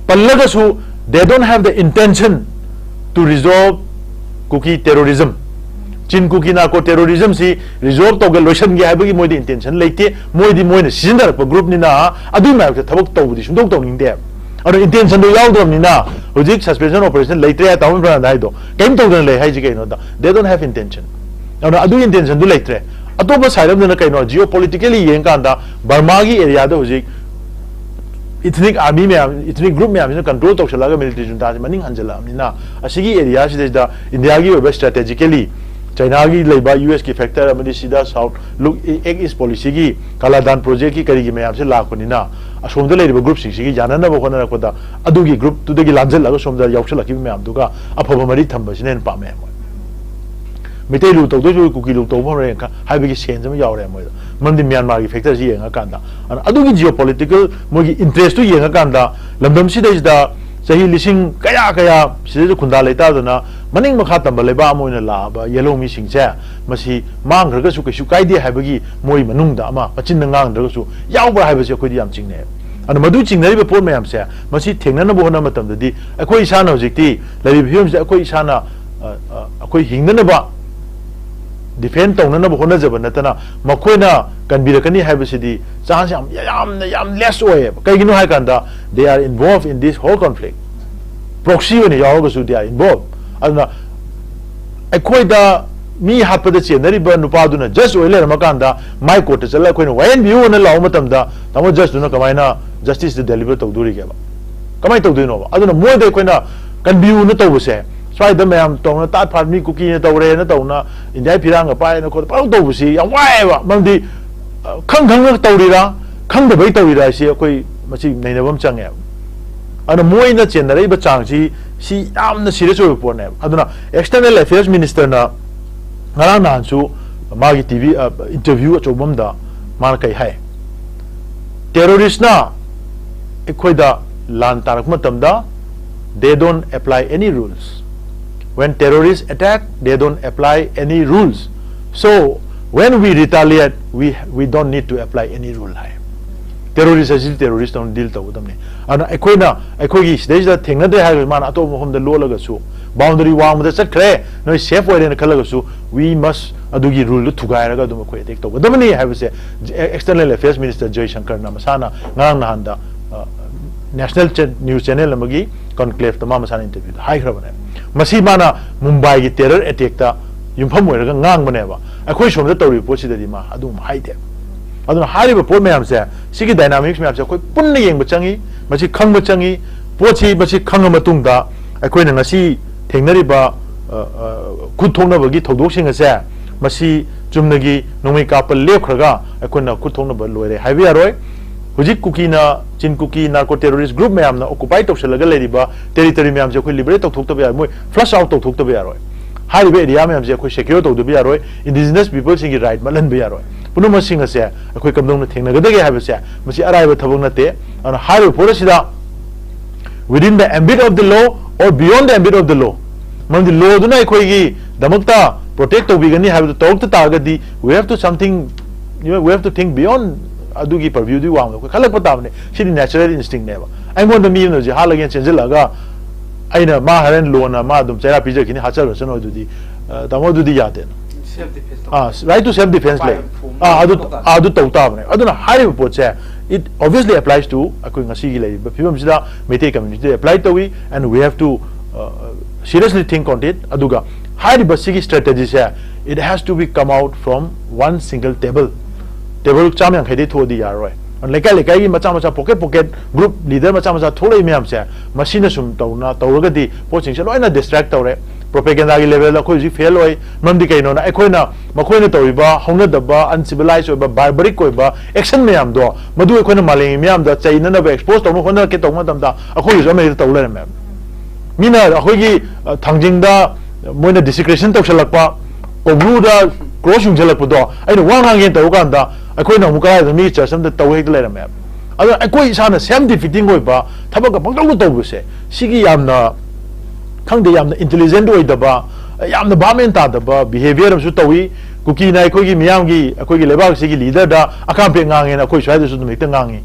ꯄꯜꯂꯒꯁꯨ they don't have the intention to resolve Kuki terrorism꯫ ꯆꯤꯟ ꯀꯨꯀꯤ ꯅꯥꯔꯀꯣ ꯇꯦꯔꯣꯔꯤꯖꯝꯁꯤ resolve ꯇꯧꯒꯦ, ꯂꯣꯏꯁꯤꯟꯒꯦ ꯍꯥꯏꯕꯒꯤ ꯃꯣꯏꯗꯤ intention ꯂꯩꯇꯦ꯫ ꯃꯣꯏꯗꯤ ꯃꯣꯏꯅ ꯁꯤꯖꯤꯟꯅꯔꯛꯄ groupꯅꯤꯅ ꯑꯗꯨꯒꯤ ꯃꯥꯌꯣꯛꯇ ꯊꯕꯛ ꯇꯧꯕꯗꯤ ꯁꯨꯡꯇꯧ ꯇꯧꯅꯤꯡꯗꯦ꯫ ꯑꯗꯣ intentionꯗꯣ ꯌꯥꯎꯗ꯭ꯔꯕꯅꯤꯅ ꯍꯧꯖꯤꯛ suspension operation ꯂꯩꯇ꯭ꯔꯦ, ꯇꯥꯃꯣ ꯕ꯭ꯔꯍꯟꯗ ꯍꯥꯏꯗꯣ ꯀꯔꯤꯝ ꯇꯧꯗꯅ ꯂꯩ ꯍꯥꯏꯁꯤ ꯀꯩꯅꯣꯗ, they don't have intention꯫ ꯑꯗꯨꯅ ꯑꯗꯨꯒꯤ intentionꯗꯨ ꯂꯩꯇ꯭ꯔꯦ꯫ ꯑꯇꯣꯞꯄ side ꯑꯃꯗꯅ ꯀꯩꯅꯣ, geopolitically ꯌꯦꯡꯀꯥꯟꯗ ꯕꯔꯃꯥꯒꯤ areaꯗ ꯍꯧꯖꯤꯛ ethnic army ꯃꯌꯥꯝ, ethnic group ꯃꯌꯥꯝꯁꯤꯅ control ꯇꯧꯁꯜꯂꯛꯑꯒ military juntaꯁꯤ ꯃꯅꯤꯡ ꯍꯟꯖꯜꯂꯛꯑꯕꯅꯤꯅ, ꯑꯁꯤꯒꯤ areaꯁꯤꯗꯩꯁꯤꯗ ꯏꯟꯗꯤꯌꯥꯒꯤ ꯑꯣꯏꯕ strategically ꯆꯥꯏꯅꯥꯒꯤ ꯂꯩꯕ USꯀꯤ factor ꯑꯃꯗꯤ ꯁꯤꯗ South Look Act East policyꯒꯤ ꯀꯥꯂꯥꯗꯥꯟ projectꯀꯤ ꯀꯔꯤꯒꯤ ꯃꯌꯥꯝꯁꯦ ꯂꯥꯛꯄꯅꯤꯅ, ꯑꯁꯣꯝꯗ ꯂꯩꯔꯤꯕ groupꯁꯤꯡꯁꯤꯒꯤ ꯌꯥꯅꯅꯕ ꯍꯣꯠꯅꯔꯛꯄꯗ ꯑꯗꯨꯒꯤ groupꯇꯨꯗꯒꯤ ꯂꯥꯟꯖꯜꯂꯒ ꯁꯣꯝꯗ ꯌꯥꯎꯁꯜꯂꯛꯈꯤꯕ ꯃꯌꯥꯝꯗꯨꯒ ꯑꯐꯕ ꯃꯔꯤ ꯊꯝꯕꯁꯤꯅ ꯍꯦꯟꯅ ꯄꯥꯝꯃꯦ ꯃꯣꯏ꯫ ꯃꯩꯇꯩ ꯂꯨ ꯇꯧꯗꯣꯏꯁꯨ ꯀꯨꯀꯤ ꯂꯨ ꯇꯧꯕ ꯍꯧꯔꯦꯅ ꯈ-, ꯍꯥꯏꯕꯒꯤ sense ꯑꯃ ꯌꯥꯎꯔꯦ ꯃꯣꯏꯗ꯫ ꯃꯔꯝꯗꯤ ꯃ꯭ꯌꯥꯟꯃꯥꯔꯒꯤ factorꯁꯤ ꯌꯦꯡꯉꯀꯥꯟꯗ꯫ ꯑꯗꯨꯅ ꯑꯗꯨꯒꯤ geopolitical ꯃꯣꯏꯒꯤ interestꯇꯨ ꯌꯦꯡꯉꯀꯥꯟꯗ ꯂꯝꯗꯝꯁꯤꯗꯩꯁꯤꯗ ꯆꯍꯤ ꯂꯤꯁꯤꯡ ꯀꯌꯥ ꯀꯌꯥ ꯁꯤꯗꯩꯗ ꯈꯨꯟꯗꯥ ꯂꯩꯇꯥꯗꯅ ꯃꯅꯤꯡ ꯃꯈꯥ ꯇꯝꯕ ꯂꯩꯕꯥꯛ ꯑꯃ ꯑꯣꯏꯅ ꯂꯥꯛꯑꯕ ꯌꯦꯜꯍꯧꯃꯤꯁꯤꯡꯁꯦ ꯃꯁꯤ ꯃꯥꯡꯈ꯭ꯔꯒꯁꯨ ꯀꯩꯁꯨ ꯀꯥꯏꯗꯦ ꯍꯥꯏꯕꯒꯤ ꯃꯣꯏ ꯃꯅꯨꯡꯗ ꯑꯃ ꯃꯆꯤꯟꯅ ꯉꯥꯡꯗ꯭ꯔꯒꯁꯨ ꯌꯥꯎꯕ꯭ꯔꯥ ꯍꯥꯏꯕꯁꯤ ꯑꯩꯈꯣꯏꯗꯤ ꯌꯥꯝ ꯆꯤꯡꯅꯩ꯫ ꯑꯗꯨꯅ ꯃꯗꯨ ꯆꯤꯡꯅꯔꯤꯕ ꯄꯣꯠ ꯃꯌꯥꯝꯁꯦ ꯃꯁꯤ ꯊꯦꯡꯅꯅꯕ ꯍꯣꯠꯅꯕ ꯃꯇꯝꯗꯗꯤ ꯑꯩꯈꯣꯏ ꯏꯁꯥꯅ ꯍꯧꯖꯤꯛꯇꯤ ꯂꯩꯔꯤꯕ ꯐꯤꯕꯝꯁꯤꯗ ꯑꯩꯈꯣꯏ ꯏꯁꯥꯅ, ꯑ, ꯑ, ꯑꯩꯈꯣꯏ ꯍꯤꯡꯅꯅꯕ defend ꯇꯧꯅꯅꯕ ꯍꯣꯠꯅꯖꯕ ꯅꯠꯇꯅ ꯃꯈꯣꯏꯅ ꯀꯟꯕꯤꯔꯛꯀꯅꯤ ꯍꯥꯏꯕꯁꯤꯗꯤ chance ꯌꯥꯝ, ꯌꯥꯝꯅ, ꯌꯥꯝ less ꯑꯣꯏꯌꯦꯕ꯫ ꯀꯩꯒꯤꯅꯣ ꯍꯥꯏ ꯀꯥꯟꯗ they are involved in this whole conflict꯫ Proxy ꯑꯣꯏꯅ ꯌꯥꯎꯔꯒꯁꯨ they are involved꯫ ꯑꯗꯨꯅ ꯑꯩꯈꯣꯏꯗ ꯃꯤ ꯍꯥꯠꯄꯗ ꯆꯦꯟꯅꯔꯤꯕ ꯅꯨꯄꯥꯗꯨꯅ judge ꯑꯣꯏ ꯂꯩꯔꯝꯃꯀꯥꯟꯗ ꯃꯥꯏ courtꯇ ꯆꯠꯂꯒ ꯑꯩꯈꯣꯏꯅ ꯋꯥꯌꯦꯟꯕꯤꯌꯨꯅ ꯂꯥꯎꯕ ꯃꯇꯝꯗ ꯇꯥꯃꯣ judgeꯇꯨꯅ ꯀꯃꯥꯏꯅ justiceꯇ deliver ꯇꯧꯗꯣꯔꯤꯒꯦꯕ? ꯀꯃꯥꯏꯅ ꯇꯧꯗꯣꯏꯅꯣꯕ? ꯑꯗꯨꯅ ꯃꯣꯏꯗ ꯑꯩꯈꯣꯏꯅ ꯀꯟꯕꯤꯌꯨꯅ ꯇꯧꯕꯁꯦ, ꯁ꯭ꯋꯥꯏꯗ ꯃꯌꯥꯝ ꯇꯧꯅ ꯇꯥꯠ ꯐꯥꯠ ꯃꯤ ꯀꯨꯀꯤꯅ ꯇꯧꯔꯦꯅ ꯇꯧꯅ ꯏꯟꯗꯤꯌꯥꯒꯤ ꯐꯤꯔꯥꯡꯒ ꯄꯥꯏꯅ ꯈꯣꯠꯅ ꯄꯪꯇꯧ ꯇꯧꯕꯁꯤ ꯌꯥꯝ ꯋꯥꯏꯑꯦꯕ꯫ ꯃꯔꯝꯗꯤ, ꯑ, ꯈꯪ ꯈꯪꯅ ꯇꯧꯔꯤꯔꯥ, ꯈꯪꯗꯕꯩ ꯇꯧꯔꯤꯔꯥ ꯍꯥꯏꯁꯤ ꯑꯩꯈꯣꯏ ꯃꯁꯤ ꯅꯩꯅꯕ ꯑꯃ ꯆꯪꯉꯦꯕ꯫ ꯑꯗꯨꯅ ꯃꯣꯏꯅ ꯆꯦꯟꯅꯔꯛꯏꯕ ꯆꯥꯡꯁꯤ ꯁꯤ ꯌꯥꯝꯅ serious ꯑꯣꯏꯕ ꯄꯣꯠꯅꯦꯕ꯫ ꯑꯗꯨꯅ External Affairs Ministerꯅ ꯉꯔꯥꯡ ꯅꯍꯥꯟꯁꯨ ꯃꯥꯒꯤ TV, ꯑ, interview ꯑꯆꯧꯕ ꯑꯃꯗ ꯃꯥꯅ ꯀꯩ ꯍꯥꯏ? Terroristꯅ ꯑꯩꯈꯣꯏꯗ ꯂꯥꯟ ꯇꯥꯔꯛꯄ ꯃꯇꯝꯗ, they don't apply any rules. When terrorists attack, they don't apply any rules. So when we retaliate, we, we don't need to apply any rule ꯍꯥꯏ꯫ ꯇꯦꯔꯣꯔꯤꯁ ꯑꯁꯤ ꯇꯦꯔꯣꯔꯤꯁ ꯇꯧꯅ ꯗꯤꯜ ꯇꯧꯒꯗꯕꯅꯤ꯫ ꯑꯗꯨꯅ ꯑꯩꯈꯣꯏꯅ, ꯑꯩꯈꯣꯏꯒꯤ ꯁꯤꯗꯩꯁꯤꯗ ꯊꯦꯡꯅꯗ꯭ꯔꯦ ꯍꯥꯏꯔꯒꯁꯨ, ꯃꯥꯅ ꯑꯇꯣꯞꯄ ꯃꯐꯝꯗ ꯂꯣꯠꯂꯒꯁꯨ, ꯕꯥꯎꯟꯗꯔꯤ ꯋꯥꯡꯃꯗ ꯆꯠꯈ꯭ꯔꯦ, ꯅꯣꯏ ꯁꯦꯐ ꯑꯣꯏꯔꯦꯅ ꯈꯜꯂꯒꯁꯨ, we must ꯑꯗꯨꯒꯤ ꯔꯨꯜꯗꯨ ꯊꯨꯒꯥꯏꯔꯒ ꯑꯗꯨꯝ ꯑꯩꯈꯣꯏ ꯑꯦꯇꯦꯛ ꯇꯧꯒꯗꯕꯅꯤ ꯍꯥꯏꯕꯁꯦ External Affairs Minister ꯖꯌꯁꯪꯀꯔꯅ ꯃꯁꯥꯅ ꯉꯔꯥꯡ ꯅꯍꯥꯟꯗ ꯅꯦꯁꯅꯦꯜ ꯅ꯭ꯌꯨꯁ ꯆꯦꯅꯦꯜ ꯑꯃꯒꯤ ꯀꯟꯀ꯭ꯂꯦꯐꯇ ꯃꯥ ꯃꯁꯥꯅ ꯏꯟꯇꯔꯚ꯭ꯌꯨꯗ ꯍꯥꯏꯈ꯭ꯔꯕꯅꯦ꯫ ꯃꯁꯤ ꯃꯥꯅ ꯃꯨꯝꯕꯥꯏꯒꯤ ꯇꯦꯔꯔ ꯑꯦꯇꯦꯛꯇ ꯌꯨꯝꯐꯝ ꯑꯣꯏꯔꯒ ꯉꯥꯡꯕꯅꯦꯕ꯫ ꯑꯩꯈꯣꯏ ꯁꯣꯝꯗ ꯇꯧꯔꯤꯕ ꯄꯣꯠꯁꯤꯗꯗꯤ ꯃꯥ ꯑꯗꯨꯒꯨꯝꯕ ꯍꯥꯏꯗꯦ꯫ ꯑꯗꯨꯅ ꯍꯥꯏꯔꯤꯕ ꯄꯣꯠ ꯃꯌꯥꯝꯁꯦ, ꯁꯤꯒꯤ ꯗꯥꯏꯅꯥꯃꯤꯛꯁ ꯃꯌꯥꯝꯁꯦ ꯑꯩꯈꯣꯏ ꯄꯨꯟꯅ ꯌꯦꯡꯕ ꯆꯪꯉꯤ꯫ ꯃꯁꯤ ꯈꯪꯕ ꯆꯪꯉꯤ꯫ ꯄꯣꯠꯁꯤ, ꯃꯁꯤ ꯈꯪꯉ ꯃꯇꯨꯡꯗ ꯑꯩꯈꯣꯏꯅ ꯉꯁꯤ ꯊꯦꯡꯅꯔꯤꯕ, ꯑ, ꯑ, ꯈꯨꯠ ꯊꯣꯛꯅꯕꯒꯤ ꯊꯧꯗꯣꯛꯁꯤꯡ ꯑꯁꯦ, ꯃꯁꯤ ꯆꯨꯝꯅꯒꯤ ꯅꯣꯡꯃꯩ ꯀꯥꯞꯄ ꯂꯦꯞꯈ꯭ꯔꯒ ꯑꯩꯈꯣꯏꯅ ꯈꯨꯠ ꯊꯣꯛꯅꯕ ꯂꯣꯏꯔꯦ ꯍꯥꯏꯕ ꯌꯥꯔꯣꯏ꯫ ꯍꯧꯖꯤꯛ ꯀꯨꯀꯤꯅ, ꯆꯤꯟ ꯀꯨꯀꯤ narco terrorist group ꯃꯌꯥꯝꯅ occupy ꯇꯧꯁꯜꯂꯒ ꯂꯩꯔꯤꯕ territory ꯃꯌꯥꯝꯁꯦ ꯑꯩꯈꯣꯏ liberate ꯇꯧꯊꯣꯛꯇꯕ ꯌꯥꯔꯣꯏ, ꯃꯣꯏ flush out ꯇꯧꯊꯣꯛꯇꯕ ꯌꯥꯔꯣꯏ꯫ ꯍꯥꯏꯔꯤꯕ area ꯃꯌꯥꯝꯁꯦ ꯑꯩꯈꯣꯏ secure ꯇꯧꯗꯕ ꯌꯥꯔꯣꯏ, indigenous peopleꯁꯤꯡꯒꯤ right ꯃꯠꯍꯟꯕ ꯌꯥꯔꯣꯏ꯫ ꯄꯨꯝꯅꯃꯛꯁꯤꯡ ꯑꯁꯦ ꯑꯩꯈꯣꯏ ꯀꯝꯗꯧꯅ ꯊꯦꯡꯅꯒꯗꯒꯦ ꯍꯥꯏꯕꯁꯦ, ꯃꯁꯤ ꯑꯔꯥꯏꯕ ꯊꯕꯛ ꯅꯠꯇꯦ꯫ ꯑꯗꯨꯅ ꯍꯥꯏꯔꯤꯕ ꯄꯣꯠ ꯑꯁꯤꯗ, within the ambit of the law or beyond the ambit of the law, ꯃꯔꯝꯗꯤ ꯂꯣꯗꯨꯅ ꯑꯩꯈꯣꯏꯒꯤ ꯗꯃꯛꯇ protect ꯇꯧꯕꯤꯒꯅꯤ ꯍꯥꯏꯕꯗꯨ ꯇꯧꯔꯛꯇ ꯇꯥꯔꯒꯗꯤ, we have to something, you know, we have to think beyond ꯑꯗꯨꯒꯤ purviewꯗꯨꯒꯤ ꯋꯥꯡꯃꯗ ꯑꯩꯈꯣꯏ ꯈꯜꯂꯛꯄ ꯇꯥꯕꯅꯦ꯫ ꯁꯤꯗꯤ natural instinctꯅꯦꯕ꯫ ꯑꯩꯉꯣꯟꯗ ꯃꯤ ꯑꯃꯅ ꯍꯧꯖꯤꯛ ꯍꯥꯠꯂꯒꯦꯅ ꯆꯦꯟꯁꯤꯜꯂꯛꯑꯒ, ꯑꯩꯅ ꯃꯥ ꯍꯣꯔꯦꯟ ꯂꯣꯅ ꯃꯥ ꯑꯗꯨꯝ ꯆꯩꯔꯥ ꯄꯤꯖꯈꯤꯅꯤ, ꯍꯥꯠꯆꯔꯁꯅꯨ ꯑꯗꯨꯗꯤ, ꯑ, ꯇꯥꯃꯣ, ꯑꯗꯨꯗꯤ ꯌꯥꯗꯦꯅ꯫ Self defense ah, right to self defense ꯂꯩ꯫ ꯎꯄꯥꯏ ꯐꯨꯝ ꯑꯥ, ꯑꯗꯨ, ꯇꯧ ꯇꯥꯔꯦ꯫ ꯑꯥ, ꯑꯗꯨ ꯇꯧ ꯇꯥꯕꯅꯦ꯫ ꯑꯗꯨꯅ ꯍꯥꯏꯔꯤꯕ ꯄꯣꯠꯁꯦ, it obviously applies to ꯑꯩꯈꯣꯏ ꯉꯁꯤꯒꯤ ꯂꯩꯔꯤꯕ ꯐꯤꯕꯝꯁꯤꯗ ꯃꯩꯇꯩ communityꯗ apply ꯇꯧꯏ, and we have to, uh, seriously think on it꯫ ꯑꯗꯨꯒ ꯍꯥꯏꯔꯤꯕ ꯁꯤꯒꯤ strategyꯁꯦ, it has to be come out from one single table꯫ Table ꯆꯥꯝꯃ ꯌꯥꯡꯈꯩꯗꯩ ꯊꯣꯛꯑꯗꯤ ꯌꯥꯔꯔꯣꯏ꯫ ꯂꯩꯀꯥꯏ ꯂꯩꯀꯥꯏꯒꯤ ꯃꯆꯥ ꯃꯆꯥ pocket pocket group leader ꯃꯆꯥ ꯃꯆꯥ ꯊꯣꯛꯂꯛꯏ ꯃꯌꯥꯝꯁꯦ, ꯃꯁꯤꯅ ꯁꯨꯝ ꯇꯧꯅ, ꯇꯧꯔꯒꯗꯤ ꯄꯣꯠꯁꯤꯡꯁꯦ ꯂꯣꯏꯅ distract ꯇꯧꯔꯦ꯫ Propagandaꯒꯤ levelꯗ ꯑꯩꯈꯣꯏ ꯍꯧꯖꯤꯛ fail ꯑꯣꯏ꯫ ꯃꯔꯝꯗꯤ ꯀꯩꯅꯣꯅ, ꯑꯩꯈꯣꯏꯅ ꯃꯈꯣꯏꯅ ꯇꯧꯔꯤꯕ ꯍꯧꯅꯗꯕ, uncivilized ꯑꯣꯏꯕ, barbaric ꯑꯣꯏꯕ action ꯃꯌꯥꯝꯗꯣ, ꯃꯗꯨ ꯑꯩꯈꯣꯏꯅ ꯃꯥꯂꯦꯝꯒꯤ ꯃꯤꯌꯥꯝꯗ ꯆꯩꯅꯅꯕ, expose ꯇꯧꯅꯕ ꯍꯣꯠꯅꯔꯛꯀꯦ ꯇꯧꯕ ꯃꯇꯝꯗ, ꯑꯩꯈꯣꯏꯒꯤꯁꯨ ꯑꯃ ꯍꯦꯛꯇ ꯇꯧ ꯂꯩꯔꯝꯃꯦ꯫ ꯃꯤꯅ ꯑꯩꯈꯣꯏꯒꯤ, ꯑ, ꯊꯥꯡꯖꯤꯡꯗ ꯃꯣꯏꯅ desecration ꯇꯧꯁꯜꯂꯛꯄ, ꯀꯧꯕ꯭ꯔꯨꯗ cross ꯌꯨꯡꯁꯜꯂꯛꯄꯗꯣ, ꯑꯩꯅ ꯋꯥ ꯉꯥꯡꯒꯦꯅ ꯇꯧꯕ ꯀꯥꯟꯗ, ꯑꯩꯈꯣꯏꯅ ꯑꯃꯨꯛ ꯀꯗꯥꯏꯗ ꯃꯤ church ꯑꯃꯗ ꯇꯧ ꯍꯦꯛꯇ ꯂꯩꯔꯝꯃꯦ꯫ ꯑꯗꯣ ꯑꯩꯈꯣꯏ ꯏꯁꯥꯅ ꯁꯦꯜꯐ ꯗꯤꯐꯤꯇꯤꯡ ꯑꯣꯏꯕ ꯊꯕꯛꯀ ꯄꯪꯇꯧꯗ ꯇꯧꯕꯁꯦ, ꯁꯤꯒꯤ ꯌꯥꯝꯅ, ꯈꯪꯗꯦ, ꯌꯥꯝꯅ ꯏꯟꯇꯦꯂꯤꯖꯦꯟꯠ ꯑꯣꯏꯗꯕ, ꯌꯥꯝꯅ ꯚꯥꯞ ꯃꯦꯟ ꯇꯥꯗꯕ ꯕꯤꯍꯦꯕꯤꯌꯔ ꯑꯃꯁꯨ ꯇꯧꯏ꯫ ꯀꯨꯀꯤꯅ ꯑꯩꯈꯣꯏꯒꯤ ꯃꯤꯌꯥꯝꯒꯤ, ꯑꯩꯈꯣꯏꯒꯤ ꯂꯩꯕꯥꯛꯁꯤꯒꯤ ꯂꯤꯗꯔꯗ ꯑꯀꯥꯝꯄꯦꯠ ꯉꯥꯡꯉꯦꯅ ꯑꯩꯈꯣꯏ ꯁ꯭ꯋꯥꯏꯗꯁꯨ ꯑꯗꯨꯝ ꯍꯦꯛꯇ ꯉꯥꯡꯉꯤ꯫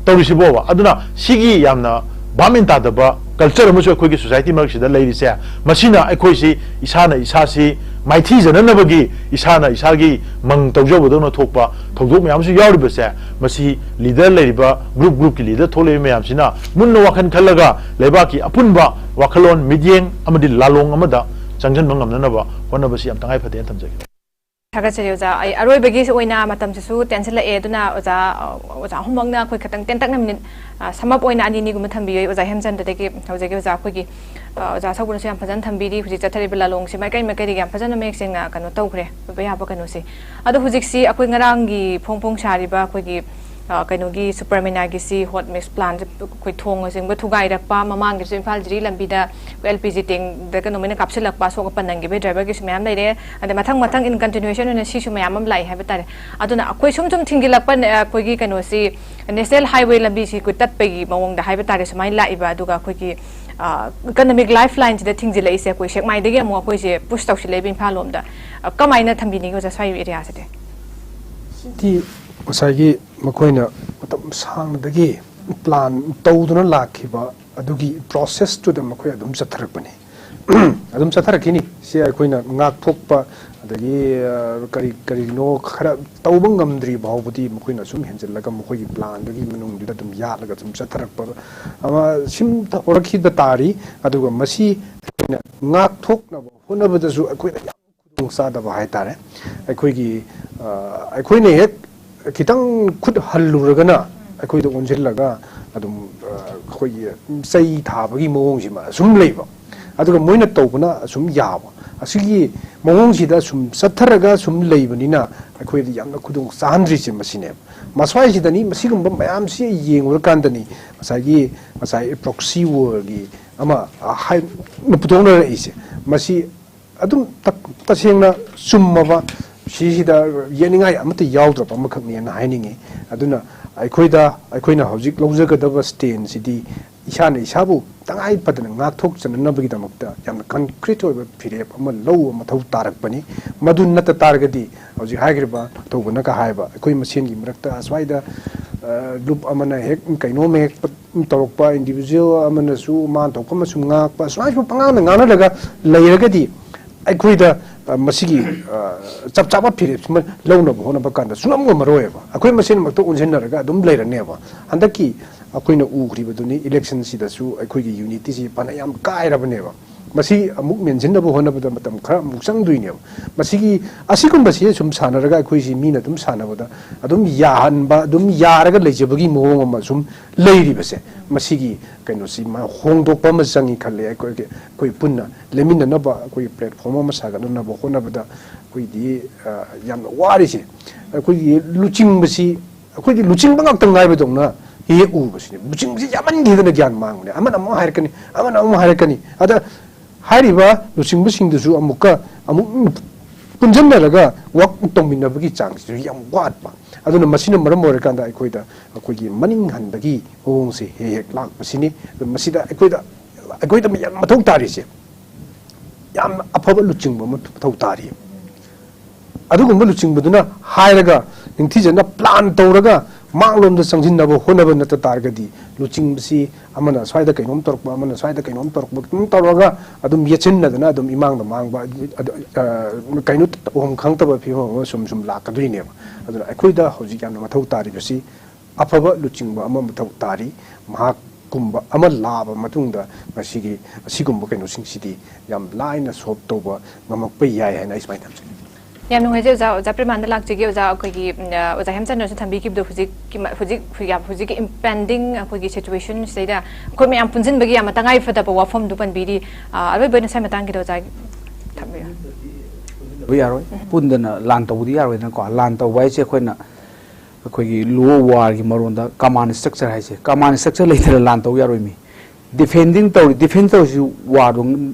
ꯇꯧꯔꯤꯁꯤꯕꯣꯕ? ꯑꯗꯨꯅ ꯁꯤꯒꯤ ꯌꯥꯝꯅ ꯚꯥꯞ ꯃꯦꯟ ꯇꯥꯗꯕ ꯀꯜꯆꯔ ꯑꯃꯁꯨ ꯑꯩꯈꯣꯏꯒꯤ ꯁꯣꯁꯥꯏꯇꯤ ꯃꯔꯛꯁꯤꯗ ꯂꯩꯔꯤꯁꯦ, ꯃꯁꯤꯅ ꯑꯩꯈꯣꯏꯁꯤ ꯏꯁꯥꯅ ꯏꯁꯥꯁꯤ ꯃꯥꯏꯊꯤꯖꯅꯅꯕꯒꯤ, ꯏꯁꯥꯅ ꯏꯁꯥꯒꯤ ꯃꯪ ꯇꯧꯖꯕꯗꯧꯅ ꯊꯣꯛꯄ ꯊꯧꯗꯣꯛ ꯃꯌꯥꯝꯁꯨ ꯌꯥꯎꯔꯤꯕꯁꯦ, ꯃꯁꯤ ꯂꯤꯗꯔ ꯂꯩꯔꯤꯕ ꯒ꯭ꯔꯨꯞ ꯒ꯭ꯔꯨꯞꯀꯤ ꯂꯤꯗꯔ ꯊꯣꯛꯂꯛꯏꯕ ꯃꯌꯥꯝꯁꯤꯅ ꯃꯨꯟꯅ ꯋꯥꯈꯜ ꯈꯜꯂꯒ ꯂꯩꯕꯥꯛꯀꯤ ꯑꯄꯨꯟꯕ ꯋꯥꯈꯜꯂꯣꯟ, ꯃꯤꯠꯌꯦꯡ ꯑꯃꯗꯤ ꯂꯥꯂꯣꯡ ꯑꯃꯗ ꯆꯪꯁꯤꯟꯕ ꯉꯝꯅꯅꯕ ꯍꯣꯠꯅꯕꯁꯤ ꯌꯥꯝ ꯇꯉꯥꯏ ꯐꯗꯦꯅ ꯊꯝꯖꯒꯦ꯫ ꯊꯥꯒꯠꯆꯔꯤ ꯑꯣꯖꯥ꯫ ꯑꯩ ꯑꯔꯣꯏꯕꯒꯤ ꯑꯣꯏꯅ ꯃꯇꯝꯁꯤꯁꯨ ꯇꯦꯟꯁꯤꯜꯂꯛꯑꯦ, ꯑꯗꯨꯅ ꯑꯣꯖꯥ, ꯑ, ꯑꯣꯖꯥ ꯑꯍꯨꯝꯃꯛꯅ ꯑꯩꯈꯣꯏ ꯈꯤꯇꯪ ꯇꯦꯟꯇꯛꯅ ꯃꯤꯅꯤꯠ, ꯑ, sum up ꯑꯣꯏꯅ ꯑꯅꯤ ꯑꯅꯤꯒꯨꯝꯕ ꯊꯝꯕꯤꯌꯨ꯫ ꯑꯣꯖꯥ ꯍꯦꯝꯆꯟꯗꯗꯒꯤ ꯍꯧꯖꯒꯦ꯫ ꯑꯣꯖꯥ, ꯑꯩꯈꯣꯏꯒꯤ, ꯑ, ꯑꯣꯖꯥ ꯁꯧꯒꯨꯅꯁꯨ ꯌꯥꯝ ꯐꯖꯅ ꯊꯝꯕꯤꯔꯤ꯫ ꯍꯧꯖꯤꯛ ꯆꯠꯊꯔꯤꯕ ꯂꯥꯂꯣꯡꯁꯤ ꯃꯥꯏꯀꯩ ꯃꯥꯏꯀꯩꯗꯒꯤ ꯌꯥꯝ ꯐꯖꯅ ꯃꯌꯦꯛ ꯁꯦꯡꯅ ꯀꯩꯅꯣ ꯇꯧꯈ꯭ꯔꯦ, ꯑꯣꯏꯕ ꯌꯥꯕ ꯀꯩꯅꯣꯁꯦ꯫ ꯑꯗꯣ ꯍꯧꯖꯤꯛꯁꯤ ꯑꯩꯈꯣꯏ ꯉꯔꯥꯡꯒꯤ ꯐꯣꯡ ꯐꯣꯡ ꯁꯥꯔꯤꯕ ꯑꯩꯈꯣꯏꯒꯤ, ꯑ, ꯀꯩꯅꯣꯒꯤ ꯁꯨꯄꯔ ꯃꯤꯅꯥꯒꯤꯁꯤ ꯍꯣꯠ ꯃꯤꯛꯁ ꯄ꯭ꯂꯥꯟꯁꯦ ꯑꯩꯈꯣꯏ ꯊꯣꯡꯅꯆꯤꯡꯕ ꯊꯨꯒꯥꯏꯔꯛꯄ, ꯃꯃꯥꯡꯒꯤꯁꯨ ꯏꯝꯐꯥꯜ ꯖꯤꯔꯤ ꯂꯝꯕꯤꯗ ꯑꯩꯈꯣꯏ ꯑꯦꯜ ꯄꯤ ꯖꯤ ꯇꯦꯡꯗ ꯀꯩꯅꯣꯃꯥꯏꯅ ꯀꯥꯞꯁꯤꯜꯂꯛꯄ, ꯑꯁꯣꯛ ꯑꯄꯟ ꯅꯪꯈꯤꯕꯒꯤ ꯗ꯭ꯔꯥꯏꯚꯔꯒꯤꯁꯨ ꯃꯌꯥꯝ ꯂꯩꯔꯦ꯫ ꯑꯗꯩ ꯃꯊꯪ ꯃꯊꯪ in continuation ꯑꯣꯏꯅ ꯁꯤꯁꯨ ꯃꯌꯥꯝ ꯑꯃ ꯂꯥꯛꯏ ꯍꯥꯏꯕ ꯇꯥꯔꯦ꯫ ꯑꯗꯨꯅ ꯑꯩꯈꯣꯏ ꯁꯨꯝ ꯁꯨꯝ ꯊꯤꯡꯖꯤꯜꯂꯛꯄ, ꯑ, ꯑꯩꯈꯣꯏꯒꯤ ꯀꯩꯅꯣꯁꯤ, ꯅꯦꯁꯅꯦꯜ ꯍꯥꯏꯋꯦ ꯂꯝꯕꯤꯁꯤ ꯑꯩꯈꯣꯏ ꯇꯠꯄꯒꯤ ꯃꯑꯣꯡꯗ ꯍꯥꯏꯕ ꯇꯥꯔꯦ, ꯁꯨꯃꯥꯏꯅ ꯂꯥꯛꯏꯕ꯫ ꯑꯗꯨꯒ ꯑꯩꯈꯣꯏꯒꯤ, ꯑ, ꯏꯀꯅꯣꯃꯤꯛ ꯂꯥꯏꯐ ꯂꯥꯏꯟꯁꯤꯗ ꯊꯤꯡꯖꯤꯜꯂꯛꯏꯁꯦ, ꯑꯩꯈꯣꯏ ꯁꯦꯛꯃꯥꯏꯗꯒꯤ ꯑꯃꯨꯛ ꯑꯩꯈꯣꯏꯁꯦ ꯄꯨꯁ ꯇꯧꯁꯤꯜꯂꯛꯏꯕ ꯏꯝꯐꯥꯜ ꯂꯣꯝꯗ꯫ ꯑ, ꯀꯃꯥꯏꯅ ꯊꯝꯕꯤꯅꯤꯡꯉꯤ ꯑꯣꯖꯥ, ꯁ꯭ꯋꯥꯏ ꯑꯦꯔꯤꯌꯥꯁꯤꯗꯤ? ꯁꯤꯗꯤ ꯉꯁꯥꯏꯒꯤ ꯃꯈꯣꯏꯅ ꯃꯇꯝ ꯁꯥꯡꯅꯗꯒꯤ ꯄ꯭ꯂꯥꯟ ꯇꯧꯗꯨꯅ ꯂꯥꯛꯈꯤꯕ ꯑꯗꯨꯒꯤ ꯄ꯭ꯔꯣꯁꯦꯁꯇꯨꯗ ꯃꯈꯣꯏ ꯑꯗꯨꯝ ꯆꯠꯊꯔꯛꯄꯅꯤ꯫ ꯑꯗꯨꯝ ꯆꯠꯊꯔꯛꯈꯤꯅꯤ꯫ ꯁꯤ ꯑꯩꯈꯣꯏꯅ ꯉꯥꯛꯊꯣꯛꯄ, ꯑꯗꯒꯤ, ꯑ, ꯀꯔꯤ ꯀꯔꯤꯅꯣ ꯈꯔ ꯇꯧꯕ ꯉꯝꯗ꯭ꯔꯤ ꯐꯥꯎꯕꯗꯤ ꯃꯈꯣꯏꯅ ꯁꯨꯝ ꯍꯦꯟꯖꯤꯜꯂꯒ ꯃꯈꯣꯏꯒꯤ ꯄ꯭ꯂꯥꯟꯗꯨꯒꯤ ꯃꯅꯨꯡꯗꯨꯗ ꯑꯗꯨꯝ ꯌꯥꯠꯂꯒ ꯑꯗꯨꯝ ꯆꯠꯊꯔꯛꯄ ꯑꯃ ꯁꯨꯝ ꯍꯧꯔꯛꯈꯤꯕ ꯇꯥꯔꯤ꯫ ꯑꯗꯨꯒ ꯃꯁꯤ ꯑꯩꯈꯣꯏꯅ ꯉꯥꯛꯊꯣꯛꯅꯕ ꯍꯣꯠꯅꯕꯗꯁꯨ ꯑꯩꯈꯣꯏꯗ ꯌꯥꯝ ꯈꯨꯗꯣꯡꯆꯥꯗꯕ ꯍꯥꯏꯇꯥꯔꯦ꯫ ꯑꯩꯈꯣꯏꯒꯤ, ꯑ, ꯑꯩꯈꯣꯏꯅ ꯍꯦꯛ ꯈꯤꯇꯪ ꯈꯨꯠ ꯍꯜꯂꯨꯔꯒꯅ ꯑꯩꯈꯣꯏꯗ ꯑꯣꯟꯁꯤꯜꯂꯒ ꯑꯗꯨꯝ, ꯑ, ꯑꯩꯈꯣꯏꯒꯤ ꯆꯩ ꯊꯥꯕꯒꯤ ꯃꯑꯣꯡꯁꯤꯃ ꯑꯁꯨꯝ ꯂꯩꯕ, ꯑꯗꯨꯒ ꯃꯣꯏꯅ ꯇꯧꯕꯅ ꯑꯁꯨꯝ ꯌꯥꯕ, ꯑꯁꯤꯒꯤ ꯃꯑꯣꯡꯁꯤꯗ ꯁꯨꯝ ꯆꯠꯊꯔꯒ ꯁꯨꯝ ꯂꯩꯕꯅꯤꯅ ꯑꯩꯈꯣꯏꯗ ꯌꯥꯝꯅ ꯈꯨꯗꯣꯡ ꯆꯥꯍꯟꯗ꯭ꯔꯤꯁꯦ ꯃꯁꯤꯅꯦꯕ꯫ ꯃꯁ꯭ꯋꯥꯏꯁꯤꯗꯅꯤ, ꯃꯁꯤꯒꯨꯝꯕ ꯃꯌꯥꯝꯁꯤ ꯌꯦꯡꯉꯨꯔꯀꯥꯟꯗꯅꯤ ꯉꯁꯥꯏꯒꯤ, ꯉꯁꯥꯏ ꯄ꯭ꯔꯣꯛꯁꯤ ꯋꯥꯔꯒꯤ ꯑꯃ, ꯑ, ꯍꯥꯏ-, ꯄꯨꯊꯣꯛꯅꯔꯛꯏꯁꯦ꯫ ꯃꯁꯤ ꯑꯗꯨꯝ ꯇ-, ꯇꯁꯦꯡꯅ ꯆꯨꯝꯃꯕ, ꯁꯤꯁꯤꯗ ꯌꯦꯠꯅꯤꯡꯉꯥꯏ ꯑꯃꯠꯇ ꯌꯥꯎꯗ꯭ꯔꯕ ꯑꯃꯈꯛꯅꯦꯅ ꯍꯥꯏꯅꯤꯡꯉꯤ꯫ ꯑꯗꯨꯅ ꯑꯩꯈꯣꯏꯗ, ꯑꯩꯈꯣꯏꯅ ꯍꯧꯖꯤꯛ ꯂꯧꯖꯒꯗꯕ ꯁ꯭ꯇꯦꯟꯁꯤꯗꯤ ꯏꯁꯥꯅ ꯏꯁꯥꯕꯨ ꯇꯉꯥꯏ ꯐꯗꯅ ꯉꯥꯛꯊꯣꯛꯆꯅꯅꯕꯒꯤꯗꯃꯛꯇ ꯌꯥꯝꯅ ꯀꯟꯀ꯭ꯔꯤꯠ ꯑꯣꯏꯕ ꯐꯤꯔꯦꯞ ꯑꯃ ꯂꯧꯕ ꯃꯊꯧ ꯇꯥꯔꯛꯄꯅꯤ꯫ ꯃꯗꯨ ꯅꯠꯇ ꯇꯥꯔꯒꯗꯤ ꯍꯧꯖꯤꯛ ꯍꯥꯏꯈ꯭ꯔꯤꯕ ꯇꯧꯕꯅꯒ ꯍꯥꯏꯕ ꯑꯩꯈꯣꯏ ꯃꯁꯦꯟꯒꯤ ꯃꯔꯛꯇ ꯑꯁ꯭ꯋꯥꯏꯗ, ꯑ, ꯂꯨꯞ ꯑꯃꯅ ꯍꯦꯛ ꯀꯩꯅꯣꯝ ꯍꯦꯛ ꯇꯧꯔꯛꯄ, ꯏꯟꯗꯤꯕꯤꯖꯨꯋꯦꯜ ꯑꯃꯅꯁꯨ ꯃꯥꯅ ꯊꯣꯛꯄ ꯑꯃꯁꯨ ꯉꯥꯡꯉꯛꯄ, ꯁꯨꯃꯥꯏꯅ ꯁꯨꯝ ꯄꯉꯥꯡꯗ ꯉꯥꯡꯅꯔꯒ ꯂꯩꯔꯒꯗꯤ ꯑꯩꯈꯣꯏꯗ, ꯑ, ꯃꯁꯤꯒꯤ, ꯑ, ꯆꯞ ꯆꯥꯕ ꯐꯤꯔꯦꯞꯁꯤꯃ ꯂꯧꯅꯕ ꯍꯣꯠꯅꯕ ꯀꯥꯟꯗ ꯁꯨꯡꯉꯝ ꯉꯝꯃꯔꯣꯏꯕ꯫ ꯑꯩꯈꯣꯏ ꯃꯁꯦꯟꯃꯛꯇ ꯑꯣꯟꯁꯤꯟꯅꯔꯒ ꯑꯗꯨꯝ ꯂꯩꯔꯅꯦꯕ꯫ ꯍꯟꯗꯛꯀꯤ ꯑꯩꯈꯣꯏꯅ ꯎꯈ꯭ꯔꯤꯕꯗꯨꯅꯤ, ꯏꯂꯦꯛꯁꯟꯁꯤꯗꯁꯨ ꯑꯩꯈꯣꯏꯒꯤ ꯌꯨꯅꯤꯇꯤꯁꯤ ꯐꯅ ꯌꯥꯝ ꯀꯥꯏꯔꯕꯅꯦꯕ꯫ ꯃꯁꯤ ꯑꯃꯨꯛ ꯃꯦꯟꯁꯤꯟꯅꯕ ꯍꯣꯠꯅꯕꯗ ꯃꯇꯝ ꯈꯔ ꯑꯃꯨꯛ ꯆꯪꯗꯣꯏꯅꯦꯕ꯫ ꯃꯁꯤꯒꯤ, ꯑꯁꯤꯒꯨꯝꯕꯁꯤ ꯁꯨꯝ ꯁꯥꯟꯅꯔꯒ ꯑꯩꯈꯣꯏꯁꯤ ꯃꯤꯅ ꯑꯗꯨꯝ ꯁꯥꯟꯅꯕꯗ ꯑꯗꯨꯝ ꯌꯥꯍꯟꯕ, ꯑꯗꯨꯝ ꯌꯥꯔꯒ ꯂꯩꯖꯕꯒꯤ ꯃꯑꯣꯡ ꯑꯃ ꯁꯨꯝ ꯂꯩꯔꯤꯕꯁꯦ, ꯃꯁꯤꯒꯤ ꯀꯩꯅꯣꯁꯤ ꯃꯥ ꯍꯣꯡꯗꯣꯛꯄ ꯑꯃ ꯆꯪꯉꯤ ꯈꯜꯂꯦ꯫ ꯑꯩꯈꯣꯏꯒꯤ, ꯑꯩꯈꯣꯏ ꯄꯨꯟꯅ ꯂꯦꯝꯃꯤꯟꯅꯅꯕ, ꯑꯩꯈꯣꯏꯒꯤ ꯄ꯭ꯂꯦꯠꯐꯣꯔꯝ ꯑꯃ ꯁꯥꯒꯠꯅꯅꯕ ꯍꯣꯠꯅꯕꯗ ꯑꯩꯈꯣꯏꯗꯤ, ꯑ, ꯌꯥꯝꯅ ꯋꯥꯔꯤꯁꯦ꯫ ꯑꯩꯈꯣꯏꯒꯤ ꯂꯨꯆꯤꯡꯕꯁꯤ, ꯑꯩꯈꯣꯏꯗꯤ ꯂꯨꯆꯤꯡꯕ ꯉꯥꯛꯇ ꯉꯥꯏꯕꯗꯧꯅ ꯍꯦꯛ ꯍꯦꯛ ꯎꯕꯁꯤꯅꯦ꯫ ꯂꯨꯆꯤꯡꯕꯁꯤ ꯌꯥꯝꯃꯟꯈꯤꯗꯅ ꯒ꯭ꯌꯥꯟ ꯃꯥꯡꯕꯅꯦ꯫ ꯑꯃꯅ ꯑꯃꯨꯛ ꯍꯥꯏꯔꯛꯀꯅꯤ, ꯑꯃꯅ ꯑꯃꯨꯛ ꯍꯥꯏꯔꯛꯀꯅꯤ꯫ ꯑꯗ ꯍꯥꯏꯔꯤꯕ ꯂꯨꯆꯤꯡꯕꯁꯤꯡꯗꯨꯁꯨ ꯑꯃꯨꯛꯀ ꯑꯃꯨꯛ ꯄꯨꯟꯁꯤꯟꯅꯔꯒ ꯋꯥꯛ ꯇꯧꯃꯤꯟꯅꯕꯒꯤ ꯆꯥꯡꯁꯤꯁꯨ ꯌꯥꯝ ꯋꯥꯠꯄ꯫ ꯑꯗꯨꯅ ꯃꯁꯤꯅ ꯃꯔꯝ ꯑꯣꯏꯔꯀꯥꯟꯗ ꯑꯩꯈꯣꯏꯗ, ꯑꯩꯈꯣꯏꯒꯤ ꯃꯅꯤꯡ ꯍꯟꯕꯒꯤ ꯃꯑꯣꯡꯁꯦ ꯍꯦꯛ ꯍꯦꯛ ꯂꯥꯛꯄꯁꯤꯅꯤ꯫ ꯑꯗꯨ ꯃꯁꯤꯗ ꯑꯩꯈꯣꯏꯗ, ꯑꯩꯈꯣꯏꯗ ꯌꯥꯝ ꯃꯊꯧ ꯇꯥꯔꯤꯁꯦ ꯌꯥꯝꯅ ꯑꯐꯕ ꯂꯨꯆꯤꯡꯕ ꯑꯃ ꯃꯊꯧ ꯇꯥꯔꯤ꯫ ꯑꯗꯨꯒꯨꯝꯕ ꯂꯨꯆꯤꯡꯕꯗꯨꯅ ꯍꯥꯏꯔꯒ, ꯅꯤꯡꯊꯤꯖꯅ ꯄ꯭ꯂꯥꯟ ꯇꯧꯔꯒ ꯃꯥꯡꯂꯣꯝꯗ ꯆꯪꯁꯤꯟꯅꯕ ꯍꯣꯠꯅꯕ ꯅꯠꯇ ꯇꯥꯔꯒꯗꯤ, ꯂꯨꯆꯤꯡꯕꯁꯤ ꯑꯃꯅ ꯁ꯭ꯋꯥꯏꯗ ꯀꯩꯅꯣꯝ ꯇꯧꯔꯛꯄ, ꯑꯃꯅ ꯁ꯭ꯋꯥꯏꯗ ꯀꯩꯅꯣꯝ ꯇꯧꯔꯛꯄ, ꯑꯗꯨꯝ ꯇꯧꯔꯒ ꯑꯗꯨꯝ ꯌꯦꯠꯁꯤꯟꯅꯗꯅ ꯑꯗꯨꯝ ꯏꯃꯥꯡꯗ ꯃꯥꯡꯕ, ꯑꯗꯨ, ꯑꯗꯨ, ꯑ, ꯀꯩꯅꯣ ꯇꯧꯐꯝ ꯈꯪꯗꯕ ꯐꯤꯕꯝ ꯑꯃ ꯁꯨꯝ ꯁꯨꯝ ꯂꯥꯛꯀꯗꯣꯏꯅꯦꯕ꯫ ꯑꯗꯨꯅ ꯑꯩꯈꯣꯏꯗ ꯍꯧꯖꯤꯛ ꯌꯥꯝꯅ ꯃꯊꯧ ꯇꯥꯔꯤꯕꯁꯤ ꯑꯐꯕ ꯂꯨꯆꯤꯡꯕ ꯑꯃ ꯃꯊꯧ ꯇꯥꯔꯤ꯫ ꯃꯍꯥꯛꯀꯨꯝꯕ ꯑꯃ ꯂꯥꯛꯑꯕ ꯃꯇꯨꯡꯗ ꯃꯁꯤꯒꯤ, ꯑꯁꯤꯒꯨꯝꯕ ꯀꯩꯅꯣꯁꯤꯡꯁꯤꯗꯤ ꯌꯥꯝ ꯂꯥꯏꯅ ꯁꯣꯜꯕ ꯇꯧꯕ ꯉꯝꯃꯛꯄ ꯌꯥꯏ ꯍꯥꯏꯅ ꯑꯩ ꯁꯨꯃꯥꯏꯅ ꯊꯝꯖꯒꯦ꯫ ꯌꯥꯝ ꯅꯨꯡꯉꯥꯏꯖꯩ ꯑꯣꯖꯥ꯫ ꯑꯣꯖꯥ ꯄ꯭ꯔꯦꯃꯥꯅꯟꯗ ꯂꯥꯛꯆꯒꯦ꯫ ꯑꯣꯖꯥ, ꯑꯩꯈꯣꯏꯒꯤ, ꯎꯝ, ꯑ, ꯑꯣꯖꯥ ꯍꯦꯝꯆꯟꯗ꯭ꯔꯁꯨ ꯊꯝꯕꯤꯈꯤꯕꯗꯣ ꯍꯧꯖꯤꯛꯀꯤ ꯃ-, ꯍꯧꯖꯤꯛ, ꯍꯧꯖꯤꯛ, ꯍꯧꯖꯤꯛꯀꯤ impending ꯑꯩꯈꯣꯏꯒꯤ situation ꯁꯤꯗꯩꯗ ꯑꯩꯈꯣꯏ ꯃꯌꯥꯝ ꯄꯨꯟꯁꯤꯟꯕꯒꯤ ꯌꯥꯝꯅ ꯇꯉꯥꯏ ꯐꯗꯕ ꯋꯥꯐꯝꯗꯨ ꯄꯟꯕꯤꯔꯤ꯫ ꯑ, ꯑꯔꯣꯏꯕ ꯑꯣꯏꯅ ꯁ꯭ꯋꯥꯏ ꯃꯇꯥꯡꯒꯤꯗ ꯑꯣꯖꯥ ꯊꯝꯕꯤꯌꯨ꯫ ꯌꯥꯔꯣꯏ꯫ ꯄꯨꯟꯗꯅ ꯂꯥꯟ ꯇꯧꯕꯗꯤ ꯌꯥꯔꯣꯏꯗꯅꯀꯣ꯫ ꯂꯥꯟ ꯇꯧꯕ ꯍꯥꯏꯁꯦ ꯑꯩꯈꯣꯏꯅ, ꯑꯩꯈꯣꯏꯒꯤ ꯂꯣ ꯋꯥꯔꯒꯤ ꯃꯔꯣꯟꯗ command structure ꯍꯥꯏꯁꯦ, command structure ꯂꯩꯇꯅ ꯂꯥꯟ ꯇꯧ ꯌꯥꯔꯣꯏ꯫ ꯃꯤ defending ꯇꯧꯔꯤ, defend ꯇꯧꯔꯤꯁꯤ ꯋꯥꯔꯗꯣ,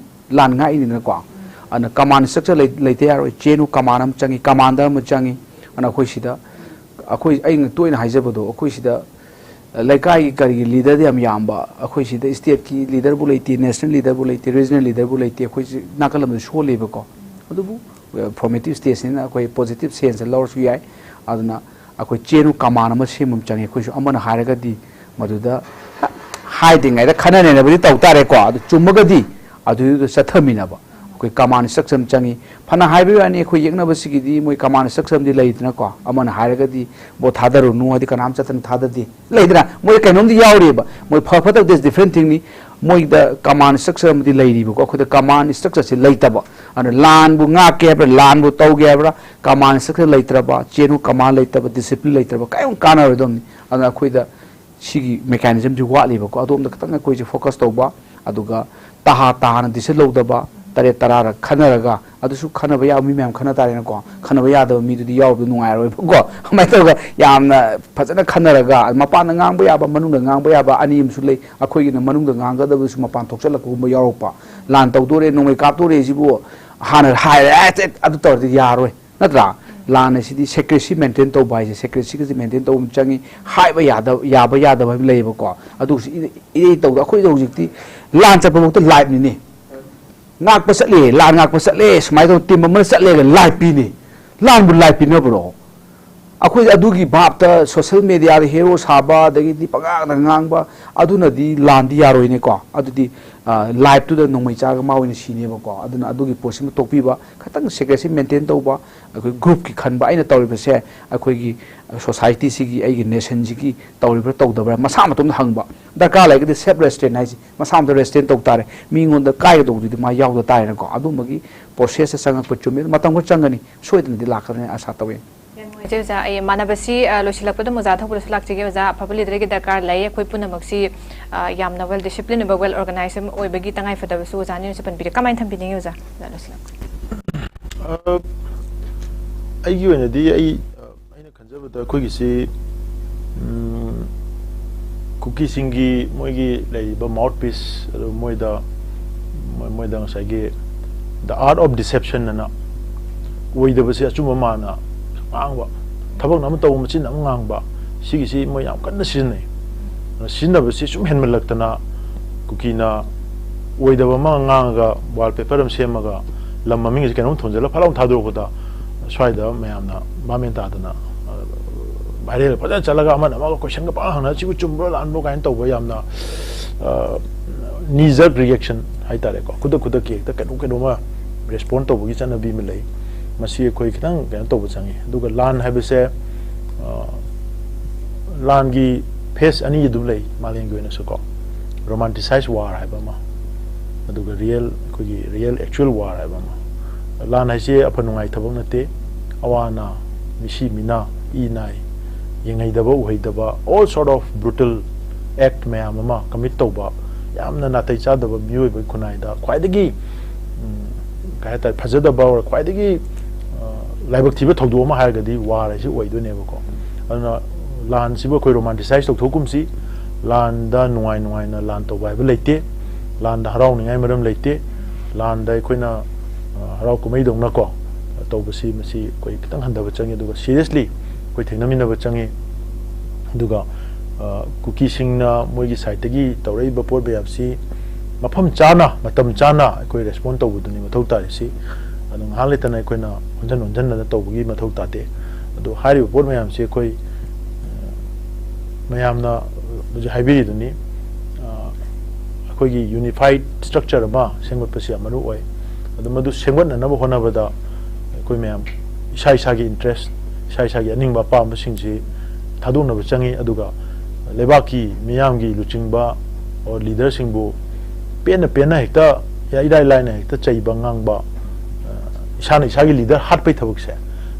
ꯂꯥꯟ ꯉꯥꯛꯏꯅꯤꯗꯅꯀꯣ꯫ ꯑꯗꯨꯅ command structure ꯂꯩ-, ꯂꯩꯇ ꯌꯥꯔꯣꯏ꯫ Chain of command ꯑꯃ ꯆꯪꯉꯤ, commander ꯑꯃ ꯆꯪꯉꯤ꯫ ꯑꯗꯨꯅ ꯑꯩꯈꯣꯏ ꯁꯤꯗ ꯑꯩꯈꯣꯏ, ꯑꯩꯅ ꯇꯣꯏꯅ ꯍꯥꯏꯖꯕꯗꯣ, ꯑꯩꯈꯣꯏ ꯁꯤꯗ ꯂꯩꯀꯥꯏꯒꯤ ꯀꯔꯤꯒꯤ ꯂꯤꯗꯔꯗꯤ ꯌꯥꯝ ꯌꯥꯝꯕ, ꯑꯩꯈꯣꯏ ꯁꯤꯗ ꯁ꯭ꯇꯦꯠꯀꯤ ꯂꯤꯗꯔꯕꯨ ꯂꯩꯇꯦ, ꯅꯦꯁꯅꯦꯜ ꯂꯤꯗꯔꯕꯨ ꯂꯩꯇꯦ, ꯔꯤꯖꯅꯦꯜ ꯂꯤꯗꯔꯕꯨ ꯂꯩꯇꯦ꯫ ꯑꯩꯈꯣꯏꯁꯤ ꯅꯥꯀꯜ ꯑꯃꯗ ꯁꯣꯜꯂꯦꯕꯀꯣ꯫ ꯑꯗꯨꯕꯨ ꯐꯣꯔꯃꯦꯇꯤꯞ ꯁ꯭ꯇꯦꯖꯅꯤꯅ ꯑꯩꯈꯣꯏ ꯄꯣꯖꯤꯇꯤꯞ ꯁꯦꯟꯁꯇ ꯂꯧꯔꯁꯨ ꯌꯥꯏ꯫ ꯑꯗꯨꯅ ꯑꯩꯈꯣꯏ ꯆꯦꯟ ꯀꯃꯥꯟ ꯑꯃ ꯁꯦꯝꯕ ꯑꯃ ꯆꯪꯉꯤ꯫ ꯑꯩꯈꯣꯏꯁꯨ ꯑꯃꯅ ꯍꯥꯏꯔꯒꯗꯤ ꯃꯗꯨꯗ ꯍꯥꯏꯗ꯭ꯔꯤꯉꯩꯗ ꯈꯟꯅ ꯅꯩꯅꯕꯗꯤ ꯇꯧ ꯇꯥꯔꯦꯀꯣ꯫ ꯑꯗꯨ ꯆꯨꯝꯃꯒꯗꯤ ꯑꯗꯨꯗꯨꯗ ꯆꯠꯊꯃꯤꯟꯅꯕ꯫ ꯑꯩꯈꯣꯏ ꯀꯃꯥꯟ ꯁ꯭ꯇ꯭ꯔꯛꯆꯔ ꯑꯃ ꯆꯪꯉꯤ꯫ ꯐꯅ ꯍꯥꯏꯕ ꯋꯥꯅꯤ, ꯑꯩꯈꯣꯏ ꯌꯦꯛꯅꯕꯁꯤꯒꯤꯗꯤ ꯃꯣꯏ ꯀꯃꯥꯟ ꯁ꯭ꯇ꯭ꯔꯛꯆꯔ ꯑꯃꯗꯤ ꯂꯩꯗꯅꯀꯣ꯫ ꯑꯃꯅ ꯍꯥꯏꯔꯒꯗꯤ "ꯕꯣꯠ ꯊꯥꯗꯔꯨꯅꯨ" ꯍꯥꯏꯗꯤ ꯀꯅꯥꯝ ꯆꯠꯇꯅ ꯊꯥꯗꯗꯦ, ꯂꯩꯗꯅ꯫ ꯃꯣꯏ ꯀꯩꯅꯣꯝꯗꯤ ꯌꯥꯎꯔꯤꯑꯕ, ꯃꯣꯏ ꯐ ꯐꯠꯇꯕꯗꯤ ꯗꯤꯐ꯭ꯔꯦꯟ ꯊꯤꯡꯅꯤ꯫ ꯃꯣꯏꯗ ꯀꯃꯥꯟ ꯁ꯭ꯇ꯭ꯔꯛꯆꯔ ꯑꯃꯗꯤ ꯂꯩꯔꯤꯕꯀꯣ꯫ ꯑꯩꯈꯣꯏꯗ ꯀꯃꯥꯟ ꯁ꯭ꯇ꯭ꯔꯛꯆꯔꯁꯦ ꯂꯩꯇꯕ꯫ ꯑꯗꯨꯅ ꯂꯥꯟꯕꯨ ꯉꯥꯛꯀꯦ ꯍꯥꯏꯕ꯭ꯔꯥ, ꯂꯥꯟꯕꯨ ꯇꯧꯒꯦ ꯍꯥꯏꯕ꯭ꯔꯥ, ꯀꯃꯥꯟ ꯁ꯭ꯇ꯭ꯔꯛꯆꯔ ꯂꯩꯇ꯭ꯔꯕ, ꯆꯦꯟ ꯀꯃꯥꯟ ꯂꯩꯇꯕ, ꯗꯤꯁꯤꯄ꯭ꯂꯤꯟ ꯂꯩꯇ꯭ꯔꯕ, ꯀꯔꯤꯝ ꯀꯥꯟꯅꯔꯣꯏꯗꯕꯅꯤ꯫ ꯑꯗꯨꯅ ꯑꯩꯈꯣꯏꯗ ꯁꯤꯒꯤ ꯃꯦꯀꯥꯅꯤꯖꯝꯁꯤ ꯋꯥꯠꯂꯤꯕꯀꯣ꯫ ꯑꯗꯣꯝꯗ ꯈꯤꯇꯪ ꯑꯩꯈꯣꯏꯁꯦ ꯐꯣꯀꯁ ꯇꯧꯕ, ꯑꯗꯨꯒ ꯇꯍꯥ ꯇꯍꯥꯅ ꯗꯤꯁꯤꯖꯟ ꯂꯧꯗꯕ, ꯇꯔꯦꯠ ꯇꯔꯥꯔꯛ ꯈꯟꯅꯔꯒ, ꯑꯗꯨꯁꯨ ꯈꯟꯅꯕ ꯌꯥꯕ ꯃꯤ ꯃꯌꯥꯝ ꯈꯟꯅ ꯇꯥꯔꯦꯅꯀꯣ꯫ ꯈꯟꯅꯕ ꯌꯥꯗꯕ ꯃꯤꯗꯨꯗꯤ ꯌꯥꯎꯔꯨꯕꯗ ꯅꯨꯡꯉꯥꯏꯔꯣꯏꯕꯀꯣ꯫ ꯀꯃꯥꯏꯅ ꯇꯧꯔꯒ ꯌꯥꯝꯅ ꯐꯖꯅ ꯈꯟꯅꯔꯒ, ꯃꯄꯥꯟꯗ ꯉꯥꯡꯕ ꯌꯥꯕ, ꯃꯅꯨꯡꯗ ꯉꯥꯡꯕ ꯌꯥꯕ ꯑꯅꯤ ꯑꯃꯁꯨ ꯂꯩ꯫ ꯑꯩꯈꯣꯏꯒꯤꯅ ꯃꯅꯨꯡꯗ ꯉꯥꯡꯒꯗꯕꯁꯨ ꯃꯄꯥꯟ ꯊꯣꯛꯆꯜꯂꯛꯄꯒꯨꯝꯕ ꯌꯥꯎꯔꯛꯄ꯫ ꯂꯥꯟ ꯇꯧꯗꯣꯔꯦ, ꯅꯣꯡꯃꯩ ꯀꯥꯞꯇꯣꯔꯦ, ꯁꯤꯕꯨ ꯍꯥꯟꯅ ꯍꯥꯏꯔꯦ, "ꯑꯦ, ꯆꯦ, ꯑꯗꯨ ꯇꯧꯔꯗꯤ ꯌꯥꯔꯣꯏ", ꯅꯠꯇ꯭ꯔꯥ? ꯂꯥꯟ ꯑꯁꯤꯗꯤ ꯁꯦꯀ꯭ꯔꯦꯁꯤ ꯃꯦꯟꯇꯦꯟ ꯇꯧꯕ ꯍꯥꯏꯁꯦ, ꯁꯦꯀ꯭ꯔꯦꯁꯤꯒꯁꯦ ꯃꯦꯟꯇꯦꯟ ꯇꯧꯕ ꯑꯃ ꯆꯪꯉꯤ꯫ ꯍꯥꯏꯕ ꯌꯥꯗꯕ, ꯌꯥꯕ ꯌꯥꯗꯕ ꯍꯥꯏꯕ ꯂꯩꯌꯦꯕꯀꯣ꯫ ꯑꯗꯨꯒꯁꯨ ꯏꯔꯩ, ꯏꯔꯩ ꯇꯧꯗ꯫ ꯑꯩꯈꯣꯏꯗ ꯍꯧꯖꯤꯛꯇꯤ ꯂꯥꯟ ꯆꯠꯄꯐꯥꯎꯗ ꯂꯥꯏꯚꯅꯤꯅꯦ꯫ ꯉꯥꯛꯄ ꯆꯠꯂꯦ, ꯂꯥꯟ ꯉꯥꯛꯄ ꯆꯠꯂꯦ, ꯁꯨꯃꯥꯏꯅ ꯇꯧꯅ ꯇꯤꯝ ꯑꯃꯅ ꯆꯠꯂꯦꯒ ꯂꯥꯏꯚ ꯄꯤꯅꯦ꯫ ꯂꯥꯟꯕꯨ ꯂꯥꯏꯚ ꯄꯤꯅꯕ꯭ꯔꯣ? ꯑꯩꯈꯣꯏ ꯑꯗꯨꯒꯤ ꯚꯥꯞꯇ ꯁꯣꯁꯦꯜ ꯃꯦꯗꯤꯌꯥꯗ ꯍꯦꯔꯣ ꯁꯥꯕ, ꯑꯗꯒꯤꯗꯤ ꯄꯉꯥꯡꯗ ꯉꯥꯡꯕ, ꯑꯗꯨꯅꯗꯤ ꯂꯥꯟꯗꯤ ꯌꯥꯔꯣꯏꯅꯦꯀꯣ꯫ ꯑꯗꯨꯗꯤ, ꯑ, ꯂꯥꯏꯚꯇꯨꯗ ꯅꯣꯡꯃꯩ ꯆꯥꯔꯒ ꯃꯥ ꯑꯣꯏꯅ ꯁꯤꯅꯦꯕꯀꯣ꯫ ꯑꯗꯨꯅ ꯑꯗꯨꯒꯤ ꯄꯣꯠꯁꯤꯃ ꯇꯣꯛꯄꯤꯕ, ꯈꯤꯇꯪ ꯁꯦꯀ꯭ꯔꯦꯁꯤ ꯃꯦꯟꯇꯦꯟ ꯇꯧꯕ, ꯑꯩꯈꯣꯏ ꯒ꯭ꯔꯨꯞꯀꯤ ꯈꯟꯕ꯫ ꯑꯩꯅ ꯇꯧꯔꯤꯕꯁꯦ ꯑꯩꯈꯣꯏꯒꯤ ꯁꯣꯁꯥꯏꯇꯤꯁꯤꯒꯤ, ꯑꯩꯒꯤ ꯅꯦꯁꯟꯁꯤꯒꯤ ꯇꯧꯔꯤꯕ꯭ꯔꯥ ꯇꯧꯗꯕ꯭ꯔꯥ ꯃꯁꯥ ꯃꯇꯣꯝꯗ ꯍꯪꯕ꯫ ꯗꯔꯀꯥꯔ ꯂꯩꯔꯒꯗꯤ ꯁꯦꯜꯐ ꯔꯦꯁꯇ꯭ꯔꯦꯟ ꯍꯥꯏꯁꯦ ꯃꯁꯥ ꯃꯇꯣꯝꯗ ꯔꯦꯁꯇ꯭ꯔꯦꯟ ꯇꯧ ꯇꯥꯔꯦ꯫ ꯃꯤꯉꯣꯟꯗ ꯀꯥꯏꯒꯗꯧꯕꯗꯨꯗꯤ ꯃꯥ ꯌꯥꯎꯗ ꯇꯥꯔꯦꯅꯀꯣ꯫ ꯑꯗꯨꯝꯕꯒꯤ ꯄ꯭ꯔꯣꯁꯦꯁꯇ ꯆꯪꯉꯛꯄ ꯆꯨꯝꯃꯤ꯫ ꯃꯇꯝ ꯈꯔ ꯆꯪꯒꯅꯤ, ꯁꯣꯏꯗꯅꯗꯤ ꯂꯥꯛꯀꯅꯤ ꯑꯥꯁꯥ ꯇꯧꯏ꯫ ꯌꯥꯝ ꯅꯨꯡꯉꯥꯏꯖꯩ ꯑꯣꯖꯥ꯫ ꯑꯩ ꯃꯥꯟꯅꯕꯁꯤ, ꯑ, ꯂꯣꯏꯁꯤꯜꯂꯛꯄꯗ ꯑꯣꯖꯥ ꯊꯧꯕꯗꯁꯨ ꯂꯥꯛꯆꯒꯦ꯫ ꯑꯣꯖꯥ, ꯑꯐꯕ ꯂꯤꯗꯔꯒꯤ ꯗꯔꯀꯥꯔ ꯂꯩ꯫ ꯑꯩꯈꯣꯏ ꯄꯨꯝꯅꯃꯛꯁꯤ, ꯑ, ꯌꯥꯝꯅ ꯋꯦꯜ ꯗꯤꯁꯤꯄ꯭ꯂꯤꯟ ꯑꯣꯏꯕ, ꯋꯦꯜ ꯑꯣꯔꯒꯅꯥꯏꯖ ꯑꯃ ꯑꯣꯏꯕꯒꯤ ꯇꯉꯥꯏꯐꯗꯕꯁꯨ ꯑꯣꯖꯥꯅ ꯑꯣꯏꯅꯁꯨ ꯄꯟꯕꯤꯔꯦ꯫ ꯀꯃꯥꯏꯅ ꯊꯝꯕꯤꯅꯤꯡꯉꯤ ꯑꯣꯖꯥ? ꯑꯣꯖꯥ, ꯂꯣꯏꯁꯤꯜꯂꯛꯄ꯫ ꯑ, ꯑꯩꯒꯤ ꯑꯣꯏꯅꯗꯤ ꯑꯩ, ꯑ, ꯑꯩꯅ ꯈꯟꯖꯕꯗ ꯑꯩꯈꯣꯏꯒꯤꯁꯤ, ꯎꯝ, ꯀꯨꯀꯤꯁꯤꯡꯒꯤ ꯃꯣꯏꯒꯤ ꯂꯩꯔꯤꯕ ꯃꯥꯎꯠ ꯄꯤꯁ, ꯑꯗꯨ ꯃꯣꯏꯗ, ꯃꯣꯏ-, ꯃꯣꯏꯗ ꯉꯁꯥꯏꯒꯤ the art of deception ꯑꯅ ꯑꯣꯏꯗꯕꯁꯦ ꯑꯆꯨꯝꯕ ꯃꯥꯟꯅ ꯉꯥꯡꯕ, ꯊꯕꯛꯅ ꯑꯃ ꯇꯧꯕ, ꯃꯆꯤꯟꯅ ꯑꯃ ꯉꯥꯡꯕ, ꯁꯤꯒꯤꯁꯤ ꯃꯣꯏ ꯌꯥꯝ ꯀꯟꯅ ꯁꯤꯖꯤꯟꯅꯩ꯫ ꯑꯗꯨꯅ ꯁꯤꯖꯤꯟꯅꯕꯁꯤ ꯁꯨꯝ ꯍꯦꯟꯃꯜꯂꯛꯇꯅ ꯀꯨꯀꯤꯅ ꯑꯣꯏꯗꯕ ꯑꯃ ꯉꯥꯡꯉꯒ wallpaper ꯑꯃ ꯁꯦꯝꯃꯒ ꯂꯝ ꯃꯃꯤꯡꯁꯤ ꯀꯩꯅꯣꯝ ꯊꯣꯟꯖꯜꯂꯒ ꯐꯠ ꯂꯥꯎ ꯊꯥꯗꯣꯔꯛꯄꯗ ꯁ꯭ꯋꯥꯏꯗ ꯃꯌꯥꯝꯅ ꯚꯥꯞ ꯃꯦꯟ ꯇꯥꯗꯅ, ꯑ, viral ꯐꯖꯅ ꯆꯠꯂꯒ ꯑꯃꯅ ꯑꯃꯒ questionꯒ ꯄꯪꯍꯪ ꯍꯪꯅ "ꯁꯤꯕꯨ ꯆꯨꯝꯕ꯭ꯔꯣ ꯂꯥꯟꯕ꯭ꯔꯣ?" ꯀꯥꯏꯅ ꯇꯧꯕ ꯌꯥꯝꯅ, ꯑ, knee jerk reaction ꯍꯥꯏꯇꯥꯔꯦꯀꯣ, ꯈꯨꯗꯛ ꯈꯨꯗꯛꯀꯤ ꯍꯦꯛꯇ ꯀꯩꯅꯣꯝ ꯀꯩꯅꯣꯝꯃ respond ꯇꯧꯕꯒꯤ ꯆꯠꯅꯕꯤ ꯑꯃ ꯂꯩ꯫ ꯃꯁꯤ ꯑꯩꯈꯣꯏ ꯈꯤꯇꯪ ꯀꯩꯅꯣ ꯇꯧꯕ ꯆꯪꯉꯤ꯫ ꯑꯗꯨꯒ ꯂꯥꯟ ꯍꯥꯏꯕꯁꯦ, ꯑ, ꯂꯥꯟꯒꯤ phase ꯑꯅꯤ ꯑꯗꯨꯝ ꯂꯩ ꯃꯥꯂꯦꯝꯒꯤ ꯑꯣꯏꯅꯁꯨꯀꯣ, romanticized war ꯍꯥꯏꯕ ꯑꯃ, ꯑꯗꯨꯒ real, ꯑꯩꯈꯣꯏꯒꯤ real actual war ꯍꯥꯏꯕ ꯑꯃ꯫ ꯂꯥꯟ ꯍꯥꯏꯁꯦ ꯑꯐ ꯅꯨꯡꯉꯥꯏ ꯊꯕꯛ ꯅꯠꯇꯦ꯫ ꯑꯋꯥ ꯑꯅꯥ, ꯃꯤꯁꯤ ꯃꯤꯅꯥ, ꯏ ꯅꯥꯏ, ꯌꯦꯡꯍꯩꯗꯕ ꯎꯍꯩꯗꯕ, all sort of brutal act ꯃꯌꯥꯝ ꯑꯃ commit ꯇꯧꯕ, ꯌꯥꯝꯅ ꯅꯥꯇꯩ ꯆꯥꯗꯕ ꯃꯤꯑꯣꯏꯕꯒꯤ ꯈꯨꯟꯅꯥꯏꯗ ꯈ꯭ꯋꯥꯏꯗꯒꯤ, ꯎꯝ, ꯀꯩ ꯍꯥꯏꯇꯥꯔꯦ, ꯐꯖꯗꯕ ꯑꯣꯔ ꯈ꯭ꯋꯥꯏꯗꯒꯤ, ꯑ, ꯂꯥꯏꯕꯛ ꯊꯤꯕ ꯊꯧꯗꯣꯛ ꯑꯃ ꯍꯥꯏꯔꯒꯗꯤ war ꯍꯥꯏꯁꯤ ꯑꯣꯏꯗꯣꯏꯅꯦꯕꯀꯣ꯫ ꯑꯗꯨꯅ ꯂꯥꯟꯁꯤꯕꯨ ꯑꯩꯈꯣꯏ romanticize ꯇꯧꯊꯣꯛꯀꯨꯝꯁꯤ꯫ ꯂꯥꯟꯗ ꯅꯨꯡꯉꯥꯏ ꯅꯨꯡꯉꯥꯏꯅ ꯂꯥꯟ ꯇꯧꯕ ꯍꯥꯏꯕ ꯂꯩꯇꯦ꯫ ꯂꯥꯟꯗ ꯍꯔꯥꯎꯅꯤꯡꯉꯥꯏ ꯃꯔꯝ ꯂꯩꯇꯦ꯫ ꯂꯥꯟꯗ ꯑꯩꯈꯣꯏꯅ, ꯑ, ꯍꯔꯥꯎ ꯀꯨꯝꯍꯩꯗꯧꯅꯀꯣ ꯇꯧꯕꯁꯤ, ꯃꯁꯤ ꯑꯩꯈꯣꯏ ꯈꯤꯇꯪ ꯍꯟꯊꯕ ꯆꯪꯉꯤ, ꯑꯗꯨꯒ seriously ꯑꯩꯈꯣꯏ ꯊꯦꯡꯅꯃꯤꯟꯅꯕ ꯆꯪꯉꯤ꯫ ꯑꯗꯨꯒ, ꯑ, ꯀꯨꯀꯤꯁꯤꯡꯅ ꯃꯣꯏꯒꯤ side ꯇꯒꯤ ꯇꯧꯔꯛꯏꯕ ꯄꯣꯠ ꯃꯌꯥꯝꯁꯤ ꯃꯐꯝ ꯆꯥꯅ, ꯃꯇꯝ ꯆꯥꯅ ꯑꯩꯈꯣꯏ respond ꯇꯧꯕꯗꯨꯅꯤ ꯃꯊꯧ ꯇꯥꯔꯤꯁꯤ꯫ ꯑꯗꯨ ꯉꯥꯏꯍꯥꯛ ꯂꯩꯇꯅ ꯑꯩꯈꯣꯏꯅ ꯑꯣꯟꯁꯤꯟ ꯑꯣꯟꯁꯤꯟꯗꯅ ꯇꯧꯕꯒꯤ ꯃꯊꯧ ꯇꯥꯗꯦ꯫ ꯑꯗꯨ ꯍꯥꯏꯔꯤꯕ ꯄꯣꯠ ꯃꯌꯥꯝꯁꯤ ꯑꯩꯈꯣꯏ, ꯑ, ꯃꯌꯥꯝꯅ ꯍꯧꯖꯤꯛ ꯍꯥꯏꯕꯤꯔꯤꯗꯨꯅꯤ, ꯑ, ꯑꯩꯈꯣꯏꯒꯤ unified structure ꯑꯃ ꯁꯦꯝꯒꯠꯄꯁꯤ ꯌꯥꯝ ꯃꯔꯨ ꯑꯣꯏ꯫ ꯑꯗꯨ ꯃꯗꯨ ꯁꯦꯝꯒꯠꯅꯅꯕ ꯍꯣꯠꯅꯕꯗ ꯑꯩꯈꯣꯏ ꯃꯌꯥꯝ ꯏꯁꯥ ꯏꯁꯥꯒꯤ interest, ꯏꯁꯥ ꯏꯁꯥꯒꯤ ꯑꯅꯤꯡꯕ ꯑꯄꯥꯝꯕꯁꯤꯡꯁꯤ ꯊꯥꯗꯣꯛꯅꯕ ꯆꯪꯉꯤ꯫ ꯑꯗꯨꯒ ꯂꯩꯕꯥꯛꯀꯤ ꯃꯤꯌꯥꯝꯒꯤ ꯂꯨꯆꯤꯡꯕ or leader ꯁꯤꯡꯕꯨ ꯄꯦꯟꯅ ꯄꯦꯟꯅ ꯍꯦꯛꯇ ꯏꯔꯥꯏ ꯂꯥꯏꯅ ꯍꯦꯛꯇ ꯆꯩꯕ ꯉꯥꯡꯕ, ꯑ, ꯏꯁꯥꯅ ꯏꯁꯥꯒꯤ leader ꯍꯥꯠꯄꯩ ꯊꯕꯛꯁꯦ,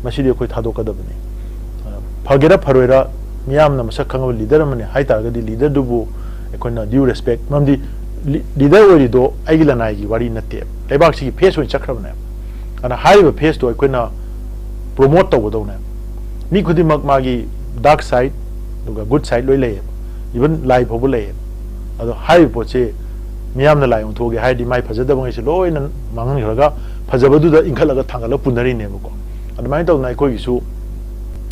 ꯃꯁꯤꯗꯤ ꯑꯩꯈꯣꯏ ꯊꯥꯗꯣꯛꯀꯗꯕꯅꯤ꯫ ꯑ, ꯐꯒꯦꯔꯥ ꯐꯔꯣꯏꯔꯥ, ꯃꯤꯌꯥꯝꯅ ꯃꯁꯛ ꯈꯪꯉꯕ leader ꯑꯃꯅꯤ ꯍꯥꯏ ꯇꯥꯔꯒꯗꯤ leader ꯗꯨꯕꯨ ꯑꯩꯈꯣꯏꯅ due respect, ꯃꯔꯝꯗꯤ ꯂꯤ-, leader ꯑꯣꯏꯔꯤꯗꯣ ꯑꯩꯒꯤ ꯂꯅꯥꯏꯒꯤ ꯋꯥꯔꯤ ꯅꯠꯇꯦ, ꯂꯩꯕꯥꯛꯁꯤꯒꯤ face ꯑꯣꯏꯅ ꯆꯠꯈ꯭ꯔꯕꯅꯦ꯫ ꯑꯗꯨꯅ ꯍꯥꯏꯔꯤꯕ face ꯇꯣ ꯑꯩꯈꯣꯏꯅ promote ꯇꯧꯒꯗꯧꯅꯦ꯫ ꯃꯤ ꯈꯨꯗꯤꯡꯃꯛ ꯃꯥꯒꯤ dark side ꯑꯗꯨꯒ good side ꯂꯣꯏ ꯂꯩꯌꯦꯕ, even ꯂꯥꯏ ꯐꯥꯎꯕ ꯂꯩꯌꯦꯕ꯫ ꯑꯗꯣ ꯍꯥꯏꯔꯤꯕ ꯄꯣꯠꯁꯦ ꯃꯤꯌꯥꯝꯅ ꯂꯥꯏ ꯑꯣꯟꯊꯣꯛꯑꯒꯦ ꯍꯥꯏꯔꯗꯤ ꯃꯥꯏ ꯐꯖꯗꯕꯉꯩꯁꯦ ꯂꯣꯏꯅ ꯃꯥꯡꯍꯟꯈ꯭ꯔꯒ ꯐꯖꯕꯗꯨꯗ ꯏꯟꯈꯠꯂꯒ ꯊꯥꯡꯒꯠꯂꯒ ꯄꯨꯅꯔꯤꯅꯦꯕꯀꯣ꯫ ꯑꯗꯨꯃꯥꯏꯅ ꯇꯧꯗꯅ ꯑꯩꯈꯣꯏꯒꯤꯁꯨ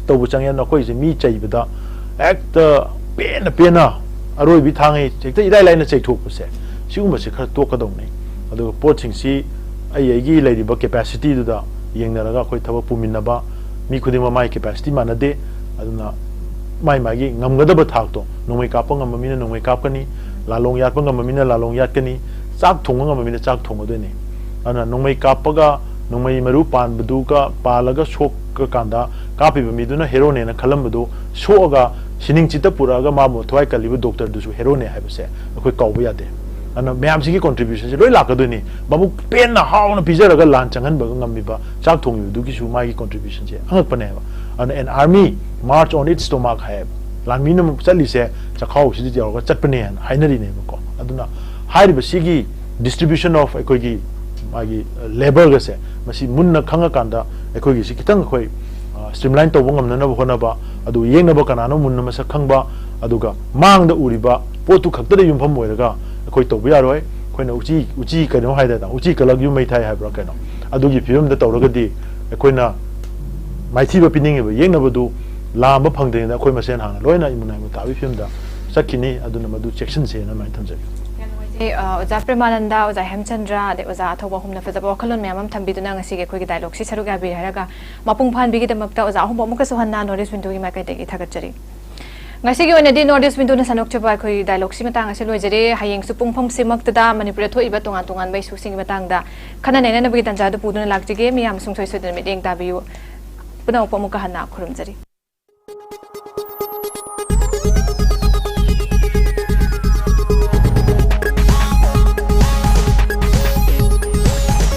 ꯇꯧꯕ ꯆꯪꯉꯦ꯫ ꯑꯗꯨꯅ ꯑꯩꯈꯣꯏꯁꯦ ꯃꯤ ꯆꯩꯕꯗ ꯍꯦꯛꯇ ꯄꯦꯟꯅ ꯄꯦꯟꯅ ꯑꯔꯣꯏꯕꯤ ꯊꯥꯡꯉꯩ ꯍꯦꯛꯇ ꯏꯔꯥꯏ ꯂꯥꯏꯅ ꯆꯩꯊꯣꯛꯄꯁꯦ, ꯁꯤꯒꯨꯝꯕꯁꯦ ꯈꯔ ꯇꯣꯛꯀꯗꯧꯅꯤ꯫ ꯑꯗꯨꯒ ꯄꯣꯠꯁꯤꯡꯁꯤ ꯑꯩ ꯑꯩꯒꯤ ꯂꯩꯔꯤꯕ capacityꯗꯨꯗ ꯌꯦꯡꯅꯔꯒ ꯑꯩꯈꯣꯏ ꯊꯕꯛ ꯄꯨꯃꯤꯟꯅꯕ, ꯃꯤ ꯈꯨꯗꯤꯡꯃꯛ ꯃꯥꯒꯤ capacity ꯃꯥꯟꯅꯗꯦ꯫ ꯑꯗꯨꯅ ꯃꯥꯏ ꯃꯥꯒꯤ ꯉꯝꯒꯗꯕ ꯊꯥꯛꯇꯣ, ꯅꯣꯡꯃꯩ ꯀꯥꯞꯄ ꯉꯝꯕ ꯃꯤꯅ ꯅꯣꯡꯃꯩ ꯀꯥꯞꯀꯅꯤ, ꯂꯥꯂꯣꯡ ꯌꯥꯠꯄ ꯉꯝꯕ ꯃꯤꯅ ꯂꯥꯂꯣꯡ ꯌꯥꯠꯀꯅꯤ, ꯆꯥꯛ ꯊꯣꯡꯕ ꯉꯝꯕ ꯃꯤꯅ ꯆꯥꯛ ꯊꯣꯡꯒꯗꯣꯏꯅꯤ꯫ ꯑꯗꯨꯅ ꯅꯣꯡꯃꯩ ꯀꯥꯞꯄꯒ ꯅꯣꯡꯃꯩ ꯃꯔꯨ ꯄꯥꯟꯕꯗꯨꯒ ꯄꯥꯜꯂꯒ ꯁꯣꯛꯀꯀꯥꯟꯗ ꯀꯥꯞꯄꯤꯕ ꯃꯤꯗꯨꯅ heroꯅꯦꯅ ꯈꯜꯂꯝꯕꯗꯨ ꯁꯣꯛꯑꯒ ꯁꯤꯅꯤꯡ ꯆꯤꯠꯇ ꯄꯨꯔꯛꯑꯒ ꯃꯥꯕꯨ ꯊꯋꯥꯏ ꯀꯜꯂꯤꯕ doctorꯗꯨꯁꯨ heroꯅꯦ ꯍꯥꯏꯕꯁꯦ ꯑꯩꯈꯣꯏ ꯀꯥꯎꯕ ꯌꯥꯗꯦ꯫ ꯑꯗꯨꯅ ꯃꯌꯥꯝꯁꯤꯒꯤ contributionꯁꯦ ꯂꯣꯏ ꯂꯥꯛꯀꯗꯣꯏꯅꯤ꯫ ꯃꯕꯨꯛ ꯄꯦꯟꯅ ꯍꯥꯎꯅ ꯄꯤꯖꯔꯒ ꯂꯥꯟ ꯆꯪꯍꯟꯕ ꯉꯝꯃꯤꯕ ꯆꯥꯛ ꯊꯣꯡꯉꯤꯕꯗꯨꯒꯤꯁꯨ ꯃꯥꯒꯤ contributionꯁꯦ ꯑꯉꯛꯄꯅꯦꯕ꯫ ꯑꯗꯨꯅ an army march on its stomach ꯍꯥꯏꯌꯦꯕ꯫ ꯂꯥꯟꯃꯤꯅ ꯑꯃꯨꯛ ꯆꯠꯂꯤꯁꯦ ꯆꯈꯥꯎꯁꯤꯗ ꯌꯧꯔꯒ ꯆꯠꯄꯅꯦ ꯍꯥꯏꯅ ꯍꯥꯏꯅꯔꯤꯅꯦꯕꯀꯣ꯫ ꯑꯗꯨꯅ ꯍꯥꯏꯔꯤꯕ ꯁꯤꯒꯤ distribution of ꯑꯩꯈꯣꯏꯒꯤ ꯃꯥꯒꯤ labourꯒꯁꯦ, ꯃꯁꯤ ꯃꯨꯟꯅ ꯈꯪꯉꯀꯥꯟꯗ ꯑꯩꯈꯣꯏꯒꯤꯁꯤ ꯈꯤꯇꯪ ꯑꯩꯈꯣꯏ streamline ꯇꯧꯕ ꯉꯝꯅꯅꯕ ꯍꯣꯠꯅꯕ, ꯑꯗꯨ ꯌꯦꯡꯅꯕ ꯀꯅꯥꯅꯣ ꯃꯨꯟꯅ ꯃꯁꯛ ꯈꯪꯕ, ꯑꯗꯨꯒ ꯃꯥꯡꯗ ꯎꯔꯤꯕ ꯄꯣꯠꯇꯨ ꯈꯛꯇꯗ ꯌꯨꯝꯐꯝ ꯑꯣꯏꯔꯒ ꯑꯩꯈꯣꯏ ꯇꯧꯕ ꯌꯥꯔꯣꯏ꯫ ꯑꯩꯈꯣꯏꯅ ꯎꯆꯤ, ꯎꯆꯤ ꯀꯩꯅꯣ ꯍꯥꯏꯗꯅ, "ꯎꯆꯤ ꯀꯜꯂꯛ ꯌꯨꯝ ꯃꯩ ꯊꯥꯏ" ꯍꯥꯏꯕ꯭ꯔꯥ ꯀꯩꯅꯣ, ꯑꯗꯨꯒꯤ ꯐꯤꯕꯝꯗ ꯇꯧꯔꯒꯗꯤ ꯑꯩꯈꯣꯏꯅ ꯃꯥꯏꯊꯤꯕ ꯄꯤꯅꯤꯡꯉꯤꯕ ꯌꯦꯛꯅꯕꯗꯨ ꯂꯥꯝꯕ ꯐꯪꯗ꯭ꯔꯤꯉꯩꯗ ꯑꯩꯈꯣꯏ ꯃꯁꯦꯟ ꯍꯥꯟꯅ ꯂꯣꯏꯅ ꯏꯃꯨ ꯅꯥꯏꯃꯨ ꯇꯥꯕꯒꯤ ꯐꯤꯕꯝꯗ ꯆꯠꯈꯤꯅꯤ꯫ ꯑꯗꯨꯅ ꯃꯗꯨ ꯆꯦꯛꯁꯤꯟꯁꯦꯅ ꯑꯗꯨꯃꯥꯏꯅ ꯊꯝꯖꯒꯦ꯫ ꯌꯥꯝ ꯅꯨꯡꯉꯥꯏꯖꯩ꯫ ꯑ, ꯑꯣꯖꯥ ꯄ꯭ꯔꯦꯃꯥꯅꯟꯗ, ꯑꯣꯖꯥ ꯍꯦꯝꯆꯟꯗ꯭ꯔ, ꯑꯗꯩ ꯑꯣꯖꯥ ꯑꯊꯧꯕ ꯑꯍꯨꯝꯅ ꯐꯖꯕ ꯋꯥꯈꯜꯂꯣꯟ ꯃꯌꯥꯝ ꯑꯃ ꯊꯝꯕꯤꯗꯨꯅ ꯉꯁꯤꯒꯤ ꯑꯩꯈꯣꯏꯒꯤ dialogueꯁꯤ ꯁꯔꯨꯛ ꯌꯥꯕꯤꯔꯦ ꯍꯥꯏꯔꯒ, ꯃꯄꯨꯡ ꯐꯥꯍꯟꯕꯤꯒꯤꯗꯃꯛꯇ ꯑꯣꯖꯥ ꯑꯍꯨꯝꯕꯨ ꯑꯃꯨꯛꯀꯁꯨ ꯍꯟꯅ North East Windowꯒꯤ ꯃꯥꯏꯀꯩꯗꯒꯤ ꯊꯥꯒꯠꯆꯔꯤ꯫ ꯉꯁꯤꯒꯤ ꯑꯣꯏꯅꯗꯤ North East Windowꯅ ꯁꯟꯗꯣꯛꯆꯕ ꯑꯩꯈꯣꯏꯒꯤ dialogueꯁꯤ ꯃꯇꯥꯡ ꯑꯁꯤ ꯂꯣꯏꯖꯔꯦ꯫ ꯍꯌꯦꯡꯁꯨ ꯄꯨꯡꯐꯝꯁꯤꯃꯛꯇꯗ ꯃꯅꯤꯄꯨꯔꯗ ꯊꯣꯛꯏꯕ ꯇꯣꯉꯥꯟ ꯇꯣꯉꯥꯟꯕ issueꯁꯤꯡꯒꯤ ꯃꯇꯥꯡꯗ ꯈꯟꯅ ꯅꯩꯅꯅꯕꯒꯤ ꯇꯥꯟꯖꯥꯗꯨ ꯄꯨꯗꯨꯅ ꯂꯥꯛꯆꯒꯦ꯫ ꯃꯤꯌꯥꯝ ꯁꯨꯡꯁꯣꯏ ꯁꯣꯏꯗꯅ ꯃꯤꯠꯌꯦꯡ ꯇꯥꯕꯤꯌꯨ꯫ ꯄꯨꯝꯅꯃꯛꯄꯨ ꯑꯃꯨꯛꯀ ꯍꯟꯅ ꯈꯨꯔꯨꯝꯖꯔꯤ꯫